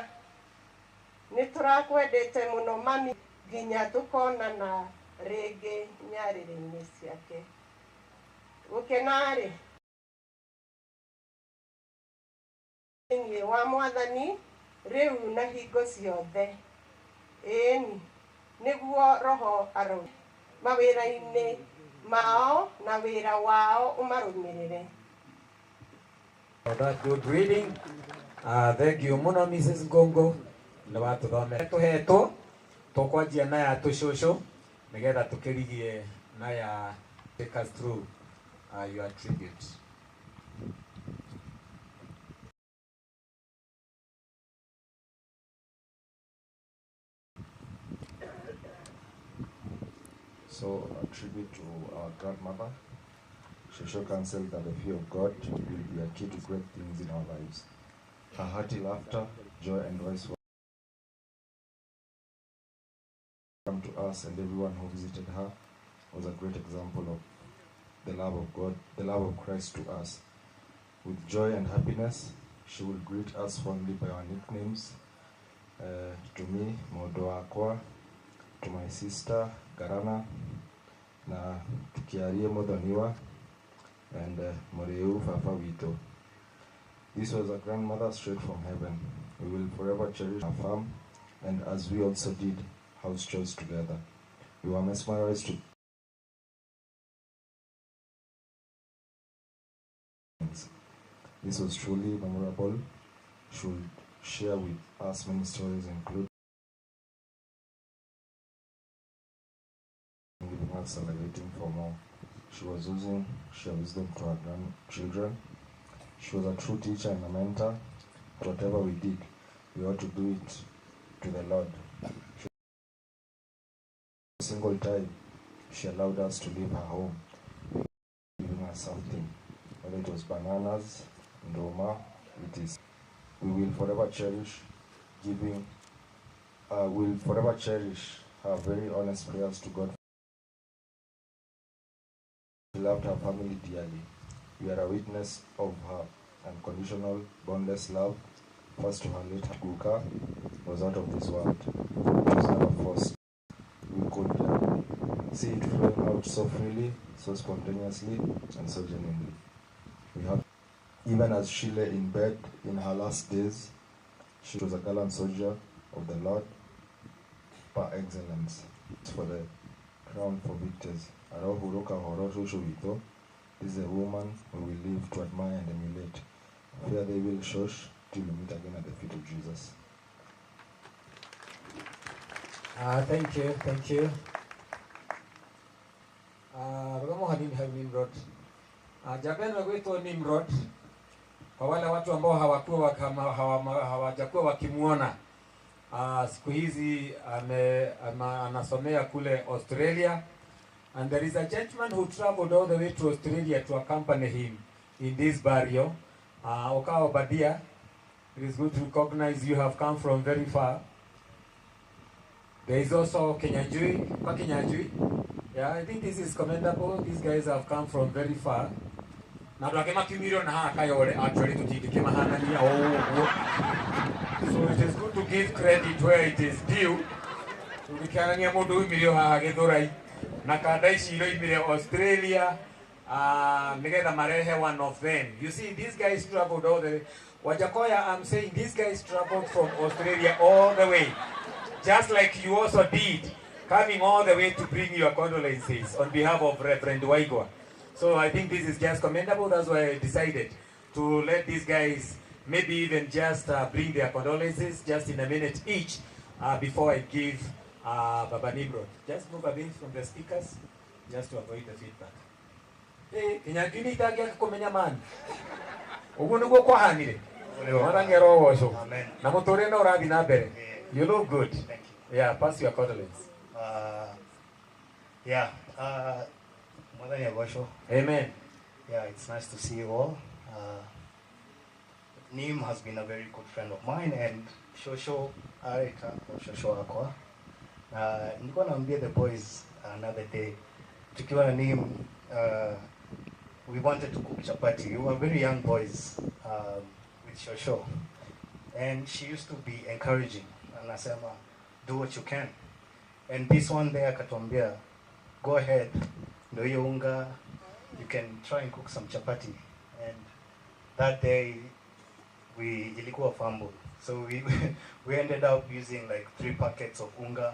Nĩtũrakwendete mũno mami nginya tũkonana rĩngĩ nyarĩrĩ-inĩ ciake. Gũkena-rĩ thĩinĩ wa Mwathani rĩu na hingo ciothe. Ĩĩni nĩguo Roho arauga mawĩra-inĩ mao na wĩra wao ũmarũmĩrĩre. For that good reading. Thank you mũno Mrs. Ngongo nĩ watũthomera tũhetwo tũkwanjia na ya tũcũcũ nĩgetha tũkĩrigie na ya take us through your tribute. So, a tribute to our grandmother. Shosho counsel that the fear of God will be a key to great things in our lives. Her hearty laughter, joy, and voice welcome to us and everyone who visited her was a great example of the love of God, the love of Christ to us. With joy and happiness, she will greet us fondly by our nicknames. To me, Modoakwa, to my sister, Garana, na tukiarie Modoniwa, and Moreu Fafa Wito. This was a grandmother straight from heaven. We will forever cherish our farm, and as we also did house chores together. We were mesmerized to This was truly memorable. She would share with us many stories, including giving us salivating for more. She was using sheer wisdom to her grandchildren. She was a true teacher and a mentor. Whatever we did, we ought to do it to the Lord. She a single time she allowed us to leave her home, giving us something, whether it was bananas, ndoma, it is. We will forever cherish giving. Will forever cherish her very honest prayers to God. She loved her family dearly. We are a witness of her unconditional, boundless love. First to her late Guka was out of this world. It was never forced. We could see it flowing out so freely, so spontaneously, and so genuinely. We have, even as she lay in bed in her last days, she was a gallant soldier of the Lord par excellence. For the crown for victors. Arohuroka horo shushu wito. This is a woman we will live to admire and emulate. Fear they will shush till we meet again at the feet of Jesus. Thank you, thank you. Nimrod. Jaben wagwitwo Nimrod. Kwa wale watu ambao hawakuwa hawajakuwa wakimuona. Siku hizi anasomea kule Australia. And there is a gentleman who traveled all the way to Australia to accompany him in this burial. Oka Obadia, it is good to recognize you have come from very far. There is also Kenyanjui, Kenyanjui. Yeah, I think this is commendable. These guys have come from very far. Na So it is good to give credit where it is due. Na kanda ici iroimire Australia, nigetha marehe one of them. You see, these guys traveled all the way. Wajakoya, I'm saying these guys traveled from Australia all the way, just like you also did, coming all the way to bring your condolences on behalf of Reverend Waigwa. So I think this is just commendable. That's why I decided to let these guys maybe even just bring their condolences just in a minute each before I give Baba Nimrod. Just move away from the speakers just to avoid the feedback. Hey, Kinyanjui itagia kumenya man. Uguo niguo kwahanire. Mwathani arogocwo. Na muturire no urathi na mbere. You look good. Thank you. Yeah, pass your condolence. Yeah, Mwathani agocwo. Amen. Yeah, it's nice to see you all. Nim has been a very good friend of mine, and Shosho Arika or Shosho Akwa. Nilikuwa naambia the boys another day, tukiwa na Nim, we wanted to cook chapati. We were very young boys with Shosho, and she used to be encouraging. Anasema, do what you can. And this one day akatuambia, go ahead, ndo hiyo unga, you can try and cook some chapati. And that day, we ilikuwa fumble. So we ended up using like 3 packets of unga,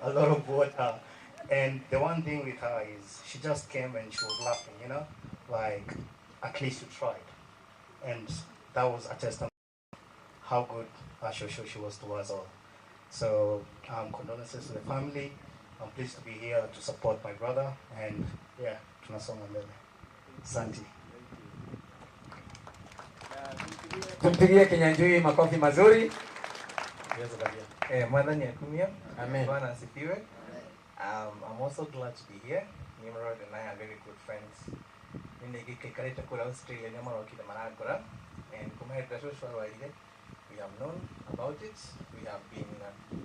a lot of water. And the one thing with her is she just came and she was laughing, you know, like at least you tried. And that was a testament how good Shosho she was to us all. So condolences to the family. I'm pleased to be here to support my brother. And yeah, tunasonga mbele. Asante. Tumpigie Kinyanjui makofi mazuri. Mwathani akumio. Amen. Bwana asifiwe. I'm also glad to be here. Nimrod and I are very good friends. Nĩngĩikarĩte kũrĩa Australia nĩ marokire marangora, and kuma hĩndĩ ĩrĩa cũcũ arwarire, we have known about it. We have been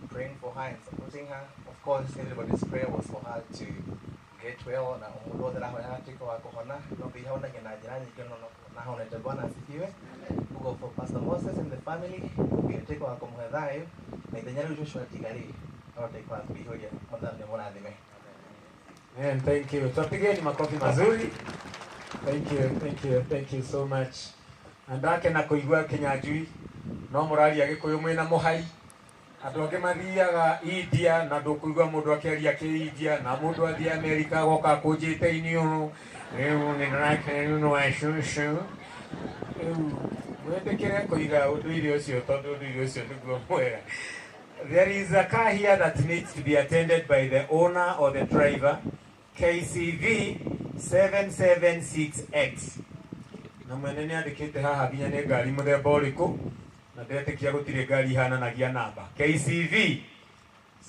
praying for her and supporting her. Of course, everybody's prayer was for her to get well, na mũndũ wothe arahoya atuĩke wa kũhona, no Ngai ahonagia na njĩra nyingĩ no na ahonete. Bwana asifiwe. Ugo for Pastor Moses and the family, Ngai atuĩke wa kũmũhe thayũ, na ithenya rĩu cũcũ atiga rĩ, aratuĩka wa kũihũria. Mwathani amũrathime. Amen, thank you. Tupigeni makofi mazuri. Thank you, thank you, thank you so much. Andake na kuigua Kinyanjui no muraria Gikuyu mwina muhai. Andu angi mathiaga India na ndukuigua mundu akiaria ki-India, na mundu athie America agoka akunjite iniũrũ, rĩu nĩndĩrakena wa cũcũ. Rĩu wĩtĩkĩre kũiga ũndũire ũcio tondũ ũndũire ũcio nĩguo mwega. There is a car here that needs to be attended by the owner or the driver, KCV 776X. Na mwene nĩ andĩkĩte haha nginya nĩ ngari mũthemba ũrĩkũ, na ndetĩkia gũtirĩ ngari ihananagia namba. KCV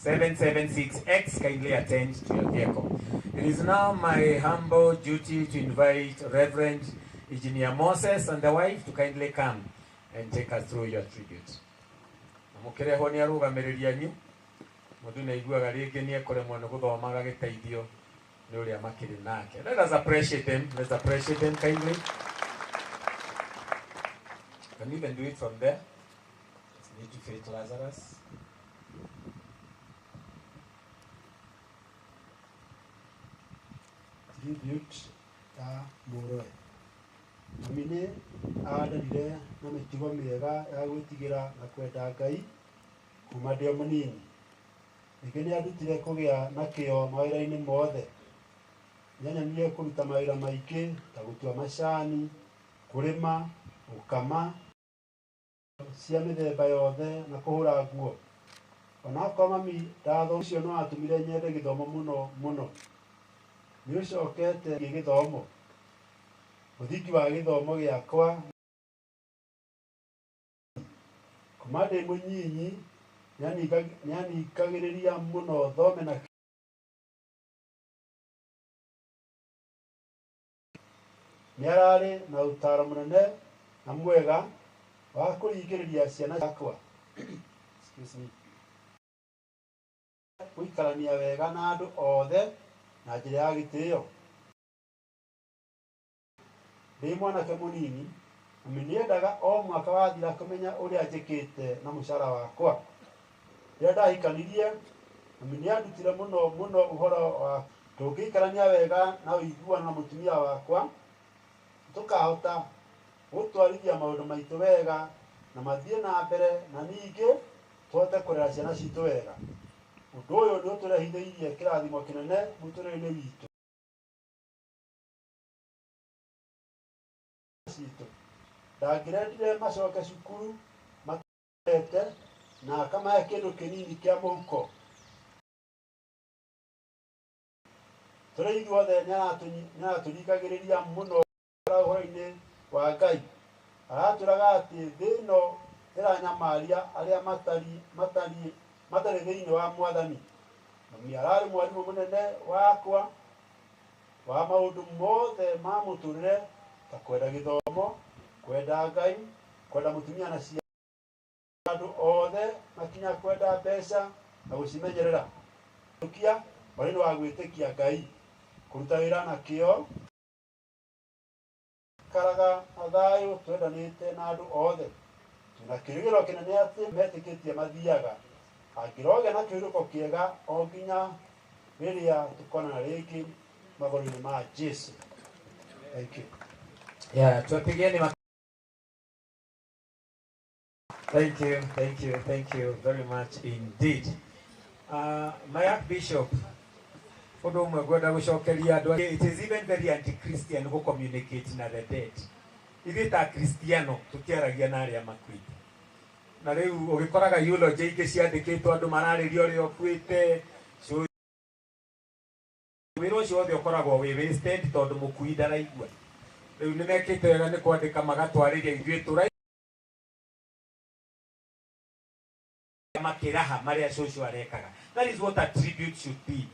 776X, kindly attend to your vehicle. It is now my humble duty to invite Reverend Engineer Moses and the wife to kindly come and take us through your tribute. Mũkĩrehwo nĩ arũgamĩrĩri anyu, mũndũ nĩ aiguaga rĩngĩ nĩ ekũremwo nĩ gũthoma agagĩteithio nĩ ũrĩa makĩrĩ nake. Let us appreciate them. Let's appreciate them kindly. Can you even do it from there? It's need to Faith Lazarus. Tribute ya mũrũwe. Mami nĩ andarire na mĩtugo mĩega ya gwĩtigĩra na kwenda Ngai kuma ndĩ o mũnini. Ningĩ nĩ andutire kũgĩa na kĩyo mawĩra-inĩ mothe. Nĩanyonirie kũruta mawĩra maingĩ ta gũtua macani, kũrĩma, gũkama cia mĩthemba yothe na kũhũra nguo. Onakorwo mami ndatho ũcio no atũmire nyende gĩthomo mũno mũno. Nĩ ũcokete gĩthomo. Mũthingi wa gĩthomo gĩakwa kuma ndĩ mũnyinyi nĩaningagĩrĩria mũno thome na nĩararĩ na ũtaaro mũnene na mwega wa kũringĩrĩria ciana ciakwa. Excuse me. Gũikarania wega na andũ othe na njĩra ya gĩtĩo. Ndĩ mwanake mũnini, mami nĩendaga o mwaka wathira kũmenya ũrĩa njĩkĩte na mũcara wakwa. Rĩrĩa ndahikanirie, mami nĩandutire mũno mũno ũhoro wa tũngĩikarania wega na ũiguano na mũtumia wakwa, tũkahota gũtwarithia maũndũ maitũ wega na mathiĩ na mbere na ningĩ tũhote kũrera ciana citũ wega. Ũndũ ũyũ nĩ ũtũrehithĩirie kĩrathimo kĩnene mũtũrĩre-inĩ witũ. Ndangĩrendire macoke cukuru matete na akamahe kĩndũ kĩnini kĩa mũhuko. Tũrĩ ithuothe nĩaratũringagĩrĩria mũno ũhoro-inĩ wa Ngai. Aratwĩraga atĩ thĩ ĩno ĩranyamaria arĩa matarĩ thĩinĩ wa Mwathani. Mami ararĩ mwarimũ mũnene wakwa wa maũndũ mothe ma mũtũrĩre ta kwenda gĩthomo, kwenda Ngai, kwenda mũtumia na ciana, andũ othe na kinya kwenda mbeca na gũcimenyerera. Ũkia ũhoro-inĩ wa gwĩtĩkia Ngai, kũruta wĩra na kĩyo, karaga na thayũ twendanĩte na andũ othe. Twĩna kĩĩrĩgĩrĩro kĩnene atĩ metĩkĩtie mathiaga. Angĩrogĩa na kĩhurũko kĩega o nginya rĩrĩa tũkonana rĩngĩ magũrũ-inĩ ma Jesu. Thank you. Yeah, tuwapigieni. Thank you, thank you, thank you very much indeed. My Archbishop, ũndũ ũmwe ngwenda gũcokeria andũ, it is even very anti-Christian gũ communicate na the dead. Ithuĩ ta Kristiano tũtiaragia na arĩa makuĩte. Na rĩu ũgĩkoraga eulogy ingĩ ciandĩkĩtwo andũ mararĩria ũrĩa ũkuĩte, wĩra ũcio wothe ũkoragwo wĩ wasted tondũ mũkui ndaraigua. Rĩu nĩ mekĩte wega nĩ kwandĩka magatwarĩria ithuĩ tũraigua makĩraha marĩa cũcũ arekaga. That is what a tribute should be.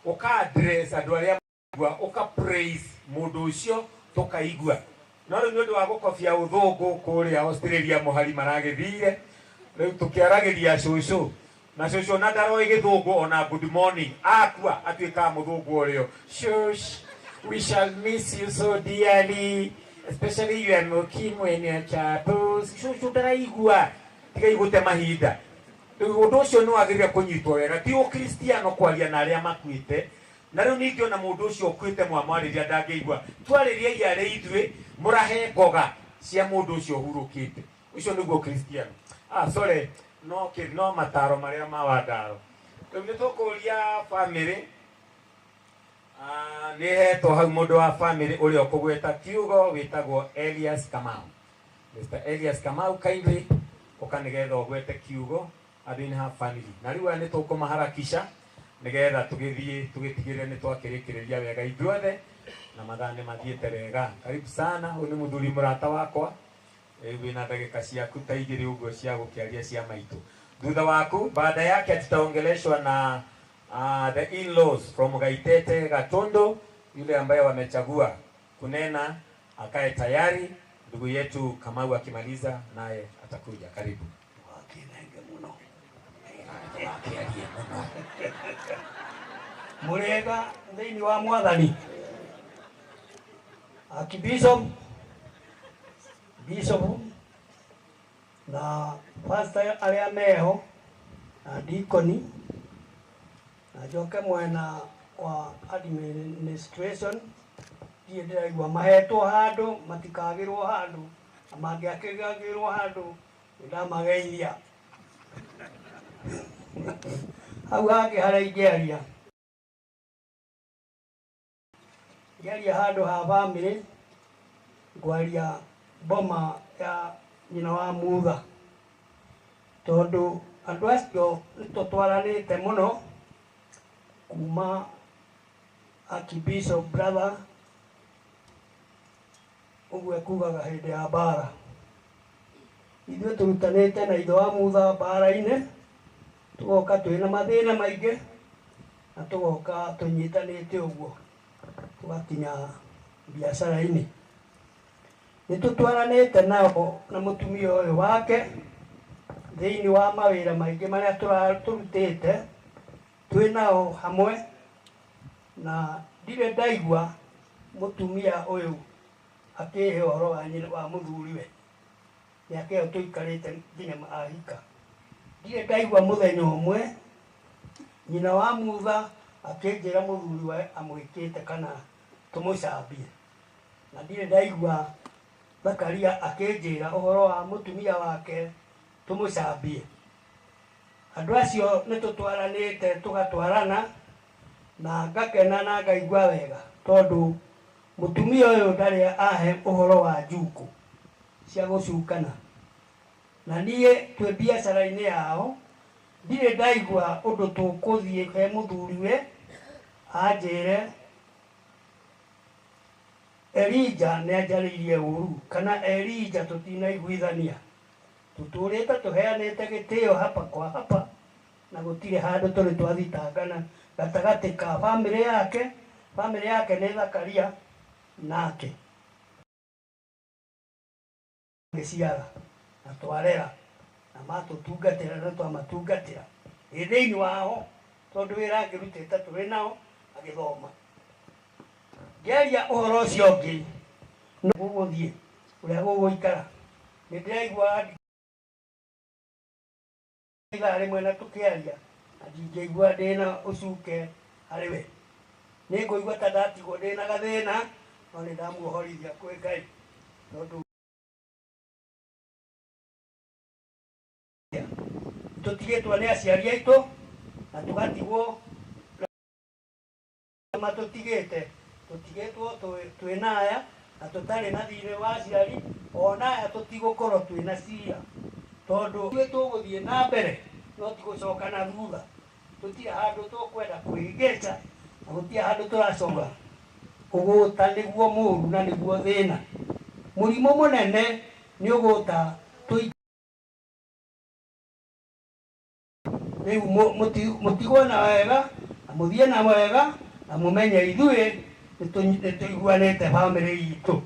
Ũka address andũ arĩa maigua, ũka praise mũndũ ũcio tũkaigua. No rĩu nĩ ũndũ wa gũkobia ũthũngũ kũrĩa Australia mũhari maragĩthire, rĩu tũkĩaragĩria cũcũ na cũcũ ona ndaroĩ gĩthũngũ ona good morning akua atuĩkaga mũthũngũ ũrĩo. Shush, we shall miss you so dearly, especially your mukimu and your chapels. Cũcũ ndaraigua, tigai gũte mahinda. Rĩu ũndũ ũcio nĩ wagĩrĩire kũnyitwo wega, ti ũkristiano kwaria na arĩa makuĩte. Na rĩu ningĩ ona mũndũ ũcio ũkuĩte mwamwarĩria ndangĩigua, twarĩriei arĩ ithuĩ mũrahe ngoga cia mũndũ ũcio ũhurũkĩte. Ũcio nĩguo kristiano. Sorry, no mataro marĩa ma wandaro. Rĩu nĩ tũkũria family, nĩ hetwo hau mũndũ wa family ũrĩa ũkũgweta kiugo wĩtagwo Elias Kamau. Mr. Elias Kamau, kindly ũka nĩgetha ũgwete kiugo and in her family. Na rĩu aya nĩ tũkũmaharakisha nĩgetha tũgĩthiĩ tũgĩtigĩrĩre nĩ twakĩrĩkĩrĩria wega ithuothe na mathaa nĩ mathiĩte wega. Karibu sana, ũyũ nĩ mũthuri mũrata wakwa, wĩna ndagĩka ciaku ta igĩrĩ ũguo cia gũkĩaria cia maitũ. Thutha waku baada yake tutaongeleshwa na the in-laws from Gaitete Gatondo, yule ambaye wamechagua kunena akae tayari. Ndugu yetu Kamau akimaliza naye atakuja. Karibu. Murega thĩinĩ wa Mwathani. Archbishop, Bishop na pastor arĩa meho na deacon na njoke mwena wa administration ndiĩ ndĩraigua mahetwo handũ matikagĩrwo handũ na mangĩakĩgagĩrwo handũ nĩndamageithia. Hau hangĩ harĩa ingĩaria ngĩaria handũ ha bamĩrĩ ngwaria boma ya nyina wa Mutha tondũ andũ acio nĩtũtwaranĩte mũno kuma Archbishop brother ũguo ekugaga hĩndĩ ya mbara. Ithuĩ tũrutanĩte na ithe wa Mutha mbara-inĩ, tũgoka twĩna mathĩna maingĩ na tũgoka tũnyitanĩte ũguo tũgakinya biacara-inĩ. Nĩtũtwaranĩte nao na mũtumia ũyũ wake thĩinĩ wa mawĩra maingĩ marĩa tũrutĩte twĩ nao hamwe, na ndirĩ ndaigua mũtumia ũyũ akĩhe ũhoro wa nyina wa mũthuriwe mĩaka ĩyo tũikarĩte nginya ahika. Ndirĩ ndaigua mũthenya ũmwe nyina wa Mutha akĩnjĩra mũthuriwe amwĩkĩte kana tũmũcambie, na ndirĩ ndaigua Zakaria akĩnjĩra ũhoro wa mũtumia wake tũmũcambie. Andũ acio nĩtũtwaranĩte tũgatwarana na ngakena na ngaigua wega tondũ mũtumia ũyũ ndarĩ ahe ũhoro wa njukũ cia gũcukana, na niĩ twĩ biacara-inĩ yao ndirĩ ndaigua ũndũ tũkũthiĩ he mũthuriwe anjĩre Elija nĩanjarĩirie ũru kana Elija tũtinaiguithania. Tũtũrĩte tũheanĩte gĩtĩo hapa kwa hapa na gũtirĩ handũ tũrĩ twathitangana gatagatĩ ka bamĩrĩ yake. Bamĩrĩ yake nĩ Zakaria nake gĩciara na twarera na matũtungatĩra na twamatungatĩra ĩ thĩinĩ wao tondũ wĩra angĩrutĩte tũrĩ nao agĩthoma. Ngĩaria ũhoro ũcio ũngĩ no gũgũthiĩ ũrĩa gũgũikara nĩ ndĩraigua ithaa rĩmwe na tũkĩaria na ndingĩigua ndĩna ũcuke harĩ we. Nĩ ngũigua ta ndatigwo ndĩna gathĩna no nĩ ndamuohorithia kwĩ Ngai tondũ tũtigĩtwo nĩ aciari aitũ na tũgatigwo matũtigĩte tũtigĩtwo twĩna aya na tũtarĩ na thirĩ wa aciari ona aya tũtigũkorwo twĩna cira tondũ ithuĩ tũgũthiĩ na mbere no ti gũcoka na thutha. Tũtirĩ handũ tũkwenda kwĩhĩngĩca na gũtirĩ handũ tũracoka. Ũgũta nĩguo mũũru na nĩguo thĩna. Mũrimũ mũnene nĩ ũgũta rĩu mũtigwo na wega na mũthiĩ na wega na mũmenye ithuĩ nĩtũiguanĩte bamĩrĩ itũ.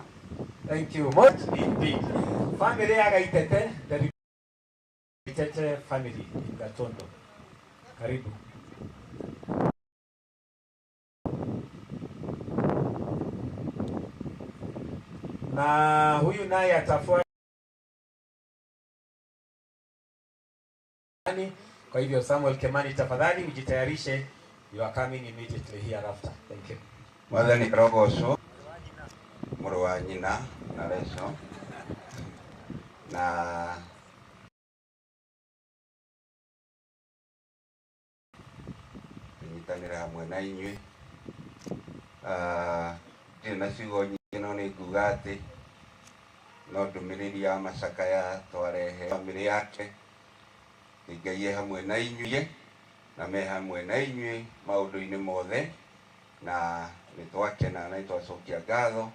Thank you much indeed. Family ya Gaitete, the Gaitete family in Gatondo. Karibu. Na huyu naye atafuata. Kwa hivyo Samuel Kimani, tafadhali ujitayarishe. You are coming immediately hereafter. Thank you. Mwathani arogocwo mũrũ wa nyina na Leso na tũnyitanĩre hamwe na inyuĩ. Ndirĩ na ciugo nyingĩ no nĩ nguga atĩ no ndũmĩrĩri ya macakaya twarehe bamĩrĩ yake Ngai e hamwe na inyuĩ na me hamwe na inyuĩ maũndũ-inĩ mothe, na nĩ twakena na nĩ twacokia ngatho.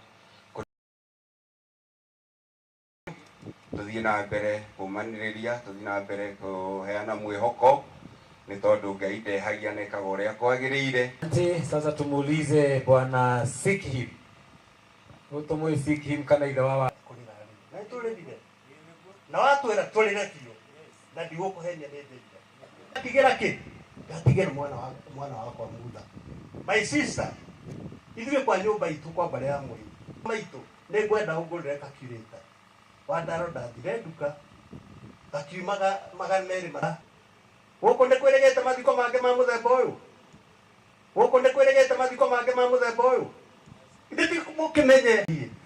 Tuthiĩ na mbere kũmanĩrĩria, tuthiĩ na mbere kũheana mwĩhoko nĩ tondũ Ngai ndehagia na ekaga ũrĩa kwagĩrĩire. Asante. Sasa tumuulize bwana Sikhim. Utumwe Sikhim kana ithe wa na tũrĩrire na watwĩra tũrĩre biũ na ndigũkũhenia nĩ ndĩrire. Ndatigĩra kĩ? Ndatigĩra mwana wakwa Mutha. My sister, ithuĩ kwa nyũmba itũ kwa mbarĩ ya mũrĩmi maitũ nĩ ngwenda ũngũrĩre calculator. Wandaro ndathire nduka gakiumaga 200 mara gũkũ nĩ kwĩrĩgĩte mathiko mangĩ ma mũthemba ũyũ, gũkũ nĩ kwĩrĩgĩte mathiko mangĩ ma mũthemba ũyũ. Ithuĩ ti mũkĩmenye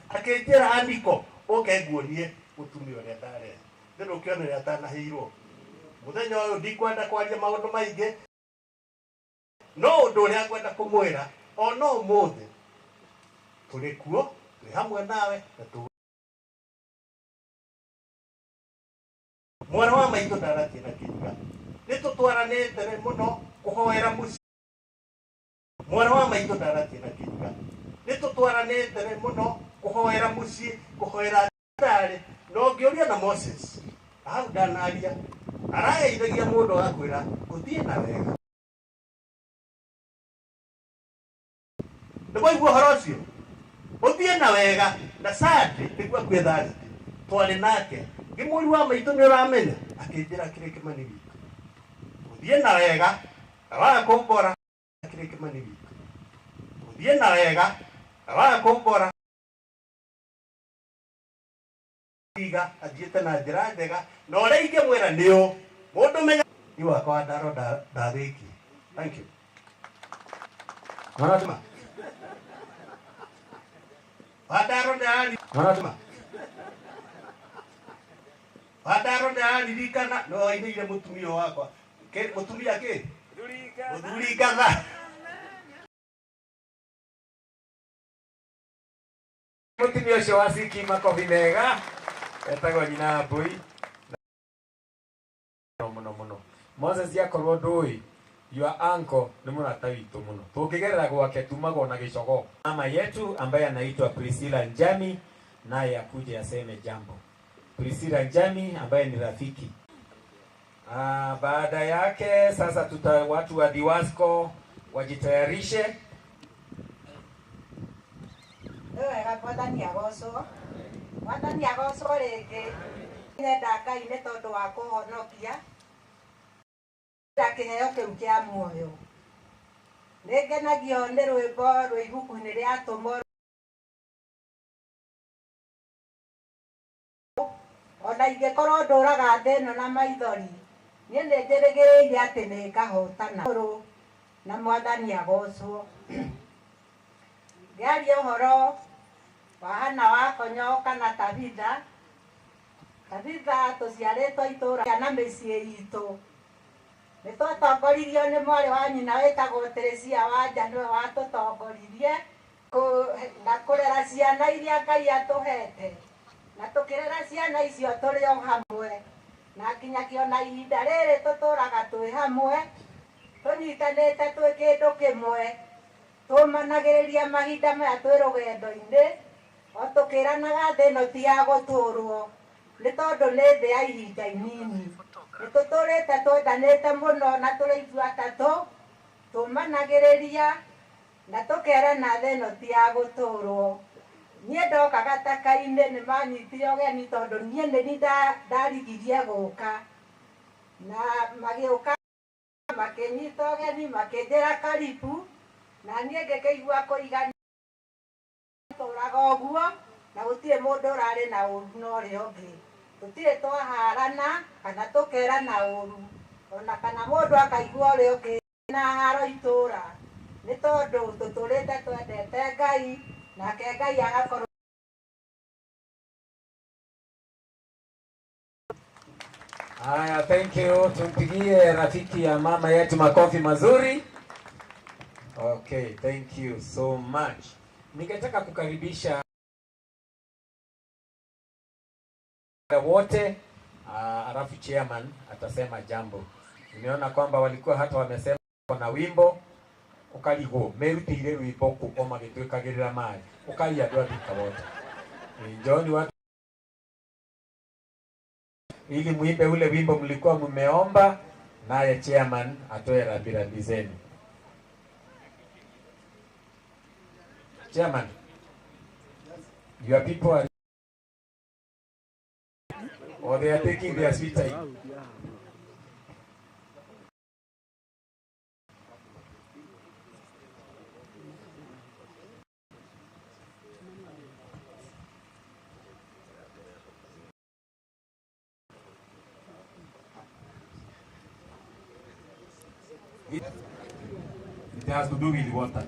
akĩnjĩra andiko ũke nguonie mũtumia ũrĩa ndarehe ndĩrĩ ũkĩona atanahĩirwo. Mũthenya ũyũ ndikwenda kwaria maũndũ maingĩ, no ũndũ ũrĩa ngwenda kũmwĩra ona ũmũthĩ tũrĩ kuo, twĩ hamwe nawe na tũ mwana wa maitũ ndarathiĩ na kĩhiga. Nĩ tũtwaranĩte mũno kũhoera mũciĩ. Mwana wa maitũ ndarathiĩ na kĩhiga. Nĩ tũtwaranĩte mũno kũhoera mũciĩ, kũhoera ndarĩ. Na ũngĩũria na Moses hau ndanaria, arageithagia mũndũ agakwĩra ũthiĩ na wega. Nĩwaigua ũhoro ũcio? Ũthiĩ na wega. Na Sunday nĩguo akue Thursday twarĩ nake ngĩmũri wa maitũ nĩ ũramenya, akĩnjĩra kĩrĩ Kĩmani witũ ũthiĩ na wega na waga kũngora. Kĩrĩ Kĩmani witũ ũthiĩ na wega na waga kũngora. Iga athiĩte na njĩra njega na ũrĩa ingĩmwĩra nĩ ũ mũndũ menya ni wakwa wa ndaro ndathĩkie. Thank you. Maratma. Wandaro ndari. Maratma. Wandaro ndaririkana no ainĩire mũtumia wakwa. Mũtumia kĩ? Mũthuri ngatha. Mũtumia ũcio wa Sikhim makobi mega etagwo nyina Mbui. Mũno mũno. Moses akorwo ndũĩ, your uncle nĩ mũrata witũ mũno. Tũngĩgerera gwake tumagwo na gĩcogo. Mama yetu ambaye anaitwa Priscilla Njami naye akuje aseme jambo. Priscilla Njami ambaye ni rafiki. Baada yake sasa tuta watu wa Diwasco wajitayarishe. Wega Mwathani agocwo. Mwathani agocwo rĩngĩ. Nyenda Ngai nĩ tondũ wa kũhonokia na kĩheo kĩu kĩa muoyo. Nĩngenagio nĩ rwĩmbo rwĩ ibuku-inĩ rĩa Atũmwo ona ingĩkorwo ndũraga thĩ ĩno na maithori, niĩ nĩ njĩrĩgĩrĩire atĩ nĩ ngahotana na Mwathani agocwo. Ngĩaria ũhoro wa Hana wa Konyo kana Tabitha. Tabitha tũciarĩtwo itũũra na mĩciĩ itũ. Nĩ twatongoririo nĩ mwarĩ wa nyina wĩtagwo Teresia Wanja, nĩwe watũtongoririe na kũrera ciana iria Ngai atũhete, na tũkĩrera ciana icio tũrĩ o hamwe, na nginyagia ona ihinda rĩrĩ tũtũraga twĩ hamwe, tũnyitanĩte twĩ kĩndũ kĩmwe, tũmanagĩrĩria mahinda maya twĩ rũgendo-inĩ, o tũkĩranaga thĩ ĩno ti ya gũtũrwo, nĩ tondũ nĩ thĩ ya ihinda inini. Nĩ tũtũrĩte twendanĩte mũno na tũrĩ ithuĩ atatũ, tũmanagĩrĩria na tũkerana thĩ ĩno ti ya gũtũrwo. Niĩ ndoka gataka-inĩ nĩ manyitire ũgeni tondũ niĩ nĩ niĩ ndarigirie gũka, na magĩũka makĩnyita ũgeni makĩnjĩra karibu, na niĩ ngĩkĩigua kũigana. Tũraga ũguo na gũtirĩ mũndũ ũrarĩ na ũru na ũrĩa ũngĩ. Tũtirĩ twaharana kana tũkerana ũru, ona kana mũndũ akaigua ũrĩa ũngĩ na haro itũra, nĩ tondũ tũtũrĩte twendete Ngai, nake Ngai agakorwo. Haya, thank you. Tumpigie rafiki ya mama yetu makofi mazuri. Okay, thank you so much. Ningetaka kukaribisha wote alafu chairman atasema jambo. Nimeona kwamba walikuwa hata wamesema na wimbo ukarigwo merutĩire rwĩmbo kũ o magĩtwĩkagĩrĩra maĩ ũkaria andũ a Thika wote. Njooni watu ili muimbe ule wimbo mlikuwa mmeomba, naye chairman atoe rambirambi zenu. Chairman, your people are or they are taking their sweet time. It has to do with water.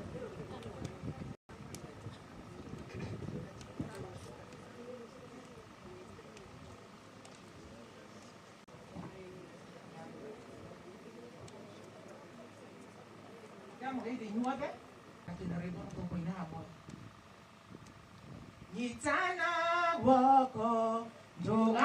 Nyitana woko ndoga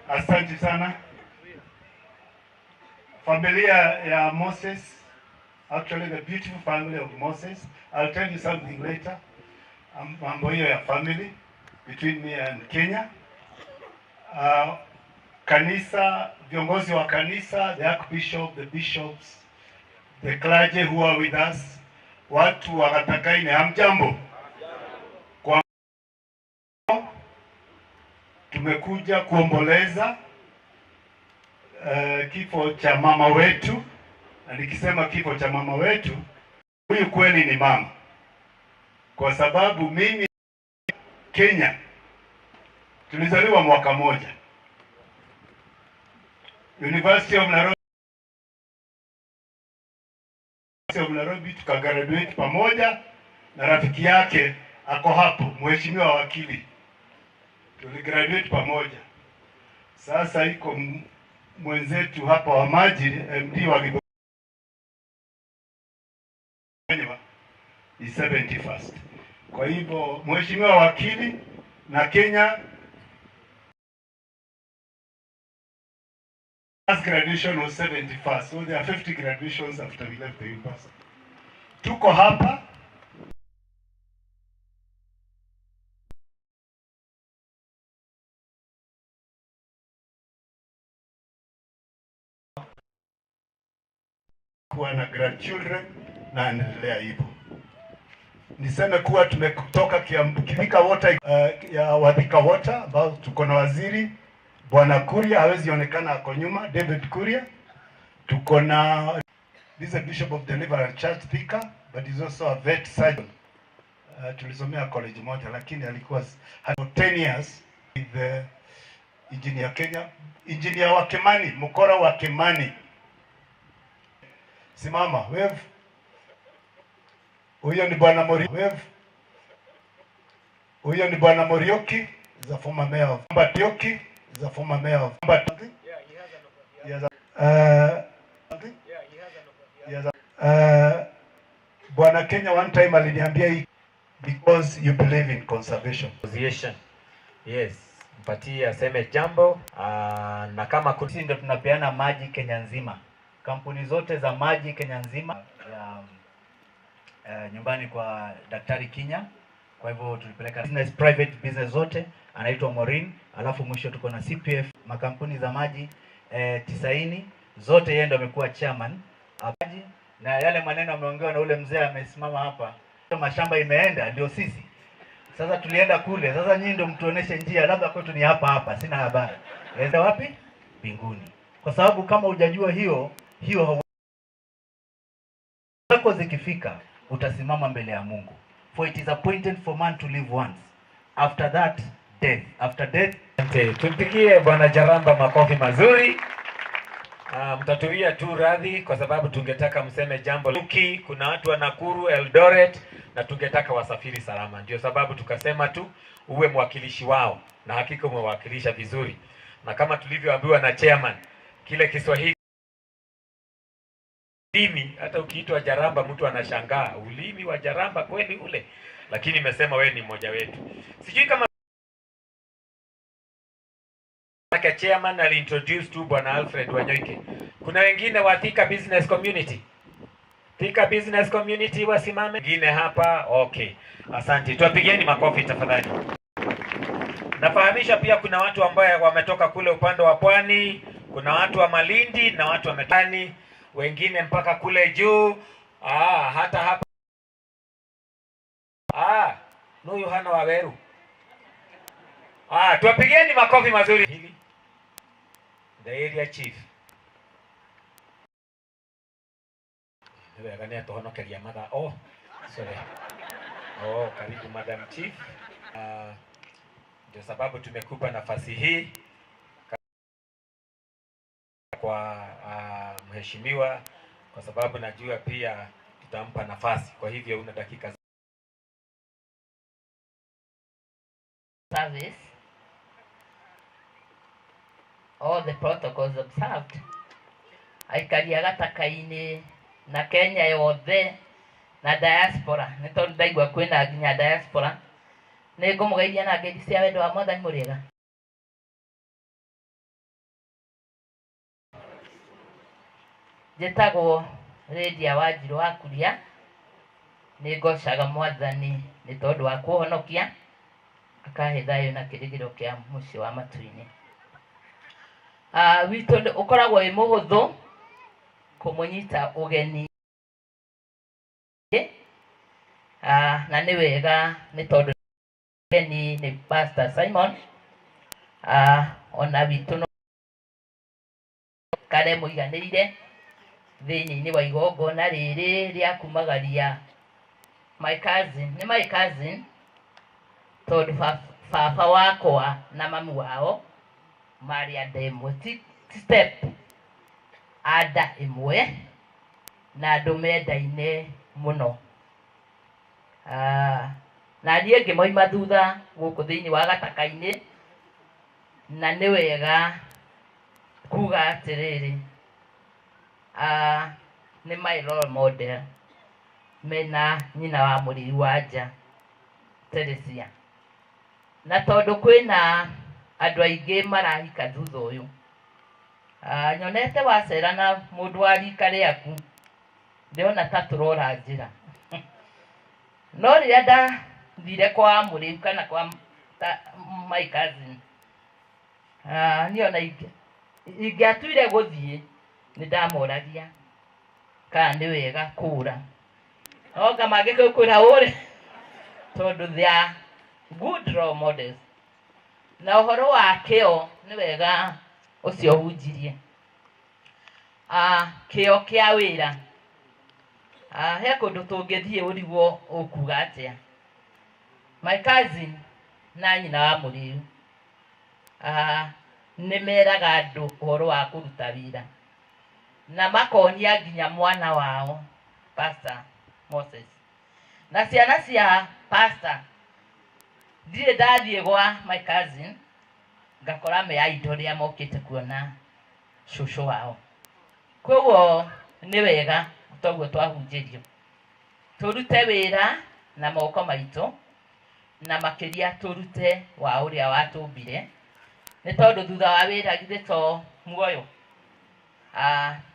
Asante sana. Familia ya Moses, actually the beautiful family of Moses. I'll tell you something later. Mambo hiyo ya family between me and Kenya. Kanisa, viongozi wa kanisa, the archbishop, the bishops, the clergy who are with us, watu wa Gatakaine, hamjambo? Kwa tumekuja kuomboleza Kifo cha mama wetu, na nikisema kifo cha mama wetu, huyu kweli ni mama, kwa sababu mimi Kenya tulizaliwa mwaka moja, University of Nairobi, tukagraduate pamoja na rafiki yake ako hapo, mheshimiwa wakili, tuligraduate pamoja. Sasa iko mwenzetu hapa wa maji, MD wa Githungwa ni 71st. Kwa hivyo mheshimiwa wakili na Kenya last graduation was 71st, so there are 50 graduations after we left the university. Tuko hapa kuwa na grandchildren na endelea hivyo. Niseme kuwa tumetoka Kiambu, Thika Water, ya Wathika Water ambao tuko na waziri Bwana Kuria, hawezi onekana ako nyuma, David Kuria. Tuko na this is a Bishop of Deliverance Church Thika, but he's also a vet surgeon. Tulisomea college moja, lakini alikuwa for 10 years with the engineer Kenya, engineer wa Kimani, mkora wa Kimani. Simama, wave. Huyo ni Bwana Mori, wave. Huyo ni Bwana Morioki, is a former mayor of Mbatioki, is a former mayor of Mbatioki. Bwana Kenya one time aliniambia hii, because you believe in conservation. Association. Yes, mpatie aseme jambo, na kama sisi ndio tunapeana maji Kenya nzima. Kampuni zote za maji Kenya nzima ya, nyumbani kwa Daktari Kinya. Kwa hivyo tulipeleka business, private business zote, anaitwa Maureen. Alafu mwisho tuko na CPF, makampuni za maji 90 zote, yeye ndo amekuwa chairman. Na yale maneno ameongewa na ule mzee amesimama hapa, mashamba imeenda, ndio sisi sasa tulienda kule. Sasa nyinyi ndio mtuoneshe njia, labda kwetu ni hapa hapa, sina habari. Enda wapi? Mbinguni. Kwa sababu kama hujajua hiyo zako zikifika utasimama mbele ya Mungu. For it is appointed for man to live once. After that, death. After death. Tumpigie Bwana Jaramba makofi mazuri. Mtatuia tu radhi kwa sababu tungetaka mseme jambo luki. Kuna watu wa Nakuru, Eldoret, na tungetaka wasafiri salama. Ndio sababu tukasema tu uwe mwakilishi wao, na hakika umewakilisha vizuri. Na kama tulivyoambiwa na chairman, kile Kiswahili ulimi, hata ukiitwa Jaramba mtu anashangaa, ulimi wa Jaramba kweli ule? Lakini nimesema wewe ni mmoja wetu. Sijui kama chairman aliintroduce tu Bwana Alfred Wanyoike. Kuna wengine wa Thika Business Community. Thika Business Community wasimame. Wengine hapa, okay. Asante. Tuwapigieni makofi tafadhali. Nafahamisha pia kuna watu ambao wametoka kule upande wa Pwani, kuna watu wa Malindi na watu wa Metani, wengine mpaka kule juu, hata hapa. No Yohana Waweru. Tuwapigieni makofi mazuri. Hili the area chief. Oh, sorry. Oh, karibu Madam Chief. Ndio sababu tumekupa nafasi hii kwa mheshimiwa, kwa sababu najua pia tutampa nafasi. Kwa hivyo una dakika service. All the protocols observed. Aikari a Gataka-inĩ na Kenya yothe na diaspora, nĩ tondũ ndaigua kwĩna nginya diaspora. Nĩ ngũmũgeithia na ngeithi cia wendo wa Mwathani. Mũrĩega? Njĩtagwo Lydia Wanjirũ wa Kuria. Nĩ ngocaga Mwathani nĩ tondũ wa kũhonokia, akahe thayũ na kĩrĩgĩrĩro kĩa mũciĩ wa matu-inĩ. Witũ ũkoragwo wĩ mũhũthũ kũmũnyita ũgeni, na nĩ wega nĩ tondũ ũgeni nĩ Pastor Simon, ona witũ no Mũikare mũiganĩire thĩinĩ wa igongona rĩrĩ rĩa kumagaria my cousin, nĩ my cousin tondũ baba wakwa na mami wao marĩ anda ĩmwe, ti step, anda ĩmwe, na andũ mendaine mũno. Na niĩ ngĩmoima thutha gũkũ thĩinĩ wa gataka-inĩ, na nĩ wega kuga atĩrĩrĩ, nĩ my role model mena nyina wa mũrĩi wa nja Teresia. Na tondũ kwĩna andũ aingĩ marahika thutha ũyũ, nyonete wacera na mũndũ wa rika rĩaku, ndĩrona ta tũrora njĩra. No rĩrĩa ndathire kwa mũrĩu kana kwa my cousin, niĩ ona ingĩatuire gũthiĩ nĩ ndamoragia kana nĩ wega kũra, no mangĩkwĩra ũre, tondũ they are good role models. Na ũhoro wa kĩo nĩ wega ũcio hunjirie, kĩo kĩa wĩra. He kũndũ tũngĩthiĩ ũrigwo ũkuga atĩa. My cousin na nyina wa mũrĩu nĩ meraga andũ ũhoro wa kũruta wĩra, na makonia nginya mwana wao Pastor Moses na ciana cia pastor. Ndirĩ ndathiĩ gwa my cousin ngakora me indo rĩa mokĩte kuona cũcũ wao. Koguo nĩ wega toguo twahunjĩrio tũrute wĩra na moko maitũ, na makĩria tũrute wa ũrĩa watũmbire, nĩ tondũ thutha wa wĩra githĩ to muoyo.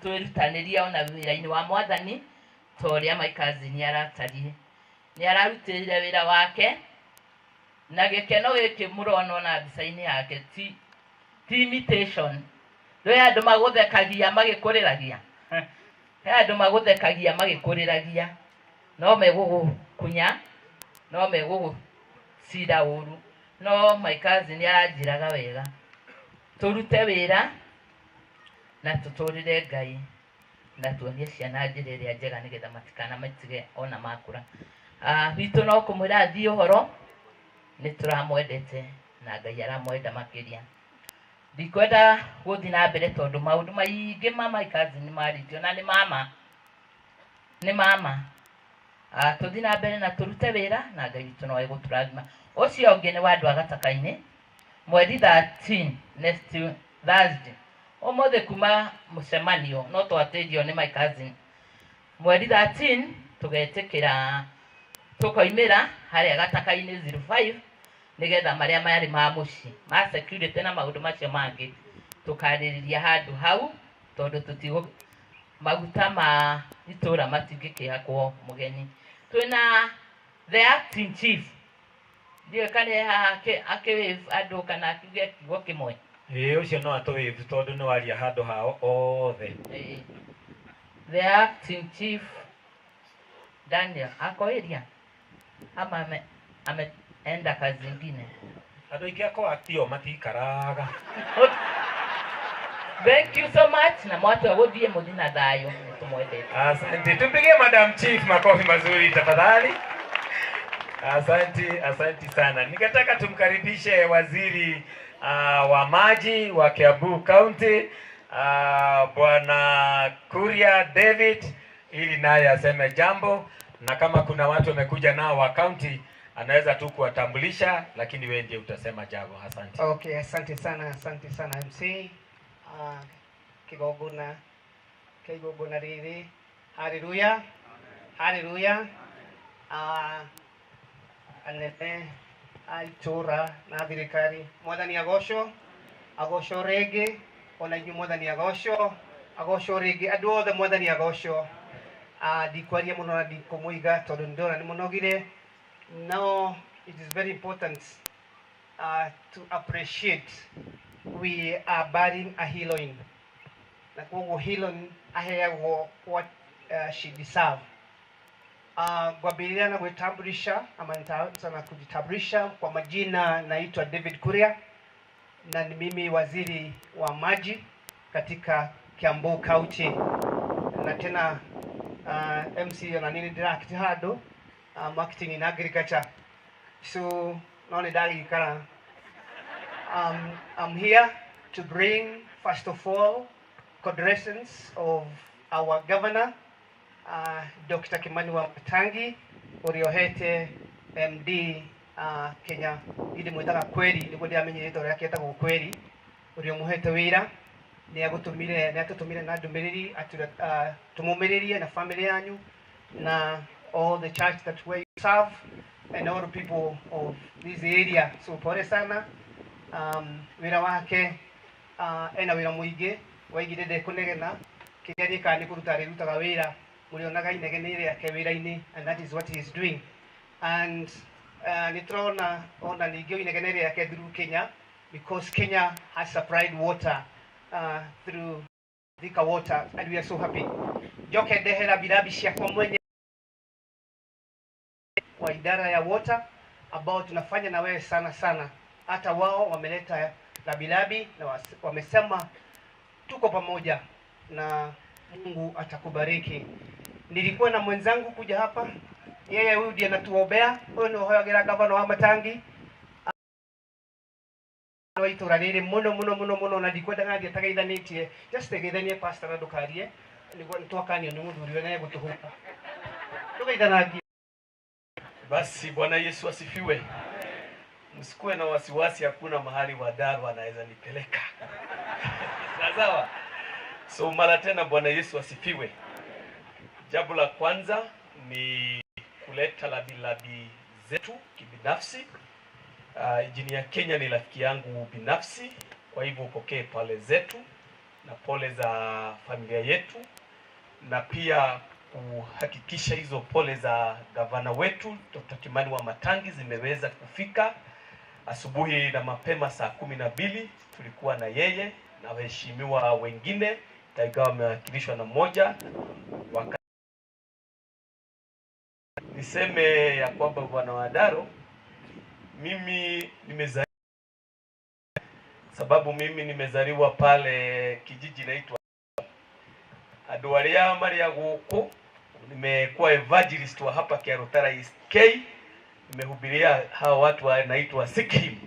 Twĩrutanĩrie ona wĩra-inĩ wa mwathani ta ũrĩa my cousin aratariĩ. Nĩ ararutĩire wĩra wake na gĩkeno gĩkĩ mũrona ona mbica-inĩ yake ti imitation. Rĩu andũ magũthekagia magĩkũrĩragia, he andũ magũthekagia magĩkũrĩragia, no megũgũkunya, no megũgũcira ũru, no my cousin aranjĩraga wega tũrute wĩra na tũtũrĩre Ngai na tuonie ciana njĩra ĩrĩa njega nĩgetha matikanamatige ona makũra. Witũ no kũmwĩra athiĩ ũhoro, nĩ tũramwendete na Ngai aramwenda makĩria. Ndikwenda gũthiĩ na mbere tondũ maũndũ maingĩ ma my cousin nĩ marĩtio na nĩ mama, nĩ mama. Tũthiĩ na mbere na tũrute wĩra na Ngai witũ no egũtũrathima. Ũcio ũngĩ nĩ wa andũ a gataka-inĩ, mweri 13 next Thursday, ũmũthĩ kuma mũcemanio no twatĩrio nĩ my cousin. Mweri 13 tũgetĩkĩra tũkoimĩra harĩa gataka-inĩ 05 nĩgetha marĩa marĩ ma mũciĩ ma security na maũndũ macio mangĩ tũkarĩrĩria handũ hau, tondũ tũtigũ maguta ma itũra matingĩkĩhakwo mũgeni. Twĩna the acting chief, ndiũĩ kana haha akĩwave andũ kana akiuge kiugo kĩmwe. Ĩĩ, ũcio no atũwave tondũ nĩ waria handũ hao othe. The acting chief Daniel ako area ama ameenda kazi ingine. Andũ aingĩ ako aktio matikaraga. Thank you so much na mwatua gũthiĩ mũthiĩ na thayũ, nĩtũmwendete. Asante. Tumpigie Madam Chief makofi mazuri tafadhali. Asante, asante sana. Ningetaka tumkaribishe waziri wa maji wa Kiambu County, Bwana Kuria David, ili naye aseme jambo, na kama kuna watu wamekuja nao wa county anaweza tu kuwatambulisha, lakini wewe ndiye utasema jambo. Asante. Okay, asante sana MC. Kigogona kigogona riri. Haleluya. Haleluya. Anene aitura na thirikari mwathani agocwo, agocwo rĩngĩ, ona inyuĩ mwathani agocwo, agocwo rĩngĩ, andũ othe mwathani agocwo. Ndikwaria mũno na ndikũmũiga tondũ nĩndĩrona nĩ mũnogire. No, it is very important to appreciate we are burying a heroine. Na koguo heroine aheagwo what she deserve. Ngwambĩrĩria na gwĩtambulisha ama nitaanza na kujitambulisha kwa majina. Naitwa David Kuria na ni mimi waziri wa maji katika Kiambu County na tena MC na nini direct hado marketing in agriculture so no ni ndagikara. I'm here to bring first of all condolences of our governor Dr. Kimani Wamatangi ũrĩa ũhete MD Kenya indi mwĩtaga Kweri nĩguo ndĩramenyire rĩtwa rĩake etagwo Kweri ũrĩa ũmũhete wĩra nĩ agũtũmire nĩ atũtũmire na ndũmĩrĩri tũmũmĩrĩrie na family yanyu na all the church that we serve and all the people of this area. So pole sana. Wĩra wake ena wĩra mũingĩ waigire ndekũnegena kĩrĩa arĩkaga nĩ kũruta arĩrutaga wĩra mũrĩonaga inegene rĩake wĩra-inĩ and that is what he is doing. And nĩ tũrona ona ningĩ inegene rĩake through Kenya because Kenya has supplied water through Thika Water and we are so happy. Njoke ndehera birabi ciakwa mwenye wa idara ya water ambao tunafanya na wewe sana sana. Hata wao wameleta labilabi na wamesema tuko pamoja na Mungu atakubariki. Nilikuwa na mwenzangu kuja hapa, yeye huyu ndiye anatuombea, huyu ni hoyagira gavana wa Matangi wa itura riri muno muno muno muno na ndikwendaga thiĩ atageithanĩtie, just geithanie pastor na ndukarie niguo nitwakanio nĩ mũthuri ũrĩa egũtũhuka tugeithanagie. Basi Bwana Yesu asifiwe. Msikuwe na wasiwasi, hakuna mahali Wadaru anaweza nipeleka. Sawa. So mara tena Bwana Yesu asifiwe. Jambo la kwanza ni kuleta labilabi zetu kibinafsi. Injinia Kenya ni rafiki yangu binafsi, kwa hivyo upokee pole zetu na pole za familia yetu, na pia kuhakikisha hizo pole za gavana wetu Dr. Kimani Wamatangi zimeweza kufika. Asubuhi na mapema saa 12 tulikuwa na yeye na waheshimiwa wengine, taigawa wamewakilishwa na mmoja. Niseme ya kwamba Bwana Wadaro, mimi nimezaliwa, sababu mimi nimezaliwa pale kijiji naitwa andu aria maria guku. Nimekuwa evangelist wa hapa Kiarutara East K, nimehubiria hawa watu wanaitwa Sikkim,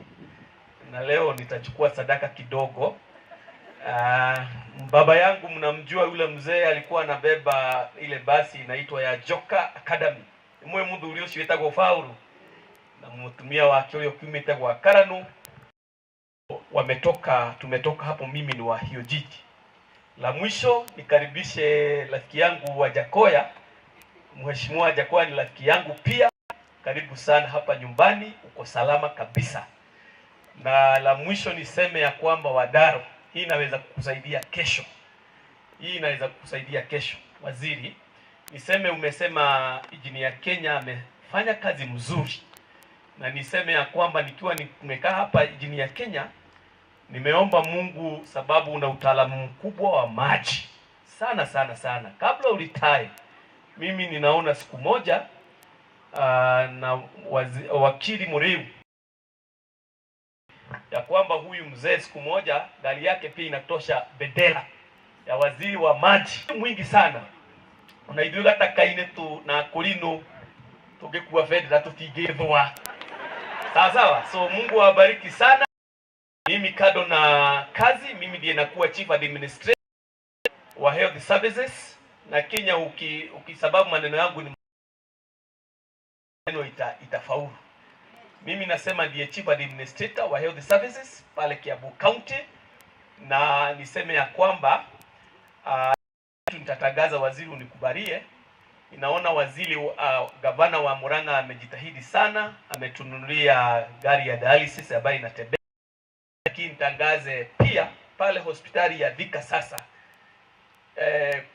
na leo nitachukua sadaka kidogo. Baba yangu mnamjua yule mzee alikuwa anabeba ile basi inaitwa ya Joka Academy, mwe muthuri ucio wetagwo Faulu na mutumia wake urio kiumite gwa Karanu. Wametoka, tumetoka hapo, mimi ni wa hiyo jiji. La mwisho nikaribishe rafiki yangu wa Jakoya, Mheshimiwa Jakoya ni rafiki yangu pia. Karibu sana hapa nyumbani, uko salama kabisa. Na la mwisho niseme ya kwamba Wadaro, hii inaweza kukusaidia kesho. Hii inaweza kukusaidia kesho. Waziri, niseme umesema Injinia Kenya amefanya kazi mzuri. Na niseme ya kwamba nikiwa nimekaa hapa Injinia Kenya, nimeomba Mungu sababu una utaalamu mkubwa wa maji. Sana sana sana. Kabla ulitae, mimi ninaona siku moja na wakili Muriu ya kwamba huyu mzee siku moja gari yake pia inatosha bendera ya waziri wa maji mwingi sana. Unaithuĩ gataka-inĩ tu na kũrinũ tũngĩkua bendera tũtingĩthũa. Sawa sawa. So Mungu awabariki sana. Mimi kado na kazi, mimi ndiye nakuwa chief administrator wa health services na Kenya. Ukisababu maneno yangu ni maneno itafaulu. Mimi nasema ndiye chief administrator wa health services pale Kiambu County, na niseme ya kwamba nitatangaza waziri unikubalie. Inaona waziri gavana wa Murang'a amejitahidi sana, ametununulia gari ya dialysis ambayo inatembea. Lakini nitangaze pia pale hospitali ya Thika sasa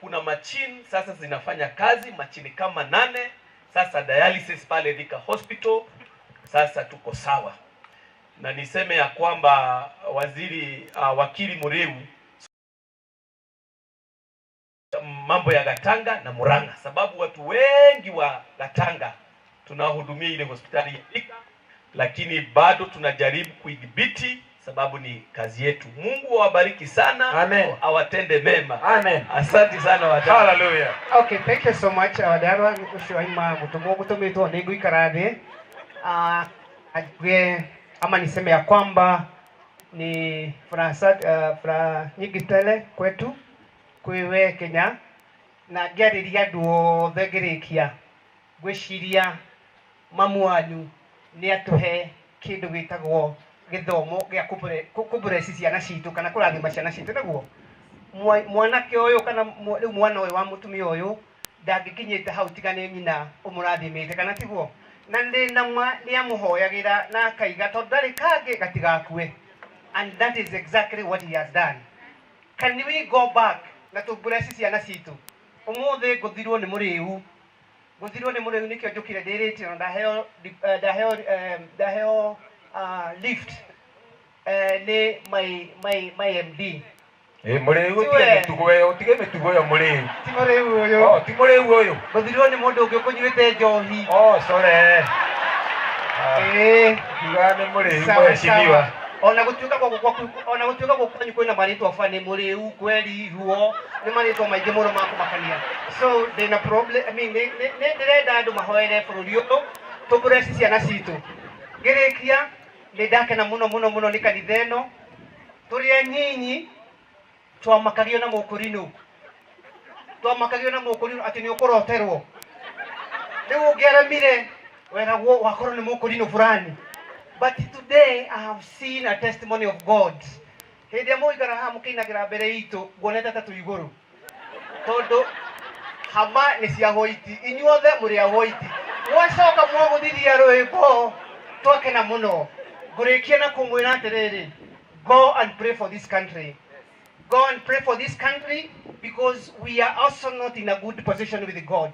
kuna machine sasa zinafanya kazi, machine kama 8 sasa dialysis pale Thika Hospital. Sasa tuko sawa. Na niseme ya kwamba waziri wakili Muriu mambo ya Gatanga na Murang'a, sababu watu wengi wa Gatanga tunahudumia ile hospitali ya Thika, lakini bado tunajaribu kuidhibiti. sababu ni kazi yetu. Mungu awabariki sana. Amen. Awatende mema. Amen. Asante sana wadau. Hallelujah. Okay, thank you so much awadarwa ucio aima mutumo gutumitwo ni nguikara thi ajuge ama niseme ya kwamba ni furaha nyingi tele kwetu kwiwe Kenya na ngĩarĩria andũ othe ngĩrĩkia ngwĩciria mamu wanyu nĩ atũhe kĩndũ gĩtagwo gĩthomo gĩa kũbũreci ciana citũ kana kũrathima ciana citũ nĩguo mwanake ũyũ kana rĩu mwana ũyũ wa mũtumia ũyũ ndangĩkinyĩte hau tiga nĩ nyina ũmũrathimĩte kana tiguo na ndĩ na ma nĩ amũhoyagĩra na akaiga tondũ ndarĩ kangĩ gatigakue. And that is exactly what he has done. Can we go back na tũbũreci ciana citũ? Ũmũthĩ ngũthirwo nĩ mũrĩu, ngũthirwo nĩ mũrĩu nĩkĩo njũkire ndĩrĩtie na ndaheo lift nĩ my MD. Mũrĩu ũtige mĩtugo ĩyo, ũtige mĩtugo ĩyo mũrĩu. Ti mũrĩu ũyũ. Oh, ti mũrĩu ũyũ. Ngũthirwo nĩ mũndũ ũngĩ ũkũnyuĩte njohi. Oh, sorry. Kiuga nĩ mũrĩu mheshimiwa. Ona gũtuĩka gũkũ ona gũtuĩka gũkũ kwanyu kwĩna marĩtwa bani mũrĩu kweri ruo nĩ marĩtwa maingĩ mũno ma kũmakania. So ndĩna problem, I mean nĩ ndĩrenda andũ mahoere bũrũri ũyũ tũbũreci ciana citũ. Ngĩrĩkia nĩ ndakena mũno mũno mũno nĩ kanitha ĩno tũrĩ anyinyi twamakagio na mũkũrinũ, twamakagio na mũkũrinũ atĩ nĩ ũkũroterwo rĩu ũngĩaremire weragwo wakorwo nĩ mũkũrinũ fulani. But today I have seen a testimony of God. Hĩndĩ ĩrĩa mũikara haha mũkĩinagĩra mbere itũ nguonete ta twĩ igũrũ tondũ hama nĩ cia hwaiti, inyuothe mũrĩ a hwaiti, mwacoka mwagũthiria rwĩmbo twakena mũno. Ngũrĩkia na kũmwĩra atĩrĩrĩ, go and pray for this country. Go and pray for this country because we are also not in a good position with God.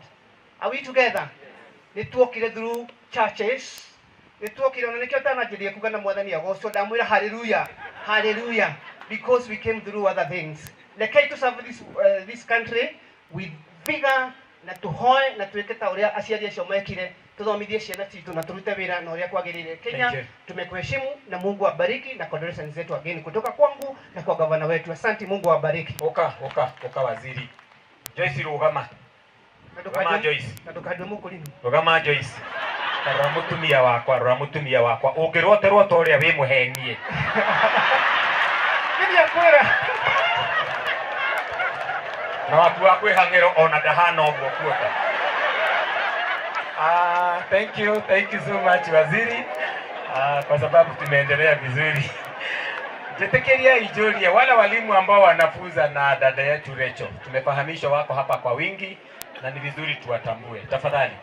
Are we together? Nĩ tuokire through churches. Nĩ tuokire ona nĩkĩo ndananjĩrĩria kuga na mwathani agocwo ndamwĩra hallelujah, hallelujah, because we came through other things. Rekei to serve this country with vigor na tuhoe na twĩke ta ũrĩa aciari acio mekire, tuthomithie ciana citũ na turute wĩra na ũrĩa kwagĩrĩire. Kenya tumekuheshimu na Mungu abariki na condolences zetu again kutoka kwangu na kwa gavana wetu. Asante, Mungu abariki. Oka oka oka waziri Joyce rugama. Rugama Joyce. Na ndukandwe mũkũrinũ. Rugama Joyce. Rora mũtumia wakwa, rora mũtumia wakwa. Ũngĩroterwo ta ũrĩa wĩ mũhenie. Nĩndia kwĩra. Na waku wa kwĩhang'ĩro ona ndahana ũguo kuota. Thank you so much waziri. Kwa sababu tumeendelea vizuri. Jitekeria ijulie wale walimu ambao wanafunza na dada yetu Rachel. Tumefahamishwa wako hapa kwa wingi na ni vizuri tuwatambue. Tafadhali.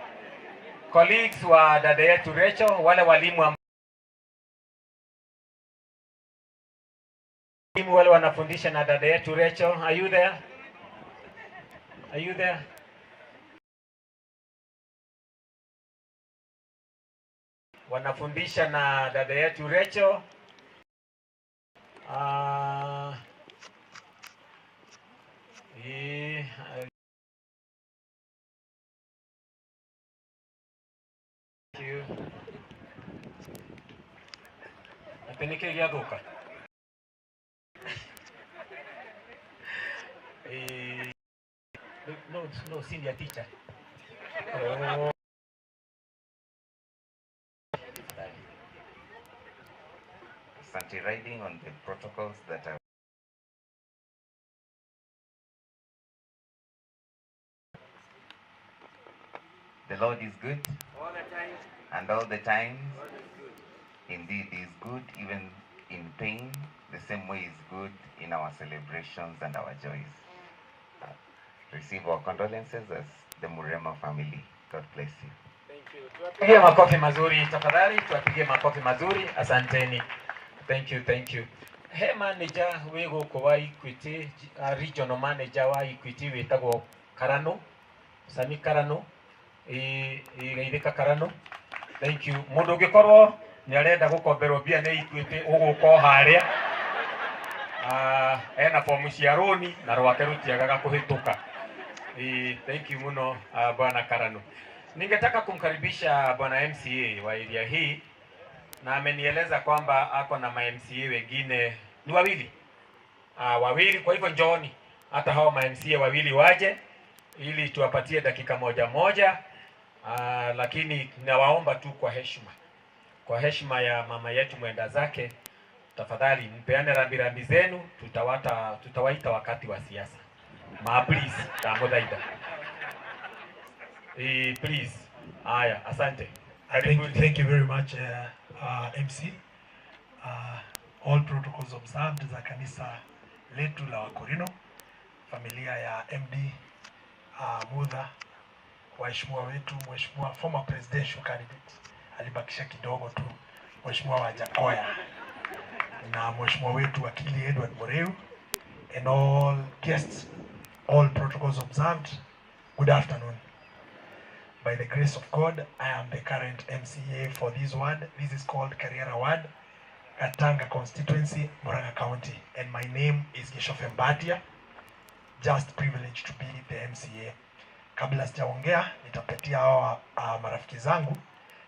Colleagues wa dada yetu Rachel, wale walimu wale wanafundisha na dada yetu Rachel, are you there? Are you there? Wanafundisha na dada yetu Rachel. Atĩ nĩkĩ gĩathũka? No, senior teacher. Oh. Asante, riding on the protocols that are The Lord is good all the time, and all the time. God is good. Indeed, He is good even in pain, the same way He is good in our celebrations and our joys. Receive our condolences as the Murema family. God bless you. Thank you. Tuwapigie makofi mazuri tafadhali, tuwapigie makofi mazuri. Asanteni. Thank you, thank you. He manager wĩ gũkũ wa Equity, regional manager wa Equity wĩtagwo Karano, Sami Karano, Geithĩka Karano. Thank you. Mũndũ ũngĩkorwo nĩ arenda gũkomberwo mbia nĩ Equity ũgũka o harĩa. Ena fomu cia rũni na rwake rũtiagaga kũhĩtũka. Thank you muno Bwana Karano. Ningetaka kumkaribisha Bwana MCA wa area hii Na amenieleza kwamba ako na ma MCA wengine ni wawili. Wawili, kwa hivyo njooni hata hao ma MCA wawili waje ili tuwapatie dakika moja moja. Lakini nawaomba tu kwa heshima, kwa heshima ya mama yetu mwenda zake, tafadhali mpeane rambirambi zenu, tutawaita wakati wa siasa. Ma please, tamodhaida. Please. Haya, asante. Thank you very much, MC. All protocols observed za kanisa letu la Wakorino, familia ya MD Mutha, waheshimiwa wetu, mheshimiwa former presidential candidate alibakisha kidogo tu, mheshimiwa Wajakoya na mheshimiwa wetu wakili Edward Mureu, and all guests, all protocols observed. Good afternoon. By the grace of God, I am the current MCA for this ward. This is called Kariara Ward, Gatanga constituency, Murang'a County. And my name is Gishofe Mbatia. Just privileged to be the MCA. Kabla sijaongea, nitapatia hawa marafiki zangu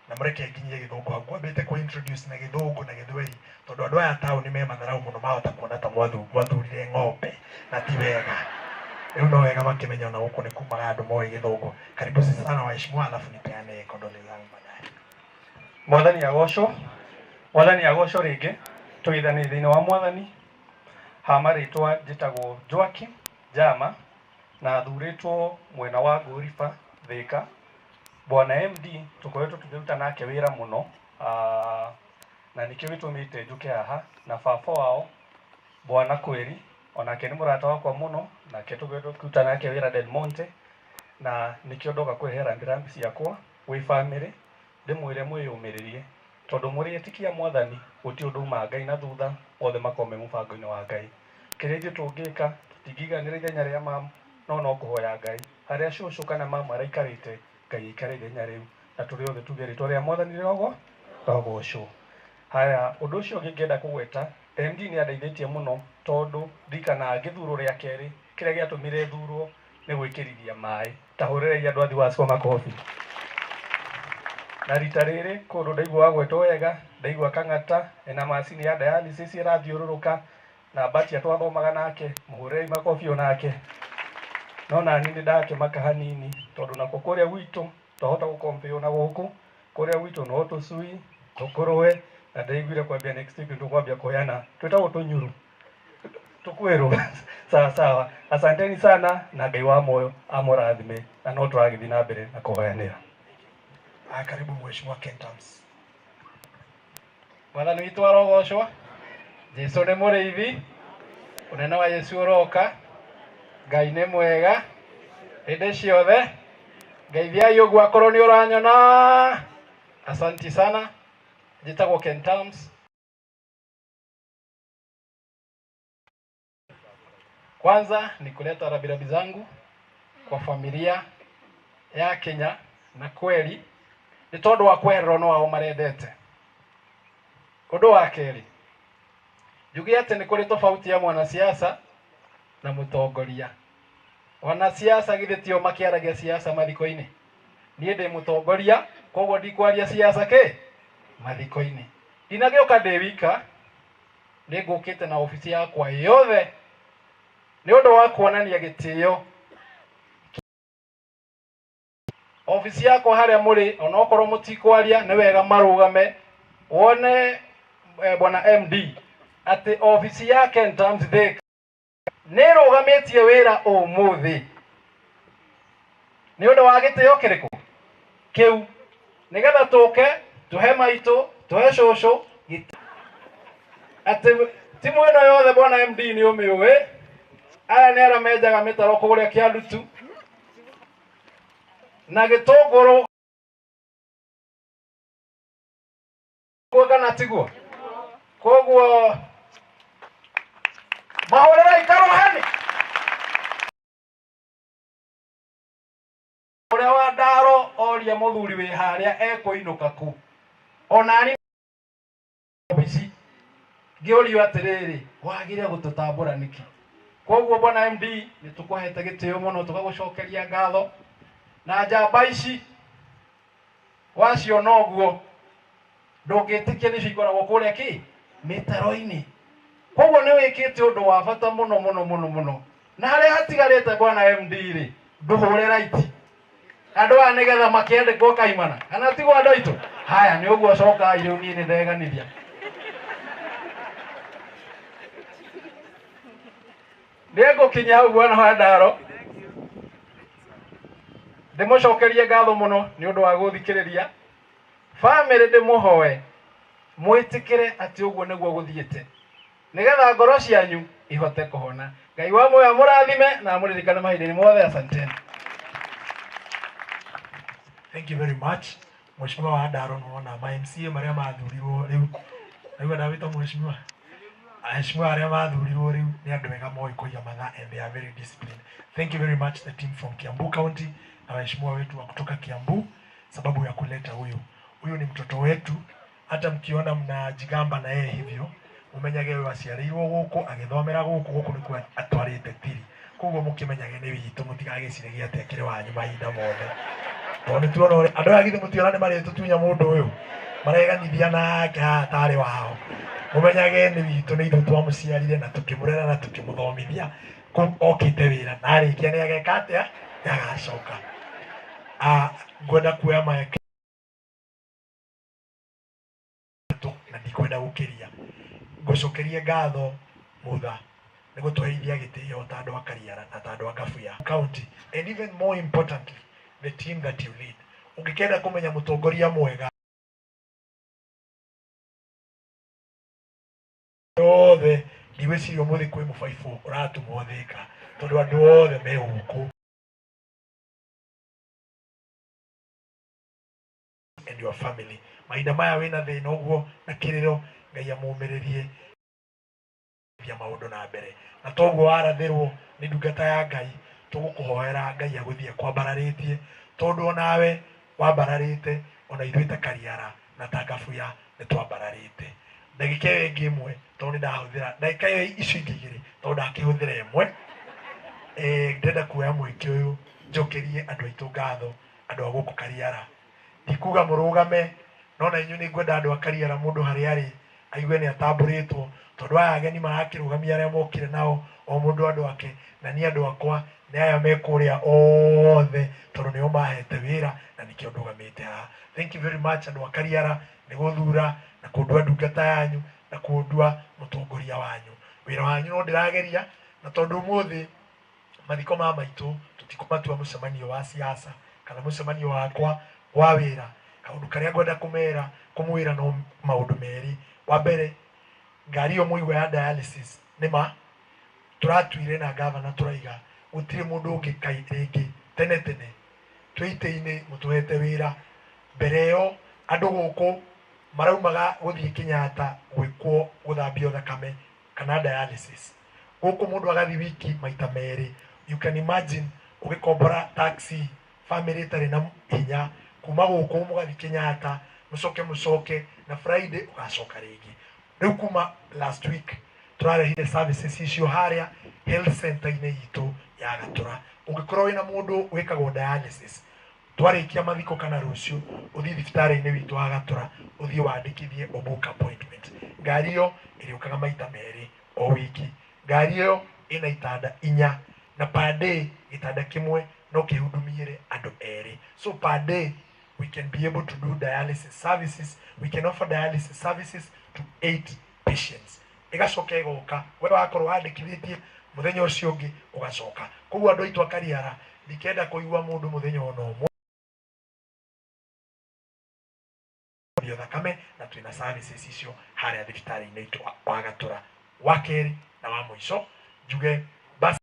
na mreke nginyie githungu hau ngwambite ku introduce na githungu na githweri tondu andu aya tauni me matharau muno mahota kuona ta mwathurire ng'ombe na ti wega. Rĩu no wega makĩmenya ona gũkũ nĩ kumaga andũ moĩ gĩthũngũ. Karibu sana waheshimiwa, alafu nipeane kondole zangu baadaye. Mwathani agocwo, Mwathani agocwo rĩngĩ, tũgeithanie thĩinĩ wa Mwathani. Ha marĩtwa njĩtagwo Joakim Jama na thurĩtwo mwena wa Ngũriba Thĩka. Bwana MD tũkoretwo tũkĩruta nake wĩra mũno, na nĩkĩo gĩtũmĩte njũke haha na baba wao Bwana Kweri, onake nĩ mũrata wakwa mũno, nake tũkoretwo tũkĩruta nake wĩra Del Monte, na nĩkĩo ndoka kũrehe rambirambi ciakwa gwĩ bamĩrĩ ndĩmwĩre mwĩyũmĩrĩrie tondũ mũrĩ etikia Mwathani gũtirĩ ũndũ umaga Ngai na thutha, othe makorwo me mũbango-inĩ wa Ngai. Kĩrĩa ithuĩ tũngĩka tũtingĩiganĩra ithenya rĩa mamu, no kũhoya Ngai harĩa cũcũ kana mamu araikarĩte, Ngai aikare ithenya rĩu, na tũrĩ othe tuge rĩtwa rĩa Mwathani rĩrogocwo. Haya, ũndũ ũcio ũngĩ ngĩenda kũgweta, MD nĩ andeithĩtie mũno tondũ ndirikanaga ngĩthurwo rĩa kerĩ, kĩrĩa gĩatũmire thurwo nĩ gwĩkĩrithia maĩ. Ta hũrĩrei andũ a Thiwaco makobi. Na rita rĩrĩ kũndũ ndaigua gwetwo wega, ndaigua Kang'ata ena macini ya dialysis ĩrathiũrũrũka na Mbatia twathomaga nake, mũhũrĩrei makobi onake. No nani nĩ ndakĩmaka hanini tondũ nako kũrĩa gwitũ twahota gũkompeo na gũkũ, kũrĩa gwitũ no tũcui tũkũrũwe, na ndaiguire kwambia next week tũkwambia kũheana twĩtagwo tũnyuru tukwĩrwo. Sawa sawa, asanteni sana na Ngai wa moyo amũrathime, na no tũragĩthiĩ na mbere na kũhoyanĩra. Karibu mheshimiwa Kentams. Mwathani witũ arogocwo, Jesu nĩ mũrĩithi, ũnene wa Yesu ũroka, Ngai nĩ mwega hĩndĩ ciothe. Ngeithiai ũguo akorwo nĩ ũranyona. Asanti sana. Njĩtagwo Kentams. Kwanza ni kuleta rabirabi zangu kwa familia ya Kenya na kweli nĩ tondũ wa kwehererwo no ao marendete. Ũndũ wa kerĩ, njuge atĩ nĩ kũrĩ tofauti ya mwanasiasa na mũtongoria. Wanasiasa githĩ tio makĩaragia siasa mathiko-inĩ? Niĩ ndĩ mũtongoria, koguo ndikwaria siasa kĩ mathiko-inĩ. Ndinagĩũka ndĩ wika, nĩ ngũkĩte na obici yakwa yothe nĩ ũndũ wa kuonania gĩtĩo. Obici yakwa harĩa mũrĩ, onokorwo mũtikwaria nĩ wega marũgame wone bwana MD atĩ obici ya Kentams Thika nĩ ĩrũgamĩtie wĩra ũmũthĩ nĩ ũndũ wa gĩtĩo kĩrĩkũ kĩu, nĩgetha tũke tũhe maitũ tũhe cũcũ atĩ timu ĩno yothe bwana MD nĩ ũmĩũĩ. Aya nĩ arĩa menjaga mĩtaro kũrĩa Kĩandutu na gĩtũngũrũ kana tiguo. Koguo mahũrĩrei karoheni ũrĩa wa ndaro oria mũthuri wĩ harĩa ekũinũka kũ. Onani obici ngĩũrio atĩrĩrĩ, wagire gũtũtambũra nĩkĩ? Koguo bwana MD nĩ tũkũhete gĩtĩo mũno, tũgagũcokeria ngatho na njamba ici waciona ũguo Ndũngĩtĩkia nĩcio ikoragwo kũrĩa kĩ mĩtaro-inĩ. Koguo nĩ wĩkĩte ũndũ wa bata mũno mũno mũno mũno, na harĩa hatigarĩte bwana MD rĩ, ndũhũre raiti andũ aya nĩgetha makĩandĩkwo kaimana kana tigwo andũ aitũ. Haya nĩ ũguo, cokai rĩu, niĩ nĩ ndeganithia. Nĩngũkinya hau bwana wa Ndaro, ndĩmũcokerie ngatho mũno nĩ ũndũ wa gũthikĩrĩria. Bamĩrĩ, ndĩmũhoe mwĩtĩkĩre atĩ ũguo nĩguo gũthiĩte nĩgetha ngoro cianyu ihote kũhona. Ngai wa muoyo amũrathime na amũririkane mahinda-inĩ mothe. Asanteni. Thank you very much. Mheshimiwa wa Ndaro, nĩwona ma MCA marĩa mathurirwo rĩu. Naigua ndawĩtwo mheshimiwa. Aheshimiwa arĩa mathurirwo rĩu nĩ andũ ega moĩ kũiga mathaa and they are very disciplined. Thank you very much, the team from Kiambu County na waheshimiwa wetu wa kutoka Kiambu, sababu ya kuleta huyu. Huyu ni mtoto wetu, hata mkiona mnajigamba na yeye hivyo, mumenyage we aciarĩirwo gũkũ, agĩthomera gũkũ, gũkũ nĩkuo atwarĩte tiri. Koguo mũkĩmenyage nĩ witũ, mũtigagĩciragie atĩ akĩrĩ wanyu mahinda mothe. Tondũ nĩ tuona ũrĩa andũ aya, githĩ mũtiona nĩ marĩtũtunya mũndũ ũyũ, mareganithia nake haha tarĩ wao. Mũmenyage nĩ witũ, nĩ ithuĩ twamũciarire na tũkĩmũrera na tũkĩmũthomithia. Kũu okĩte wĩra na arĩkia nĩ ageka atĩa? Nĩ agacoka. Ah, ngwenda kuoya mic na ndikwenda gũkĩria. Ngũcokerie ngatho Mutha nĩ gũtũheithia gĩtĩo ta andũ a Kariara na ta andũ a Ngabuya County, and even more importantly, the team that you lead. Ũngĩkenda kũmenya mũtongoria mwega othe, ndigwĩciria ũmũthĩ kwĩ mũbaibũ ũratũmwo Thĩka, tondũ andũ othe me gũkũ and your family. Mahinda maya wĩna thĩna ũguo na kĩrĩro, Ngai amũmĩrĩrie thia maũndũ na mbere, na toguo warathĩrwo nĩ ndungata ya Ngai, tũgũkũhoera Ngai agũthiĩ kwambararĩtie, tondũ onawe wambararĩte, ona ithuĩ ta Kariara na ta Ngabuya nĩ twambararĩte. Ndagĩka ĩyo ĩngĩ ĩmwe, tondũ nĩ ndahũthĩra ndagĩka ĩyo icio ingĩ igĩrĩ, tondũ ndakĩhũthĩra ĩmwe, ndĩrenda kuoya mweke ũyũ njokerie andũ aitũ ngatho, andũ a gũkũ Kariara. Ndikuga mũrũgame, no na inyuĩ nĩ ngwenda andũ a Kariara, mũndũ harĩa arĩ aigue nĩ atambũrĩtwo, tondũ aya ageni marakĩrũgamia arĩa mokire nao, o mũndũ andũ ake, na niĩ andũ akwa nĩ aya me kũrĩa othe, tondũ nĩo mahete wĩra na nĩkĩo ndũgamĩte haha. Thank you very much, andũ a Kariara, nĩ gũthura na kũndua ndungata yanyu na kũndua mũtongoria wanyu. Wĩra wanyu no ndĩrageria, na tondũ ũmũthĩ mathiko ma maitũ tũtikũmatua mũcemanio wa siasa kana mũcemanio wakwa wa wĩra, kaũndũ karĩa ngwenda kũmera kũmwĩra no maũndũ merĩ. Wa mbere, ngari ĩyo mũigua ya dialysis, nĩ ma tũratuire na gavana, tũraiga gũtirĩ mũndũ ũngĩ kai rĩngĩ tene tene twĩ itĩ-inĩ mũtũhete wĩra. Mbere ĩyo andũ gũkũ maraumaga gũthiĩ Kenyatta gwĩkwo gũthambio thakame kana dialysis. Gũkũ mũndũ agathiĩ wiki maita merĩ. You can imagine ũgĩkombora taxi, family ĩtarĩ na hinya, kuma gũkũ mũgathiĩ Kenyatta, mũcoke mũcoke na Friday ũgacoka rĩngĩ. Rĩu kuma last week tũrarehire services icio harĩa health center-inĩ itũ ya Gatũra. Ũngĩkorwo wĩna mũndũ wĩkagwo dialysis, twarĩkia mathiko kana rũciũ, ũthiĩ thibitarĩ-inĩ witũ wa Gatũra, ũthiĩ wandĩkithie, ũbook appointment. Ngari ĩyo ĩrĩũkaga maita merĩ o wiki. Ngari ĩyo ĩna itanda 4, na per day gĩtanda kĩmwe no kĩhudumiĩre andũ erĩ. So per day we can be able to do dialysis services, we can offer dialysis services to eight patients. Ĩgacoka ĩgoka, we wakorwo wandĩkithĩtie, mũthenya ũcio ũngĩ ũgacoka. Koguo andũ aitũ a Kariara, ndikenda kũigua mũndũ mũthenya ona ũmwe thakame, na twĩna services icio harĩa thibitarĩ-inĩ itũ wa Gatũra. Wa kerĩ na wa mũico, njuge basi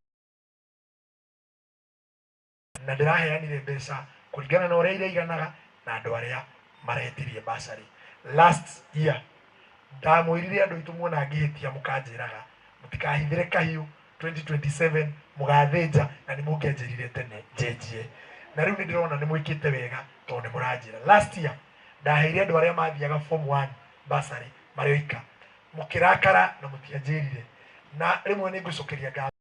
na ndĩraheanire mbeca kũringana na ũrĩa iraiganaga na andũ arĩa maretirie bursary. Last year ndamwĩrire andũ aitũ, muona ngĩhĩtia mũkanjĩraga, mũtikahithĩre kahiũ, 2027 mũgathĩnja, na nĩ mũngĩanjĩrire tene njenjie, na rĩu nĩ ndĩrona nĩ mwĩkĩte wega tondũ nĩ mũranjĩra. Last year ndaheire andũ arĩa mathiaga form 1 bursary marĩ oika, mũkĩrakara na mũtianjĩrire, na rĩmwe nĩ ngũcokeria ngatho.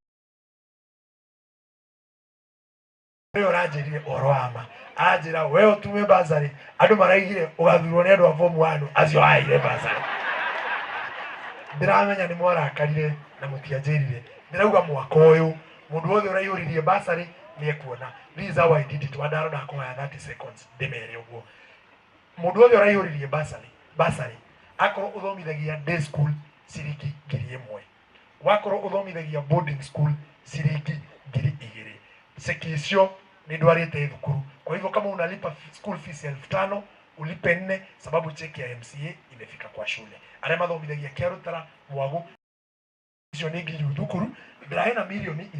Nĩwe ũranjĩrire ũhoro wa ma, anjĩra we ũtume bursary, andũ maraigire ũgathurwo nĩ andũ a form 1 acio aheire bursary. Ndĩramenya nĩ mwarakarire na mũtianjĩrire. Ndĩrauga mwaka ũyũ mũndũ wothe ũraihũririe bursary nĩ ekuona. This is how I did it. Wandaro ndakũhoya 30 seconds ndĩmere ũguo. Mũndũ wothe ũraihũririe bursary akorwo ũthomithagia day school ciringi 1,000, wakorwo ũthomithagia boarding school ciringi 2,000, ceki icio nĩ ndwarĩte thukuru. Kwa hivyo kama unalipa school fees 5,000 ulipe 4, sababu cheki ya MCA imefika kwa shule. Arĩa mathomithagia Kĩarũtara Mwagu icio nĩ nginyu thukuru, ndĩrahe na 3 mirioni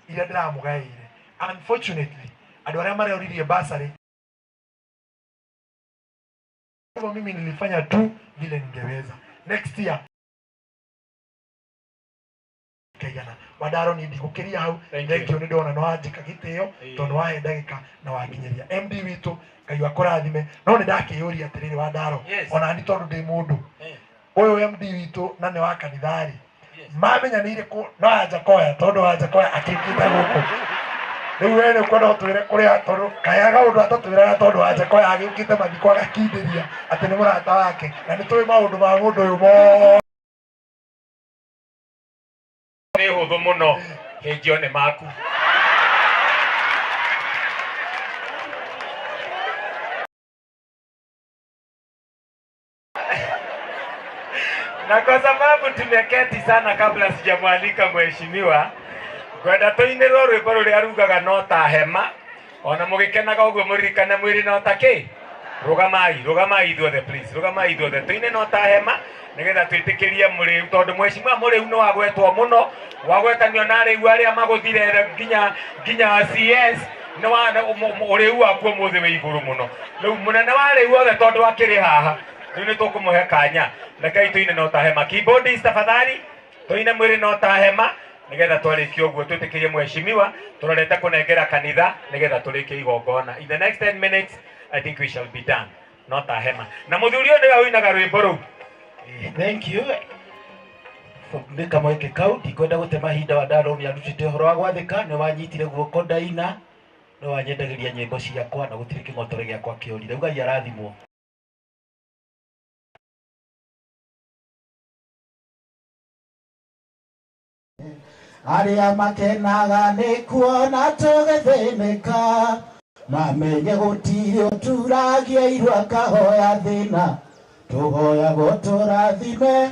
iria ndĩramũgaĩire. Unfortunately andũ arĩa maroririe bursary, hivyo mimi nilifanya tu vile ningeweza. Next year kaigana Wadaro ni ndigukiria hau. Thank you. Thank you, nĩ ndona no wanjĩka gĩtĩo tondũ wahe ndagĩka na wakinyĩria MD witũ. Ngai akũrathime. No nĩ ndakĩyũria atĩrĩrĩ, Wandaro, ona ni tondũ ndĩ mũndũ ũyũ MD witũ na nĩ wa kanitha rĩ, mamenyanĩire kũ no Anjakoya, tondũ Anjakoya akĩngĩte gũkũ rĩu we nĩ ũkwenda ũtwĩre kũrĩa, tondũ kayaga ũndũ atatwĩraga, tondũ Anjakoya agĩũkĩte mathiko agakindĩria atĩ nĩ mũrata wake na nĩ tũĩ maũndũ ma mũndũ ũyũ mothe. Nĩ hũthũ mũno, hĩnjio nĩ maku. Na kwa sababu tumeketi sana kabla sijamwalika mheshimiwa, ngwenda tũinĩrwo rwĩmbo rũrĩa rugaga no ta hema, ona mũgĩkenaga ũguo mũririkane mwĩrĩ no ta kĩ. Rũgamai, rũgamai ithuothe, please, rũgamai ithuothe tũine no ta hema nĩgetha twĩtĩkĩrie mũrĩu, tondũ mheshimiwa mũrĩu nĩ wagwetwo mũno, wagwetanio na arĩu arĩa magũthire nginya CS nĩ wa ũrĩu waku ũmũthĩ wĩ igũrũ mũno. Rĩu mũnene wa arĩu othe tondũ akĩrĩ haha, rĩu nĩ tũkũmũhe kanya. Rekei tũine no ta hema. Keyboardist, tafadhali, tũine mwĩrĩ no ta hema nĩgetha twarĩkia ũguo twĩtĩkĩrie mheshimiwa tũrorete kũnengera kanitha nĩgetha tũrĩkie igongona. In the next 10 minutes I think we shall be done. No ta hema na mũthuri ũyũ nĩwe ũinaga rwĩmbo rũu. Thank you. Nĩ kamweke kau ndikwenda gũte mahinda. Wandaro nĩ arutĩte ũhoro wa gwathĩka, nĩ wanyitire guoko ndaina, nĩ wanyendagĩria nyĩmbo ciakwa na gũtirĩ kĩng'otore gĩakwa kĩorire. Ngai arathimwo. Arĩa makenaga nĩ kuona tũgĩthĩnĩka, mamenye gũtirĩ ũturagia iru akahoya thĩna, tũhoyagwo tũrathime.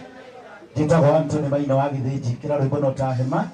Njĩtagwo Anthony Maina wa Gĩthĩnji, kĩra rwĩmbo no ta hema.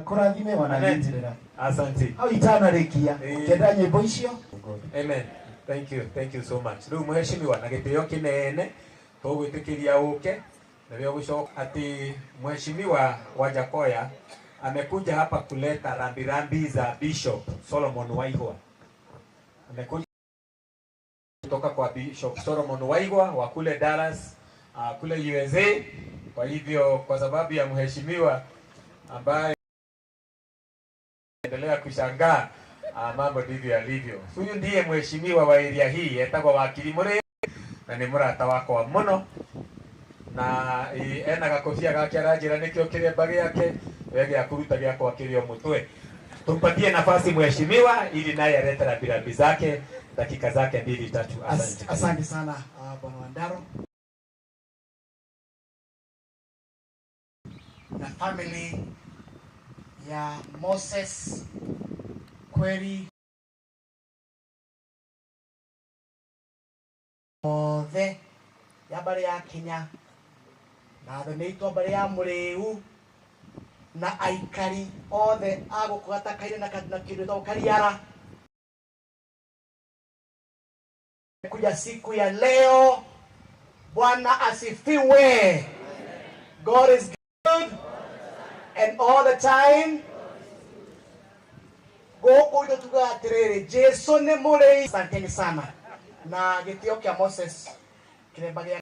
Kũrathime wananyitĩrĩra. Asante. Hau itanarĩkia, ũkĩenda nyĩmbo icio. Amen. Thank you. Thank you so much. Rĩu mheshimiwa na gĩtĩo kĩnene Tugwitikiria uke na ugucoka ati Mheshimiwa Wajackoyah amekuja hapa kuleta rambirambi za Bishop Solomon Waigwa. Amekuja kutoka kwa Bishop Solomon Waigwa wa kule Dallas, kule USA. Kwa hivyo kwa sababu ya mheshimiwa ambaye endelea kushangaa, mambo ndivyo yalivyo. Huyu ndiye mheshimiwa wa area hii etagwo Wakiri Muriu na ni murata wakwa muno na ena gakobia gake aranjira nikio kiremba giake we gĩa kũruta gĩakwa kĩrĩ o mũtwe. Tumpatie nafasi mheshimiwa ili naye alete rambirambi zake dakika zake 2 3. Asante. Asante sana Bwana Wandaro na family ya Moses Kweri othe ya mbarĩ ya Kinya na thoni itũ mbarĩ ya Mũrĩu na aikari othe a gũkũ Gataka-inĩ na kĩndũ gĩtagwo Kariara kuja siku ya leo. Bwana asifiwe. God is good and all the time. Gũkũ itũ tugaga atĩrĩrĩ, Jesu nĩ mũrĩi. Asanteni sana na gĩtĩo kĩa Moses kĩremba gĩa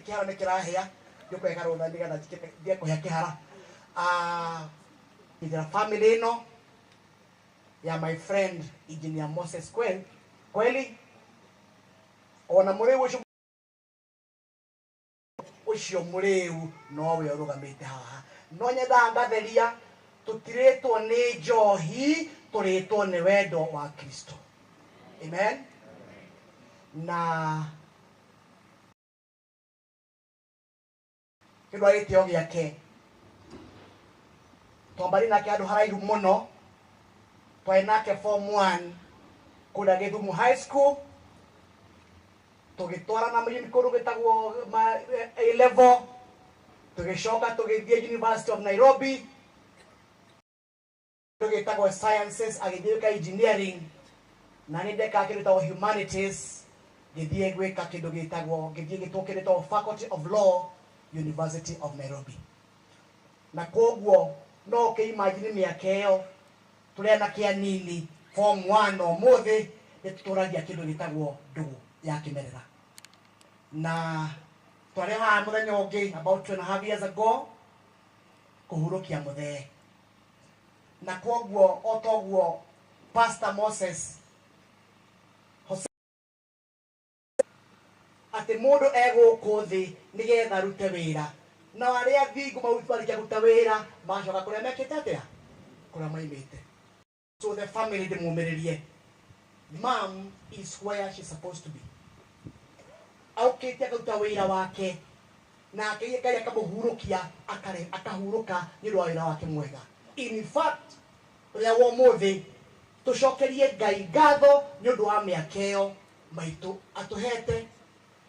kĩharo nĩ kĩrahĩa ndĩkwega rũtha nĩgetha thiĩ kũhĩa kĩhara. Ithira family ĩno ya my friend Engineer Moses Kweli Kweli ona mũrĩu ũcio mũrĩu nowe ũrũgamĩte haha. No nyendaga ngatheria tũtirĩtwo nĩ njohi, tũrĩtwo nĩ wendo wa Kristo. Amen. Na kĩndũ gĩtĩo gĩake twambari nake handũ haraihu mũno, twarĩ nake form 1 kũrĩa Gĩthumo High School, tũgĩtwarana kũndũ gĩtagwo A level, tũgĩcoka tũgĩthiĩ University of Nairobi tũgĩtagwo sciences, agĩthiĩ gwĩka engineering na nĩ ndekaga kĩndũ gĩtagwo humanities, ngĩthiĩ gwĩka kĩndũ gĩtagwo ngĩthiĩ gĩtwo kĩndũ gĩtagwo Faculty of Law, University of Nairobi. Na koguo no ũkĩimagine mĩaka ĩyo tũrĩ anake anini form 1 ũmũthĩ nĩ tũtũragia kĩndũ gĩtagwo ndũgũ ya kĩmerera. Na twarĩ haha mũthenya ũngĩ about 2.5 years ago kũhurũkia mũthee, na koguo o toguo Pastor Moses Jose atĩ mũndũ egũkũ thĩ nĩgetha arute wĩra, na arĩa thingu marĩkia kũruta wĩra magacoka kũrĩa mekĩte atĩa, kũrĩa maimĩte. So the family ndĩmũmĩrĩrie, mom is where she's supposed to be. Aukĩte akaruta wĩra wake nake Ngai akamũhurũkia akahurũka nĩ ũndũ wa wĩra wake mwega. In fact ũrĩa wa ũmũthĩ tũcokerie Ngai ngatho nĩ ũndũ wa mĩaka ĩyo maitũ atũhete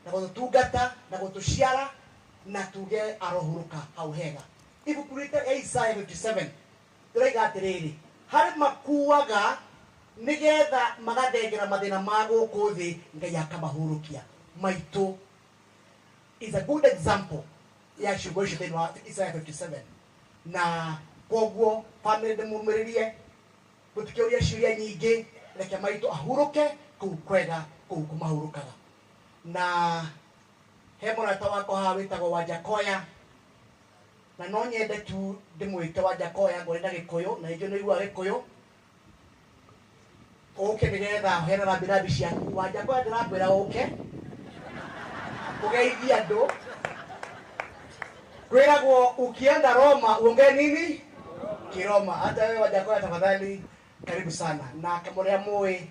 na gũtũtungata na gũtũciara na tuge arohurũka hau hega. Ibuku rĩta Isaiah 57 rĩraiga atĩrĩrĩ, harĩ makuaga nĩgetha magathengera mathĩna ma gũkũ thĩ, Ngai akamahurũkia. Maitũ is a good example ya ciugo icio thĩinĩ wa Isaiah 57. Na koguo family ndĩmũmĩrĩrie, mũtikĩũrie ciũria nyingĩ, reke maitũ ahurũke kũu kwega, kũu kũmahurũkaga. Na he mũrata wakwa haha wĩtagwo Wajackoyah, na no nyende tu ndĩmwĩte Wajackoyah ngorĩ na Gĩkũyũ, na rĩngĩ nĩ ũiguaga Gĩkũyũ, ũke nĩgetha ũheane rambirambi ciaku. Wajackoyah ndĩrakwĩra ũke ũgeithie andũ. Kwĩragwo ukienda Roma uongee nini? Kiroma. Hata wewe Wajackoyah tafadhali karibu sana. Na kama ũrĩa mũĩ,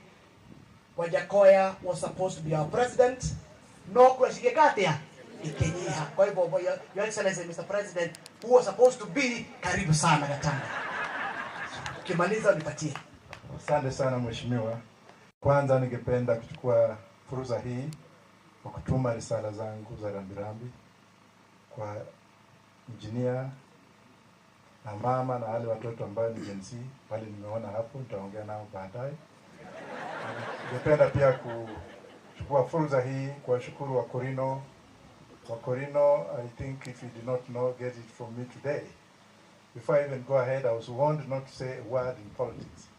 Wajackoyah was supposed to be our president, no kura cigĩka atĩa? Ikinyiha. Kwa hivyo Your Excellency Mr. President who was supposed to be, karibu sana Gatanga. Ukimaliza unipatie. Asante sana mheshimiwa. Kwanza ningependa kuchukua fursa hii kwa kutuma risala zangu za rambirambi kwa engineer na mama na wale watoto ambao ni Gen Z wale nimeona hapo, nitaongea nao baadaye. Ningependa pia Chukua fursa hii kuwashukuru Wakorino. Wakorino, I think if you did not know, get it from me today. Before I even go ahead, I was warned not to say a word in politics.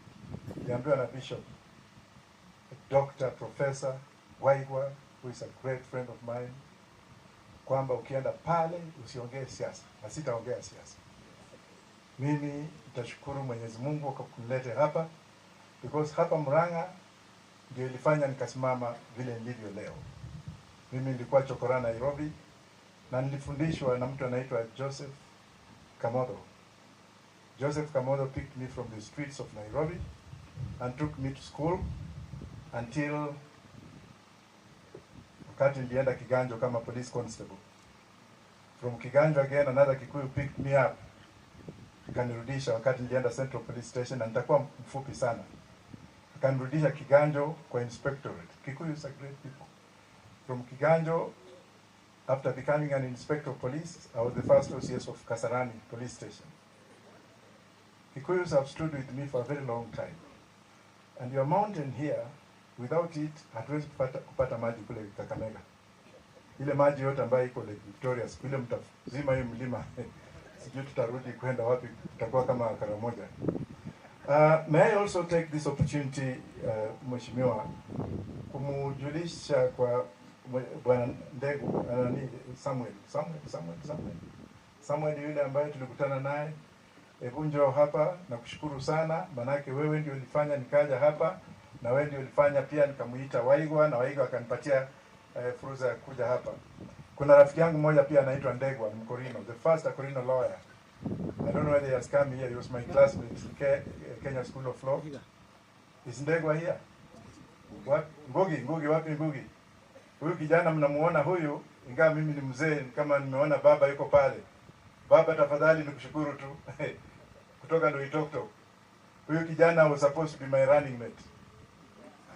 Niliambiwa na Bishop, Dr. Professor Waigwa, who is a great friend of mine, kwamba ukienda pale usiongee siasa, na sitaongea siasa. Mimi nitashukuru Mwenyezi Mungu kwa kunileta hapa, because hapa Murang'a ndio ilifanya nikasimama vile nilivyo leo. Mimi nilikuwa chokora Nairobi na nilifundishwa na mtu anaitwa Joseph Kamotho. Joseph Kamotho picked me from the streets of Nairobi and took me to school until wakati nilienda Kiganjo kama police constable. From Kiganjo again another Kikuyu picked me up, akanirudisha wakati nilienda Central Police Station, na nitakuwa mfupi sana. Akanirudisha Kiganjo kwa inspectorate. Kikuyus are great people. From Kiganjo, after becoming an inspector of police, I was the first OCS of Kasarani Police Station. Kikuyus have stood with me for a very long time. And your mountain here, without it, hatuwezi kupata maji kule Kakamega. Ile maji yote ambayo iko Lake Victoria, siku ile mtazima hii mlima, sijui tutarudi kwenda wapi, tutakuwa kama Karamoja. May I also take this opportunity, Mheshimiwa, kumujulisha kwa Bwana Ndegu, Samuel yule ambaye tulikutana naye. Hebu njoo hapa na kushukuru sana, manake wewe ndio ulifanya nikaja hapa, na wewe ndio ulifanya pia nikamuita Waigwa, na Waigwa akanipatia fursa ya kuja hapa. Kuna rafiki yangu mmoja pia anaitwa Ndegwa, Mkorino, the first Akorino lawyer. I don't know whether he has come here. He was my classmate in Kenya School of Law. Is Ndegwa here? What? Ngugi, wapi Ngugi? Huyu kijana mnamuona huyu, ingawa mimi ni mzee, kama nimeona baba yuko pale. Baba tafadhali nikushukuru tu. Kutoka Loitoktok. Huyu kijana was supposed to be my running mate.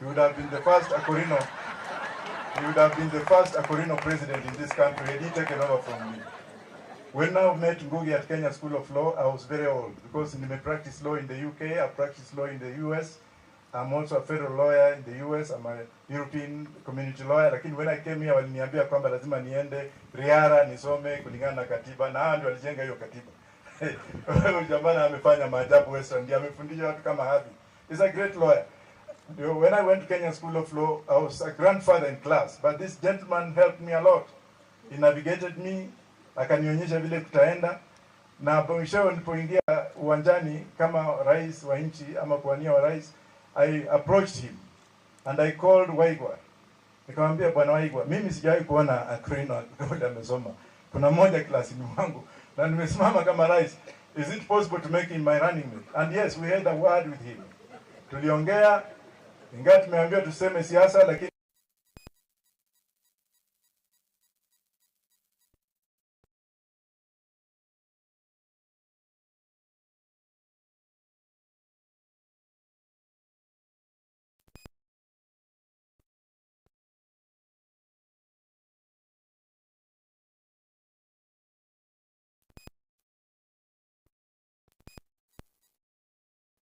He would have been the first Akorino. He would have been the first Akorino president in this country had he taken over from me. When I met Ngugi at Kenya School of Law, I was very old because I practice law in the UK, I practice law in the US. I'm also a federal lawyer in the US, I'm a European community lawyer. Lakini when I came here, waliniambia kwamba lazima niende Riara nisome kulingana na katiba, na hao ndio walijenga hiyo katiba. Huyu jamaa amefanya maajabu Western, ndiye amefundisha watu kama havi. He's a great lawyer. When I went to Kenya School of Law, I was a grandfather in class, but this gentleman helped me a lot. He navigated me, akanionyesha vile kutaenda, na mwishowe nilipoingia uwanjani kama rais wa nchi ama kuwania wa rais, I approached him and I called Waigwa. Nikamwambia, Bwana Waigwa, mimi sijawahi kuona Akorino yule amesoma. Kuna mmoja klasini mwangu na nimesimama kama rais. Is it possible to make him my running mate? And yes, we had a word with him. Tuliongea, ingawa tumeambiwa tuseme siasa, lakini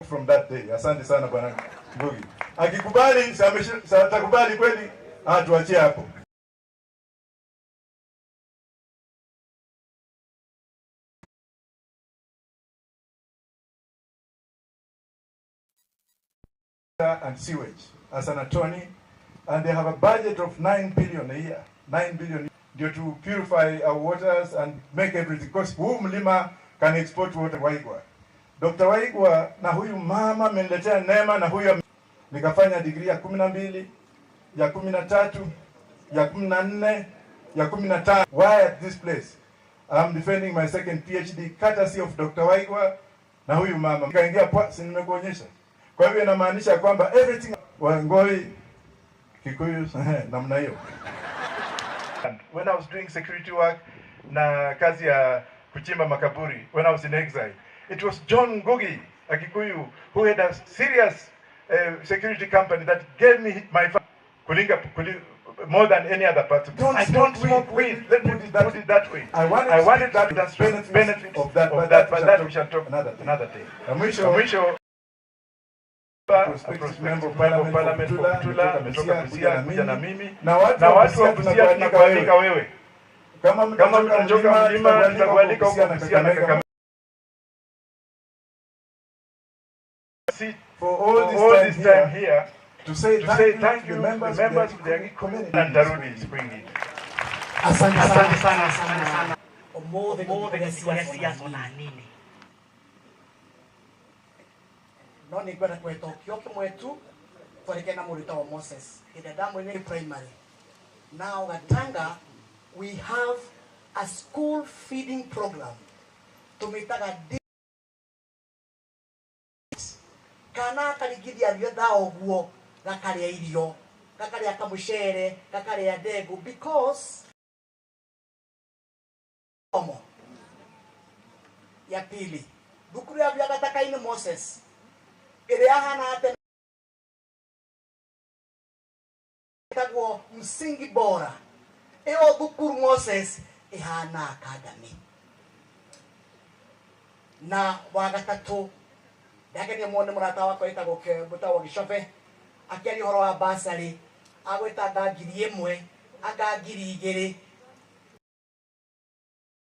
from that day. Asante sana Bwana Ngugi. Akikubali, atakubali kweli, tuachie hapo. And sewage as an attorney, and they have a budget of 9 billion a year. 9 billion to purify our waters and make everything. Because huu mlima can export water. Waigwa. Dr. Waigwa na huyu mama ameniletea neema, na huyu nikafanya degree ya 12, ya 13, ya 14, ya 15. Why at this place? I'm defending my second PhD courtesy of Dr. Waigwa na huyu mama. Nikaingia kwa, si nimekuonyesha. Kwa hivyo inamaanisha kwamba everything Wangoi Kikuyu namna hiyo. When I was doing security work na kazi ya kuchimba makaburi when I was in exile, it was John Ngugi, a Kikuyu, who had a serious security company that gave me my more than any other party. I don't smoke weed. Let me put it that way. I wanted that benefit of that, but that we shall talk another day. Prospective member of parliament for Butula, ametoka Busia kuja na mimi, na watu na watu wa Busia tunakualika wewe. Kama mtachoka mlima, tutakualika huko Busia na Kakamega. For all this For all time this time here, here, to say to say thank thank you you to to the the members members of of the the community. na nitarudi spring hii. Asante Asante sana sana, sana asante sana sana. Ũmũthĩ Ũmũthĩ tũtikũrĩa tũtikũrĩa siasa siasa ona ona nini. nini. No nĩ ngwenda kũheta kĩo kĩmwe tu twarĩke na mũrita wa Moses hĩndĩ ĩrĩa ndamwĩrire primary. Now Gatanga we have a school feeding program tũmĩtaga D kana karingithia thio thaa ũguo gakarĩa irio, gakarĩa kamũcere, gakarĩa ndengũ, because omo ya pili thukuru ya Gataka-inĩ Moses ĩrĩa yahana tene ĩtagwo msingi bora. Ĩyo thukuru Moses ĩhana academy. Na wa gatatũ ndakenio mũno nĩ mũrata wakwa wĩtagwo wĩtagwo Gĩcobe akĩaria ũhoro wa basarĩ agwĩtanga 1000 anga 2000.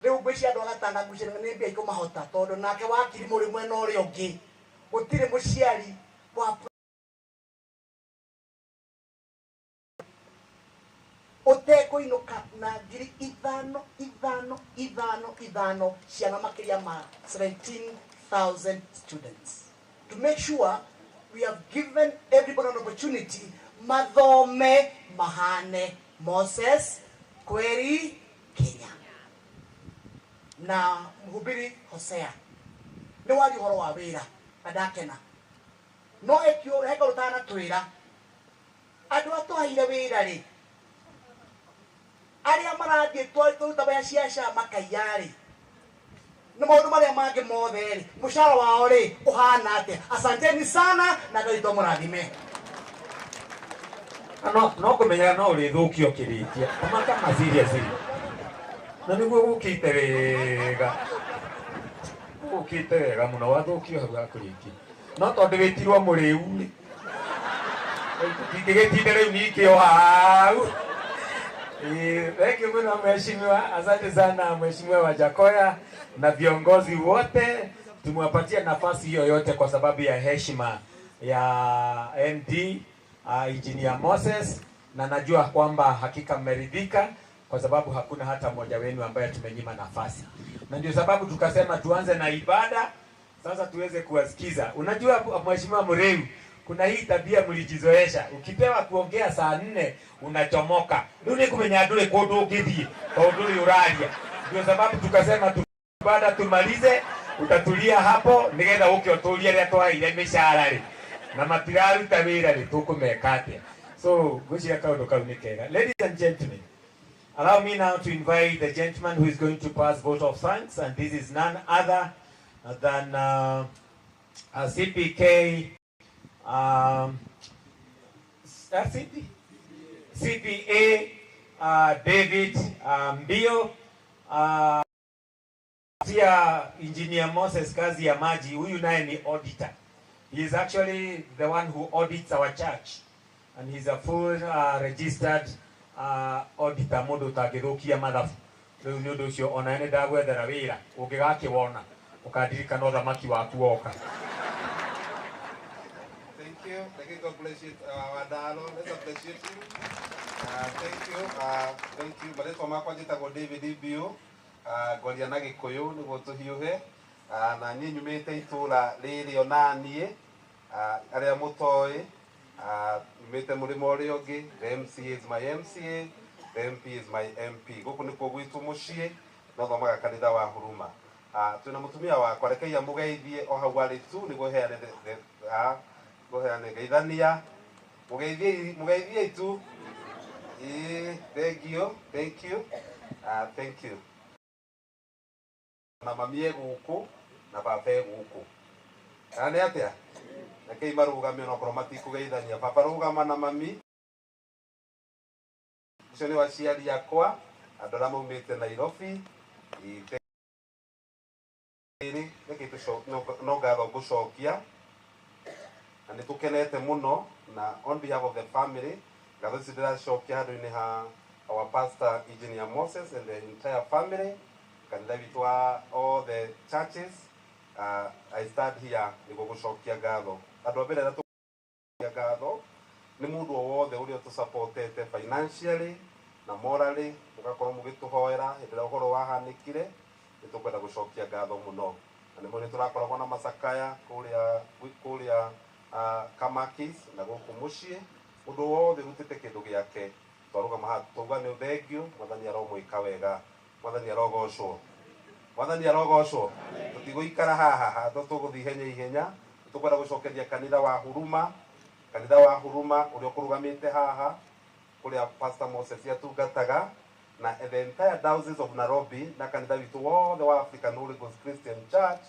Rĩu ngwĩciria andũ a Gatanga ngwĩciria nĩ mbia ikũmahota tondũ nake wakiri mũrĩ mwena ũrĩa ũngĩ gũtirĩ mũciari wa ũtekũinũka na 5,000 5 5 5 ciana makĩria ma 17,000 students to make sure we have given everybody an opportunity mathome mahane Moses Kweri Kenya. Na mhubiri Hosea nĩ waria ũhoro wa wĩra na ndakena no ekio heka ũtanatwĩra andũ a twaheire wĩra rĩ arĩa marathiĩ twaruta wĩra cia makaiya rĩ na maũndũ marĩa mangĩ mothe rĩ mũcara wao rĩ ũhana atĩa? Asanteni sana na Ngai witũ amũrathime. No kũmenya no ũrĩthũkio kĩrĩkia kama seriously na nĩguo gũkĩte wega, gũkĩte wega mũno wathũkio hau hakũrĩkia no tondũ wĩtirwo mũrĩu rĩ tũtingĩgĩtinda rĩu ningĩ o hau. Thank you mũno mheshimiwa, asante sana mheshimiwa Wajakoya na viongozi wote. Tumewapatia nafasi hiyo yote kwa sababu ya heshima ya MD Engineer Moses, na najua kwamba hakika mmeridhika kwa sababu hakuna hata mmoja wenu ambaye tumenyima nafasi, na ndio sababu tukasema tuanze na ibada sasa tuweze kuwasikiza. Unajua mheshimiwa Mureu, kuna hii tabia mlijizoesha, ukipewa kuongea saa 4 unachomoka. Rĩu nĩ kũmenya ndũrĩ kũndũ ũngĩthiĩ tondũ ndũrĩ ũraria. Ndio sababu tukasema baada tumalize, utatulia hapo nĩgetha ũke ũtũrie arĩa twaheire mĩcara rĩ na matiraruta wĩra rĩ tũkũmeka atĩa. So ngwĩciria kaũndũ kau nĩ kega. Ladies and gentlemen, allow me now to invite the gentleman who is going to pass vote of thanks, and this is none other than CPK, CPA David Mbio, tia Engineer Moses kazi ya maji. Huyu naye ni auditor. He is actually the one who audits our church, and he's a full registered auditor. Mundu utangithukia mathabu. Riu ni undu ucio ona ni ndagwethera wira ungigakĩwona ukandirikana uthamaki waku woka. Thank you. Thank you. God bless you. Wadalo. Let's appreciate you. Thank you. Thank you. Marĩtwa makwa njĩtagwo David Mbiu. Ngwaria na Gĩkũyũ nĩguo tũhiũhe. Na niĩ nyumĩte itũra rĩrĩ ona niĩ arĩa mũtoĩ, nyumĩte mũrĩmo ũrĩa ũngĩ. The MCA is my MCA, the MP is my MP. Gũkũ nĩkuo gwitũ mũciĩ, no thomaga kanitha wa Huruma. Twĩna mũtumia wakwa, rekei amũgeithie o hau arĩ tu nĩguo heane ngũheane geithania. Mũgeithiei tu. Ĩĩ, thank you, thank you. Thank you. Na mami e gũkũ na baba e gũkũ. Kana nĩ atĩa? Rekei marũgame onokorwo matikũgeithania. Baba rũgama na mami. Ũcio nĩ aciari akwa, andũ arĩa maumĩte Nairobi. Rĩrĩ, rekei no ngatho ngũcokia. Na nĩ tũkenete mũno, na on behalf of the family ngatho ici ndĩracokia handũ-inĩ ha our pastor Engineer Moses and the entire family, kanitha witũ wa all the churches. I start here nĩguo gũcokia ngatho. Andũ a mbere arĩa tũcokia ngatho nĩ mũndũ o wothe ũrĩa ũtũsupportete financially na morally, mũgakorwo mũgĩtũhoera hĩndĩ ĩrĩa ũhoro wahanĩkire. Nĩ tũkwenda gũcokia ngatho mũno, na nĩmo nĩ tũrakoragwo na macakaya kũrĩa Kamakis na gũkũ mũciĩ. Mũndũ wothe ũrutĩte kĩndũ gĩake, twarũgama haha tauga nĩ thengiũ. Mwathani aromwĩka wega. Mwathani arogocwo, Mwathani arogocwo. Tũtigũikara haha handũ, tũgũthiĩ ihenya ihenya. Tũkwenda gũcokeria kanitha wa Huruma, kanitha wa Huruma ũrĩa ũkũrũgamĩte haha, kũrĩa Pastor Moses atungataga, na the entire Diocese of Nairobi na kanitha witũ wothe wa African Holy Ghost Christian Church.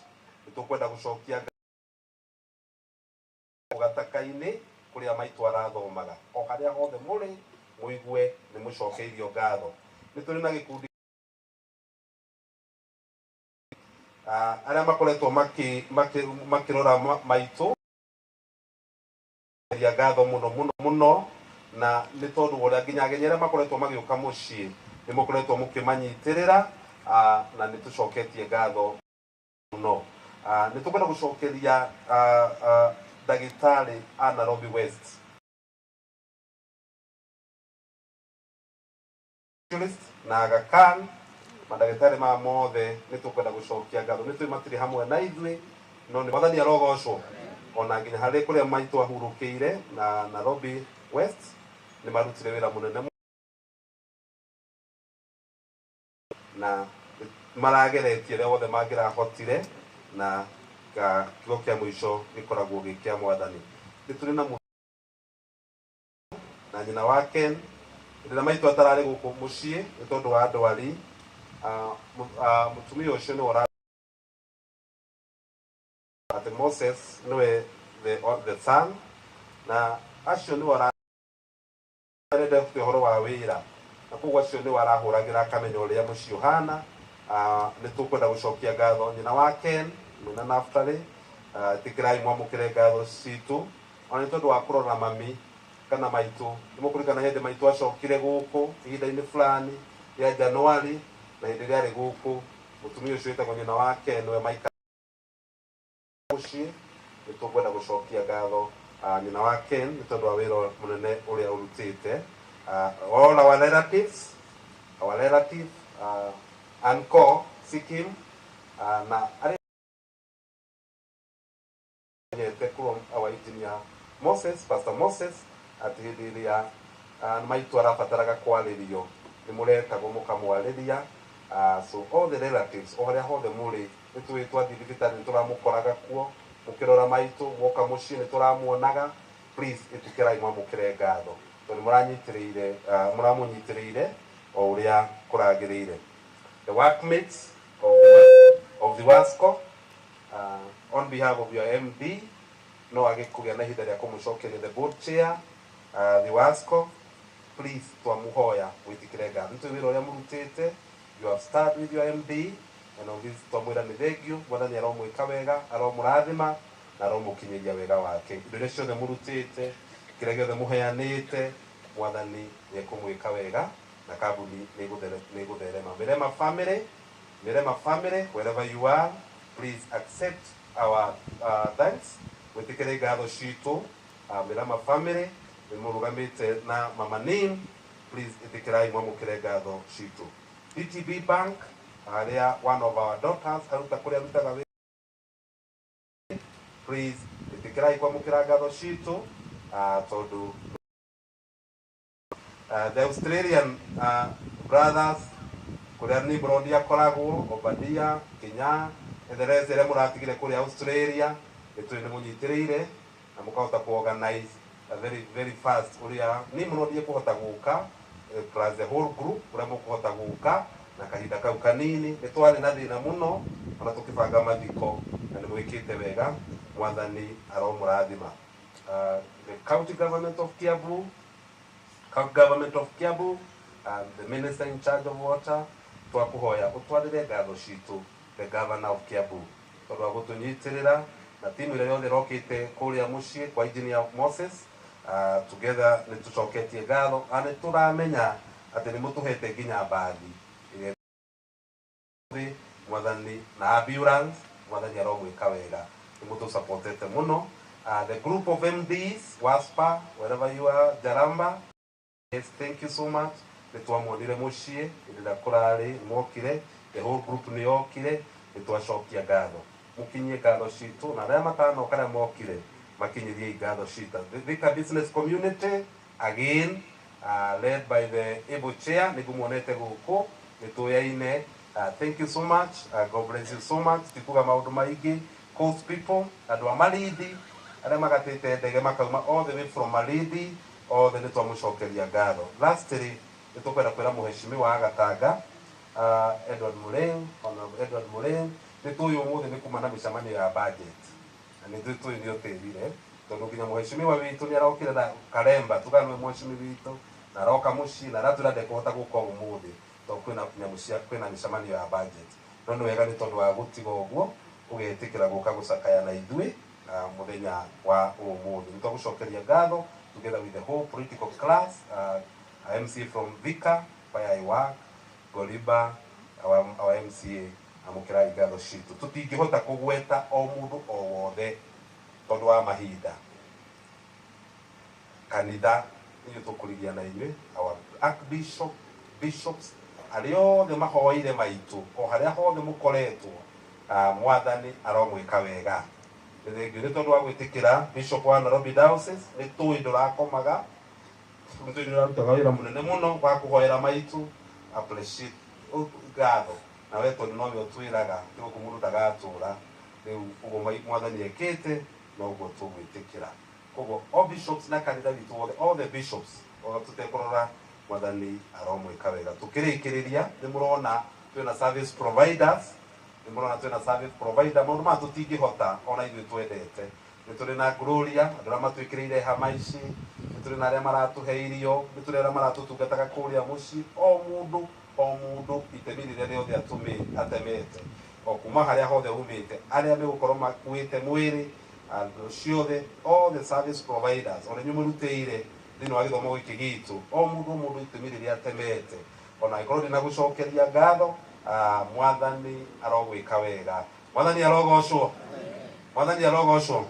Nĩ tũkwenda gũcokia gataka-inĩ kũrĩa maitũ arathomaga. O harĩa hothe mũrĩ, mũigue nĩ mũcokeirio ngatho. Nĩ tũrĩ na gĩkundi arĩa makoretwo makĩrora maitũ ria ngatho mũno mũno mũno, na nĩ tondũ wa ũrĩa nginya ageni arĩa makoretwo magĩũka mũciĩ nĩ mũkoretwo mũkĩmanyitĩrĩra, na nĩ tũcoketie ngatho mũno. Nĩ tũkwenda gũcokeria ndagĩtarĩ a Nairobi West specialist na Aga Khan, mandagĩtarĩ maya mothe nĩ tũkwenda gũcokia ngatho. Nĩ tũĩ matirĩ hamwe na ithuĩ, no nĩ Mwathani arogocwo. Ona nginya harĩ kũrĩa maitũ ahurũkĩire na Nairobi West, nĩ marutire wĩra mũnene na marageretie ũrĩa wothe mangĩrahotire, na kiugo kĩa mũico gĩkoragwo gĩ kĩa Mwathani. Nĩ tũrĩ na na nyina wa Ken. Rĩrĩa maitũ atararĩ gũkũ mũciĩ nĩ tondũ wa ndwari, mũtumia ũcio nĩwe ũra atĩ Moses nĩwe the son, na acio nĩwe arenda ũhoro wa wĩra, na koguo acio nĩwe arahũragĩra akamenya ũrĩa mũciĩ ũhana. Nĩ tũkwenda gũcokia ngatho nyina wa Ken mwĩna Naftali. Ĩtĩkĩrai mwamũkĩre ngatho citũ, ona nĩ tondũ wa kũrora mami kana maitũ. Nĩ mũkũririkana hĩndĩ maitũ acokire gũkũ ihinda-inĩ fulani rĩa Januari, na hĩndĩ ĩrĩa arĩ gũkũ mũtumia ũcio wĩtagwo nyina wa Ken nĩwe maikara mũciĩ. Nĩ tũkwenda gũcokia ngatho nyina wa Ken nĩ tondũ wa wĩra mũnene ũrĩa ũrutĩte. All our relatives, our relative uncle Sikim, na arĩa nyete from our engineer Moses, Pastor Moses, atĩ hĩndĩ ĩrĩa maitũ arabataraga kwarĩrio nĩ mũretagwo mũkamwarĩria. So all the relatives, o harĩa hothe mũrĩ, nĩ tũĩ twathiĩ thibitarĩ nĩ tũramũkoraga kuo mũkĩrora maitũ, mwoka mũciĩ nĩ tũramuonaga. Please ĩtĩkĩrai mwamũkĩre ngatho, tondũ mũranyitĩrĩire, mũramũnyitĩrĩire o ũrĩa kũragĩrĩire. The workmates of the Wasco, on behalf of your MD, no age kũgĩa na ihinda rĩa kũmũcokeria the board chair, the Wasco, please twamuhoya wĩtĩkĩre ngatho. Nĩ tũĩ wĩra ũrĩa mũrutĩte. You have started with your MD, and on this twamwĩra nĩ thengiũ. Mwathani aromwĩka wega, aromũrathima na aromũkinyĩria wega wake. Indo iria ciothe mũrutĩte, kĩrĩa gĩothe mũheanĩte, Mwathani nĩ ekũmwĩka wega na kambuni nĩ ĩgũtherema. Mirema family, Mirema family, wherever you are, please accept our thanks. Wĩtĩkĩre ngatho citũ. Mirema family nĩ mũrũgamĩte na Mama Nim, please ĩtĩkĩrai mwamũkĩre ngatho citũ. DTB Bank, harĩa one of our daughters aruta kũrĩa arutaga wĩra, please ĩtĩkĩrai kwamũkĩra ngatho citũ, tondũ the Australian brothers, kũrĩa Nimrod akoragwo, Obadia, Kinya, and the rest arĩa mũratigire kũrĩa Australia, nĩ tũĩ nĩ mũnyitĩrĩire na mũkahota ku organize very very fast ũrĩa Nimrod ekũhota gũka, plus the whole group ũrĩa mũkũhota gũka na kahinda kau kanini. Nĩ twarĩ na thĩna mũno ona tũkĩbanga mathiko, na nĩ mwĩkĩte wega. Mwathani aromũrathima. The county government of Kiambu, county government of Kiambu, and the minister in charge of water, twakuhoya utwarire ngatho citũ the governor of Kiambu tondũ wa gũtũnyitĩrĩra. Na timu ĩrĩa yothe ĩrokĩte kũrĩa mũciĩ kwa Engineer Moses, together nĩ tũcoketie ngatho na nĩ tũramenya atĩ nĩ mũtũhete nginya mbathi ĩrĩa mwathani na ambulance, mwathani aromwĩka wega, nĩ mũtũsupportete mũno. The group of MDs, WASPA, wherever you are, Jaramba, yes, thank you so much. Nĩ twamuonire mũciĩ hĩndĩ ĩrĩa kũrarĩ, mwokire, the whole group nĩ yokire, nĩ twacokia ngatho. Mũkinyie ngatho citũ na arĩa matanoka arĩa mokire makinyithie ngatho citũ. The Thika business community again, led by the able chair, nĩ ngũmuonete gũkũ, nĩ tũyaine. Thank you so much. God bless you so much. Tikuga maũndũ maingĩ. Coast people, andũ a Malindi, arĩa magatĩte ndege makauma all the way from Malindi, othe nĩ twamũcokeria ngatho. Lastly, nĩ tũkwenda kwĩra mũheshimiwa Gatanga, Edward Mureu, Honorable Edward Mureu, nĩ tũĩ ũmũthĩ nĩ kuma na mĩcemanio ya budget. Na nĩ tũĩ nĩ ũtĩrire, tondũ nginya mũheshimiwa witũ nĩ arokire na Karemba, tuga nĩwe mũheshimiwa witũ, na aroka mũciĩ na aratwĩra ndekũhota gũka ũmũthĩ tondũ kwĩna nyamũ cia kwĩna mĩcemanio ya budget. No nĩ wega nĩ tondũ wa gũtiga ũguo ũgetĩkĩra gũka gũcakaya na ithuĩ mũthenya wa ũmũthĩ. Nĩ twagũcokeria ngatho together with the whole political class, MC from Thika, where I work, Goliba, our MCA, amũkĩrai ngatho citũ. Tũtingĩhota kũgweta o mũndũ o wothe tondũ wa mahinda. Kanitha ithuĩ tũkũrigia na inyuĩ, our archbishop, bishops, arĩa othe mahoeire maitũ, o harĩa hothe mũkoretwo, mwathani aromwĩka wega. Nĩ thengiũ nĩ tondũ wa gwĩtĩkĩra Bishop wa Nairobi Diocese, nĩ tũĩ ndũrakomaga, nĩ tũĩ nĩũrarutaga wĩra mũnene mũno wa kũhoera maitũ, appreciate ngatho. Na we tondũ nowe ũtwĩraga nĩ gũkũ mũndũ ndagatũra, rĩu ũguo mwathani ekĩte noguo tũgwĩtĩkĩra. Koguo all bishops na kanitha witũ wothe, all the bishops, o tũtekũrora, mwathani aromwĩka wega. Tũkĩrĩkĩrĩria nĩ mũrona twĩna service providers, nĩ mũrona twĩna service provider, maũndũ maya tũtingĩhota ona ithuĩ twendete. Nĩ tũrĩ na Gloria, andũ arĩa matwĩkĩrĩire hama ici, nĩ tũrĩ na arĩa maratũhe irio, nĩ tũrĩ arĩa maratũtungataga kũrĩa mũciĩ, o mũndũ o mũndũ itemi rĩrĩa rĩothe atemete, o kuma harĩa hothe umĩte, arĩa megũkorwo makuĩte mwĩrĩ, andũ ciothe, all the service providers, ona inyuĩ mũrutĩire thĩinĩ wa gĩthomo gĩkĩ gitũ, o mũndũ o mũndũ itemi rĩrĩa atemete, ona angĩkorwo ndinagũcokeria ngatho, mwathani arogwĩka wega, mwathani arogocwo, mwathani arogocwo.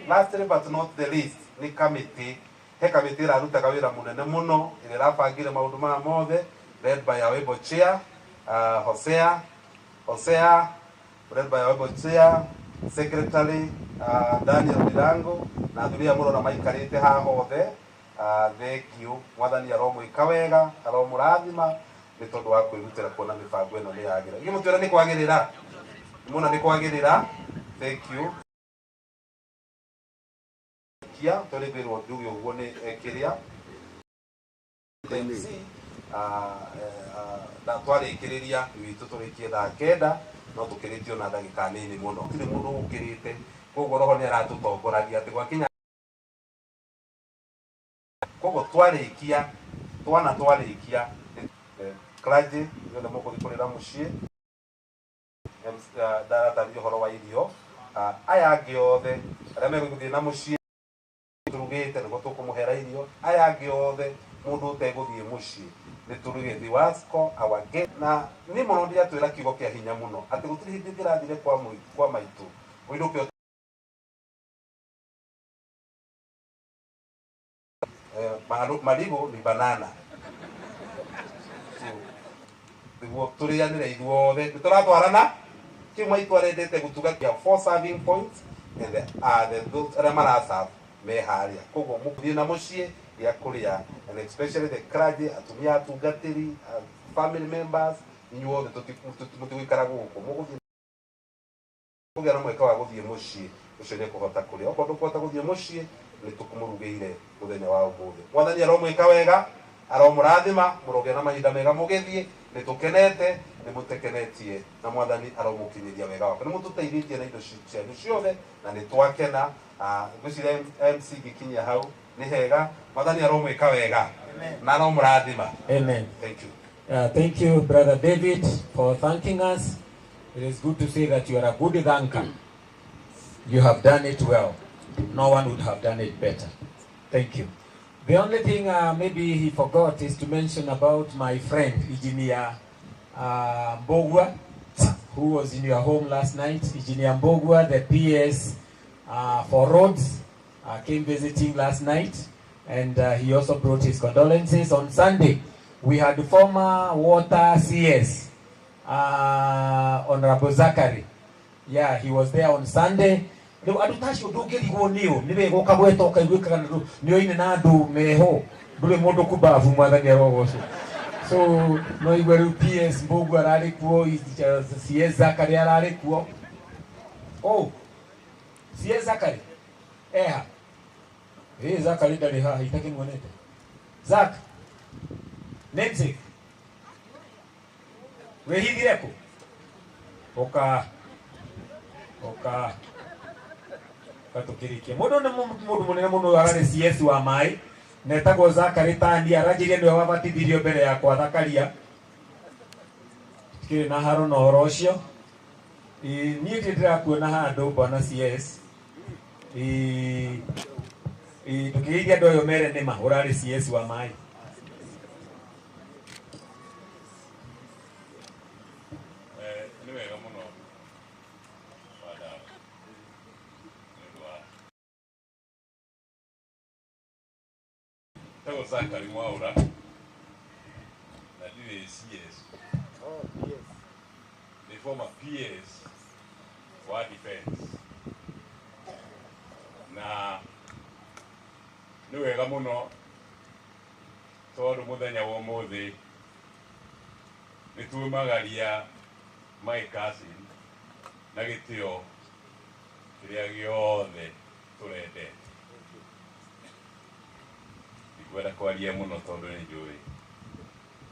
Lastly but not the least, nĩ kamĩtĩ. He kamĩtĩ ĩrarutaga wĩra mũnene mũno, ĩrĩa ĩrabangire maũndũ maya mothe, led by our able chair, Hosea, led by our able chair, secretary, Daniel Mirango, na athuri aya mũrona maikarĩte haha hothe, thank you. Mwathani aromwĩka wega, aromũrathima nĩ tondũ wa kwĩrutĩra kuona mĩbango ĩno nĩ yagĩra. Inyuĩ mũtwĩra nĩ kwagĩrĩra? Nĩmuona nĩ kwagĩrĩra? Thank you. Kia tũrĩmbĩrwo nduge ũguo nĩ kĩrĩa MC, na twarĩkĩrĩria witũ tũrĩkie thaa 9, no tũkĩrĩtio na ndagĩka nini mũno, gũtirĩ mũndũ ũkĩrĩte, koguo roho nĩ aratũtongoragia atĩ gwakinya, koguo twarĩkia twana twarĩkia clergy yothe mũgũthiĩ kũrĩra mũciĩ, ndaratarĩria ũhoro wa irio, aya angĩ othe arĩa megũthiĩ na mũciĩ tũrugĩte nĩguo tũkũmũhera irio, aya angĩ othe mũndũ ũtegũthiĩ mũciĩ nĩ tũrugĩte Wasco our guest. Na niĩ mũno ndiratwĩra kiugo kĩa hinya mũno atĩ gũtirĩ hĩndĩ ndĩrathire kwa maitũ ũinũke marigũ ni banana, nĩguo tũrĩanĩre ithuothe, nĩ tũratwarana kĩu maitũ arendete gũtuga kĩa 4 serving points and the arĩa maraserve me harĩa, koguo mũthiĩ na mũciĩ gĩa kũrĩa, and especially the clergy, atumia atungatĩri, family members, inyuothe mũtigũikara gũkũ, mũgũthiĩ kũgĩa na mweke wa gũthiĩ mũciĩ, ũcio nĩ ekũhota kũrĩa, okorwo ndũkũhota gũthiĩ mũciĩ nĩ tũkũmũrugĩire mũthenya wa ũmũthĩ. Mwathani aromwĩka wega, aromũrathima, mũrogĩa na mahinda mega mũgĩthiĩ, nĩ tũkenete, nĩ mũtekenetie, na mwathani aromũkinyĩria wega wake, nĩ mũtũteithĩtie na indo cianyu ciothe, na nĩ twakena. Ngwĩciria MC ngĩkinyia hau nĩ hega. Mwathani aromwĩka wega na aromũrathima. Amen. Thank you. Thank you, Brother David, for thanking us. It is good to say that you are a good thanker. You have done it well. No one would have done it better. Thank you. The only thing maybe he forgot is to mention about my friend, Engineer Mbogua, who was in your home last night. Engineer Mbogua, the PS for roads, came visiting last night, and he also brought his condolences. On Sunday, we had former water CS, Honorable Zachary. Yeah, he was there on Sunday. Rĩu andũ ta acio ndũngĩrigwo nĩũ nĩ wega ũkagweta ũkaiguĩkaga nĩ oine na andũ meho ndũrĩ mũndũ kumbabu mwathani arogocwo. So no igue rĩu PS Mbũgua ararĩ kuo, CS Zachary ararĩ kuo. Oh, CS Zachary eha ĩ Zachary ndarĩ haha itakĩmuonete. Zach namesake wĩhithire kũ? Ũka ũka gatukirikie mundu ni mundu munene muno ararĩ CS wa maĩ na etagwo Zachary Tandi aranjĩrie nĩwe wabatithirio mbere yakwa Thakaria tikĩrĩ na haro na ũhoro ũcio. Niĩ ndirĩ ndĩrakuona handũ bwana CS. Ndũkĩgeithie andũ ayo mere nĩma ũrarĩ CS wa maĩ. Nĩ wega mũno Father nĩ ũndũ wa Tagwo Zachary Mwaura na ndirĩ CS. Nĩ former PS wa defense na nĩ wega mũno tondũ mũthenya wa ũmũthĩ nĩ tuumagaria my cousin na gĩtĩo kĩrĩa gĩothe tũrendete. Ndikwenda kwaria mũno tondũ nĩ njũĩ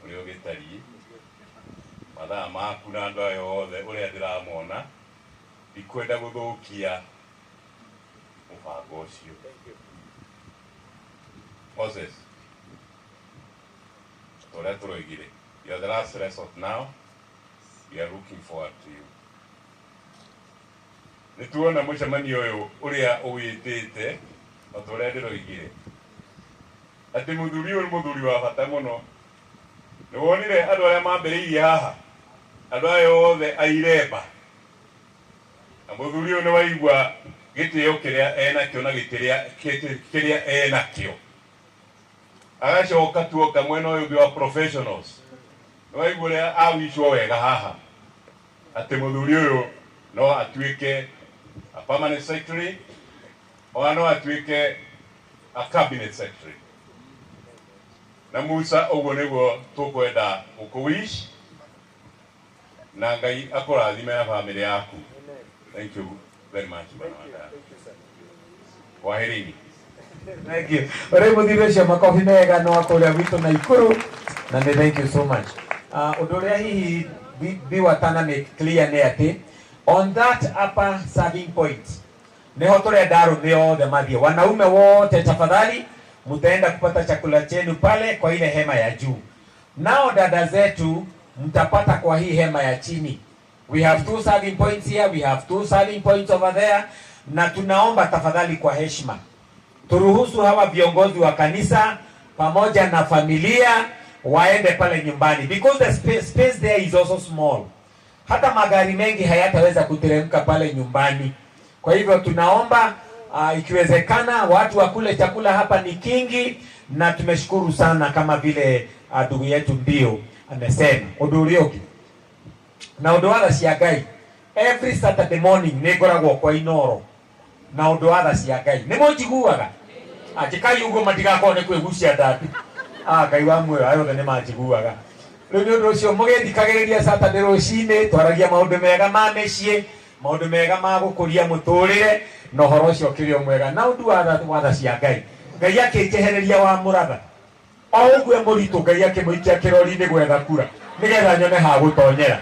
ũrĩa ũgĩtariĩ mathaa maku na andũ aya othe ũrĩa ndĩramona, ndikwenda gũthũkia mũbango ũcio. Moses, ũrĩa tũroigire, you are the last resort now. We are looking forward to you. Nĩ tuona mũcemanio ũyũ ũrĩa ũwĩtĩte o ta ũrĩa ndĩroigire atĩ mũthuri ũyũ nĩ mũthuri wa bata mũno. Nĩ wonire andũ arĩa mambĩrĩirie haha, andũ aya othe a Iremba, na mũthuri ũyũ nĩ waigua gĩtĩo kĩrĩa enakĩo na gĩtĩrĩa kĩrĩa enakĩo. Agacoka tuoka mwena ũyũ ũngĩ wa professionals, nĩ waigua ũrĩa awicwo wega haha atĩ mũthuri ũyũ no atuĩke a permanent secretary ona no atuĩke a cabinet secretary. Na Musa ũguo nĩguo tũkwenda gũkũwish na Ngai akũrathime na famĩlĩ yaku. Thank you very much bwana Wandara. Kwaherini. Thank you. Ũrĩa mũthuri ũcio makobi mega no akũrĩa gwitũ Naikuru na nĩ thank you so much. Ũndũ ũrĩa hihi Biwatana make clear nĩ atĩ on that upper serving point niho tũrenda arũme othe mathiĩ, wanaume wote tafadhali mtaenda kupata chakula chenu pale kwa ile hema ya juu. Nao dada zetu mtapata kwa hii hema ya chini. We have two serving points here, we have two serving points over there. Na tunaomba tafadhali kwa heshima turuhusu hawa viongozi wa kanisa pamoja na familia waende pale nyumbani, because the space there is also small. Hata magari mengi hayataweza kuteremka pale nyumbani. Kwa hivyo tunaomba ikiwezekana watu wakule chakula hapa ni kingi, na tumeshukuru sana kama vile ndugu yetu Mbio amesema. Ũndũ ũrĩa ũngĩ na ũndũ wa tha cia Ngai, every Saturday morning nĩ ngoragwo kwa Inoro na ũndũ wa tha cia Ngai. Nĩ mũnjiguaga? Anjĩkai ũguo matigakorwo nĩ kwĩgucia ndati. Ngai wa muoyo ayo othe nĩ manjiguaga. Rĩu nĩ ũndũ ũcio mũgĩthikagĩrĩria Saturday rũcinĩ twaragia maũndũ mega ma mĩciĩ, maũndũ mega ma gũkũria mũtũrĩre na ũhoro ũcio ũkĩrĩ o mwega. Na ũndũ wa tha cia Ngai, Ngai akĩnjehereria wa mũratha o ũguo e mũritũ, Ngai akĩmũikia kĩrori-inĩ gwetha kura nĩgetha nyone ha gũtonyera.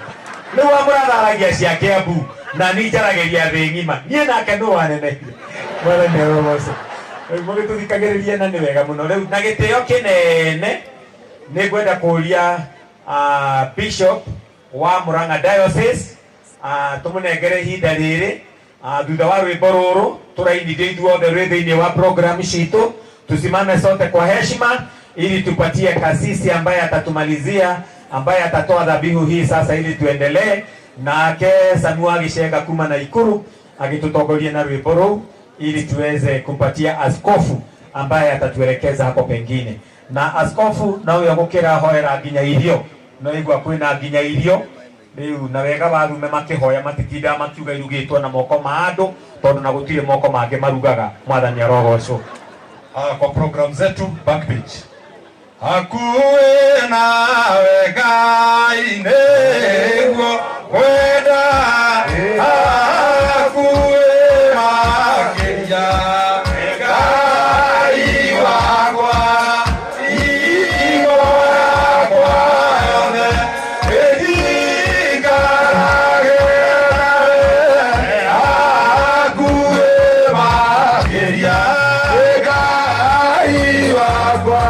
Rĩu wa mũratha aragia cia Kĩambu na niĩ njaragĩria thĩ ng'ima, niĩ nake nũ wanenehire. Mwathani arogocwo. Rĩu mũgĩtũthikagĩrĩria na nĩ wega mũno. Rĩu na gĩtĩo kĩnene nĩ ngwenda kũria Bishop wa Murang'a Diocese tũmũnengere ihinda rĩrĩ Thutha wa rwimbo ruru turainithio ithuothe rwi thiini wa program citu, tusimame sote kwa heshima ili tupatie kasisi ambaye atatumalizia, ambaye atatoa dhabihu hii sasa ili tuendelee nake Sanua Gichenga kuma na Ikuru agitutongoria na rwimbo ruu ili tuweze kumpatia askofu ambaye atatuelekeza hapo pengine. Na askofu nawe agukira hoera nginya irio, no igua kwina nginya irio riu na wega wa arume makihoya matitindaga makiuga irugitwo na moko ma andu tondu na gutire moko mangi marugaga. Mwathani arogocwo. Kwa program zetu back page hakuwe nawe Ngai nĩguo kwenda hakuwe makĩria Ngai wakwa igwa yakwa yothe ĩthiikarage nawe hakuwe makĩria Ngai wakwa.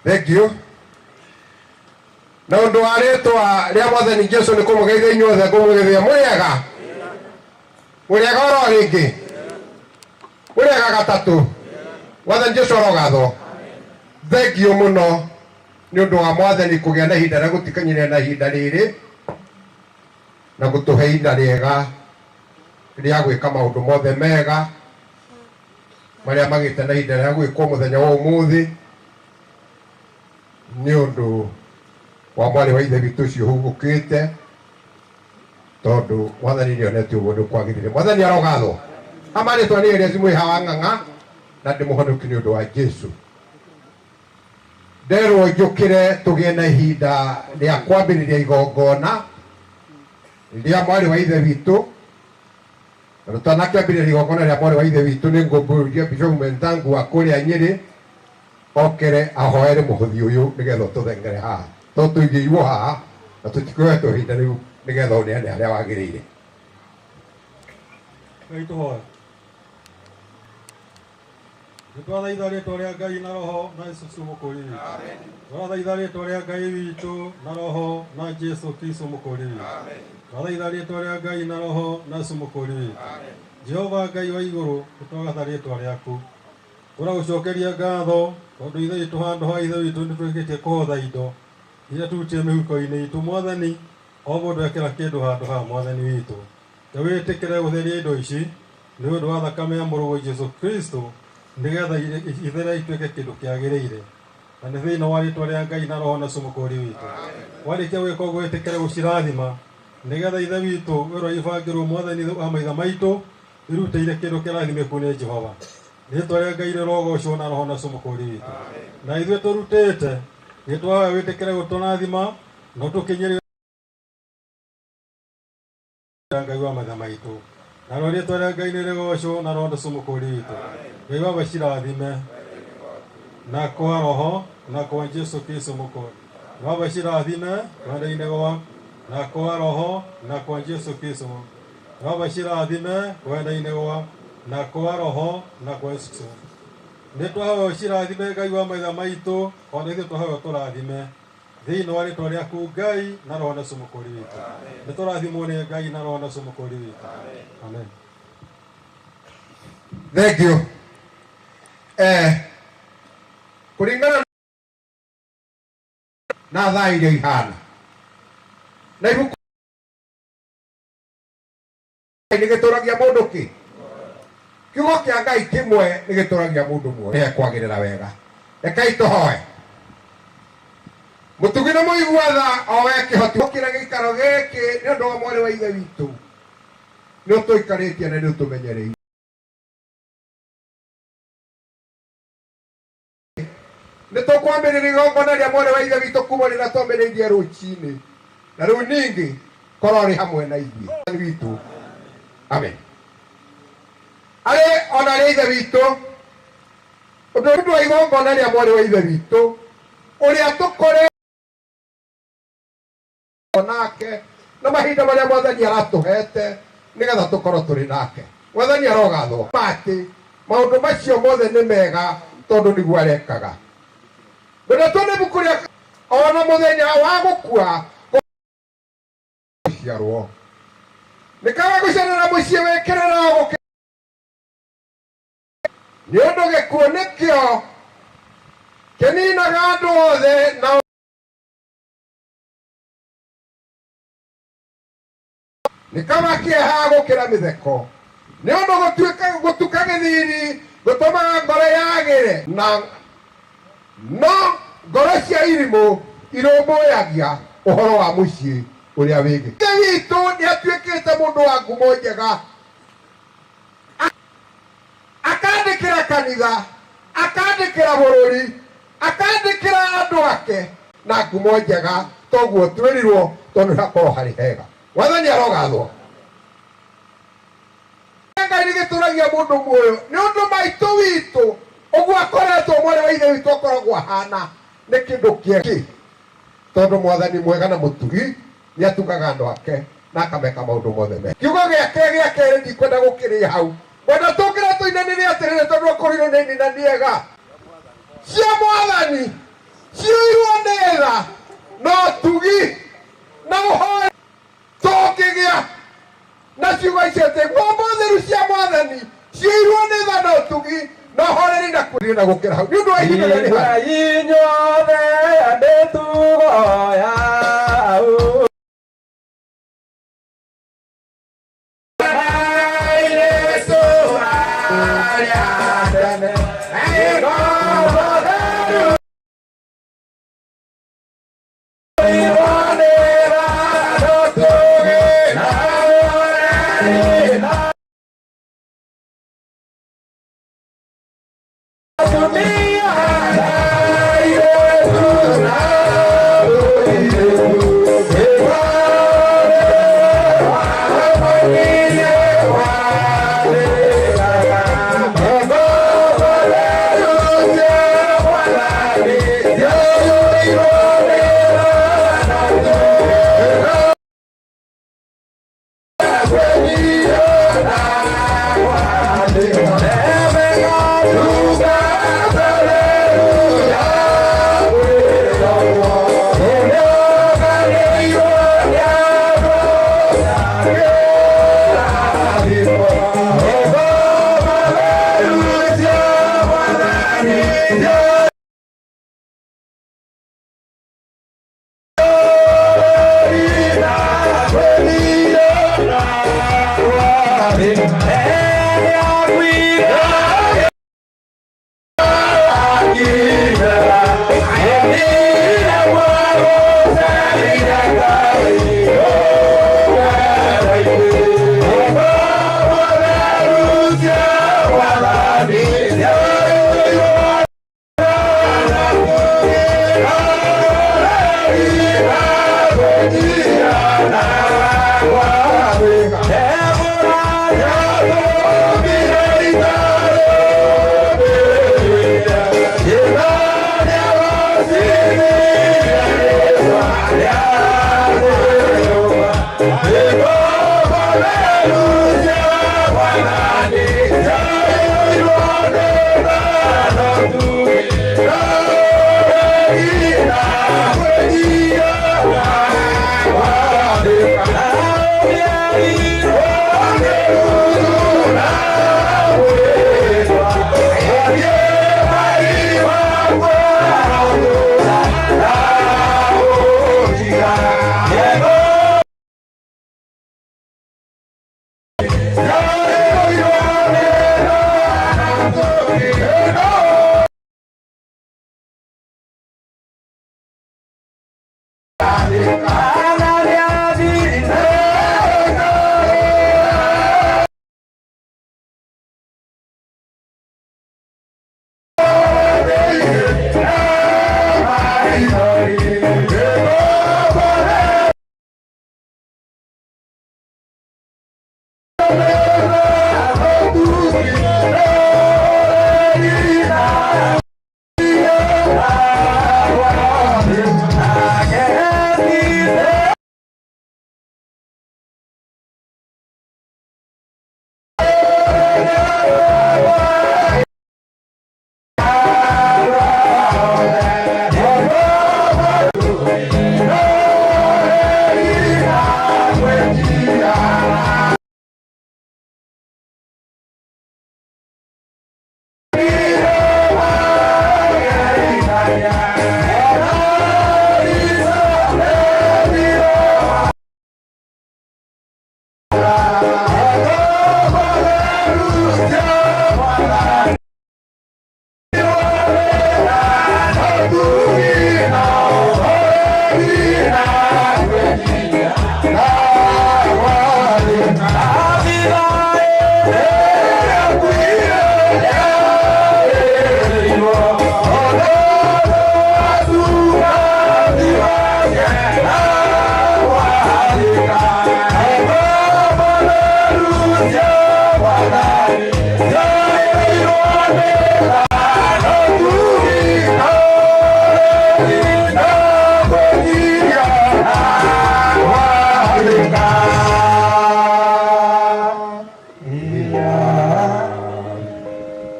Thank you. Na undu wa ritwa ria Mwathani Jesu ni kumugeithia inyuothe, ngumugeithia muriega muriega oro ringi muriega gatatu. Mwathani Jesu arogathwo. Thank you muno ni undu wa Mwathani kugia na ihinda ria gutikanyire na ihinda riri na gutuhe ihinda riega ria gwika maundu mothe mega maria magite na ihinda ria gwikwo muthenya wa umuthi ni undu wa mwari wa ithe witũ ũcio ũhurũkĩte tondu Mwathani nĩonete ũguo nĩ kwagĩrĩire. Mwathani arogathwo. Amarĩtwa nĩ Elias Mwĩha wa Ng'ang'a na ndĩmũhonoki nĩ ũndũ wa Jesu. Nderwo njũkĩre tũgĩe na ihinda rĩa kwambĩrĩria igongona rĩa mwarĩ wa ithe witũ. Na tũtanakĩambĩrĩria igongona rĩa mwarĩ wa ithe witũ nĩ ngũmbũria Bishop mwenzangu wa kũrĩa Nyĩrĩ okere ahoere mũhothi ũyũ nĩgetha ũtũthengere haha to tũigĩirwo haha na tũtikoetwo ihinda rĩu nĩgetha ũneane harĩa wagĩrĩire. Ngai tũhoe. Nĩtwathaitha rĩtwa rĩa Ngai na Roho na Jesũ Kristo mũkũũri witũ. Twathaitha rĩtwa rĩa Ngai witũ na Roho na Jesũ Kristo mũkũũri witũ. Twathaitha rĩtwa rĩa Ngai na Roho na Jesũ mũkũũri witũ. Jehova Ngai wa igũrũ, nĩtwagatha rĩtwa rĩaku. Tũragũcokeria ngatho tondũ ithe witũ handũ ha ithe witũ nĩtwĩkĩtie kũhotha indo iria turutire mĩhuko-inĩ itũ. Mwathani, o mũndũ ekĩra kĩndũ handũ ha Mwathani witũ. Ta wĩtĩkĩre gũtheria indo ici nĩ ũndũ wa thakame ya mũrũguo Jesũ Kristo nĩgetha ithere ituĩke kĩndũ kĩagĩrĩire. Na nĩ thĩinĩ wa rĩtwa rĩa Ngai na Roho na Jesũ mũkũũri witũ. Warĩkia gwĩka ũguo wĩtĩkĩre gũcirathima nĩgetha ithe witũ wĩra ibangĩrwo Mwathani wa maithe maitũ Irutĩire kĩndũ kĩrathimĩku nĩ Jehova. Rĩtwa rĩa Ngai rĩrogocwo na roho na cũmũkũri witũ. Na ithuĩ tũrutĩte nĩtwahoya wĩtĩkĩre gũtũrathima no tũkinyĩre Ngai wa maithe maitũ. Narĩo rĩtwa rĩa Ngai nĩrĩgocwo na roho na cũmũkũri witũ. Ngai wa cirathime na kwa roho na kwa Jesu Kristo mũkũri. Baba cirathime kwenda-inĩ gwa na kwa roho na kwa Jesu Kristo. Baba cirathime kwenda-inĩ gwa na kwa roho na kwa Yesu Kristo. Nĩ twahoya ũcirathime Ngai wa maithe maitũ ona ithuĩ twahoya ũtũrathime thĩinĩ wa rĩtwa rĩaku Ngai na roho na cũmũkũri witũ. Nĩ tũrathimwo nĩ Ngai na roho na cũmũkũri witũ. Amen. Thank you. Kũringana na thaa iria ihana na ibuku nĩ gĩtũragia mũndũ kĩ kiugo kĩa Ngai kĩmwe nĩ gĩtũragia mũndũ muoyo nĩekwagĩrĩra wega. Rekei tũhoe. Mũtugi na mũigua tha o we kĩhoti ũkĩra gĩikaro gĩkĩ nĩ ũndũ wa mwarĩ wa ithe witũ nĩ ũtũikarĩtie na nĩ ũtũmenyereire. Nĩ tũkwambĩrĩria igongona rĩa mwarĩ wa ithe witũ kuma rĩrĩa twambĩrĩirie rũcinĩ na rĩu ningĩ korwo ũrĩ hamwe na ithuĩ witũ. Amen. Arĩ ona rĩa ithe witũ ũndũ ũndũ wa igongona rĩa mwarĩ wa ithe witũ ũrĩa tũkore nake na mahinda marĩa mwathani aratũhete nĩgetha tũkorwo tũrĩ nake. Mwathani arogathwo atĩ maũndũ macio mothe nĩ mega tondũ nĩguo arekaga. Ngwenda tuone ibuku rĩa ona mũthenya wa gũkua gũciarwo nĩ kaba gũcerera mũciĩ wĩkĩrĩra gũkĩ nĩ ũndũ gĩkuũ nĩkĩo kĩninaga andũ othe na nĩ kaba kĩeha gũkĩra mĩtheko nĩ ũndũ gũtuĩka gũtuka gĩthiri gũtũmaga ngoro yagĩre na no ngoro cia irimũ irũmbũyagia ũhoro wa mũciĩ ũrĩa wĩgĩ. Ithe witũ nĩ atuĩkĩte mũndũ wa ngumo njega akandĩkĩra kanitha akandĩkĩra bũrũri akandĩkĩra andũ ake na ngumo njega toguo twĩrirwo tondũ hakorwo harĩ hega. Mwathani arogathwo. Ngai nĩ gĩtũragia mũndũ muoyo nĩ ũndũ maitũ witũ ũguo akoretwo mwarĩ wa ithe witũ akoragwo ahana nĩ kĩndũ kĩega tondũ mwathani mwega na mũtugi nĩ atugaga andũ ake na akameka maũndũ mothe mega. Kiugo gĩake gĩa kerĩ ndikwenda gũkĩrĩa hau ngwenda tũkĩre tũinanĩre atĩrĩrĩ tondũ akorirwo nĩ inina ega cia mwathani ciũirwo nĩ tha no tugi na ũhoro tũngĩgĩa na ciugo icio atĩ ngombo theru cia mwathani ciũirwo nĩ tha na ũtugi na ũhoreri na kwĩrira na gũkĩra hau nĩ ũndũ wa ihinda rĩrĩa rĩ hau. Inyuothe nĩtũgoya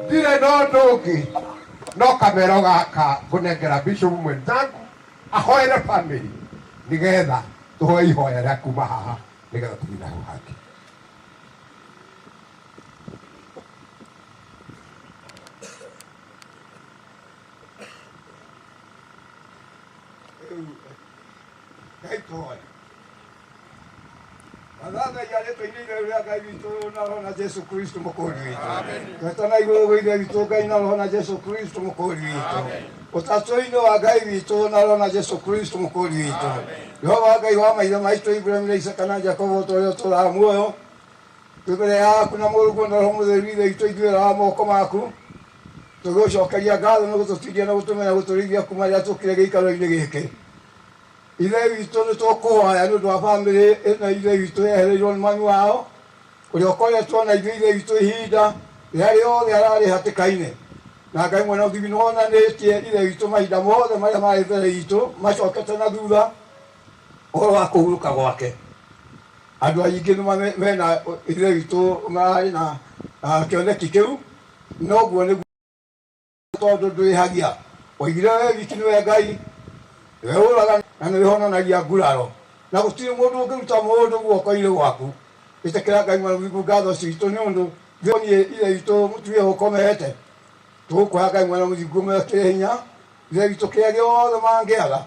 Ndirĩ na ũndũ ũngĩ no kamero gaka ngũnengera bishop mwenzangu ahoere family nigetha tũhoe ihoya rĩa kuma haha nigetha tũthiĩ na hau hangĩ. Ngai tũhoe. Mathathaia rĩtwa-inĩ itheru rĩa Ngai witũ na Roho na Jesu Kristo mũkũũri witũ. Twetana igũrũ gwĩ Ithe witũ Ngai na Roho na Jesu Kristo mũkũũri witũ. Ũtatũ-inĩ wa Ngai witũ na Roho na Jesu Kristo mũkũũri witũ. Jehova Ngai wa maithe maitũ Ibrahimu na Isaka na Jakobo ũrĩa ũtũũraga muoyo, twĩ mbere yaku na Mũrũguo na Roho Mũtheru Ithe witũ ithuĩ moko maku. Tũgũcokeria ngatho nĩ gũtũtindia na gũtũmenya gũtũrĩithia kuma rĩrĩa tũkire gĩikaro-inĩ gĩkĩ. Ithe witũ nĩ tũkũhoya nĩ ũndũ wa bamĩrĩ ĩno ithe witũ yehereirwo nĩ mami wao ũrĩa ũkoretwo na ithuĩ ithe witũ ihinda rĩrĩa rĩothe ararĩ hatĩka-inĩ. Na Ngai mwene ũthingu nĩ wonanĩtie ithe witũ mahinda mothe marĩa marĩ mbere itũ macokete na thutha ũhoro wa kũhurũka gwake. Andũ aingĩ nĩ mena ithe witũ mararĩ na kĩoneki kĩu, noguo nĩguo tondũ ndwĩhagia. Oigire we wiki nĩwe Ngai, nĩwe ũraga na nĩwe ũhonanagia nguraro, na gũtirĩ mũndũ ũngĩruta mũndũ guoko-inĩ gwaku. Ĩtĩkĩra Ngai mwene ũthingu ngatho citũ nĩ ũndũ niĩ ithe witũ mũtumia ũkomete. Tũgũkũhoya Ngai mwene ũthingu mekĩre hinya ithe witũ kĩrĩa gĩothe mangĩaga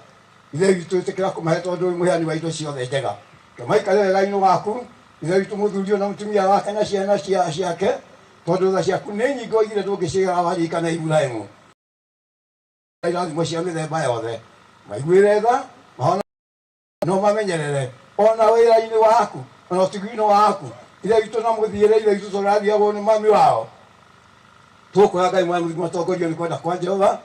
ithe witũ ĩtĩkĩra kũmahe tondũ wĩ mũheani wa indo ciothe njega. Kĩmaikare wega-inĩ waku ithe witũ mũthuri ũyũ na mũtumia wake na ciana ciake, tondũ tha ciaku nĩ nyingĩ oigire ndũngĩcigara waririkana Iburahĩmu. Irathimo cia mĩthemba yothe maiguĩre tha mahona no mamenyerere ona wĩra-inĩ waku ona ũtugi-inĩ waku ithe witũ na mũthiĩre ithe witũ tũrathiagwo nĩ mami wao. Tũkũhoya Ngai mwene mũthingu matongorio nĩ kwenda kwa Jehova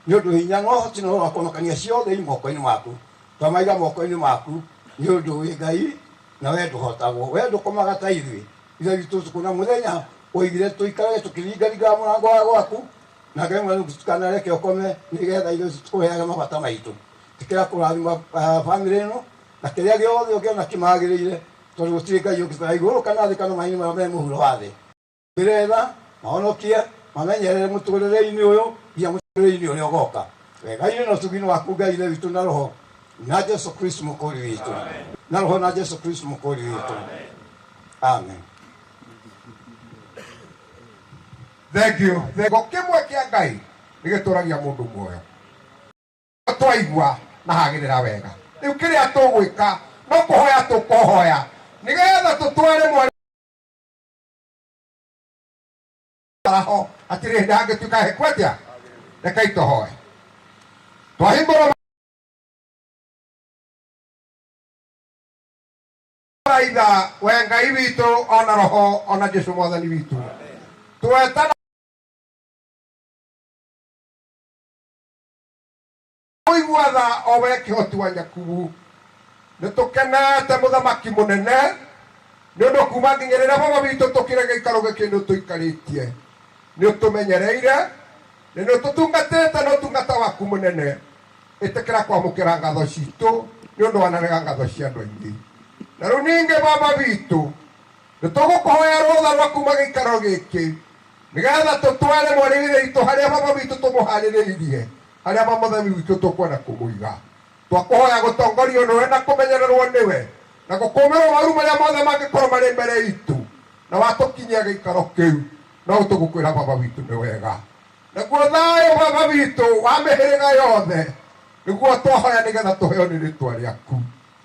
nĩ ũndũ hinya na ũhoti na ũhoro wa kũhonokania ciothe i moko-inĩ maku. Twamaiga moko-inĩ maku nĩ ũndũ wĩ Ngai na we ndũhotagwo, we ndũkomaga ta ithuĩ. Ithe witũ ũtukũ na mũthenya oigire tũikarage tũkĩringaringaga mũrango wa gwaku na Ngai mwene mũthingu tũtikanareke ũkome nĩgetha ithe witũ tũkũheage mabata maitũ. Tĩkĩra kũrathima bamĩrĩ ĩno na kĩrĩa gĩothe ũngĩona kĩmagĩrĩire tondũ gũtirĩ Ngai ũngĩ ta igũrũ kana thĩ kana maĩ-inĩ marĩa me mũhuro wa thĩ. Ĩrĩre tha mahonokie mamenyerere mũtũrĩre-inĩ ũyũ nginya mũtũrĩre-inĩ ũrĩa ũgoka. Wega-inĩ na ũtugi-inĩ waku Ngai Ithe witũ na Roho na Jesu Kristo mũkũũri witũ. Na Roho na Jesu Kristo mũkũũri witũ. Amen. Thank you. Kiugo kĩmwe kĩa Ngai nĩ gĩtũragia mũndũ muoyo. Twaigua na hagĩrĩra wega. Rĩu kĩrĩa tũgwĩka no kũhoya tũkũhoya nĩgetha tũtware mwarĩ Araho hatirĩ hĩndĩ hangĩtuĩka heku atĩa. Rekei tũhoe twahingũrwo raitha we Ngai witũ ona roho ona Jesũ mwathani witũ twetana mũigua tha o we kĩhoti wa Nyakubu. Nĩ tũkenete mũthamaki mũnene nĩ ũndũ kuma nginya rĩrĩa baba witũ tũkire gĩikaro gĩkĩ nĩ ũtũikarĩtie, nĩ ũtũmenyereire na nĩ ũtũtungatĩte na ũtungata waku mũnene. Ĩtĩkĩra kwamũkĩra ngatho citũ nĩ ũndũ wanarega ngatho cia andũ aingĩ. Na rĩu ningĩ baba witũ nĩ tũgũkũhoya rũtha rwa kuma gĩikaro gĩkĩ nĩgetha tũtware mwarĩ witũ harĩa baba witũ tũmũharĩrĩirie, harĩa baba witũ tũkwenda kũmũiga. Twakũhoya gũtongorio nĩwe na kũmenyererwo nĩwe na gũkũmĩrwo maũru marĩa mothe mangĩkorwo marĩ mbere itũ, na watũkinyia gĩikaro kĩu no tũgũkwĩra baba witũ nĩ wega. Naguo thayũ baba witũ wa mĩhĩrĩga yothe nĩguo twahoya nĩgetha tũheo nĩ rĩtwa rĩaku.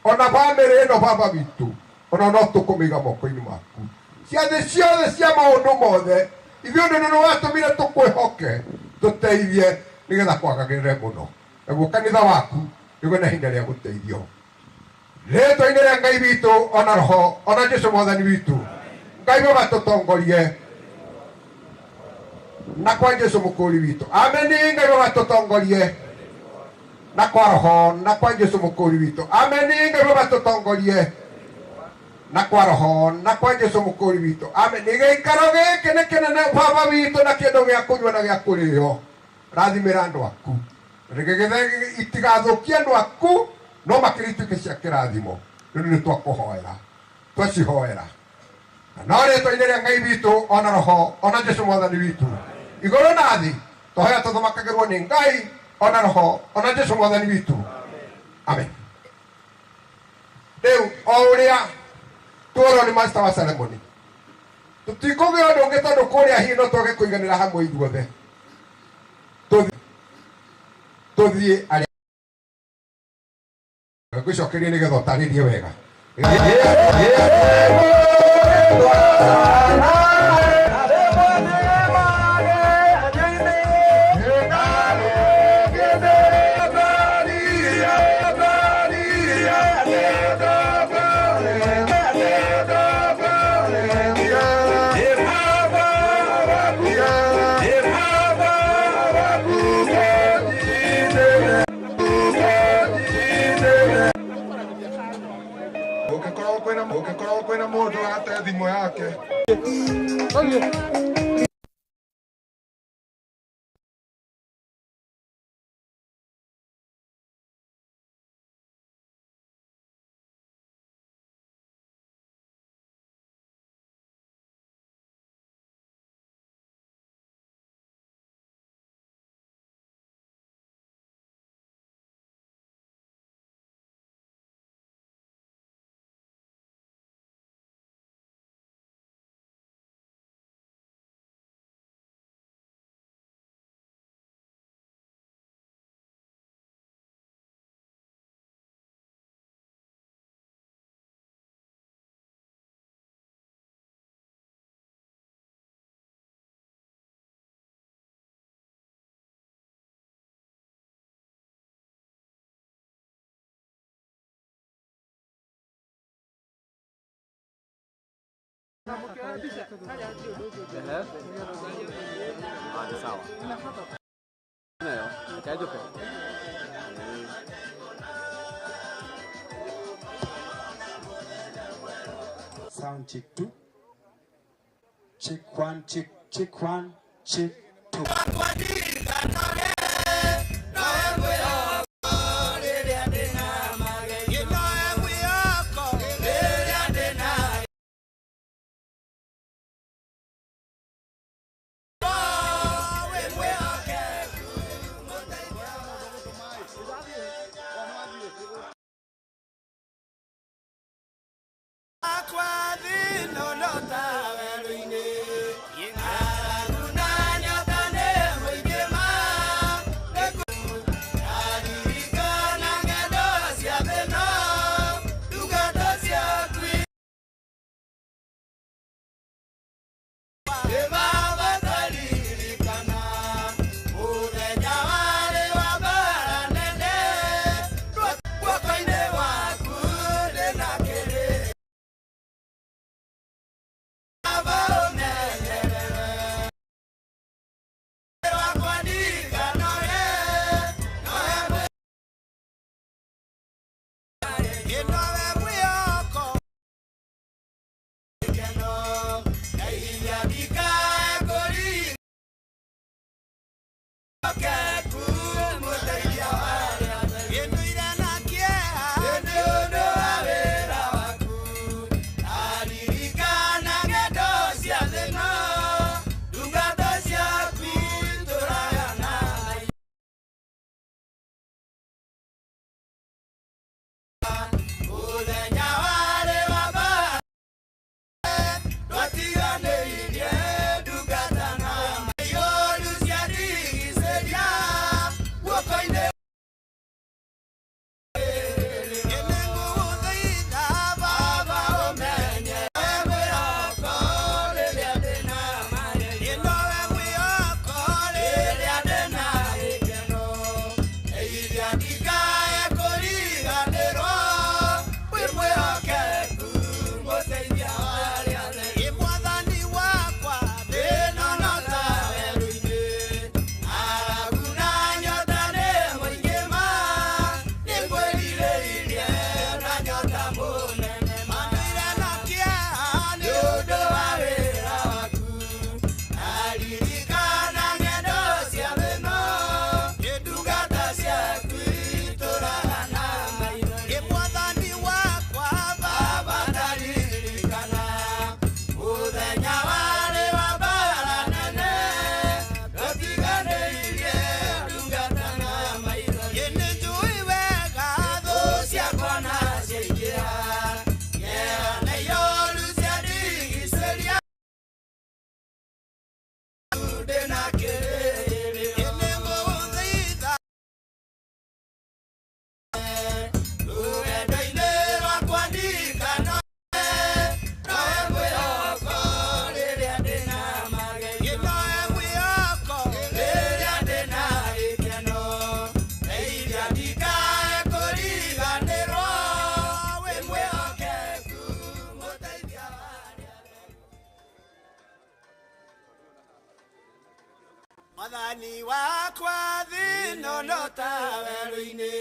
Ona bamĩrĩ ĩno baba witũ ona no tũkũmĩiga moko-inĩ maku. Ciathĩ ciothe cia maũndũ mothe ithuĩ ũndũ nĩ watũmire tũkwĩhoke tũteithie nĩgetha kwagagĩrĩre mũno, naguo kanitha waku nĩguo na ihinda rĩa gũteithio. Rĩtwa-inĩ rĩa Ngai witũ ona roho ona Jesũ mwathani witũ, Ngai baba tũtongorie na kwa Jesũ mũkũri witũ. Ameni. Ngai baba tũtongorie na kwa roho na kwa Jesũ mũkũri witũ. Ameni. Ngai baba tũtongorie na kwa roho na kwa Jesũ mũkũri witũ. Ameni. Gĩikaro gĩkĩ nĩ kĩnene baba witũ na kĩndũ gĩa kũnyua na gĩa kũrĩo. Rathimĩra andũ aku itigathũkie andũ aku no makĩria ituĩke cia kĩrathimo. Rĩu nĩ twakũhoera twacihoera na no rĩtwa-inĩ rĩa Ngai witũ ona roho ona Jesũ mwathani witũ igũrũ na thĩ twahoya tũthamakagĩrwo nĩ Ngai ona roho ona Jesũ mwathani witũ. Amen. Rĩu o ũrĩa tuorwo nĩ master wa ceremony tũtikũgĩa ũndũ ũngĩ tondũ kũrĩa hihi no twage kũiganĩra hamwe ithuothe. Tũthiĩ arĩa ngũcokerie nĩgetha ũtarĩrie wega. Ũngĩkorwo kwĩna mũndũ ate thimũ yake. Sound check 2. Check 1, check, check 1, check 2. Mwathani wakwa thĩno no ta werũ-inĩ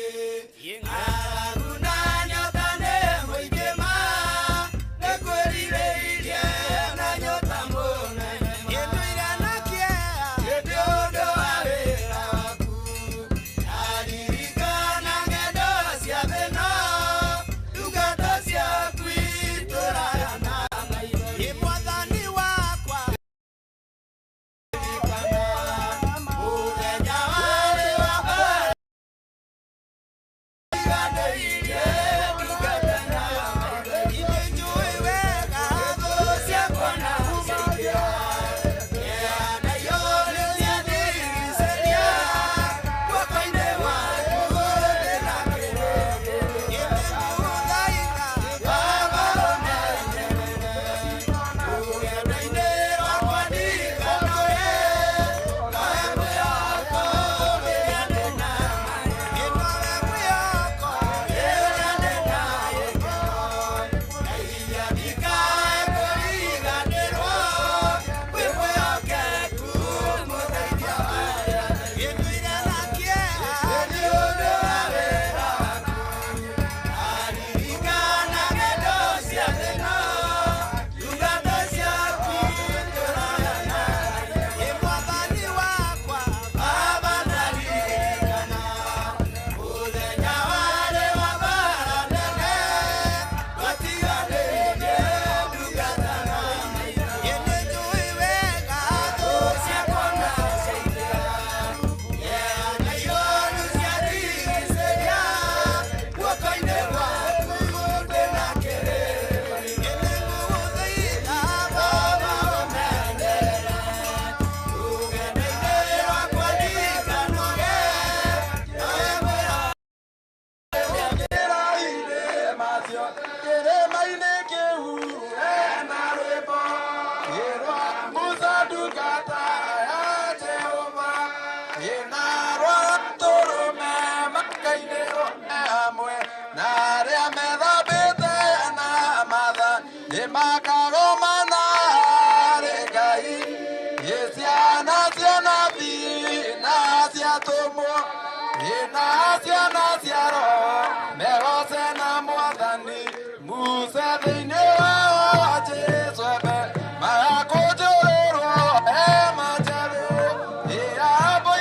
ng'aragu na nyota nĩ mũingĩ ma nĩ kwĩrirĩirie na nyota mũnene ngĩtũire na kĩeha nĩ ũndũ wa wĩra waku ndaririkana ng'endo cia thĩno ndungata ciaku itũraga na maitho ĩ Mwathani wakwa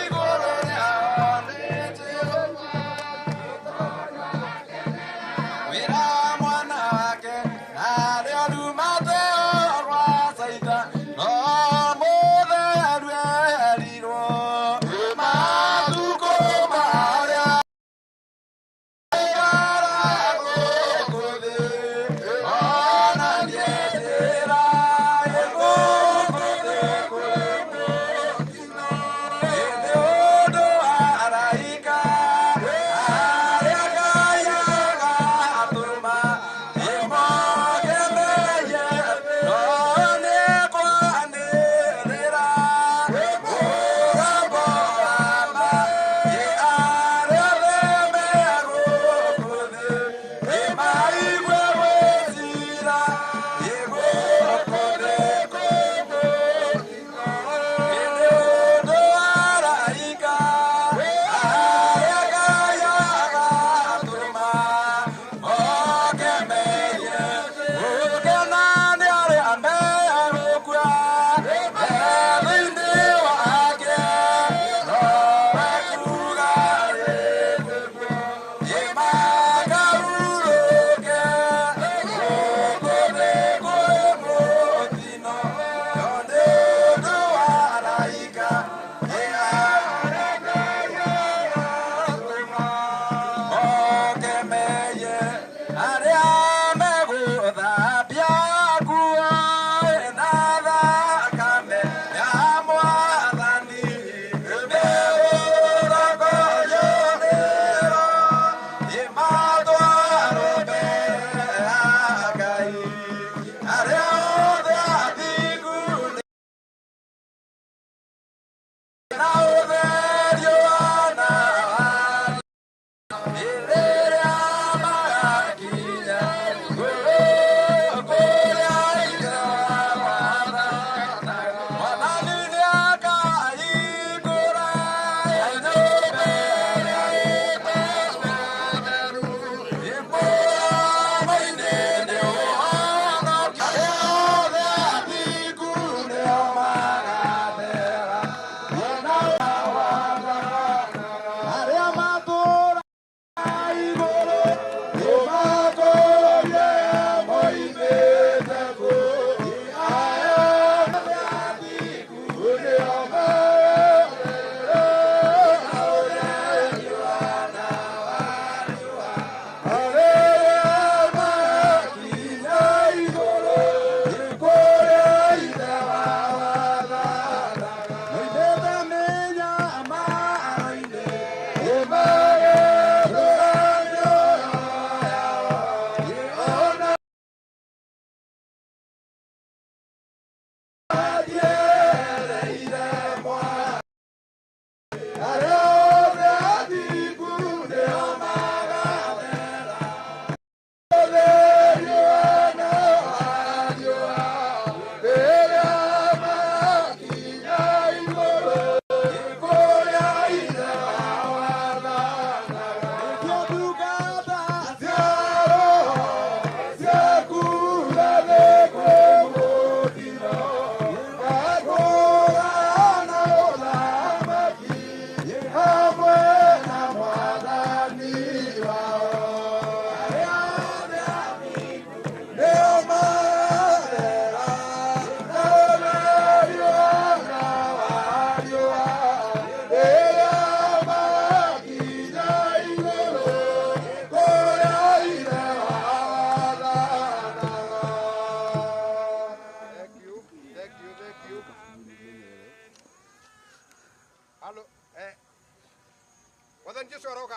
Igoro.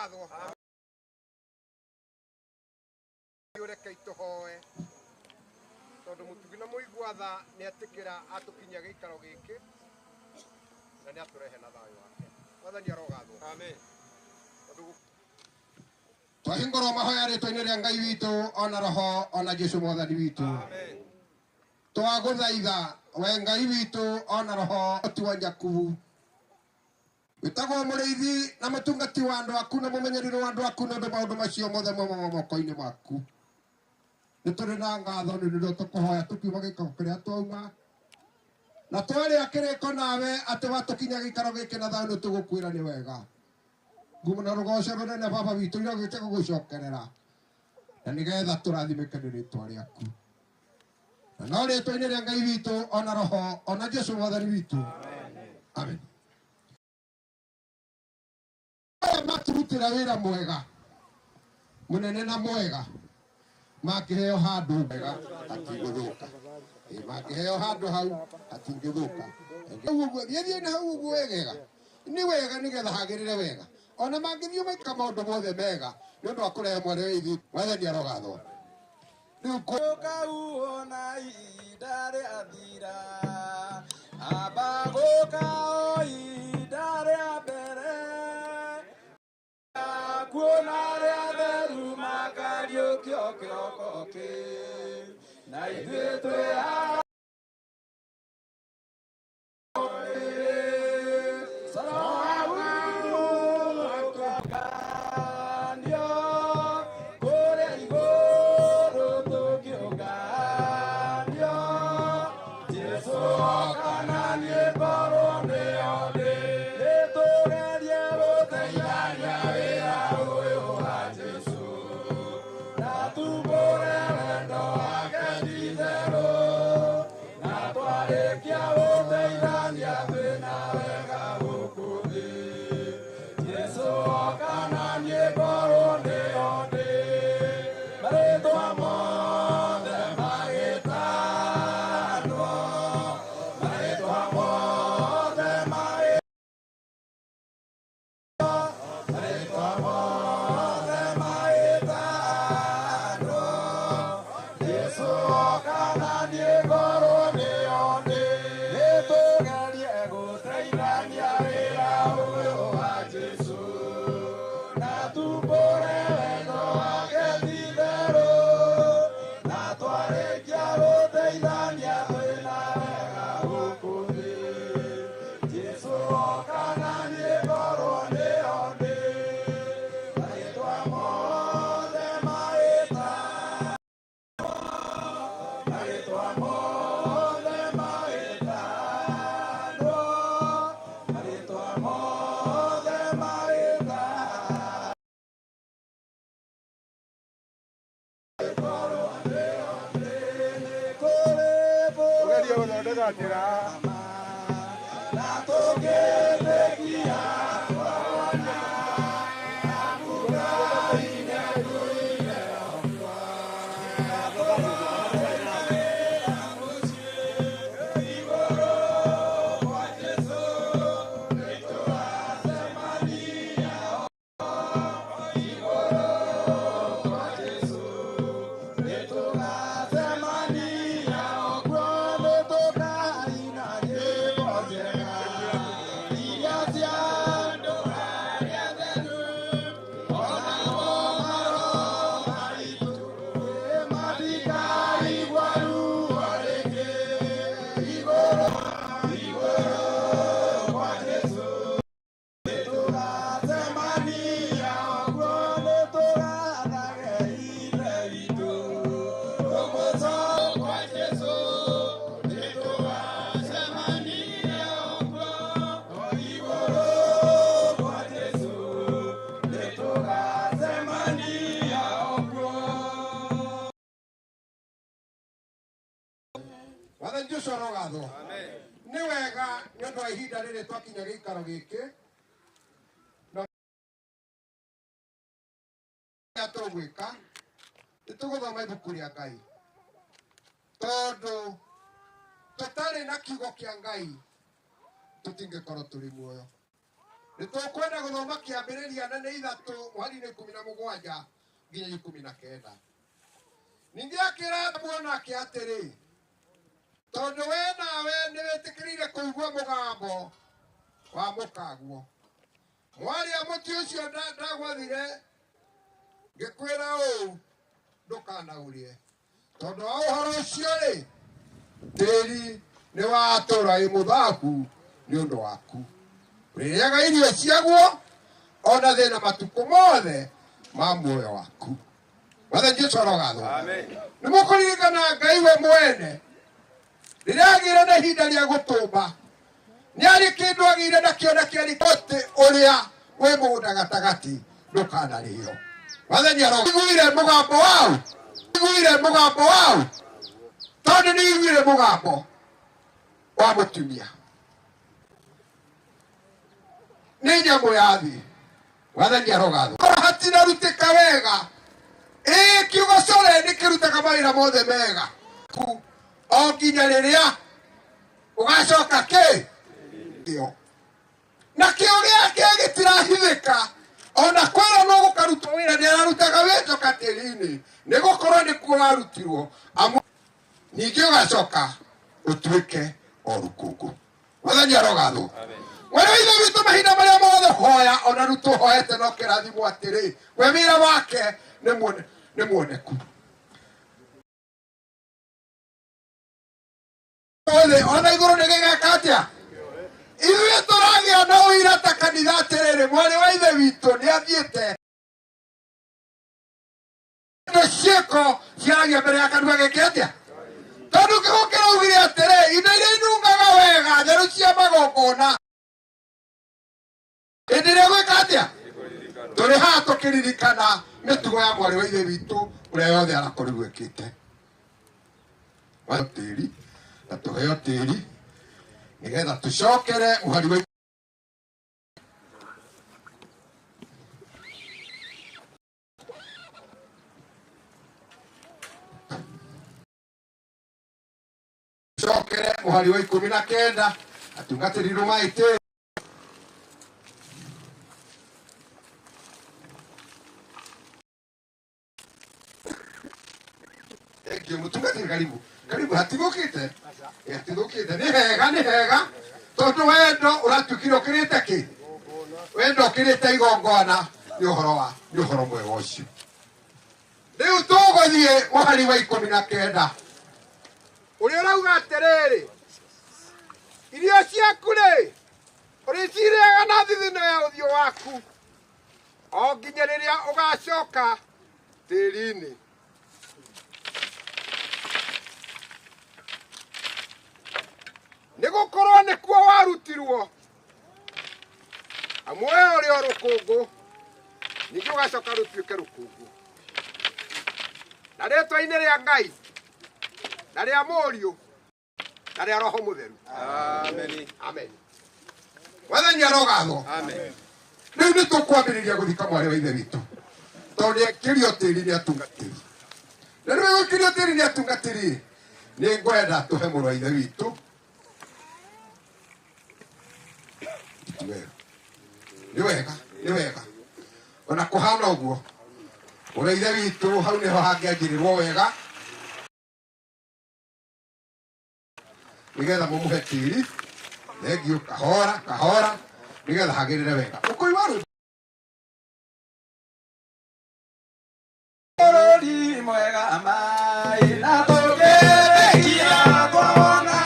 arogathwo. Reke itũhoe tondũ mũtugi na mũigua tha nĩ atĩkĩra atũkinyia gĩikaro gĩkĩ na nĩ atũrehe na thayũ wake. Mwathani arogathwo. Amen. Twahingũrwo mahoya rĩtwa-inĩ rĩa Ngai witũ ona roho ona Jesũ mwathani witũ. Twagũthaitha we Ngai witũ ona roho ti wa Jakubu wĩtagwo mũrĩithi na mũtungati wa andũ aku na mũmenyereri wa andũ aku nĩ ũndũ maũndũ macio mothe mauma moko-inĩ maku. Nĩ tũrĩ na ngatho nĩ ũndũ tũkũhoya tũkiuma gĩikaro kĩrĩa twauma na twarĩa kĩrĩko nawe atĩ watũkinya gĩikaro gĩkĩ na thayũ nĩ tũgũkwĩra nĩ wega. Ngumo na rũgoco rũnene baba witũ irogĩte gũgũcokerera na nĩgetha tũrathimĩke nĩ rĩtwa rĩaku na no rĩtwa-inĩ rĩa Ngai witũ ona roho ona Jesũ mwathani witũ. Amen. Aya maturutĩra wĩra mwega mũnene na mwega makĩheo handũ wega hatingĩthũka. Makĩheo handũ hau hatingĩthũka. Thiĩ na hau ũguo wegega nĩ wega nĩgetha hagĩrĩre wega ona mangĩthiĩ maika maũndũ mothe mega nĩ ũndũ wa kũrehe mwarĩ wa ithe. Mwathani arogathwo. Rĩu Gũka ihinda rĩathira, amba gũka o ihinda rĩa mbere, kuona arĩa atheru makariũkio kĩroko kĩu, na ithuĩ twĩ haha. Mwathani Jesũ arogathwo. Nĩ wega nĩ ũndũ wa ihinda rĩrĩ twakinya gĩikaro gĩkĩ na tũgwĩka nĩ tũgũthoma ibuku rĩa Ngai tondũ tũtarĩ na kiugo kĩa Ngai tũtingĩkorwo tũrĩ muoyo. Nĩ tũkwenda gũthoma kĩambĩrĩria nene 3 mũhari-inĩ 17 nginya 19. Ningĩ akĩra mwanake atĩrĩ, tondũ we nawe nĩ wĩtĩkĩrire kũigua mũgambo wa mũkaguo, mwaria mũtĩ ũcio ndagwathire ngĩkwĩra ũũ, ndũkanaũrĩe. Tondũ wa ũhoro ũcio rĩ, tĩri nĩ watũũra wĩ mũthaku nĩ ũndũ waku. Ũrĩrĩaga irio ciaguo ona thĩna matukũ mothe ma muoyo waku. Mwathani Jesũ arogathwo. Nĩ mũkũririkana Ngai we mwene rĩrĩa agĩire na ihinda rĩa gũtũmba, nĩ arĩ kĩndũ agĩire nakĩo na kĩarĩ mũtĩ ũrĩa wĩ mũgũnda gatagatĩ ndũkanarĩo. Mwathani aroiguire mũgambo wau, iguire mũgambo wau, tondũ nĩ iguire mũgambo wa mũtumia. Nĩ nyamũ ya thĩ. Mwathani arogathwo. Korwo hatinarutĩka wega, ĩĩ kiugo core nĩ kĩrutaga mawĩra mothe mega o nginya rĩrĩa ũgacoka kĩ kĩo na kĩo gĩake gĩtirahithĩka, ona kwĩrwo no gũkarutwo wĩra nĩ ararutaga wĩra tĩri-inĩ, nĩ gũkorwo nĩkuo warutirwo. Ningĩ ũgacoka ũtuĩke o rũkũngũ. Mwathani arogathwo. Mwarĩ wa Ithe witũ, mahinda marĩa mothe hoya ona rĩu tũhoete no kĩrathimwo atĩrĩ, we wĩra wake nĩ muoneku. Othe ona igũrũ nĩ gĩgeka atĩa? Ithuĩ tũragĩa na ũira ta kanitha atĩrĩrĩ, mwarĩ wa Ithe witũ nĩ athiĩte indo ciĩko ciaragia mbere ya kanua gĩke atĩa? Tondũ kiugo kĩraugire atĩrĩ, indo iria inungaga wega theru cia magongona hĩndĩ ĩrĩa gwĩka atĩa? Tũrĩ haha tũkĩririkana mĩtugo ya mwarĩ wa Ithe witũ ũrĩa yothe arakorirwo ĩkĩte. Tĩri na tũheo tĩri nĩgetha tũcokere mũhari wa cokere mũhari wa 19 atungatĩri rũmai tĩri. Thank you, mũtungatĩri, karibu karibu. Hatithũkĩte, hatithũkĩte, nĩ hega, nĩ hega, tondũ wendo ũratuĩkire ũkĩrĩte kĩ? Wendo ũkĩrĩte igongona. Nĩ ũhoro wa nĩ ũhoro mwega ũcio. Rĩu tũgũthiĩ mũhari wa 19 ũrĩa ũrauga atĩrĩrĩ, irio ciaku rĩ ũrĩcirĩaga na thithino ya ũthiũ waku o nginya rĩrĩa ũgacoka tĩri-inĩ. Nĩ gũkorwo nĩkuo warutirwo, amu we ũrĩ o rũkũngũ, ningĩ ũgacoka rũtuĩke rũkũngũ. Na rĩtwa-inĩ rĩa Ngai na rĩa Mũriũ na rĩa Roho Mũtheru. Amen. Amen. Mwathani arogathwo. Amen. Rĩu nĩ tũkwambĩrĩria gũthika mwarĩ wa Ithe witũ, tondũ nĩekĩrio tĩri nĩ atungatĩri. Na rĩu gwĩkĩrio tĩri nĩ atungatĩri, nĩ ngwenda tũhe mũrũ wa Ithe witũ nĩ wega, nĩ wega. Ona kũhana ũguo, mũrũ wa Ithe witũ hau nĩho hangĩanjĩrĩrwo wega, nĩgetha mũmũhe tĩri. Thengiũ, kahora kahora, nĩgetha hagĩrĩre wega. Ũkũi wa rwĩmbo bũrũri mwega mai na tũkĩrĩkia kuona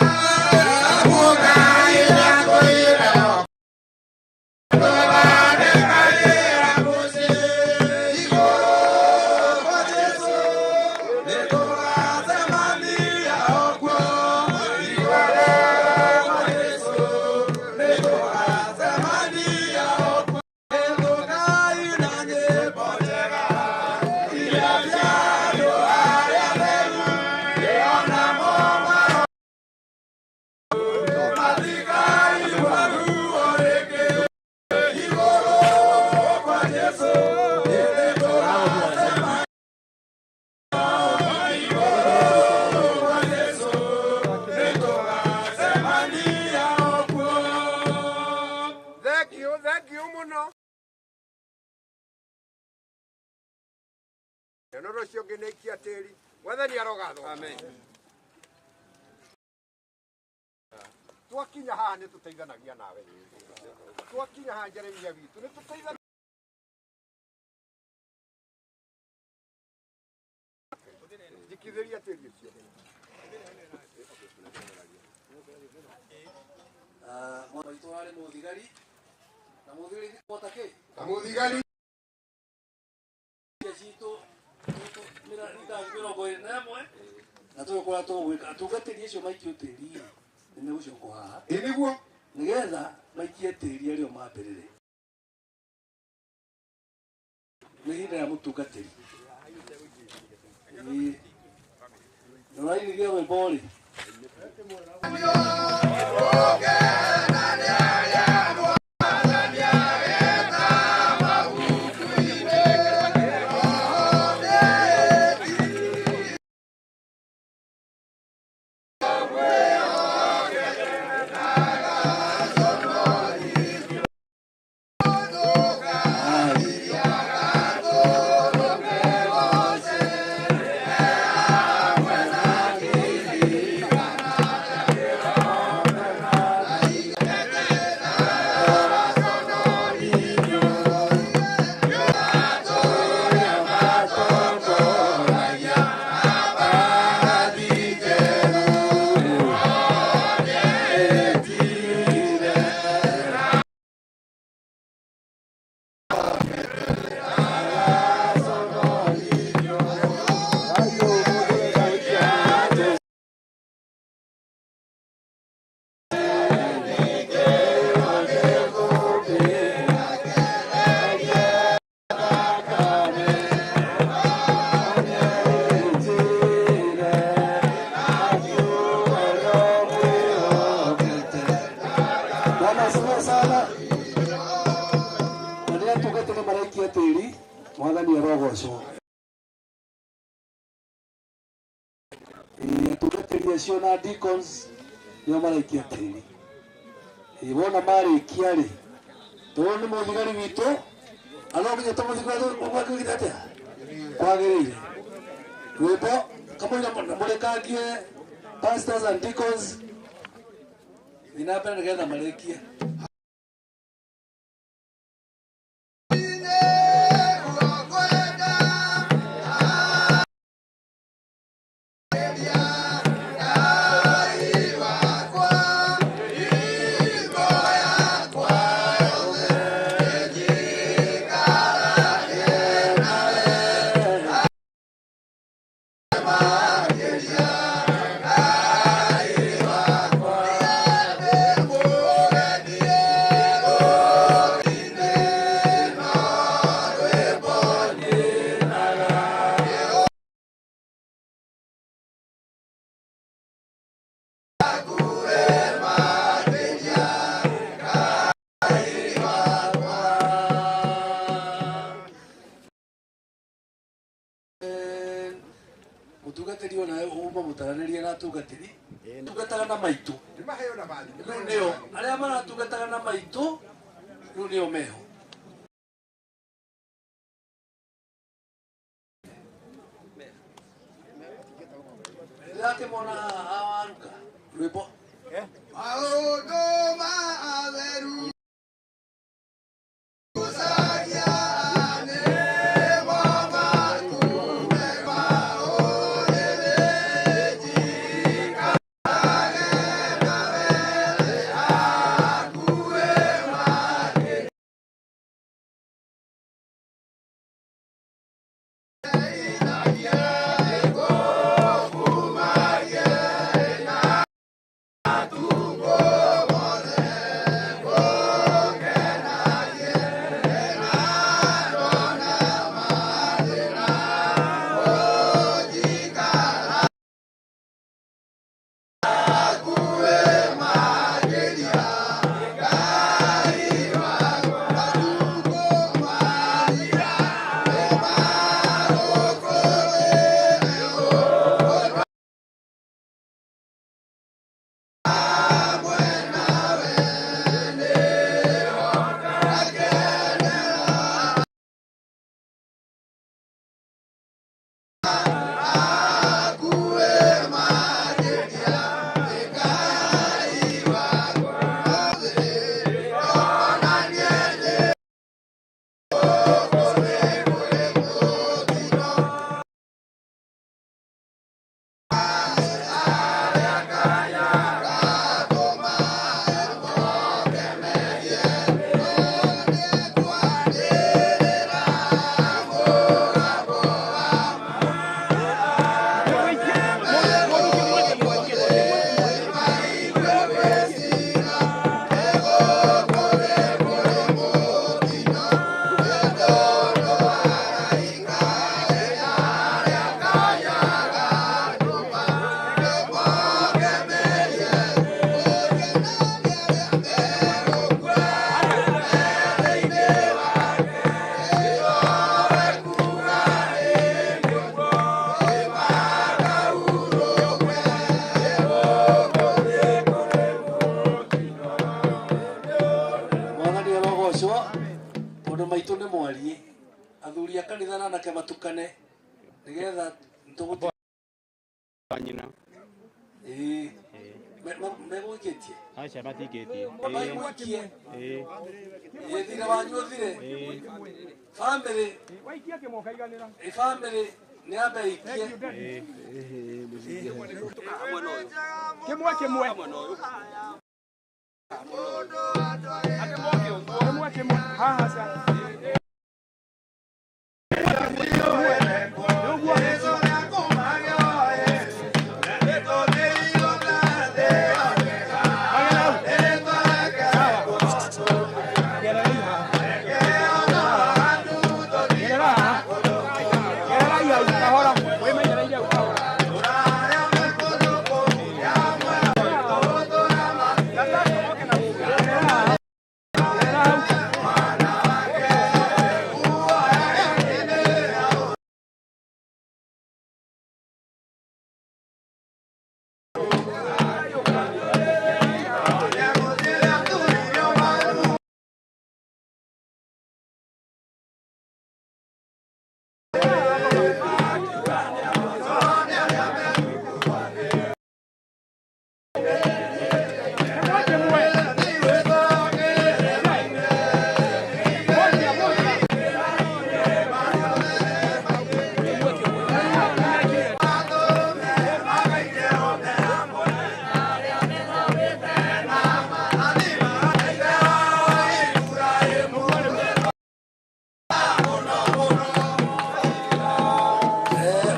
Thank you, thank you. Na ũcio ũngĩ nĩ aikia tĩri. Mwathani arogathwo. Amen. Twakinya haha nĩ tũteithanagia nawe. Twakinya haha Jeremia witũ nĩ tũteithanagia. Njikithĩria tĩri ũcio. Mwana witũ arĩ mũthigari na mũthigari mwota kĩ? Na mũthigari. Citũ 21 na tũgũkora tũgwĩka atungatĩri acio maikio tĩri nĩ megũcokwo haha. Ĩ nĩguo. Nĩgetha maikie tĩri arĩa mambĩrĩre. Nĩ ihinda rĩa mũtungatĩri. Ĩĩ. Na ũrainithia rwĩmbo rĩ. Bwana asifiwe sana. Na rĩrĩa atungatĩri maraikia tĩri, Mwathani arogocwo. Ĩĩ, atungatĩri acio na deacons nĩo maraikia tĩri. Ĩĩ, wona marĩkia rĩ, tondũ nĩ mũthigari witũ, na no nginya tũmũthigari gwakĩgĩte atĩa? Kwagĩrĩire. Rwĩmbo kamũira mũrĩkangie pastors and deacons thiĩ na mbere nĩgetha marĩkie. Mũtungatĩri onawe uma mũtaranĩrie na atungatĩri tungataga na maitũ rĩu nĩo arĩa maratungataga na maitũ rĩu nĩo meho. Ndĩrakĩmona haha awaruka rwĩmbo Maũndũ matheru Athuri a kanitha na anake matukane nigetha tũgũti nyina. Ĩĩ. Megũikĩtie? Aca matikĩtie. Maigũikie. Ĩĩ. Ĩĩ thirĩ wanyu ũthire. Bamĩrĩ. Waikia kĩmwe ũkaiganĩra. Ĩ bamĩrĩ nĩ ambe ikie. Kĩmwe kĩmwe. Kĩmwe kĩmwe. Haha ca.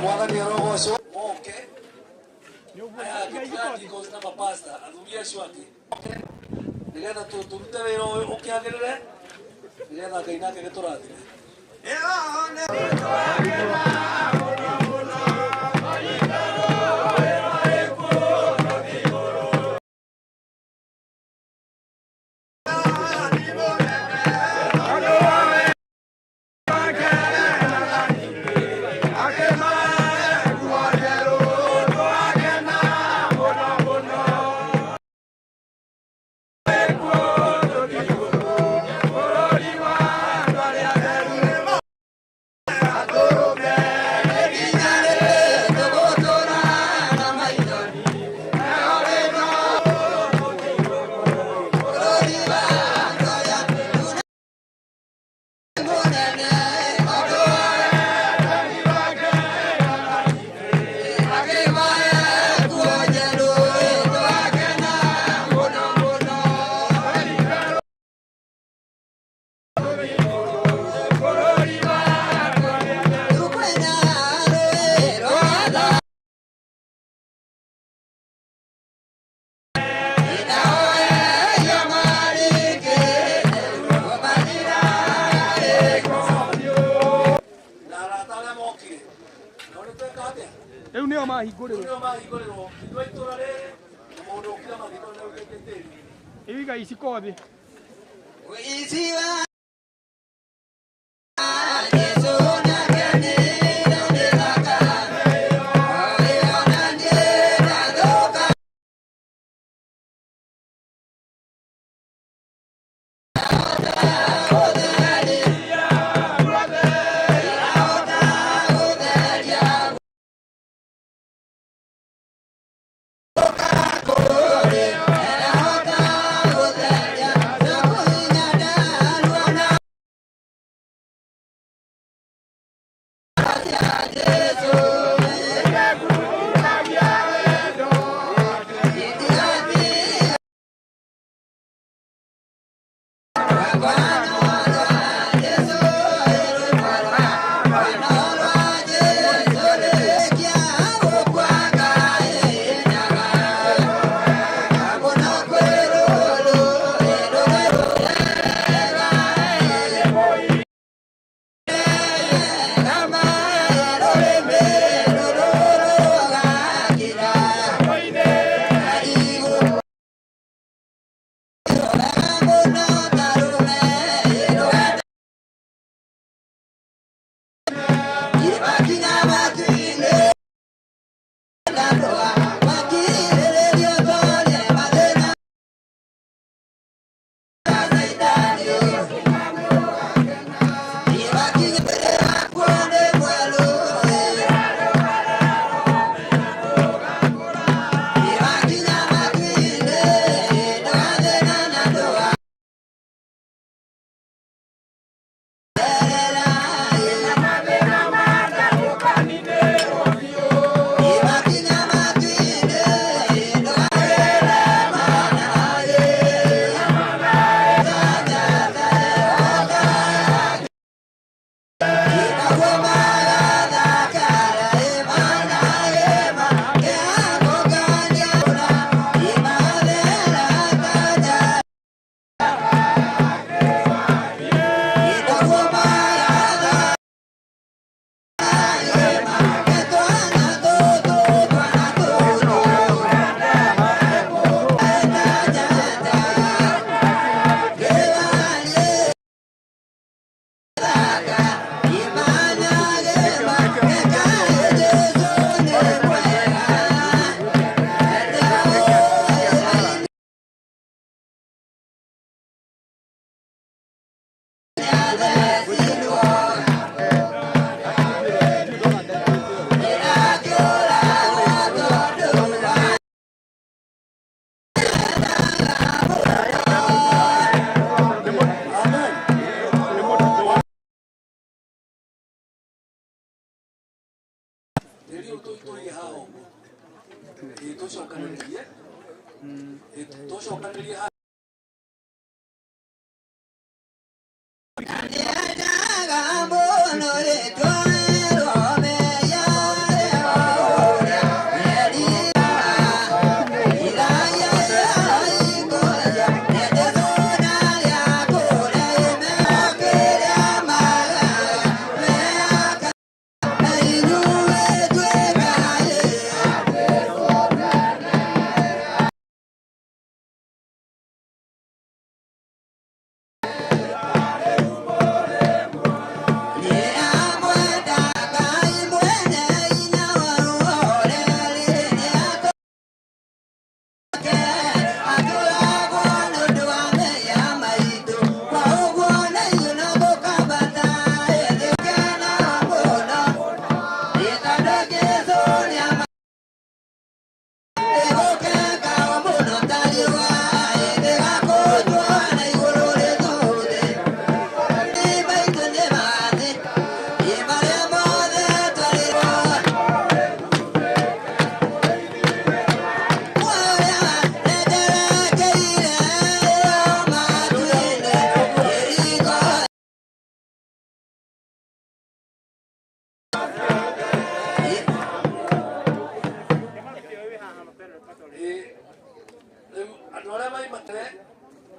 Mwathani arogocwo moke aya angĩ deacons na mapasta athuri acio angĩ nigetha tũrute wĩra ũyũ ũkĩagĩrĩre nigetha Ngai nake gĩtũrathime. Na arata arĩa mokire no nĩ tweka atĩa? Rĩu nĩo mahingũrĩrwo. Rĩu nĩo mahingũrĩrwo ithuĩ a itũũra rĩrĩ na mũndũ ũkire mathiko nĩ aukĩtie tĩri. Iga iciko thĩ. No, no, no, no.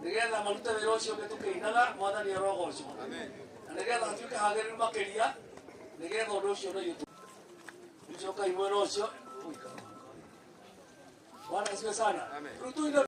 Nigetha marute wĩra ũcio ũngĩ tũkĩinaga mwathani arogocwo. Na nigetha hatuĩke hagĩrĩru makĩria nigetha ũndũ ũcio no ithuĩ tucokai mwena ũcio. Bwana asifiwe sana. Rĩu tũine.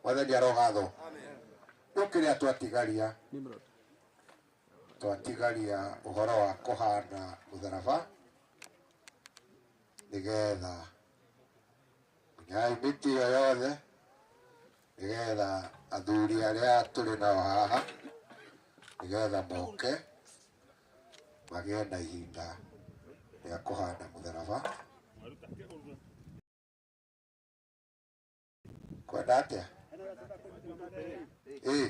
Mwathani arogathwo. Rĩu kĩrĩa twatigaria ũhoro wa kũhanda mũtharaba nĩgetha munyai mĩtĩ ĩyo yothe nĩgetha athuri arĩa tũrĩ nao haha nĩgetha moke magĩe na ihinda rĩa kũhanda mũtharaba. Kwenda atĩa? Ĩĩ,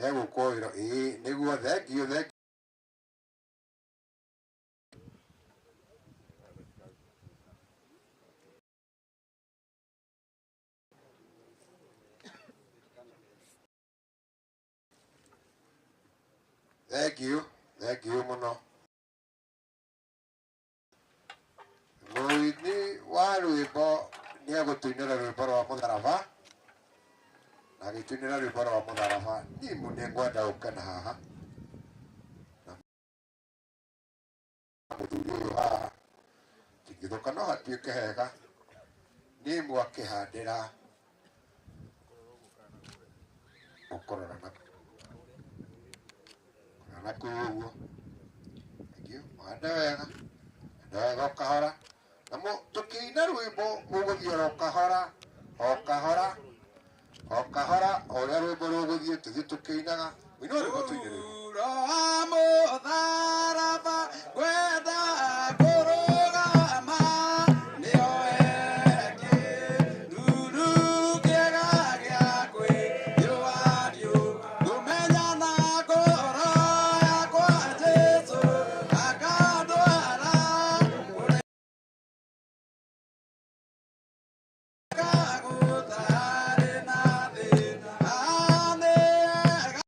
egũkũĩrwo ĩĩ nĩguo. Thengiũ, thengiũ. Thengiũ, thengiũ mũno. Mũini wa rwĩmbo nĩ egũtũinĩra rwĩmbo rwa mũtharaba, na agĩtũinĩra rwĩmbo rwa mũtharaba niĩ nĩ ngwenda ũke na haha na mũthuri ũyũ haha tingĩthũka no hatuĩke hega. Niĩ mwakĩhandĩra ũkũrora na kũu ũguo. Thengiũ, mũhande wega, hande wega o kahora, na tũkĩina rwĩmbo mũgũthiĩ oro kahora o kahora o kahora o ũrĩa rwĩmbo rũgũthiĩ tũthiĩ tũkĩinaga. Mũini wa rwĩmbo tũine rwĩmbo. Mũtharaba ngwenda kũrũgama nĩo kĩruru kĩega gĩa kwĩyũa ngũmenya na ngoro yakwa Jesũ akandwara kũrĩa gũtarĩ na thĩna. Nĩ ega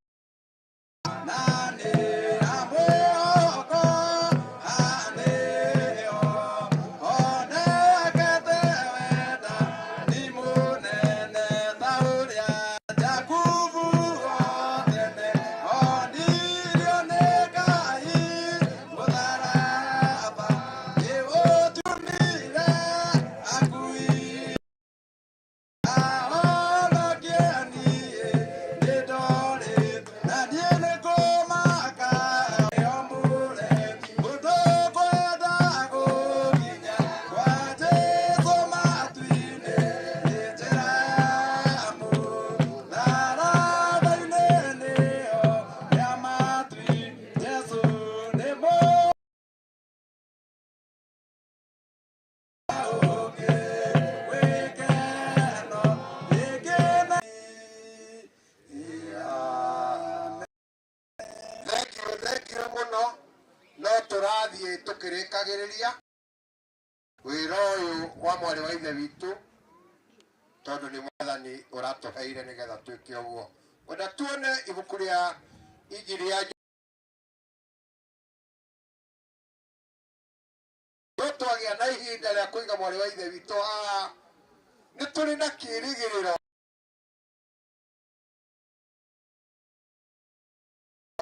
na nĩ amwĩhoko anĩo onekete wenda ni mũnene ta ũrĩa Jakubu o tene onirio nĩ Ngai mũtharaba nĩũtumire akui ahonokie niĩ nĩndorĩ na niĩ nĩngũmaka ĩomũre ũndũ ngwenda gũkinya kwa Jesũ matu-inĩ nĩ njĩra mũtharaba-inĩ nĩyo ya matu-inĩ. Jesũ nĩ mũ Thengiũ, thengiũ mũno. No tũrathiĩ tũkĩrĩkagĩrĩria wĩra ũyũ wa mwarĩ wa ithe witũ tondũ nĩ mwathani ũratũheire nĩgetha twĩke ũguo. Ngwenda tuone ibuku rĩa Injiri ya no twagĩa na ihinda rĩa kũiga mwarĩ wa ithe witũ haha nĩ tũrĩ na kĩĩrĩgĩrĩro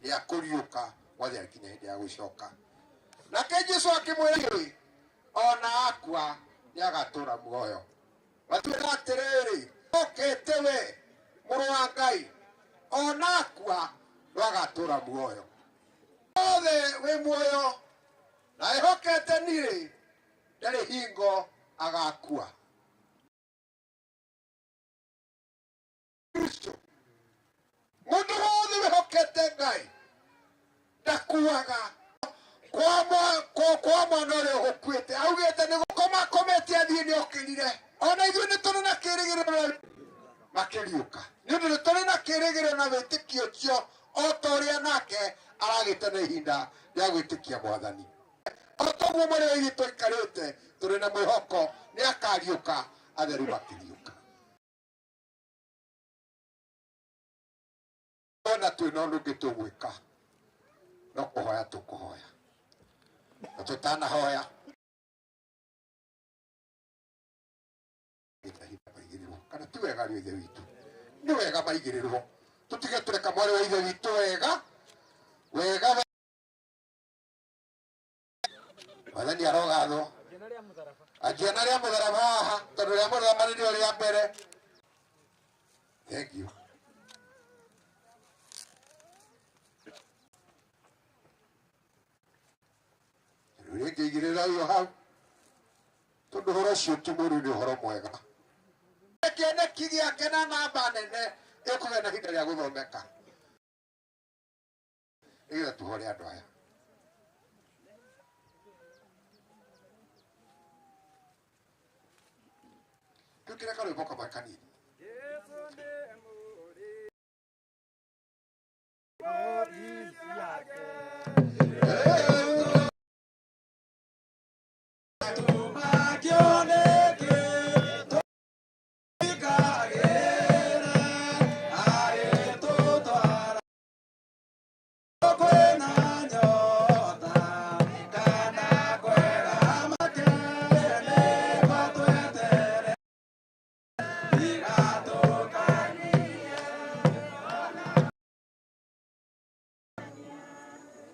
rĩa kũriũka mwathani akinya hĩndĩ ya gũcoka. Nake Jesũ akĩmwĩra ona akua nĩ agatũra muoyo. Matwĩra atĩrĩrĩ, okĩte we mũrũ wa Ngai, ona akua no agatũra muoyo. Othe wĩ muoyo na ĩhokete niĩ ndarĩ hingo agakua. Kristo mũndũ wothe wĩhokete Ngai ndakuaga. Kwa mwana ũrĩa ũgũkuĩte augĩte nĩ gũkoma akomete athiĩ nĩ okĩrire. Ona ithuĩ nĩ tũrĩ na kĩĩrĩgĩrĩro makĩriũka nĩ ũndũ nĩ tũrĩ na kĩĩrĩgĩrĩro na wĩtĩkio ũcio o ta ũrĩa nake aragĩte na ihinda rĩa gwĩtĩkia mwathani. O toguo marĩa ithuĩ tũikarĩte tũrĩ na mwĩhoko nĩ akariũka atheru makĩriũka. Ona twĩna ũndũ ũngĩ tũgwĩka no kũhoya tũkũhoya na tũtanahoya maigĩrĩrwo kana ti wega rĩ ithe witũ nĩ wega maigĩrĩrwo tũtige tũreka mwarĩ wa ithe witũ wega wega. Mwathani arogathwo. Anjia na rĩa mũtharaba haha tondũ rĩa mũtharaba nĩrĩo rĩa mbere. Thank you. Rĩu rĩngĩ igĩrĩra ũyũ hau tondũ ũhoro ũcio ti mũũru, nĩ ũhoro mwega. Kĩoneki gĩake na namba nene ĩkũgĩa na ihinda rĩa gũthomeka nĩgetha tuhore andũ aya. Twĩkĩre karwĩmbo kamwe kanini.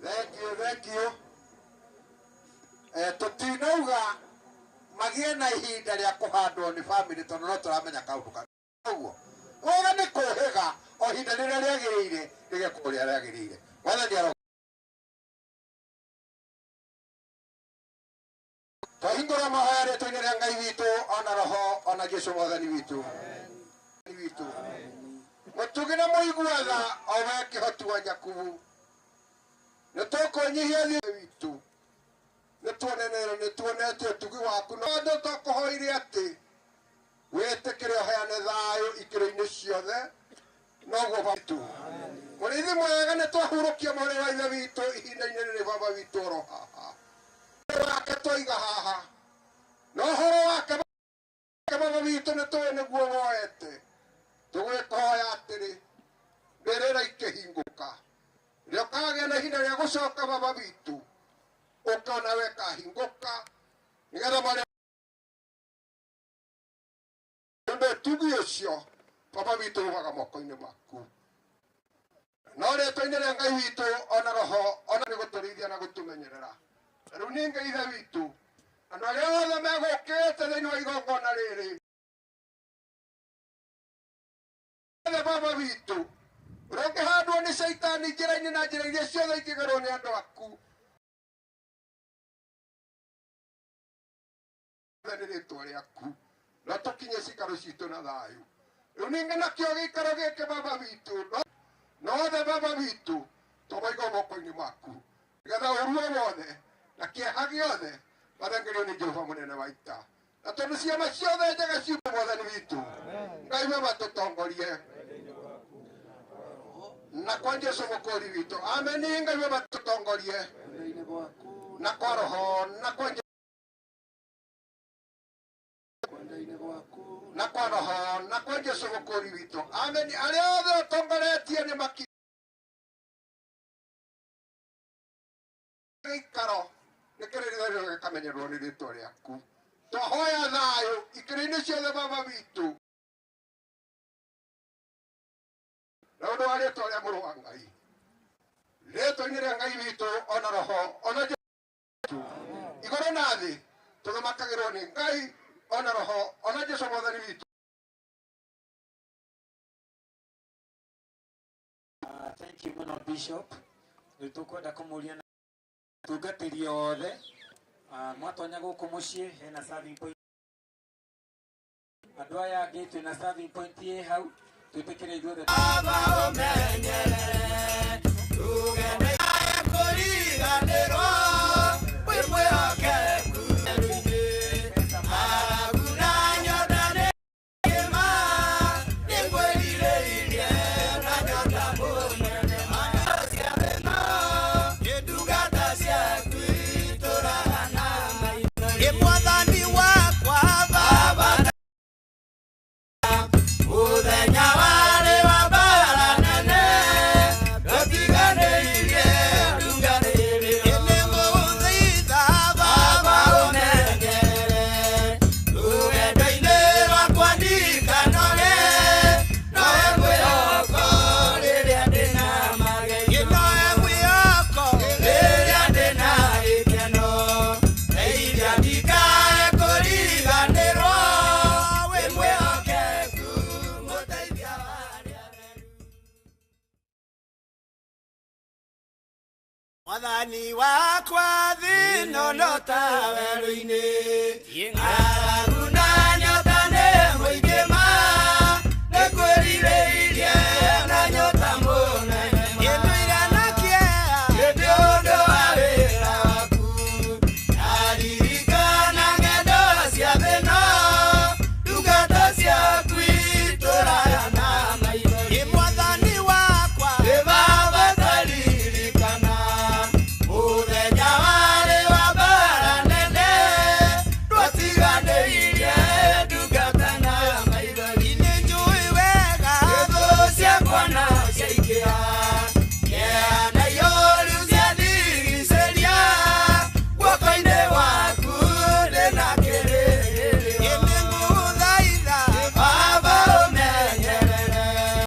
Thank you, thank you. Tũtinauga magĩe na ihinda rĩa kũhandwo nĩ bamĩrĩ tondũ no tũramenya kaũndũ ka ũguo. Wega nĩ kũhĩga o ihinda rĩrĩa rĩagĩrĩire rĩgekwo ũrĩa rĩagĩrĩire. Mwathani aro twahingũra mahoya rĩtwa-inĩ rĩa Ngai witũ ona roho ona Jesũ mwathani witũ. Witũ. Mũtugi na mũiguaga o we kĩhoti wa Jakubu. Nĩ tũkũnyihia thiĩ witũ. Nĩ tuonenere nĩ tuonete ũtugi waku no andũ tũkũhoire atĩ wĩtĩkĩre ũheane thayũ ikĩro-inĩ ciothe noguo baba witũ. Mũrĩithi mwega nĩ twahurũkia mwarĩ wa ithe witũ ihinda-inĩ rĩrĩ baba witũ oro haha. Wake twaiga haha na ũhoro wake baba witũ nĩ tũĩ nĩguo woete. Tũgwĩkũhoya atĩrĩ mbĩrĩra ikĩhingũka rĩrĩa ũkagĩa na ihinda rĩa gũcoka baba witũ ũkona we kahingũka nĩgetha marĩa ũndũ ũtugi ũcio baba witũ umaga moko-inĩ maku. No rĩtwa-inĩ rĩa Ngai witũ ona roho ona nĩ gũtũrĩithia na gũtũmenyerera. Na rĩu ningĩ ithe witũ andũ arĩa othe megũkĩte thĩinĩ wa igongona rĩrĩ othe baba witũ ũrĩa ũngĩhandwo nĩ caitani njĩra-inĩ na njĩra iria ciothe ingĩgerwo nĩ andũ aku nĩ rĩtwa rĩaku na tũkinye cikaro citũ na thayũ. Rĩu ningĩ nakĩo gĩikaro gĩkĩ baba witũ na othe baba witũ tũmaiga moko-inĩ maku nĩgetha ũru o wothe na kĩeha gĩothe mathengerio nĩ Jehova mũnene wa ita. Na tondũ ciama ciothe njega ciuma mwathani witũ Ngai baba tũtongorie na kwa Jesũ mũkũri witũ. Ameni. Ngai baba tũtongorie na kwa roho na kwa na kwa roho na kwa Jesũ mũkũri witũ. Ameni. Arĩa othe ũtongoretie nĩ maki gĩikaro nĩ kĩrĩrĩro gĩkamenyerwo nĩ rĩtwa rĩaku. Twahoya thayũ ikĩro-inĩ ciothe baba witũ na ũndũ wa rĩtwa rĩa mũrũ wa Ngai rĩtwa-inĩ rĩa Ngai witũ ona roho ona Jesũ igũrũ na thĩ tũthamakagĩrwo nĩ Ngai ona roho ona Jesũ mwathani witũ. Thank you mũno Bishop. Rĩu tũkwenda kũmũria na tungatĩri othe mwatonya gũkũ mũciĩ hena serving point. Andũ aya angĩ twĩna serving point ĩ hau twĩtĩkĩre ithuothe. Baba ũmenyerere tũgende kũriganĩrwo wĩ mwĩhokeku ng'aragu na nyota nĩ kĩma nĩngwĩrirĩirie na nyota mũnene ndungata ciaku itũraga na maitho. Ĩ mwathani wakwa baba mũthenya warĩ wa mbara nene ndũtiganĩirie Mwathani wakwa thĩno no ta werũ-inĩ.